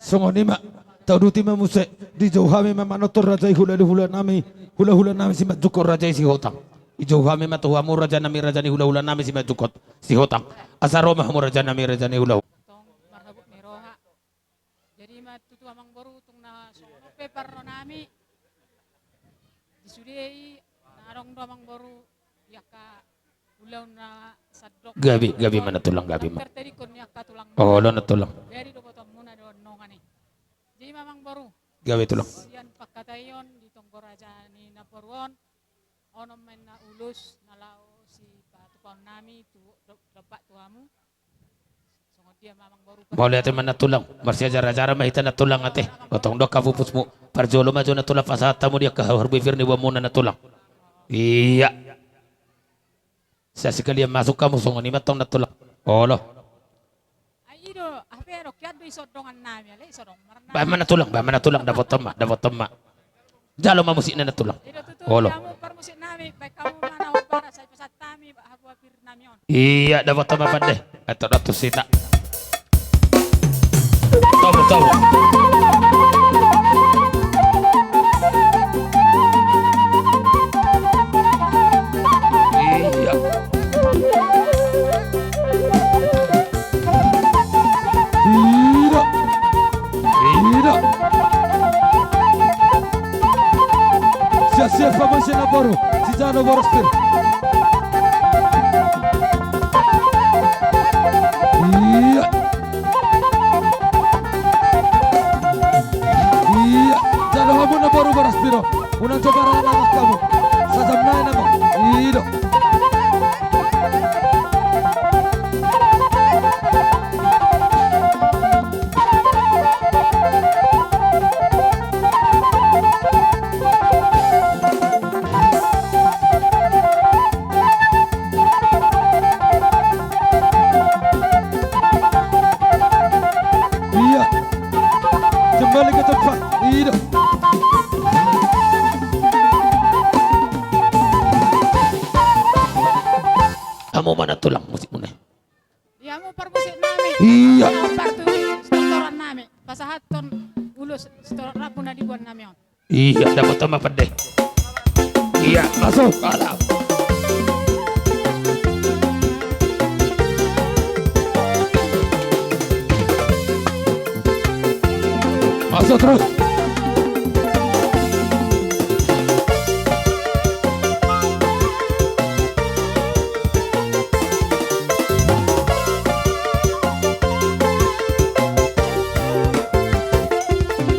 Songon i ma, tauduti ma muse, dijou hami ma manortor raja i hula-hula nami, hula-hula nami simanjungkon raja i Sihotang. Dijou hami ma tu hamu raja nami raja ni hula-hula nami simanjungkon Sihotang. Asa ro ma hamu raja nami raja ni hula-hula. Tong marhabot ni roha. Jadi ma tutu amang boru tung na songon on pe parro nami. Di sude i na adong do amang boru. Gabe, gabe ma na tulang, gabe ma. Olo na tulang. Gabe tulang. Sian pangkataion di tonggo raja ni namboru on, onom ma inna ulos na laho sipatupaon nami tu do-, dompak tu hamu. Mauliate ma na tulang, marsiajar-ajar ma hita na tulang ate. Botong do angka pupusmu. Parjolo ma jo na tulang pasahat hamu di angka harbibir ni boamuna na tulang. Iya. Sai sekalian masuk hamu songon i ma tong na tulang. Olo. Ai i do, hape adong kian do i so dongan nami, ale i so dong marnami. Baen ma na tulang, baen ma na tulang, dapothon ma, dapothon ma. Jalo ma musikna na tulang. Olo. Hamu parmusik nami, baen hamu ma na hombar asa dipasahat hami habuabir nami on. Iya, dapothon ma pande. Eto datus sita. Tobu, tobu. Iya. Ida. Ida. Siap-siap pamasia na boru. Si Jano boras pir. Iya. Iya. Jano hamu na boru boras piro. Unang coba rana hamu. Sajam nai nama. Ido. Iya. Kembali ke tempat. Ido. Hamu ma na tulang musikmuna. Di hamu parmusik nami. Iya. Partu sitoran nami. Pasahathon ulos sitoran rambu na diboan nami on. Iya, dapothon ma pande. Iya, masuk. Alam. Masuk terus.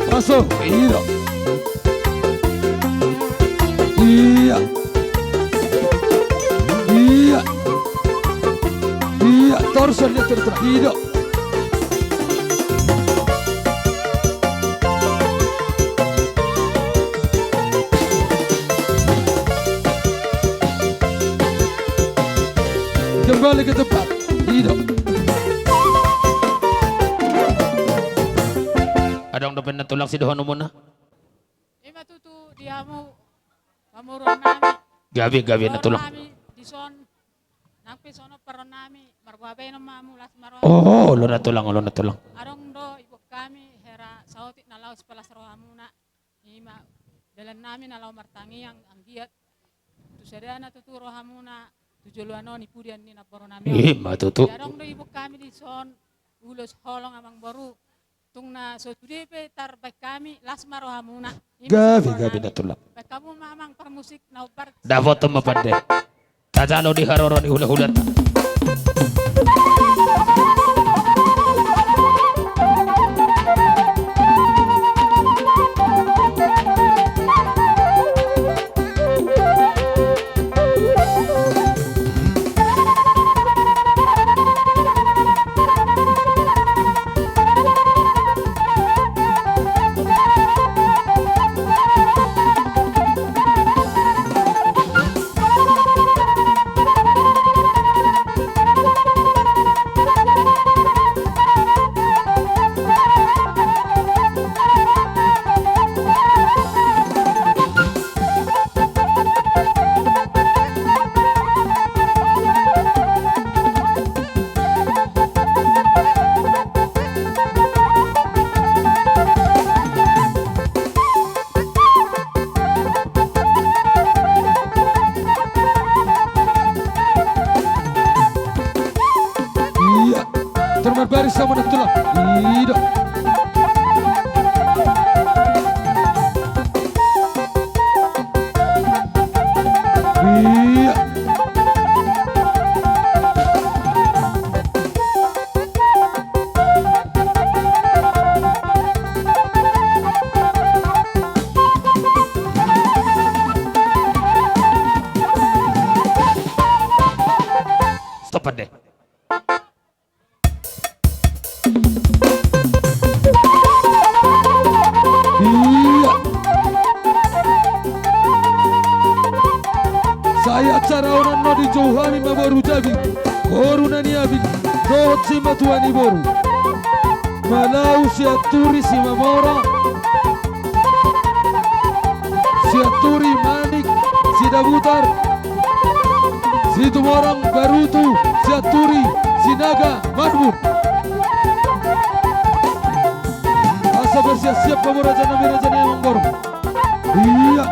Masuk, ido. Iya. Iya. Iya, torus, lihat, torus, torus. Ido. Kembali ke tempat. Ido. Adong dope na tulang sidohononmuna. Ima tutu di hamu pamoruon nami. Gabe, gabe na tulang. Pamoruon nami dison. Nang pe songon on parroha nami, marboa baenon ma hamu las ma roha. Oh, olo na tulang, olo na tulang. Adong do iboan hami hera saotik na laho sipalas rohamuna. Ima dalan nami na laho martangiang anggiat tu sadana tutu rohamuna tu joloan on i pudian ni namboru nami on. Ima tutu. Adong do iboan hami dison ulos holong amang boru. Tung na so sude pe tarbaen hami, las ma rohamuna. Gabe, gabe na tulang. Baen hamu ma amang parmusik na hombar. Dapothon ma pande. Tajalo di haroro ni hulahulanta. Dijou hami ma boru Jabu, boru Naniabing, dohot simatua ni boru. Malau, Sianturi, Simamora, Sianturi, Manik, Sinabutar, Situmorang, Barutu, Sianturi, Sinaga, Marbun. Asa bersiap-siap hamu raja nami, raja ni amangboru. Ia.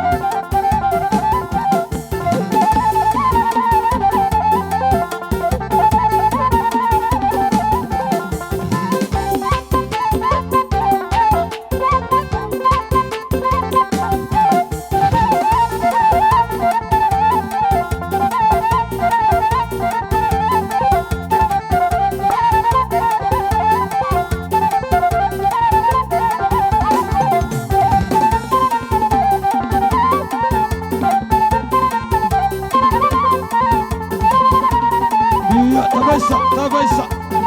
Ia, tabaisa, tabaisa.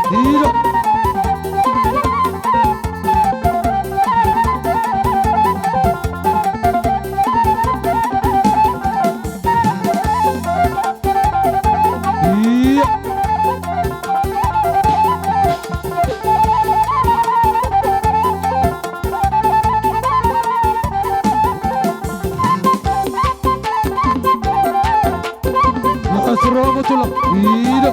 Ia. Ia. Laos ro ma tulang. Ia.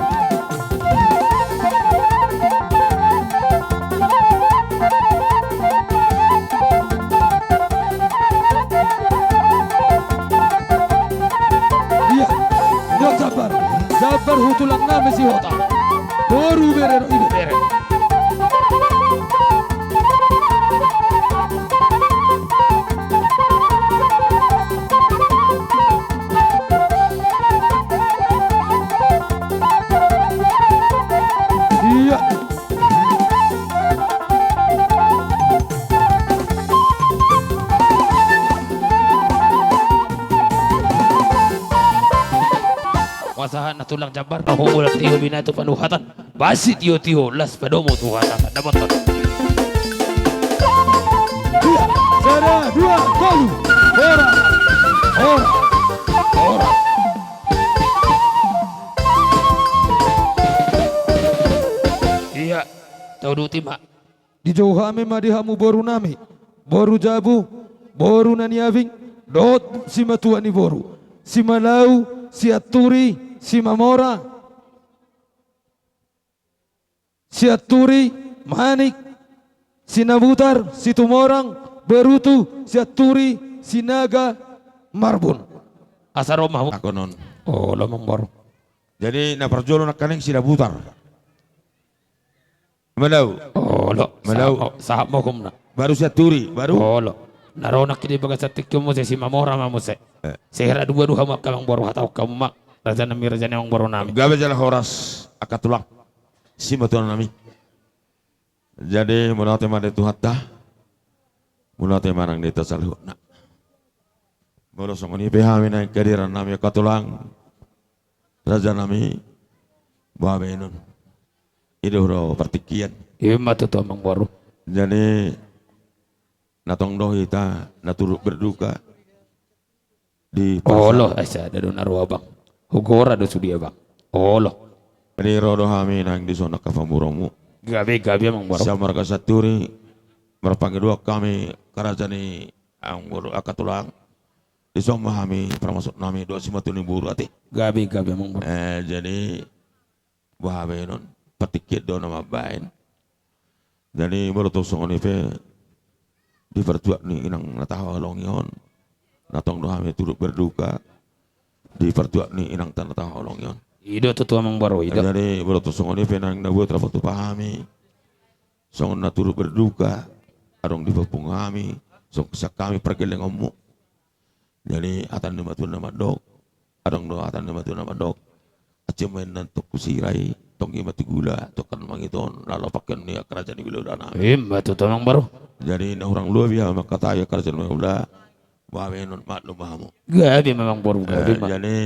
Ia, ia, jambar. Jambar hu tulang nami Sihotang. Boru bere ro, ibebere. Ia. Pasahat na tulang jambar, na humulak tio binahen tu panuhatan. Basi tio-tio, las padomu tu hata na dapotan. Ia, sada, dua, tolu. Horas. Horas. Horas. Ia, tauduti ma. Dijou hami ma di hamu boru nami, boru Jabu, boru Naniabing, dohot simatua ni boru, Simalau, Sianturi, Simamora, Sianturi, Manik, Sinabutar, Situmorang, Barutu, Sianturi, Sinaga, Marbun. Asa ro ma hamu. Akonon. Olo, amangboru. Jadi na parjolo nangkaning Sinabutar. Malau. Olo. Malau. Sahat ma, sahat ma uhumna. Baru Sianturi, baru. Olo. Na ro nangkin di bagasan tingki on muse Simamora ma muse. Eh. Sehera dua do hamu angka amangboru, hatahon hamu ma. Raja nami, raja ni amangboru nami. Gabe jala horas angka tulang. Simatua nami. Jadi mauliate ma di Tuhanta. Mauliate ma nang di hita saluhutna. Molo songon i pe hami naeng hadiran nami angka tulang. Raja nami, boha baenon? I do huroha partingkian. I ma tutu, amangboru. Jadi na tong do hita na turut berduka di pasa. Olo, ai sada do na ro, abang. Hugora do sude, abang. Olo. Jadi ro do hami nang dison angka pamoruonmu. Gabe, gabe, amangboru. Sian marga Sianturi, marpangidoan hami, raja ni amangboru, angka tulang. Dison ma hami parmasuk nami dohot simatua ni boru ate. Gabe, gabe, amangboru. Eh, jadi boha baenon, partingkian do na mambaen. Jadi molo tung songon i pe, di partuat ni inang na tahaholongi on, na tong do hami turut berduka di partuat ni inangta na tahaholongi on. I do tutu, amangboru, i do. Jadi molo tung songon i pe naeng na buat rap tu hami, songon na turut berduka, adong di pahompu hami, songon sian hami pargellengonmu. Jadi hata ni natuatua na mandok, adong do hata ni natuatua na mandok. Aci ma inna tongku sira i, tonggi ma tu gula, tongkan mangiton, laho pangkeon ni angka raja ni hulahula nami. I ma tutu, amangboru. Jadi na hurang lobi hami mangkatai angka raja ni hulahula, boha baenon, maklum ma hamu. Gabe ma, amangboru, gabe ma. Eh, jadi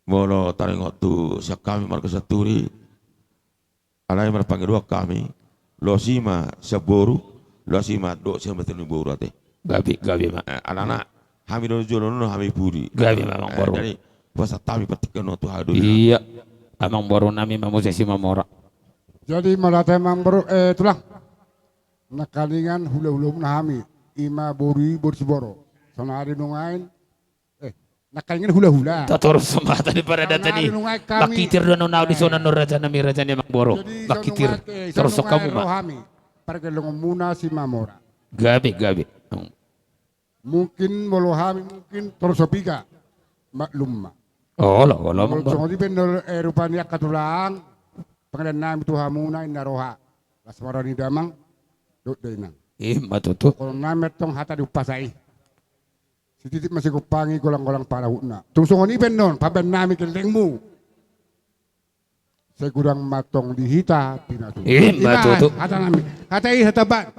molo taringot tu sian hami marga Sianturi, alai marpangidoan hami, loas i ma sian boru, loas i ma dohot simatua ni boru ate. Gabe, gabe ma. Eh, alana Hami do jolo, non hami pudi. Gabe ma, Amang Boru. Jadi pasahat hami partingkian on tu haha do. Iya. Amang Boru nami ma muse Simamora. Jadi mauliate, Amang Boru, eh, Tulang. Nangkaningan hula-hula muna hami, ima boru i boru Siboro. Saonari nuaeng, eh, nangkaningan hula-hula. Tatorus ma hata ni paradaton i. Saonari nuaeng hami. Mangkitir do na di sona, eh, raja nami, raja ni Amang Boru. Jadi, mangkitir. Saonari nuaeng, eh, saonari nuaeng hamu ma. Ro hami, pargellengon muna Simamora. Gabe, gabe. Mungkin molo hami mungkin torus so piga, maklum ma. Olo, olo, Amang Boru. Songon i pe, eh, rupani angka tulang, pangidoan nami tu hamuna, inna roha. Las ma roha ni damang dohot dainang. Ima tutu. Songon nami antong hata ni umpasa i. Sititi ma sigompangi, golang-golang pangarahutna. Tung songon i pe annon pambahen nami gellengmu. Sai godang ma antong di hita pinatupa. Ima tutu. Hata nami. Hata i hata ban.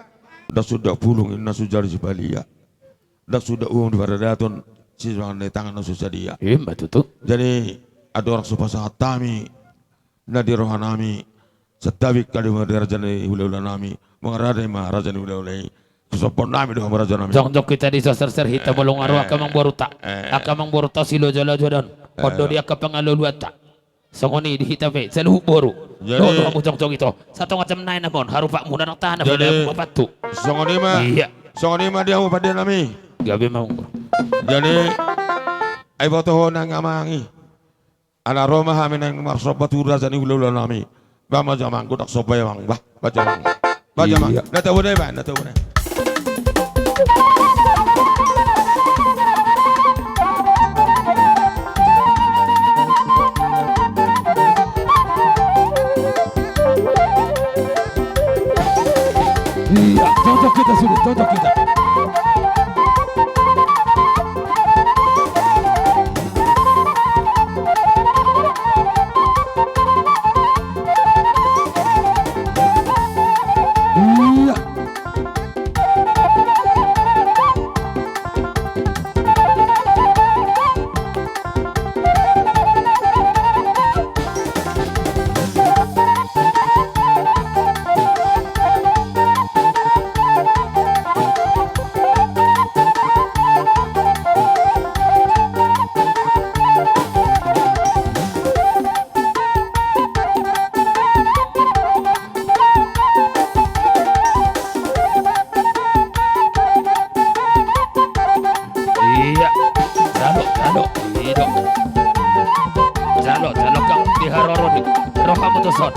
Ndang suda pulung inna so jala sipalia. Ndang suda uhum di paradaton, simangan na di tangan na so sadia. Ima tutu. Jadi, andorang so pasahat hami na di roha nami, santabi ma di raja ni hula-hula nami, mangarade ma raja ni hula-hula i. Sompon nami do hamu raja nami. Jongjong hita di so serser hita, eh, molo nga ro, eh, angka amangborunta. Eh, eh. Angka amangborunta siloja-loja do on. Eh, on do di angka pangalualuanta. Songon i di hita pe, saluhut boru. Jadi, ro do hamu jongjong ito. Satonga jam nai na on, harupakmuna ndang tahan, jadi, apala hamu mapantu. Songon i ma. Iya. Songon i ma di hamu pande nami. Gabe ma, Amang. Jadi, ai boto ho nang amang i. Ala ro ma hami naeng marsomba tu raja ni hula-hula nami. Ba ma jo amang, godang somba i amang. Ba, ba jo amang. Ba jo amang. Iya. Na tabo nai ba, na tabo nai. Iya, cocok kita sudah, cocok kita. Iya. Iya. Jalo, jalo. Ido. Jalo, jalo, kang di haroro di. Rohamu tu son.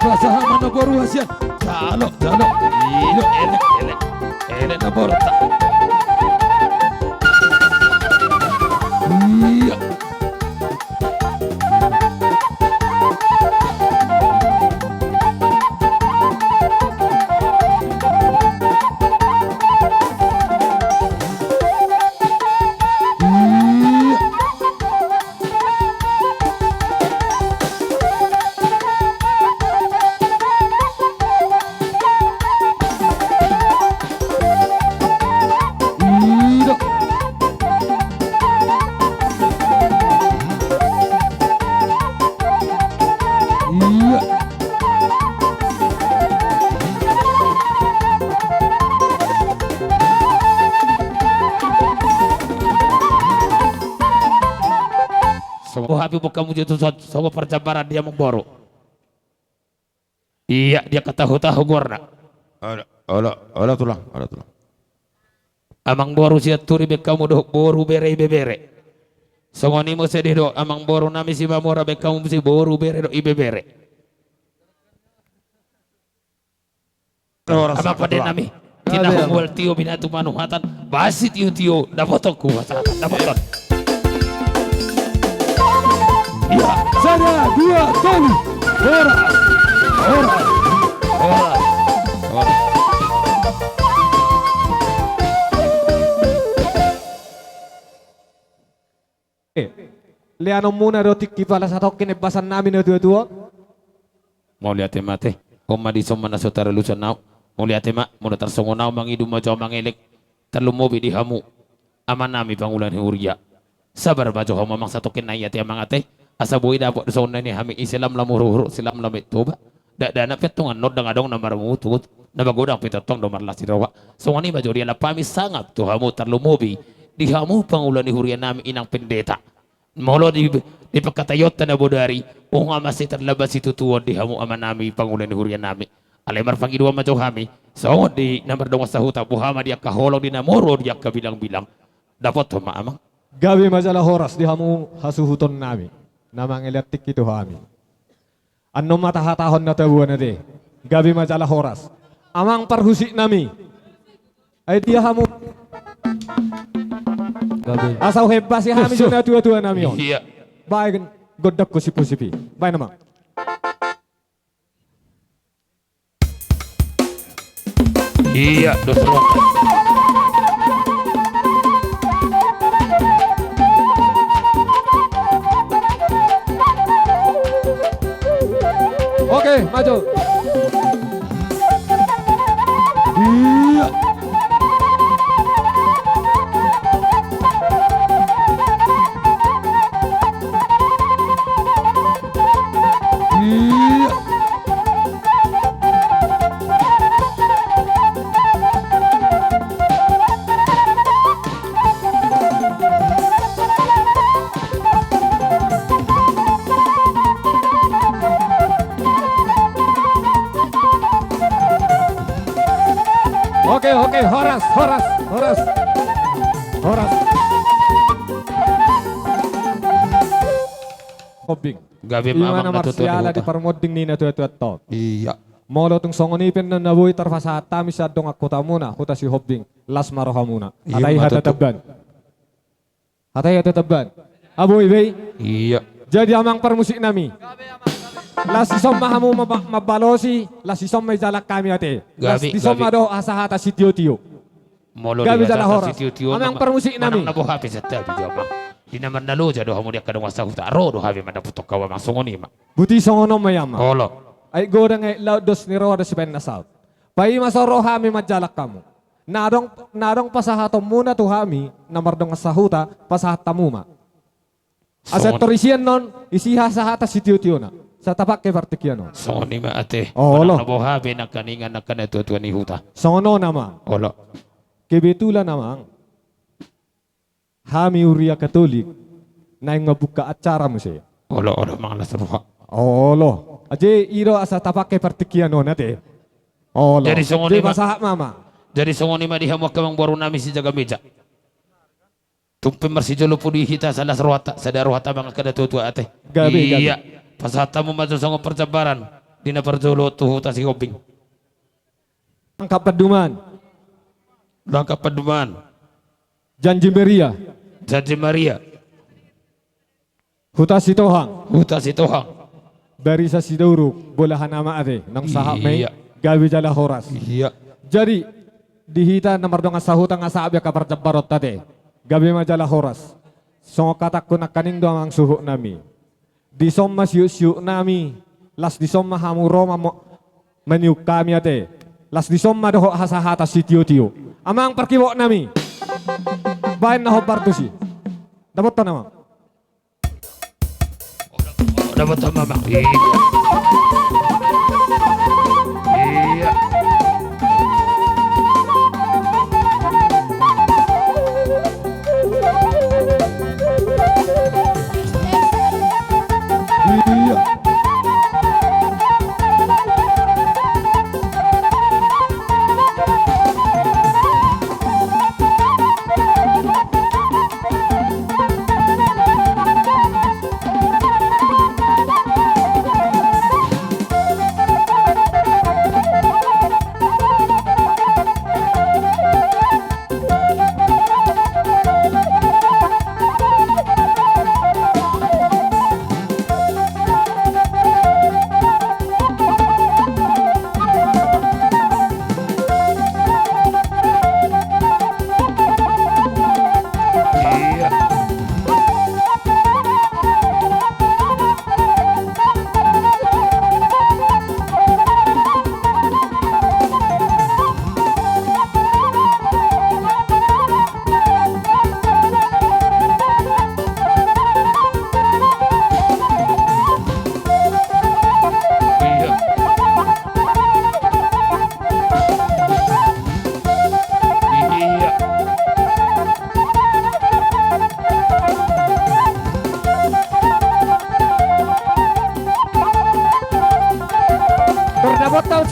Pasahat ma na boru hasian. Jalo, jalo. Iyo, elek, elek. Elek na boru ta. Iya. Songon hape bongkamu jo tu son, songon parjambaran di amangboru. Iya, dia katahu-tahu goarna. Olo, olo, olo tulang, olo tulang. Amangboru Sianturi, baen hamu dohot boru, bere, ibebere. Songon i muse do amangboru nami Simamora, baen hamu muse boru, bere dohot ibebere. Amang pande nami. Tinahu mual tio, binatu panuhatan, basi tio-tio, dapotonku pasahat, dapoton. Iya, sada, dua, tolu. Horas. Horas. Horas. Horas. Eh. Leanonmuna do tingki pala satongkin embasan nami na tuatua. Mauliate ma ate. On ma dison ma na so taralusan ahu. Mauliate ma, molo tarsongon ahu mangido ma jo mangelek tarlumobi di hamu amanami pangula ni huria. Sabar ma jo hamu amang satongkin nai ate amang ate. Asa boi dapot do songon na nian hami i silamlam uruhur silamlam i Toba. Dakdanak pe antong annon ndang adong na marmututu. Na magodang pe tongtong do marlas ni roha. Songon i ma jo dialap hami sangap tu hamu tarlumobi di hamu pangula ni huria nami inang pendeta. Molo di, di pangkataionta na bodari, unang ma sai tarlambat situtuon di hamu amanami pangula ni huria nami. Alai marpangidoan ma jo hami songon di na mardongan sahuta, boha ma di angka holong di na moru di angka bilangbilang. Dapothon ma amang. Gabe ma jala horas di hamu hasuhuton nami na mangelek tingki tu hami. Annon ma tahatahon na taboan ate. Gabe ma jala horas. Amang parhusik nami. Ai dia hamu. Gabe. Asa huhembasi hami jo na tuatua nami on. Iya. Baen gondang husipusipi. Baen amang. Iya, dos roa. Oke, maju. Iya. Iya. Oke, oke, horas, horas, horas. Horas. Hombing. Gabe ma amang na tuatua ni huta. Ima na marsiala di parmonding ni na tuatua on. Iya. Molo tung songon i pe annon na boi tarpasahat hami sian dongan hutamuna, huta Sihombing, las ma rohamuna. Iya, hatai ma tutu. Hata taban. Hatai hata taban. Boi be i? Iya. Jadi amang parmusik nami, las dison ma hamu mamba-, mambalosi, las dison ma ijalang hami ate. Las dison ma dohot hasahatan sitiotio. Molo di hasahatan sitiotio, amang parmusik nami. Manang na boha pe santabi jo amang. Di na marnaloja do hamu di angka dongan sahuta, ro do hami mandapothon hamu amang, songon i ma. Boti songon on ma i amang. Olo. Aek godang aek laut, dos ni roha do sibaen na saut. Paima so ro hami manjalang hamu. Na adong, na adong pasahatonmuna tu hami na mardongan sahuta, pasahat hamu ma. Asa tor isi annon, isi hasahatan sitiotiona. Asa tapangke partingkian on. Songon i ma ate. Olo. Manang na boha pe nangkaningan angka na tuatua ni huta. Songon on amang. Olo. Kebetulan amang, hami huria Katolik naeng mambuka acara muse. Olo, olo, mangalas roha. Olo. Jadi i do asa tapangke partingkian on ate. Olo. Jadi songon i ma. Jadi pasahat ma amang. Jadi songon i ma di hamu angka amangboru nami sijaga meja. Tung pe marsijolo pudi hita, asa las rohanta, sada rohanta mangalangka na tuatua ate. Gabe, gabe. Iya. Pasahat hamu ma jo songon parjambaran di na parjolo tu huta Sihombing. Langkap panduman. Langkap panduman. Janji Maria. Janji Maria. Huta Sitohang. Huta Sitohang. Barisan Sitorus, bolahan ama ate, naung sahat ma i. Iya. Gabe jala horas. Iya. Jadi di hita na mardongan sahuta nga sahat be angka parjambaronta ate. Gabe ma jala horas. Songon hatangku nangkaning do amang suhut nami. Dison ma siuksiuk nami, las dison ma hamu ro mamo-, maniuk hami ate. Las dison ma dohot hasahatan sitiotio. Amang parkibot nami. Baen na hombar tusi. Dapothon amang. Dapothon ma amang. Iya. Iya. Iya.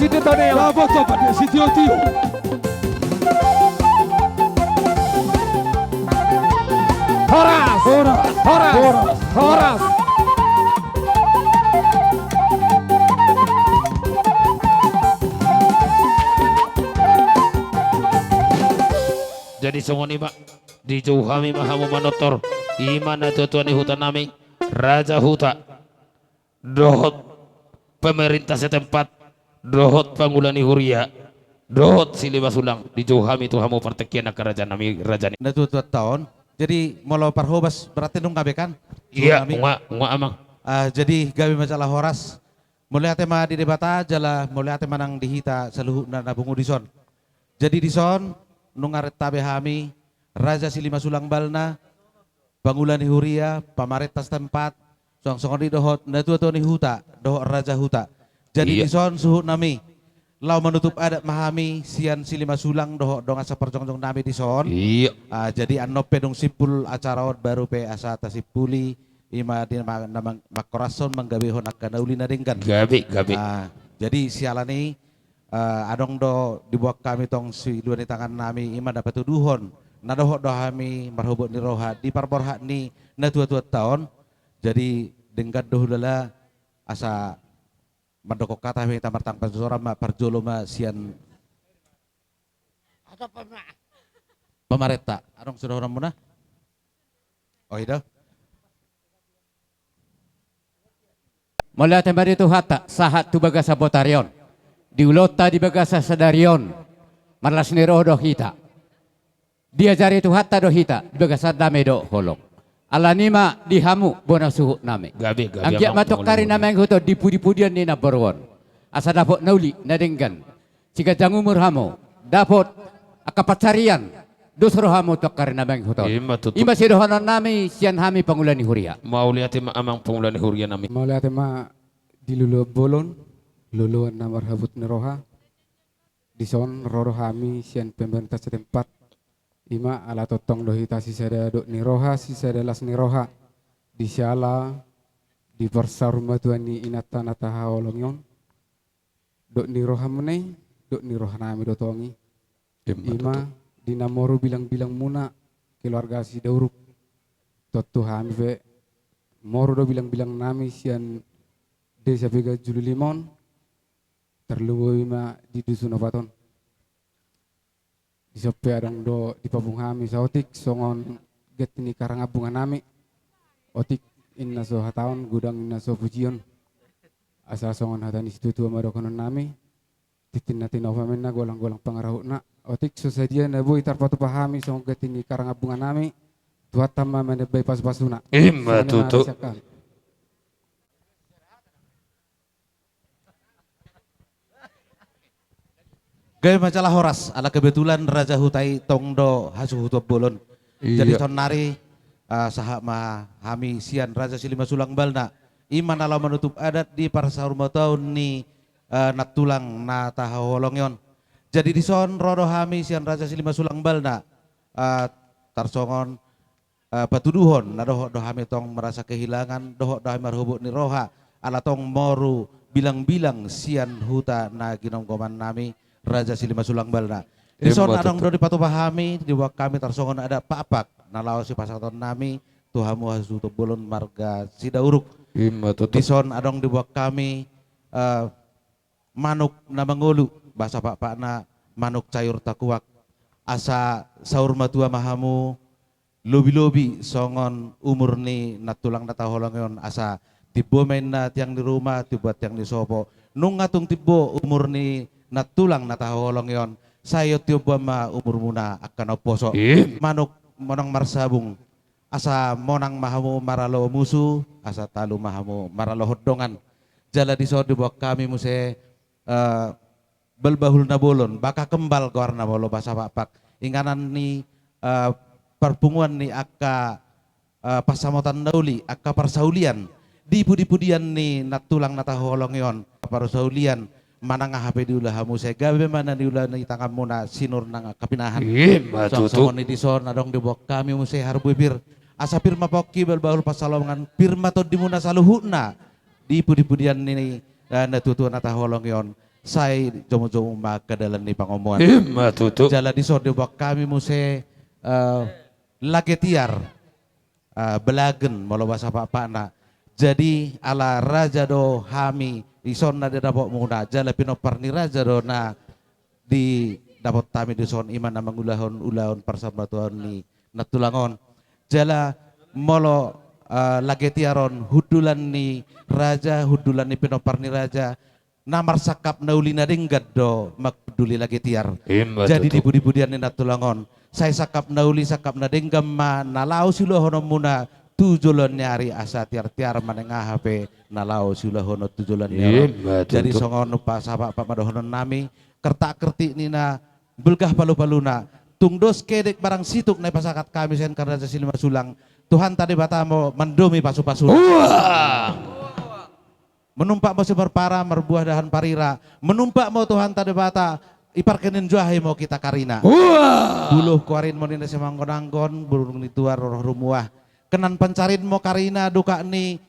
Sitio Taneo. Dapot dapat ya, Sitio Tio. Horas! Horas! Horas! Horas! Horas! Jadi songon i ma, dijou hami ma hamu manortor, i ma natuatua ni huta nami, raja huta, dohot pemerintah setempat, dohot pangula ni huria, dohot silima sulang, dijou hami tu hamu partingkian angka raja nami, raja ni. Natuatuanta on. Jadi molo parhobas berarti nunga be kan? Ia, nunga, nunga amang. Ah, jadi gabe ma jala horas. Mauliate ma di Debata jala mauliate ma nang di hita saluhutna na pungu dison. Jadi dison nunga renta be hami, raja silima sulang balna, pangula ni huria, pamarenta setempat, songon songon i dohot natuatua ni huta dohot raja huta. Jadi dison suhut nami, laho manutup adat ma hami sian silima sulang dohot dongan saparjongjong nami dison. Ia. Ah, jadi annon pe dung simpul acara on baru pe asa tasimpuli, i ma di na, na mang-, mangkorashon manggabehon angka na uli na denggan. Gabe, gabe. Ah, jadi siala ni, ah, adong do diboan hami tong silua ni tangan nami, i ma na patuduhon na dohot do hami marhobot ni roha di parborhat ni natuatuanta on. Jadi denggan do hulala asa mandok hata hami, hita martangkas joro ma, parjolo ma sian pamarenta. Adong sude dohononmuna? Oh, i do. Mauliate ma di Tuhanta sahat tu bagasan botari on, di ulaonta di bagasan sadari on, marlas ni roha do hita. Diajari Tuhanta do hita di bagasan dame dohot holong. Alani i ma di hamu bona suhut nami. Gabe, gabe. Anggiat ma tongkari na mangihut on di pudipudian ni namboru on, asa dapot na uli na denggan, siganjang umur hamu, dapot angka pansarian dos rohamu tu angka ari na mangihut on. I ma tutu. I ma sidohonon nami sian hami pangula ni huria. Mauliate ma amang pangula ni huria nami. Mauliate ma di luluan bolon, luluan na marhabot ni roha. Dison ro do hami sian pemerintah setempat. I ma ala tongtong do hita sisada dok ni roha, sisada las ni roha di siala di parsaurmatuaon ni inanta na tahaholongi on. Dok ni rohamuna i, dok ni roha nami do tong i. I ma tutu. Di na moru bilangbilangmuna keluarga Sidauruk. Tontu hami pe moru do bilangbilang nami sian desa Pegan Julu Lima on, tarlumobi ma di Dusun Opat on. Dison pe adong do dipabung hami saotik songon ganti ni karangabungan nami. Otik inna so hataon, godang inna so pujion. Asa songon hata ni situatua ma dohonon nami, tintin na tinopa ma inna, golanggolang pangarahutna. Otik so sadia na boi tarpatupa hami songon ganti ni karangabungan nami, Tuhanta ma manebai pasupasuna. I ma tutu. Gabe ma jala horas, ala kebetulan raja huta i tong do hasuhuton bolon. Iya. Jadi saonnari, eh, sahat ma hami sian raja silima sulang balna, i ma na laho manutup adat di parsaurmatuaon ni, eh, nantulang na tahaholongi on. Jadi dison ro do hami sian raja silima sulang balna, eh, tarsongon eh, patuduhon na dohot do hami tong merasa kehilangan, dohot do hami marhobot ni roha ala tong moru bilangbilang sian huta na ginomgoman nami, raja silima sulang balna. Dison adong do dipatupa hami, diboan hami tarsongon adat pakpak na laho sipasahaton nami tu hamu hasuhuton bolon marga Sidauruk. I ma tutu. Dison adong diboan hami, eh, manuk na mangolu, bahasa pakpakna manuk sayur takuak. Asa saur matua ma hamu, lobilobi songon umur ni nantulang na tahaholongi on, asa timbo ma inna tiang ni ruma, timbo tiang ni sopo. Nunga tung timbo umur ni nantulang na tahaholongi on, sai on tiombuan ma umurmuna angka na umposo. Manuk monang marsabung, asa monang ma hamu maralo musu, asa talu ma hamu maralo hondongan. Jala dison diboan hami muse, eh, balbahul na bolon, baka kembal goarna molo bahasa pakpak. Inganan ni, eh, parpunguan ni angka, eh, pansamotan na uli, angka parsaulian di pudipudian ni nantulang na tahaholongi on, parsaulian manang aha pe diula hamu, sai gabe ma na niula ni tanganmuna sinur nang angka pinahan. I ma tutu. Songon i dison adong diboan hami muse harbue pir. Asa pir ma pongki balbahul pansalongan, pir ma tondimuna saluhutna di pudipudian ni, eh, natuatua na tahaholongi on. sai jomu-jomu ma angka dalan ni pangomoan. Ima tutu. Jala dison diboan hami muse, eh, lage tiar, eh, belagen molo bahasa Pakpakna. Jadi ala raja do hami, dison na didapotmuna, jala pinompar ni raja do na didapot hami dison, ima na mangulahon ulaon parsambatuaon ni nantulang on. Jala molo, eh, lage tiar on hundulan ni raja, hundulan ni pinompar ni raja, na marsangkap na uli na denggan do manghunduli lage tiar. Ima tutu. Jadi di pudi-pudian ni nantulang on, sai sangkap na uli, sangkap na denggan ma na laho siulahononmuna tu joloan ni ari, asa tiar-tiar ma naeng aha pe na laho siulahonon tu joloan ni ari. Ima tutu. Jadi songon umpasa Pakpak ma dohonon nami, kertak-kertik ni na bulgah palu-paluna, tung dos kedek barang situk na dipasahat hami sian angka raja Silima Sulang, Tuhanta Debata ma mandomi pasu-pasuna. Ua! Manumpak ma simarpara marbuah dahan parira, manumpak ma Tuhanta Debata, i parkenin juahi ma hita karina. Ua! Bulung kuarin ma ninna simanggon-anggon, burung ni tuar roh rumuah. Kenan pancarin ma karina dukak ni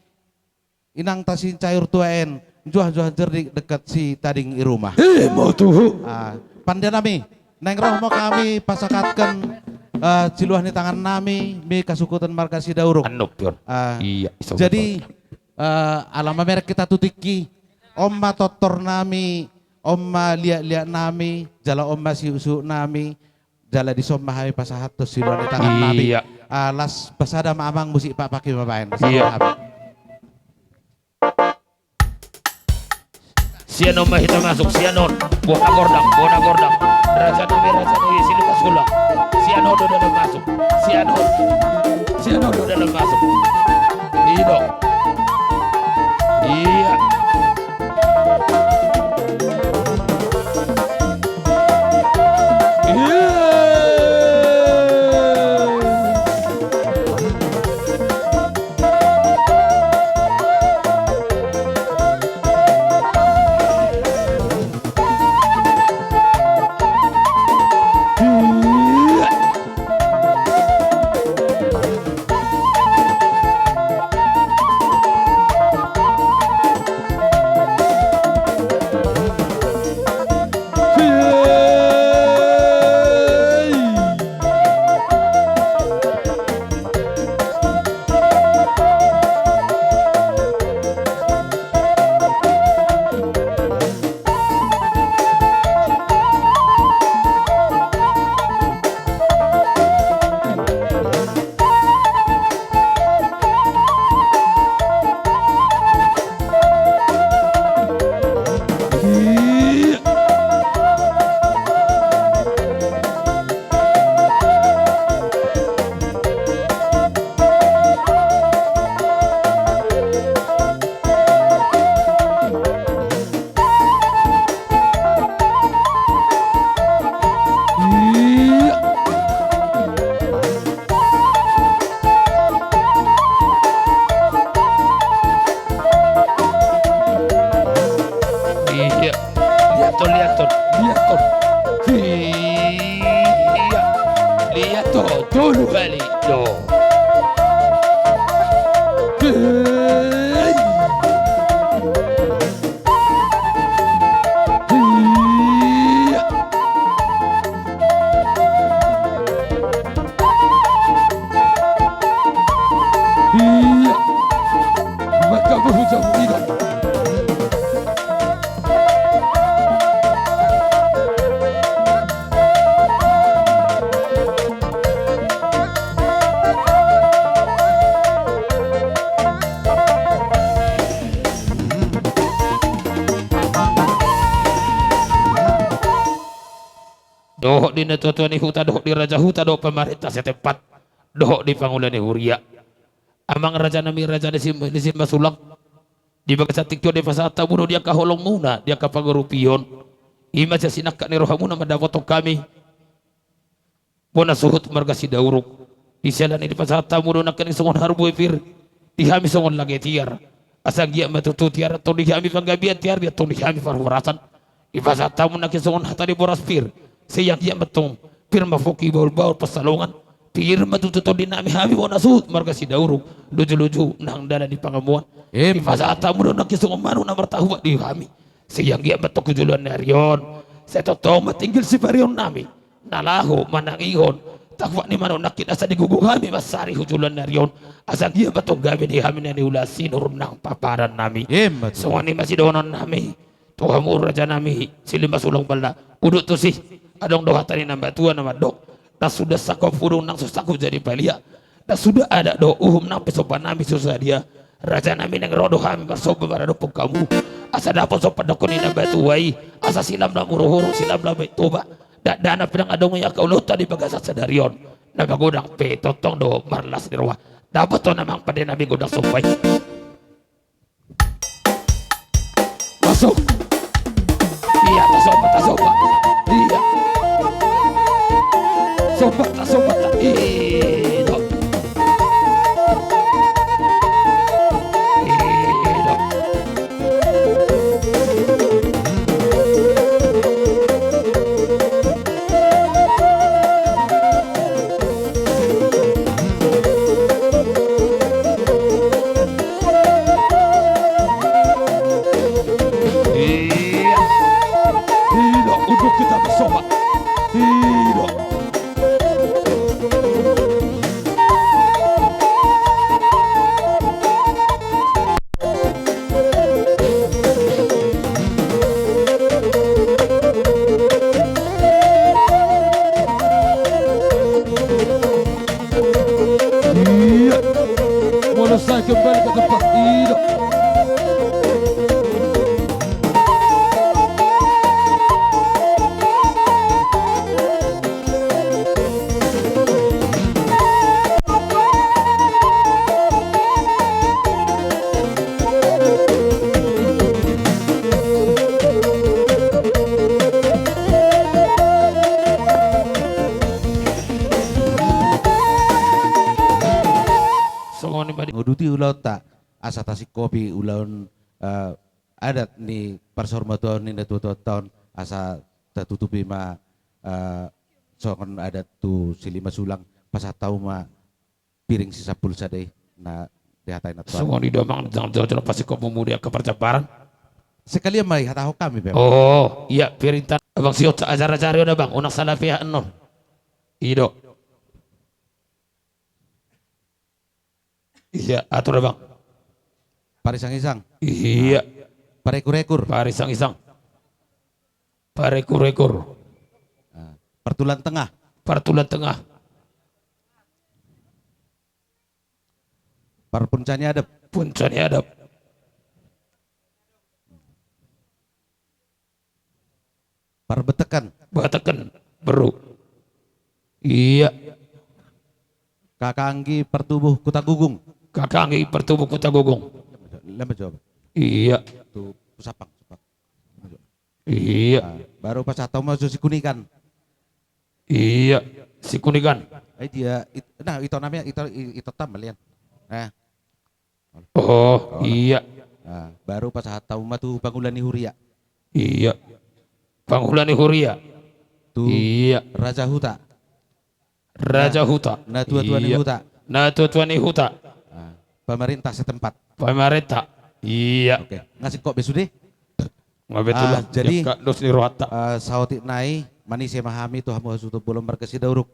inang ta sincayur tua en, juah-juah jerdik dekat si tading i rumah. Ima tutu. Ah, pande nami, naeng ro ma hami pasahatken, eh, siluah ni tangan nami, mi hasuhuton marga Sidauruk. Anu, Pior. Ah, iya, jadi, eh, ala mamereng hita tu tingki, on ma tortor nami, on ma liat-liat nami, jala on ma suhut-suhut nami, jala dison ma hami pasahathon siluah ni tangan nami. Iya. Ah, las pasada ma amang musik Pakpak i ma baen. Iya. Sian on ma hita masuk, sian on. Bona gordang, bona gordang. Raja nami, raja nami, Silima Sulang. Sian on do dalan masuk. Sian on. Sian on do dalan masuk. Ido. Iya. Iya. Liathon, liathon, liathon. Iya. Liathon, tolu kali. Yo. Hei. Iya. Iya. Maka berhujung tidak. Dohot di natua-tua ni huta, dohot di raja huta, dohot pamarenta setempat, dohot di pangula ni huria. Amang raja nami, raja ni Sim-, ni Silima Sulang. Di bagasan tingki on dipasahat hamu do di angka holongmuna, di angka pangurupion. Ima sian sinangkap ni rohamuna mandapothon hami bona suhut marga Sidauruk. Di siala ni i dipasahat hamu do nangkin songon harbue pir, di hami songon lage tiar. Asa anggiat ma tutu tiar antong di hami panggabean, tiar be antong di hami parhorasan. Dipasahat hamu nangkin songon hata ni boras pir, sai anggiat ma antong pir ma pongki, bahulbahul, pansalongan. Pir ma tutu tondi nami hami bona suhut marga Sidauruk, luju-luju nang dalan ni pangomoan. Dipasahat hamu do nangkin songon manuk na martahuak di hami. Sai anggiat ma tong tu joloan ni ari on, sai tongtong ma tinggal siparion nami na laho manangihon takuak ni manuk nangkin asa digogo hami mansari tu joloan ni ari on. Asa anggiat ma tong gabe di hami na niula sinur nang paparan nami. Ima tutu. Songon i ma sidohonon nami tu hamu raja nami Silima Sulang Balda. Udut tusi, adong do hata ni na matua na mandok: Ndang suda sangkop hudung nang so sangkop jadi palia. Ndang suda adat dohot uhum nang pe somba nami so sadia. Raja nami, naeng ro do hami marsomba maradophon hamu, asa dapot so pandok ni na matua i, asa silam na muru-huru, silam na baen toba. Dakdanak pe ndang adong i angka ulaonta di bagasan sadari on. Na magodang pe tongtong do marlas ni roha. Dapot on amang pande nami gondang somba i. Masuk. Iya, tasomba, tasomba. Iya. Somba, tasomba, ta-, iya. Iya. Iya. Iya, untuk kita bersobat. Iya. Iya. Molo sai kembali ke tempat. Iya. Songon i ma di- Uduti ulaonta, asa tasingkopi ulaon, eh, adat ni parsaurmatuaon ni natua-tuanta on, asa tatutupi ma, eh, songon adat tu Silima Sulang, pasahat hamu ma piring sisampulu sada i na dihatai na tuan. Songon i do amang, jala jala pasingkop mudi angka parjambaran. Sekalian ma dihatahon hami pe. Oh, iya, piring tan abang, sian ajar-ajar i on abang, unang salah pihak annon. I do. Iya, atur abang. Parisang-isang. Iya. Parekur-ekur. Parisang-isang. Parekur-ekur. Ah, partulan tengah. Partulan tengah. Parpunca ni adep. Punca ni adep. Parbetekan. Betekan, beru. Iya. Kakanggi partubuh Kutagugung. Kakanggi partubuh Kutagugung. Lambat jawab. Iya. Tu Pusapang, Pusapang. Iya. Ah, baru pasahat hamu ma jo Sikunikan. Iya, Sikunikan. Eh, dia, it-, nah, ito namanya, ito, i-, ito tam, melian. Nah. Oh, iya. Ah, baru pasahat hamu ma tu Pangula ni Huria. Iya. Pangula ni Huria. Tu iya. Raja Huta. Raja Huta. Natua-tua ni huta. Natua-tua ni huta. Ah, pemerintah setempat. Pemerintah. Iya. Oke. Nga singkop be sude? Nga be tulang. Ah, jadi, dos ni rohanta. Ah, saotik nai, manise ma hami tu hamu hasuhuton bolon marga Sidauruk.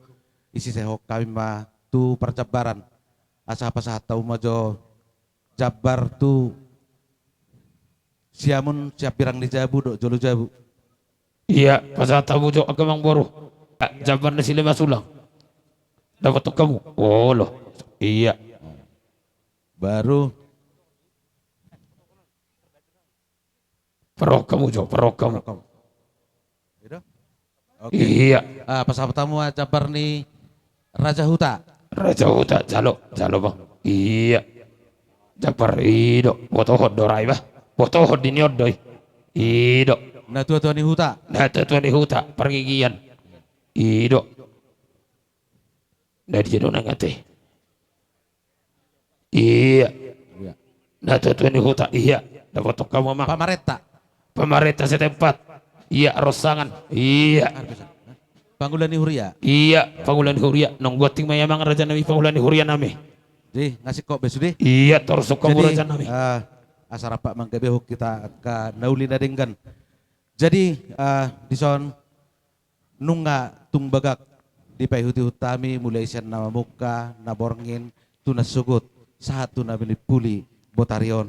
Isisehon hami ma tu parjambaran. Asa pasahat hamu ma jo jambar tu siamun sian Pirang ni Jabu dohot Jolo Jabu. Iya, pasahat hamu jo angka amangboru. Jambar ni Silima Sulang. Dapothon hamu. Olo. Iya. Baru. Parrohahon hamu jo, parrohahon hamu. Parrohahon hamu. Gitu? Oke. Iya. Ah, pasahat hamu ma jambar ni Raja Huta. Raja Huta, jalo, jalo bang. Iya. Jambar i do, botohon do ra i bah. Botohon di ni on do i. I do. Natua-tua ni huta. Natua-tua ni huta, pargigian. I do. Na dia do na nga te? Iya. Iya. Natua-tua ni huta, iya. Dapothon hamu amang. Pamarenta. Pamarenta setempat. Iya, ronsangan. Iya. Pangula ni Huria. Iya, Pangula ni Huria. Nunga tinggal ma i amang raja nami, Pangula ni Huria nami. Jadi, nga singkop be sude? Iya, torus hamu raja nami. Jadi, eh, asa rap manggabehon hita angka na uli na denggan. Jadi, eh, dison nunga tung bagak dipaihutihut hami mulai sian na mamungka, na borngin, tu na sogot, sahat tu na minimpuli botari on.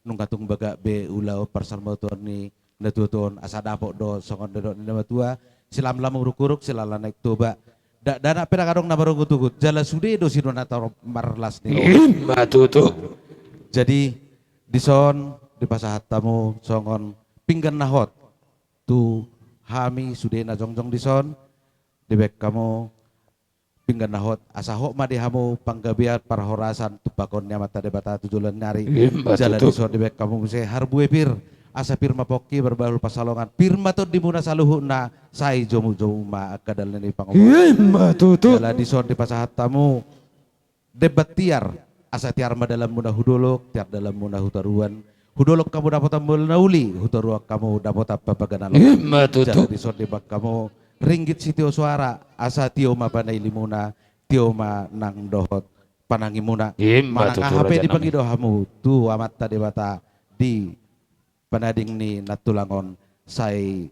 Nunga tung bagak be ulaon parsaurmatuaon ni natuatua on, asa dapot do songon didok ni na matua, silamlam urukuruk, silala Naeng Toba. Dakdanak pe ndang adong na marugutugut, jala sude do sidua na torop marlas ni roha. Ima tutu. Jadi, dison dipasahat hamu songon pinggan na hot tu hami sude na jongjong dison, dibaen hamu pinggan na hot, asa hot ma di hamu panggabean parhorasan tumpahon ni Amanta Debata tu joloan ni ari. Ima tutu. Jala dison dibaen hamu muse harbue pir, asa pir ma pongki marbahul pansalongan, pir ma tondimuna saluhutna, sai jomujomu ma angka dalan ni pangomoan. Ima tutu. Jala dison dipasahat hamu demban tiar, asa tiar ma dalanmuna hu dolok, tiar dalanmuna hu toruan. Hu dolok hamu dapotan bola na uli, hu toruan hamu dapotan papaganalon. Ima tutu. Jala dison dibaen hamu ringgit sitio soara, asa tio ma panailimuna, tio ma nang dohot panangimuna. Ima tutu. Manang aha pe dipangido hamu tu Amanta Debata di panading ni nantulang on, sai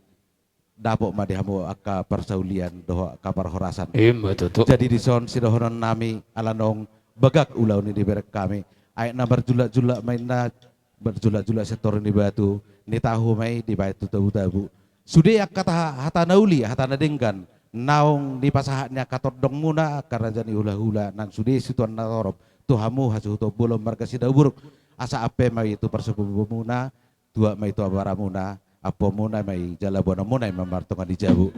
dapot ma di hamu angka parsaulian dohot angka parhorasan. Ima tutu. Jadi dison sidohonon nami, ala naung bagak ulaon i dibereng hami, aek na marjulakjulak ma inna, marjulakjulak sian toru ni batu, nitahu ma i dibaen tu tabutabu. Sude angka ta-, hata na uli, hata na denggan naung dipasahat ni angka tondongmuna, angka raja ni hulahula, nang sude situan na torop, tu hamu hasuhuton bolon marga Sidabuburuk, asa ampe ma i tu parsabobomuna, tuat ma i tu abaramuna, ampuonmuna ma i jala boanonmuna i ma martonga ni jabu.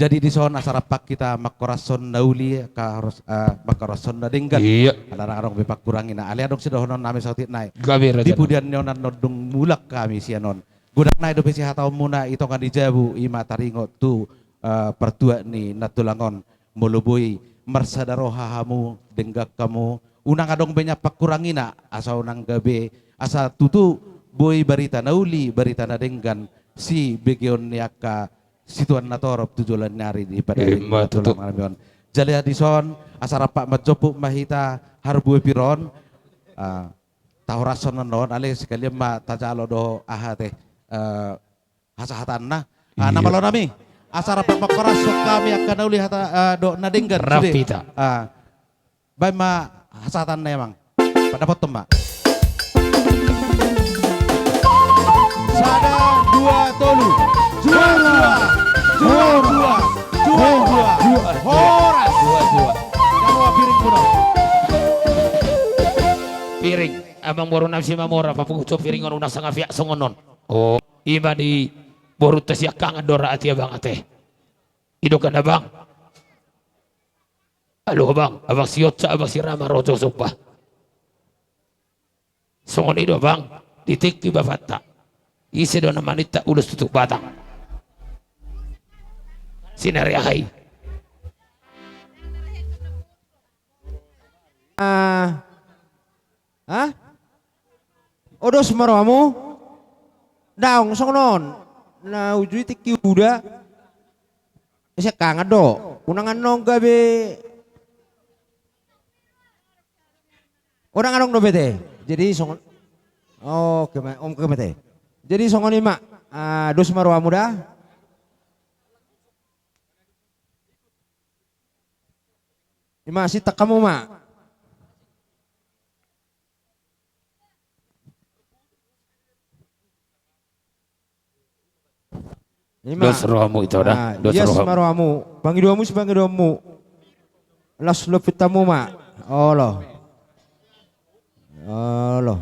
Jadi dison asa rap hita manghorashon na uli, ka horas-, eh, manghorashon na denggan. Iya. Ala ndang adong be pangkurangina, alai adong sidohonon nami saotik nai. Gabe raja. Di pudian ni on annon dung mulak hami sian on, godang nai dope sihataonmuna i tonga ni jabu, i ma taringot tu, eh, partuat ni nantulang on. Molo boi marsada roha hamu, denggan hamu, unang adong be nian pangkurangina, asa unang gabe, asa tutu boi barita na uli, barita na denggan sibegeon ni angka situan na torop tu joloan ni ari di panading ni nantulang nami on. Ima tutu. Jala dison asa rap manjomput ma hita harbue pir on, ah, tahorashon annon, alai sekalian ma tajalo do aha te, eh, hasahatanna. Ah, na malo nami. Asa rap manghorashon hami angka na uli hata, eh, dohot na denggan. Rap sude. Hita. Ah, baen ma hasahatanna, Amang. Pandapothon ma. Sada, dua, tolu. Juara. Juara. Juara. Juara. Juara. Horas. Juara. Jawa piring kuno. Piring. Amang boru nami Simamora, papungu jo piring on unang sanga piak songon on. Oh, ima di borunta Siangkangan do ra, ate abang ate. I do kan abang. Alo abang, abang Sionsa, abang Sirama, Rojo Somba. Songon i do abang, di tingki bapanta. Ise do na maninta ulos tutup batang. Sinari ahai. Ah. Hah? O, dos ma rohamu? Daong songon on. Na uju i tingki uda. Siangkangan do. Unang annon gabe. O, ndang adong dope te. Jadi songon, oke ma, oke ma te. Jadi songon i ma. Ah, dos ma rohamu da. Ima, sintak hamu ma. Ima. Dos rohamu ito da. Ah, dos rohamu. Ias ma rohamu. Pangidoanmu sipangidoanmu. Las lompit hamu ma. Olo. Olo.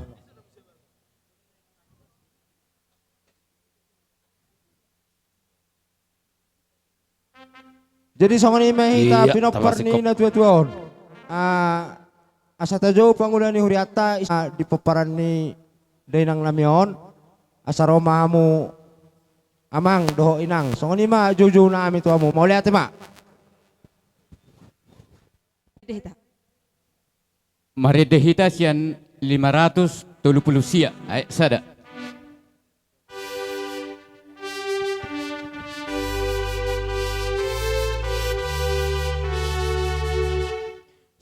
Jadi songon i ma hita. Iya, pinompar ni natuatua on. Ah, asa tajou pangula ni hurianta, ah, di pomparan ni dainang nami on. Asa ro ma hamu amang dohot inang. Songon i ma joujou nami tu hamu. Mauliate ma. Marende hita. Marende hita sian lima ratus tolu pulu sia, aek sada.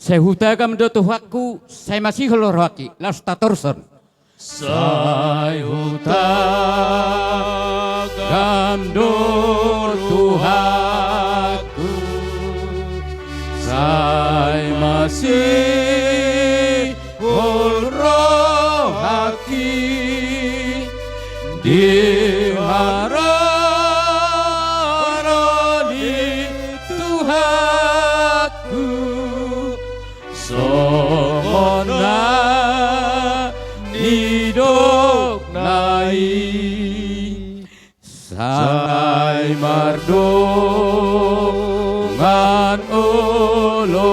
Sai hutagam do Tuhanku, sai masihol rohangki, laos tatorus on. Sai hutangihon do Tuhanku, sai masihol rohangki di haroro ni Tuhanku. Songon na nidokna i, sai mardongan olopolop,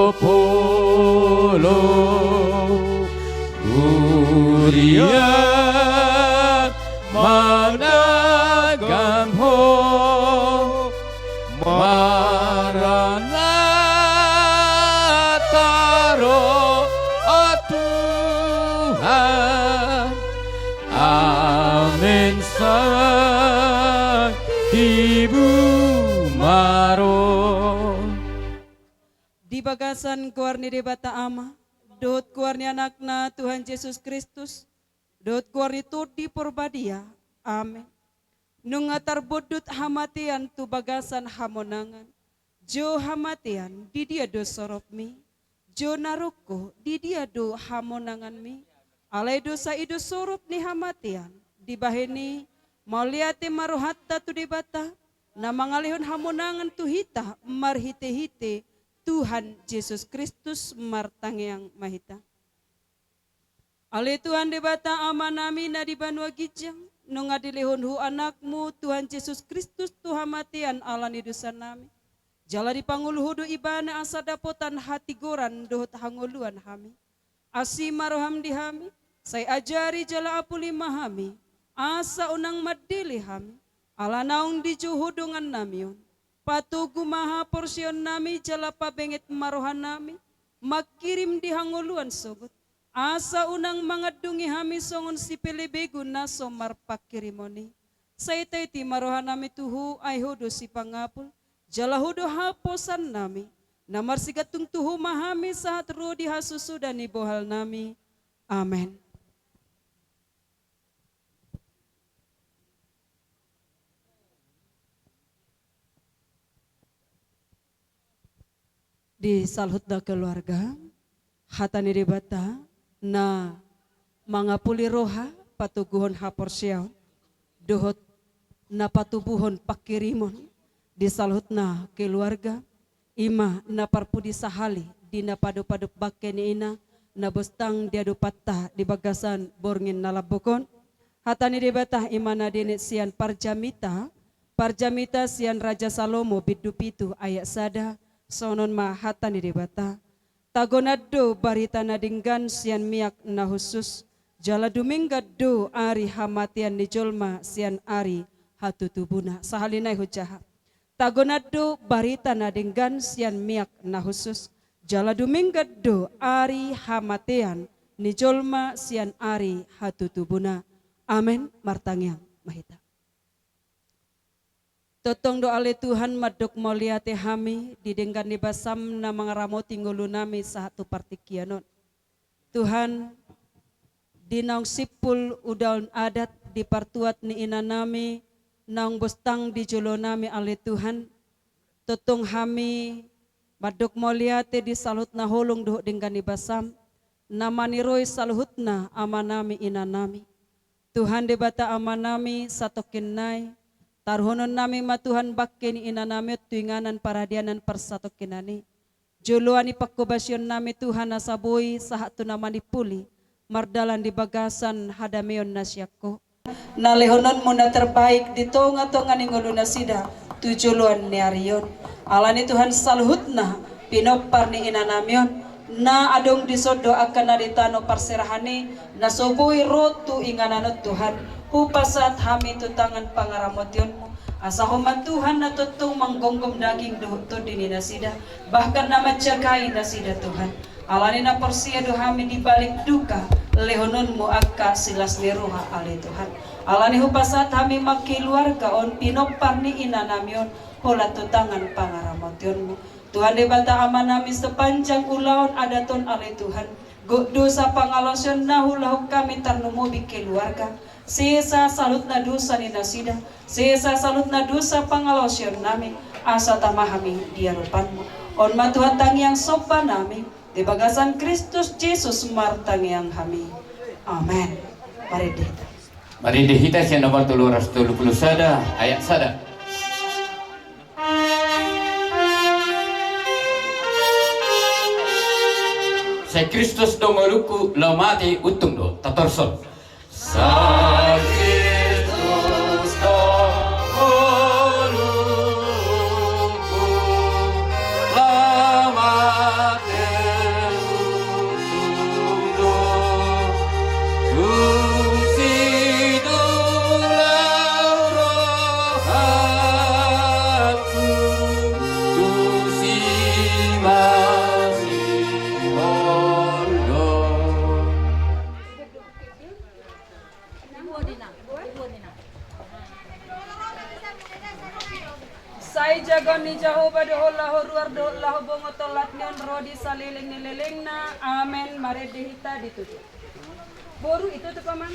huria managam ho, Maranatha ro, o Tuhan. Amen, sai tibu ma ro. Di bagasan goar ni Debata Ama, dohot goar ni Anakna Tuhan Jesus Kristus, dohot goar ni Tondi Porbadia. Amen. Nunga tarbondut hamatean tu bagasan hamonangan. Jo hamatean, di dia do soropmi? Jo naroko, di dia do hamonanganmi? Alai do sai i do sorop ni hamatean. Dibahen i, mauliate ma rohanta tu Debata, na mangalehon hamonangan tu hita marhitehite Tuhan Jesus Kristus. Martangiang ma hita. Ale Tuhan Debata Amanami na di banua ginjang, nunga dilehon Ho Anakmu Tuhan Jesus Kristus tu hamatean ala ni dosanami. Jala dipangolu Ho do Ibana asa dapotan hatigoran dohot hangoluan hami. Asi ma roham di hami, sai ajari jala apuli ma hami, asa unang mandele hami, ala naung dijou Ho dongannami on. Patogu ma haporseaonnami jala pabenget ma rohanami, mangkirim di hangoluan sogot, asa unang mangandungi hami songon sipelebegu na so marpangkirimon i. Sai taiti ma rohanami tu Ho, ai Ho do sipangapul, jala Ho do haposannami. Na marsigantung tu Ho ma hami sahat ro di hasusuda ni bohalnami. Amen. Di saluhutna keluarga, hata ni Debata na mangapuli roha, patoguhon haporseaon, dohot na patubuhon pangkirimon di saluhutna keluarga, i ma na parpudi sahali di na padopadop bangke ni ina na bostang di adopanta di bagasan borngin na lambok on. Hata ni Debata i ma na dienet sian Parjamita, Parjamita sian Raja Salomo bindu pitu ayat sada, songon on ma hata ni Debata. Tagonan do barita na denggan sian miak na hushus, jala dumenggan do ari hamatean ni jolma sian ari hatutubuna. Sahali nai hujaha. Tagonan do barita na denggan sian miak na hushus, jala dumenggan do ari hamatean ni jolma sian ari hatutubuna. Amen. Martangiang ma hita. Tongtong do ale Tuhan mandok mauliate hami di denggan ni basam na mangaramoti ngolunami sahat tu partingkian on. Tuhan, di naung simpul ulaon adat di partuat ni inanami naung bostang di jolonami ale Tuhan, tongtong hami mandok mauliate di saluhutna holong dohot denggan ni basam na maniroi saluhutna amanami inanami. Tuhan Debata Amanami, satongkin nai taruhononnami ma Tuhan bangke ni inanami on tu inganan paradianan parsatongkinan i. Joloan ni pangkobasionnami Tuhan asa boi sahat tu na manimpuli mardalan di bagasan hadameon na sian Ho. Na lehononmu na terbaik di tongatonga ni ngolunasida tu joloan ni ari on. Alani Tuhan saluhutna pinompar ni inanami on na adong dison do angka na di tano parserahan i, na so boi ro tu inganan on Tuhan, hupasahat hami tu tangan pangaramotionmu. Asa Ho ma Tuhan na tongtong manggomgom daging dohot tondi ni nasida, bahkan na manjagai nasida Tuhan. Alani na porsea do hami di balik duka, lehononmu angka silas ni roha ale Tuhan. Alani hupasahat hami ma keluarga on pinompar ni inanami on, holan tu tangan pangaramotionmu. Tuhan Debata Amanami, sepanjang ulaon adat on ale Tuhan, gok dosa pangalaosion na huulahon hami tarlumobi keluarga, sesa saluhutna dosa ni nasida, sesa saluhutna dosa pangalaosionnami, asa tama hami di adopanMu. On ma Tuhan tangiang sombanami, di bagasan Kristus Jesus martangiang hami. Amen. Marende hita. Marende hita sian nomor tolu ratus tolu pulu sada, ayat sada. Sai Kristus do ngolungku, laho mate untung do. Tatorus on. Sai Kristus do ngolungku, laho mate untung do. Tusi do laho rohangku, tusi ma sihol do. Sai jago ni Jahowa do ho laho ruar dohot laho bongot, tolhas ni on ro di saleleng ni lelengna. Amen. Marende hita ditutup. Boru, itutup, Amang.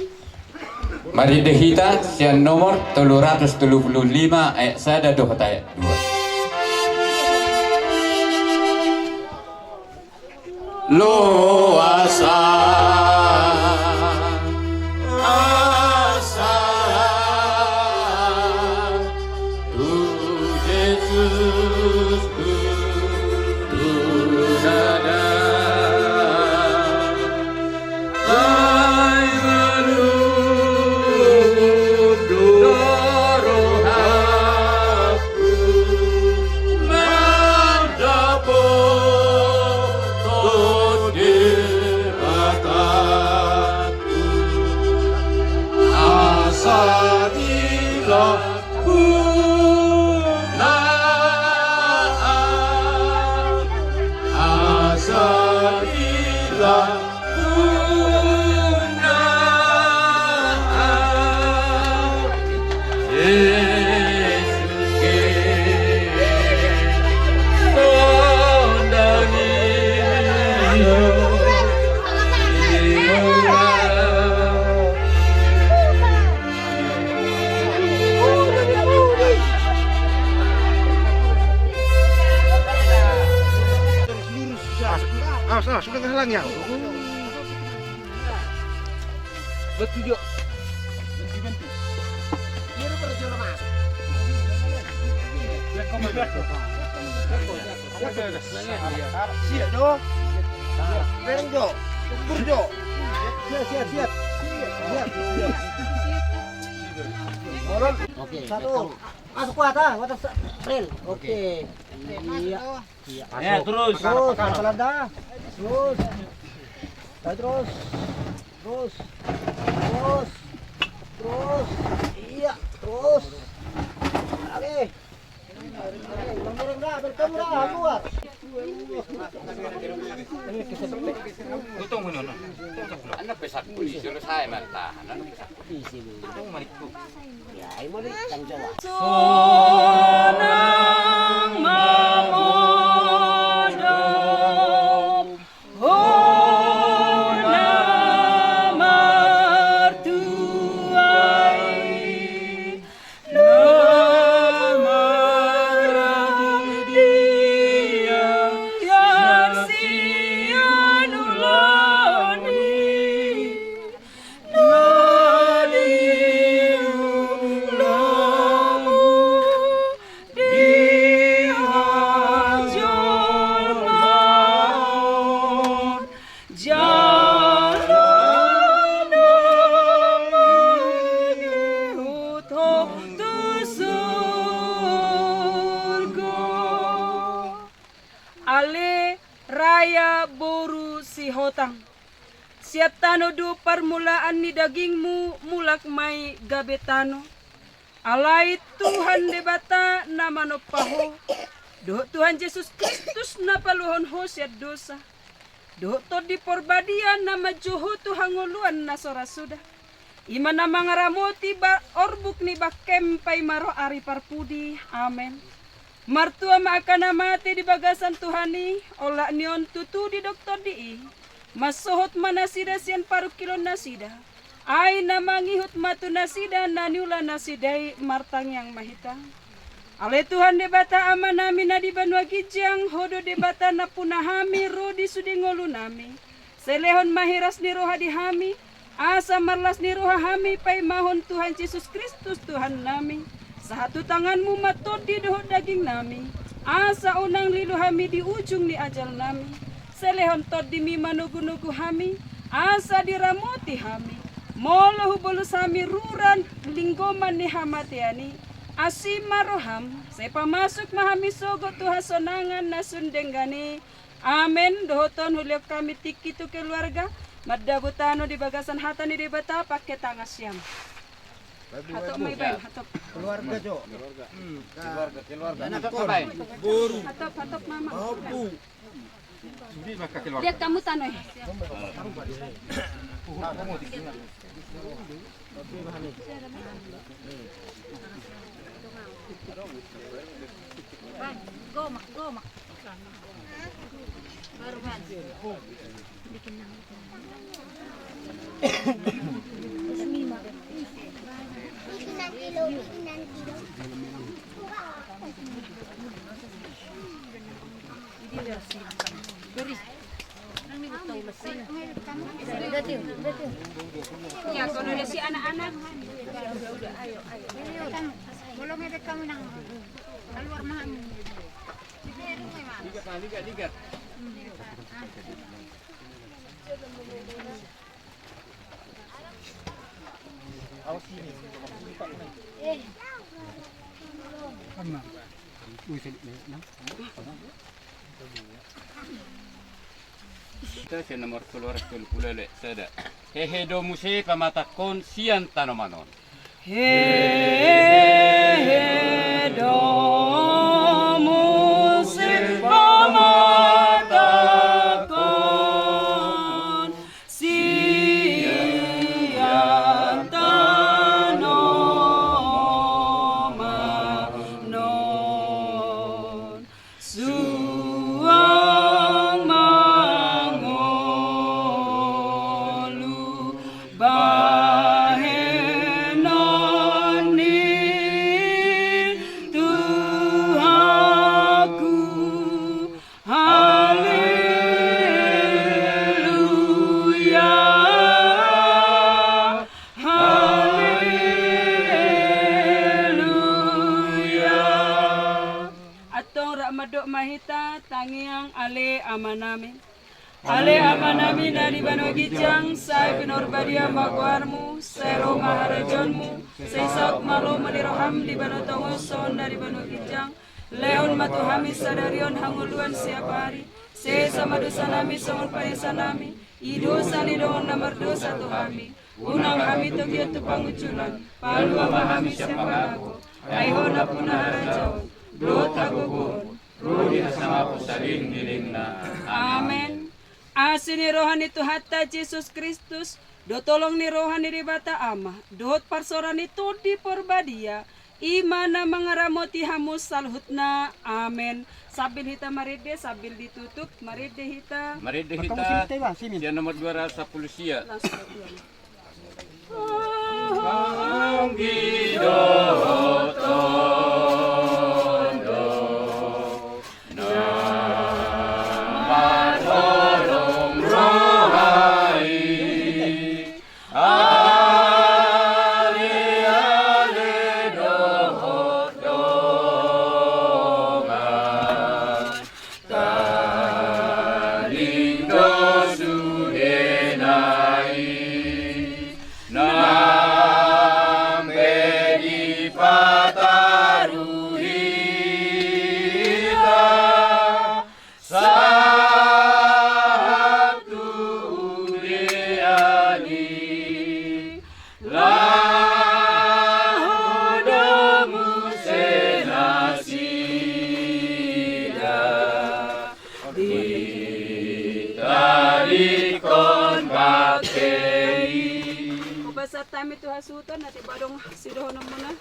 Marende hita sian nomor tolu ratus tolu pulu lima, ayat sada dohot ayat dua. Loas, asa tu Jesus Guru na dao. Ai malum do rohangku mandapothon Debatangku, asa dilehon Asa dilehon Awas, awas, sudah ngehalangi ya. Betul juga. Siap, Jo. Bereng, Jo. Ukur, Jo. Siap, siap, siap. Siap, siap. Oke. Satu. Masuk kuat, ah. Watas rel. Oke. Iya. Iya. Terus. Terus, pakai lada. Terus. Tarik terus. Terus. Terus. Terus. Iya, terus. Oke. Oke, Bang Mereng dah, bertemu dah, keluar. Tutong manono. Anda pesan polisi, lu saya martahan, anda pesan polisi. Tutong manikku. Ya, ini mau ditanggung jawab. Sonang mamodop. Ho na martua i, na marragam di sian ulaon i. Na di ulamu di hajolmaon, jala na mangihut ho tu surgo. Ale raya boru Sihotang. Sian tano do parmulaan ni dagingmu, mulak ma i gabe tano. Alai Tuhan Debata na manompa ho, dohot Tuhan Jesus Kristus na paluahon ho sian dosa, dohot Tondi Porbadia na manjou ho tu hangoluan na so ra suda, i ma na mangaramoti ba-, orbuk ni bangkem paima roh ari parpudi. Amen. Martua ma angka na mate di bagasan Tuhan i, olat ni on tutu didok Tondi i. Mansohot ma nasida sian parungkilon nasida. Ai na mangihut ma tu nasida na niula nasida i. Martangiang ma hita. Ale Tuhan Debata Amanami na di banua ginjang, Ho do Debata nampuna hami ro di sude ngolunami. Sai lehon ma hiras ni roha di hami, asa marlas ni roha hami paimahon Tuhan Jesus Kristus Tuhannami. Sahat tu tanganmu ma tondi dohot dagingnami, asa unang lilu hami di ujung ni ajalnami. Sai lehon tondimi manogunogu hami, asa diramoti hami. Molo hubolus hami rura linggoman ni hamatean i, asi ma roham, sai pamasuk ma hami sogot tu hasonangan na sun denggan i. Amen. Dohot on hulehon hami tingki tu keluarga, mandabo tano di bagasan hata ni Debata, pangke tangan siam. Hatop ma ibaen, hatop. Keluarga jo. Keluarga. Hmm. Keluarga, keluarga. Anak, boru. Hatop, hatop mama. Pahompu. Lihat kamu tano i. Gomak, gomak. Baru kan. Ya, kalau ada si anak-anak. Udah, udah, ayo, ayo. Belum ada kamu nang keluar mahal. Ligat, ligat, ligat. Hita sian nomor tolu ratus tolu pulu sada. Hehe do muse pamatangkon sian tanoman on. Hehe do muse pamatangkon sian tanoman on. Suang mangolu bahenon ni Tuhanku. Haleluya. Haleluya. Antong rap mandok ma hita tangiang. Ale Amanami. Ale Amanami na di banua ginjang, sai pinarbadia ma goarmu, sai ro ma harajaonmu, sai saut ma lomo ni roham di banua tonga on songon na di banua ginjang. Lehon ma tu hami sadari on hangoluan siapari, sesa ma dosanami songon panesanami di dosa ni dongan na mardosa tu hami. Unang hami togihon tu pangunjunan, palua ma hami sian pangago. Ai Ho nampuna harajaon dohot hagogoon, ro di hasangapon saleleng ni lelengna. Amen. Asi ni roha ni Tuhanta Jesus Kristus, dohot holong ni roha ni Debata Ama, dohot parsaoran ni Tondi Parbadia, i ma na mangaramoti hamu saluhutna. Amen. Sambil hita marende, sambil ditutup, marende hita. Marende hita. Sian nomor dua ratus sapuluh sia. Langsung. Anggi dohot tondo na marholong roha i. Ale, ale dohot dongan, tading do sudena i, nang pe dipataru hita, sahat tu udean i, laho do muse nasida ditadingkon bangke i. Hupasahat hami tu hasuhuton, na tiba adong sidohononmuna.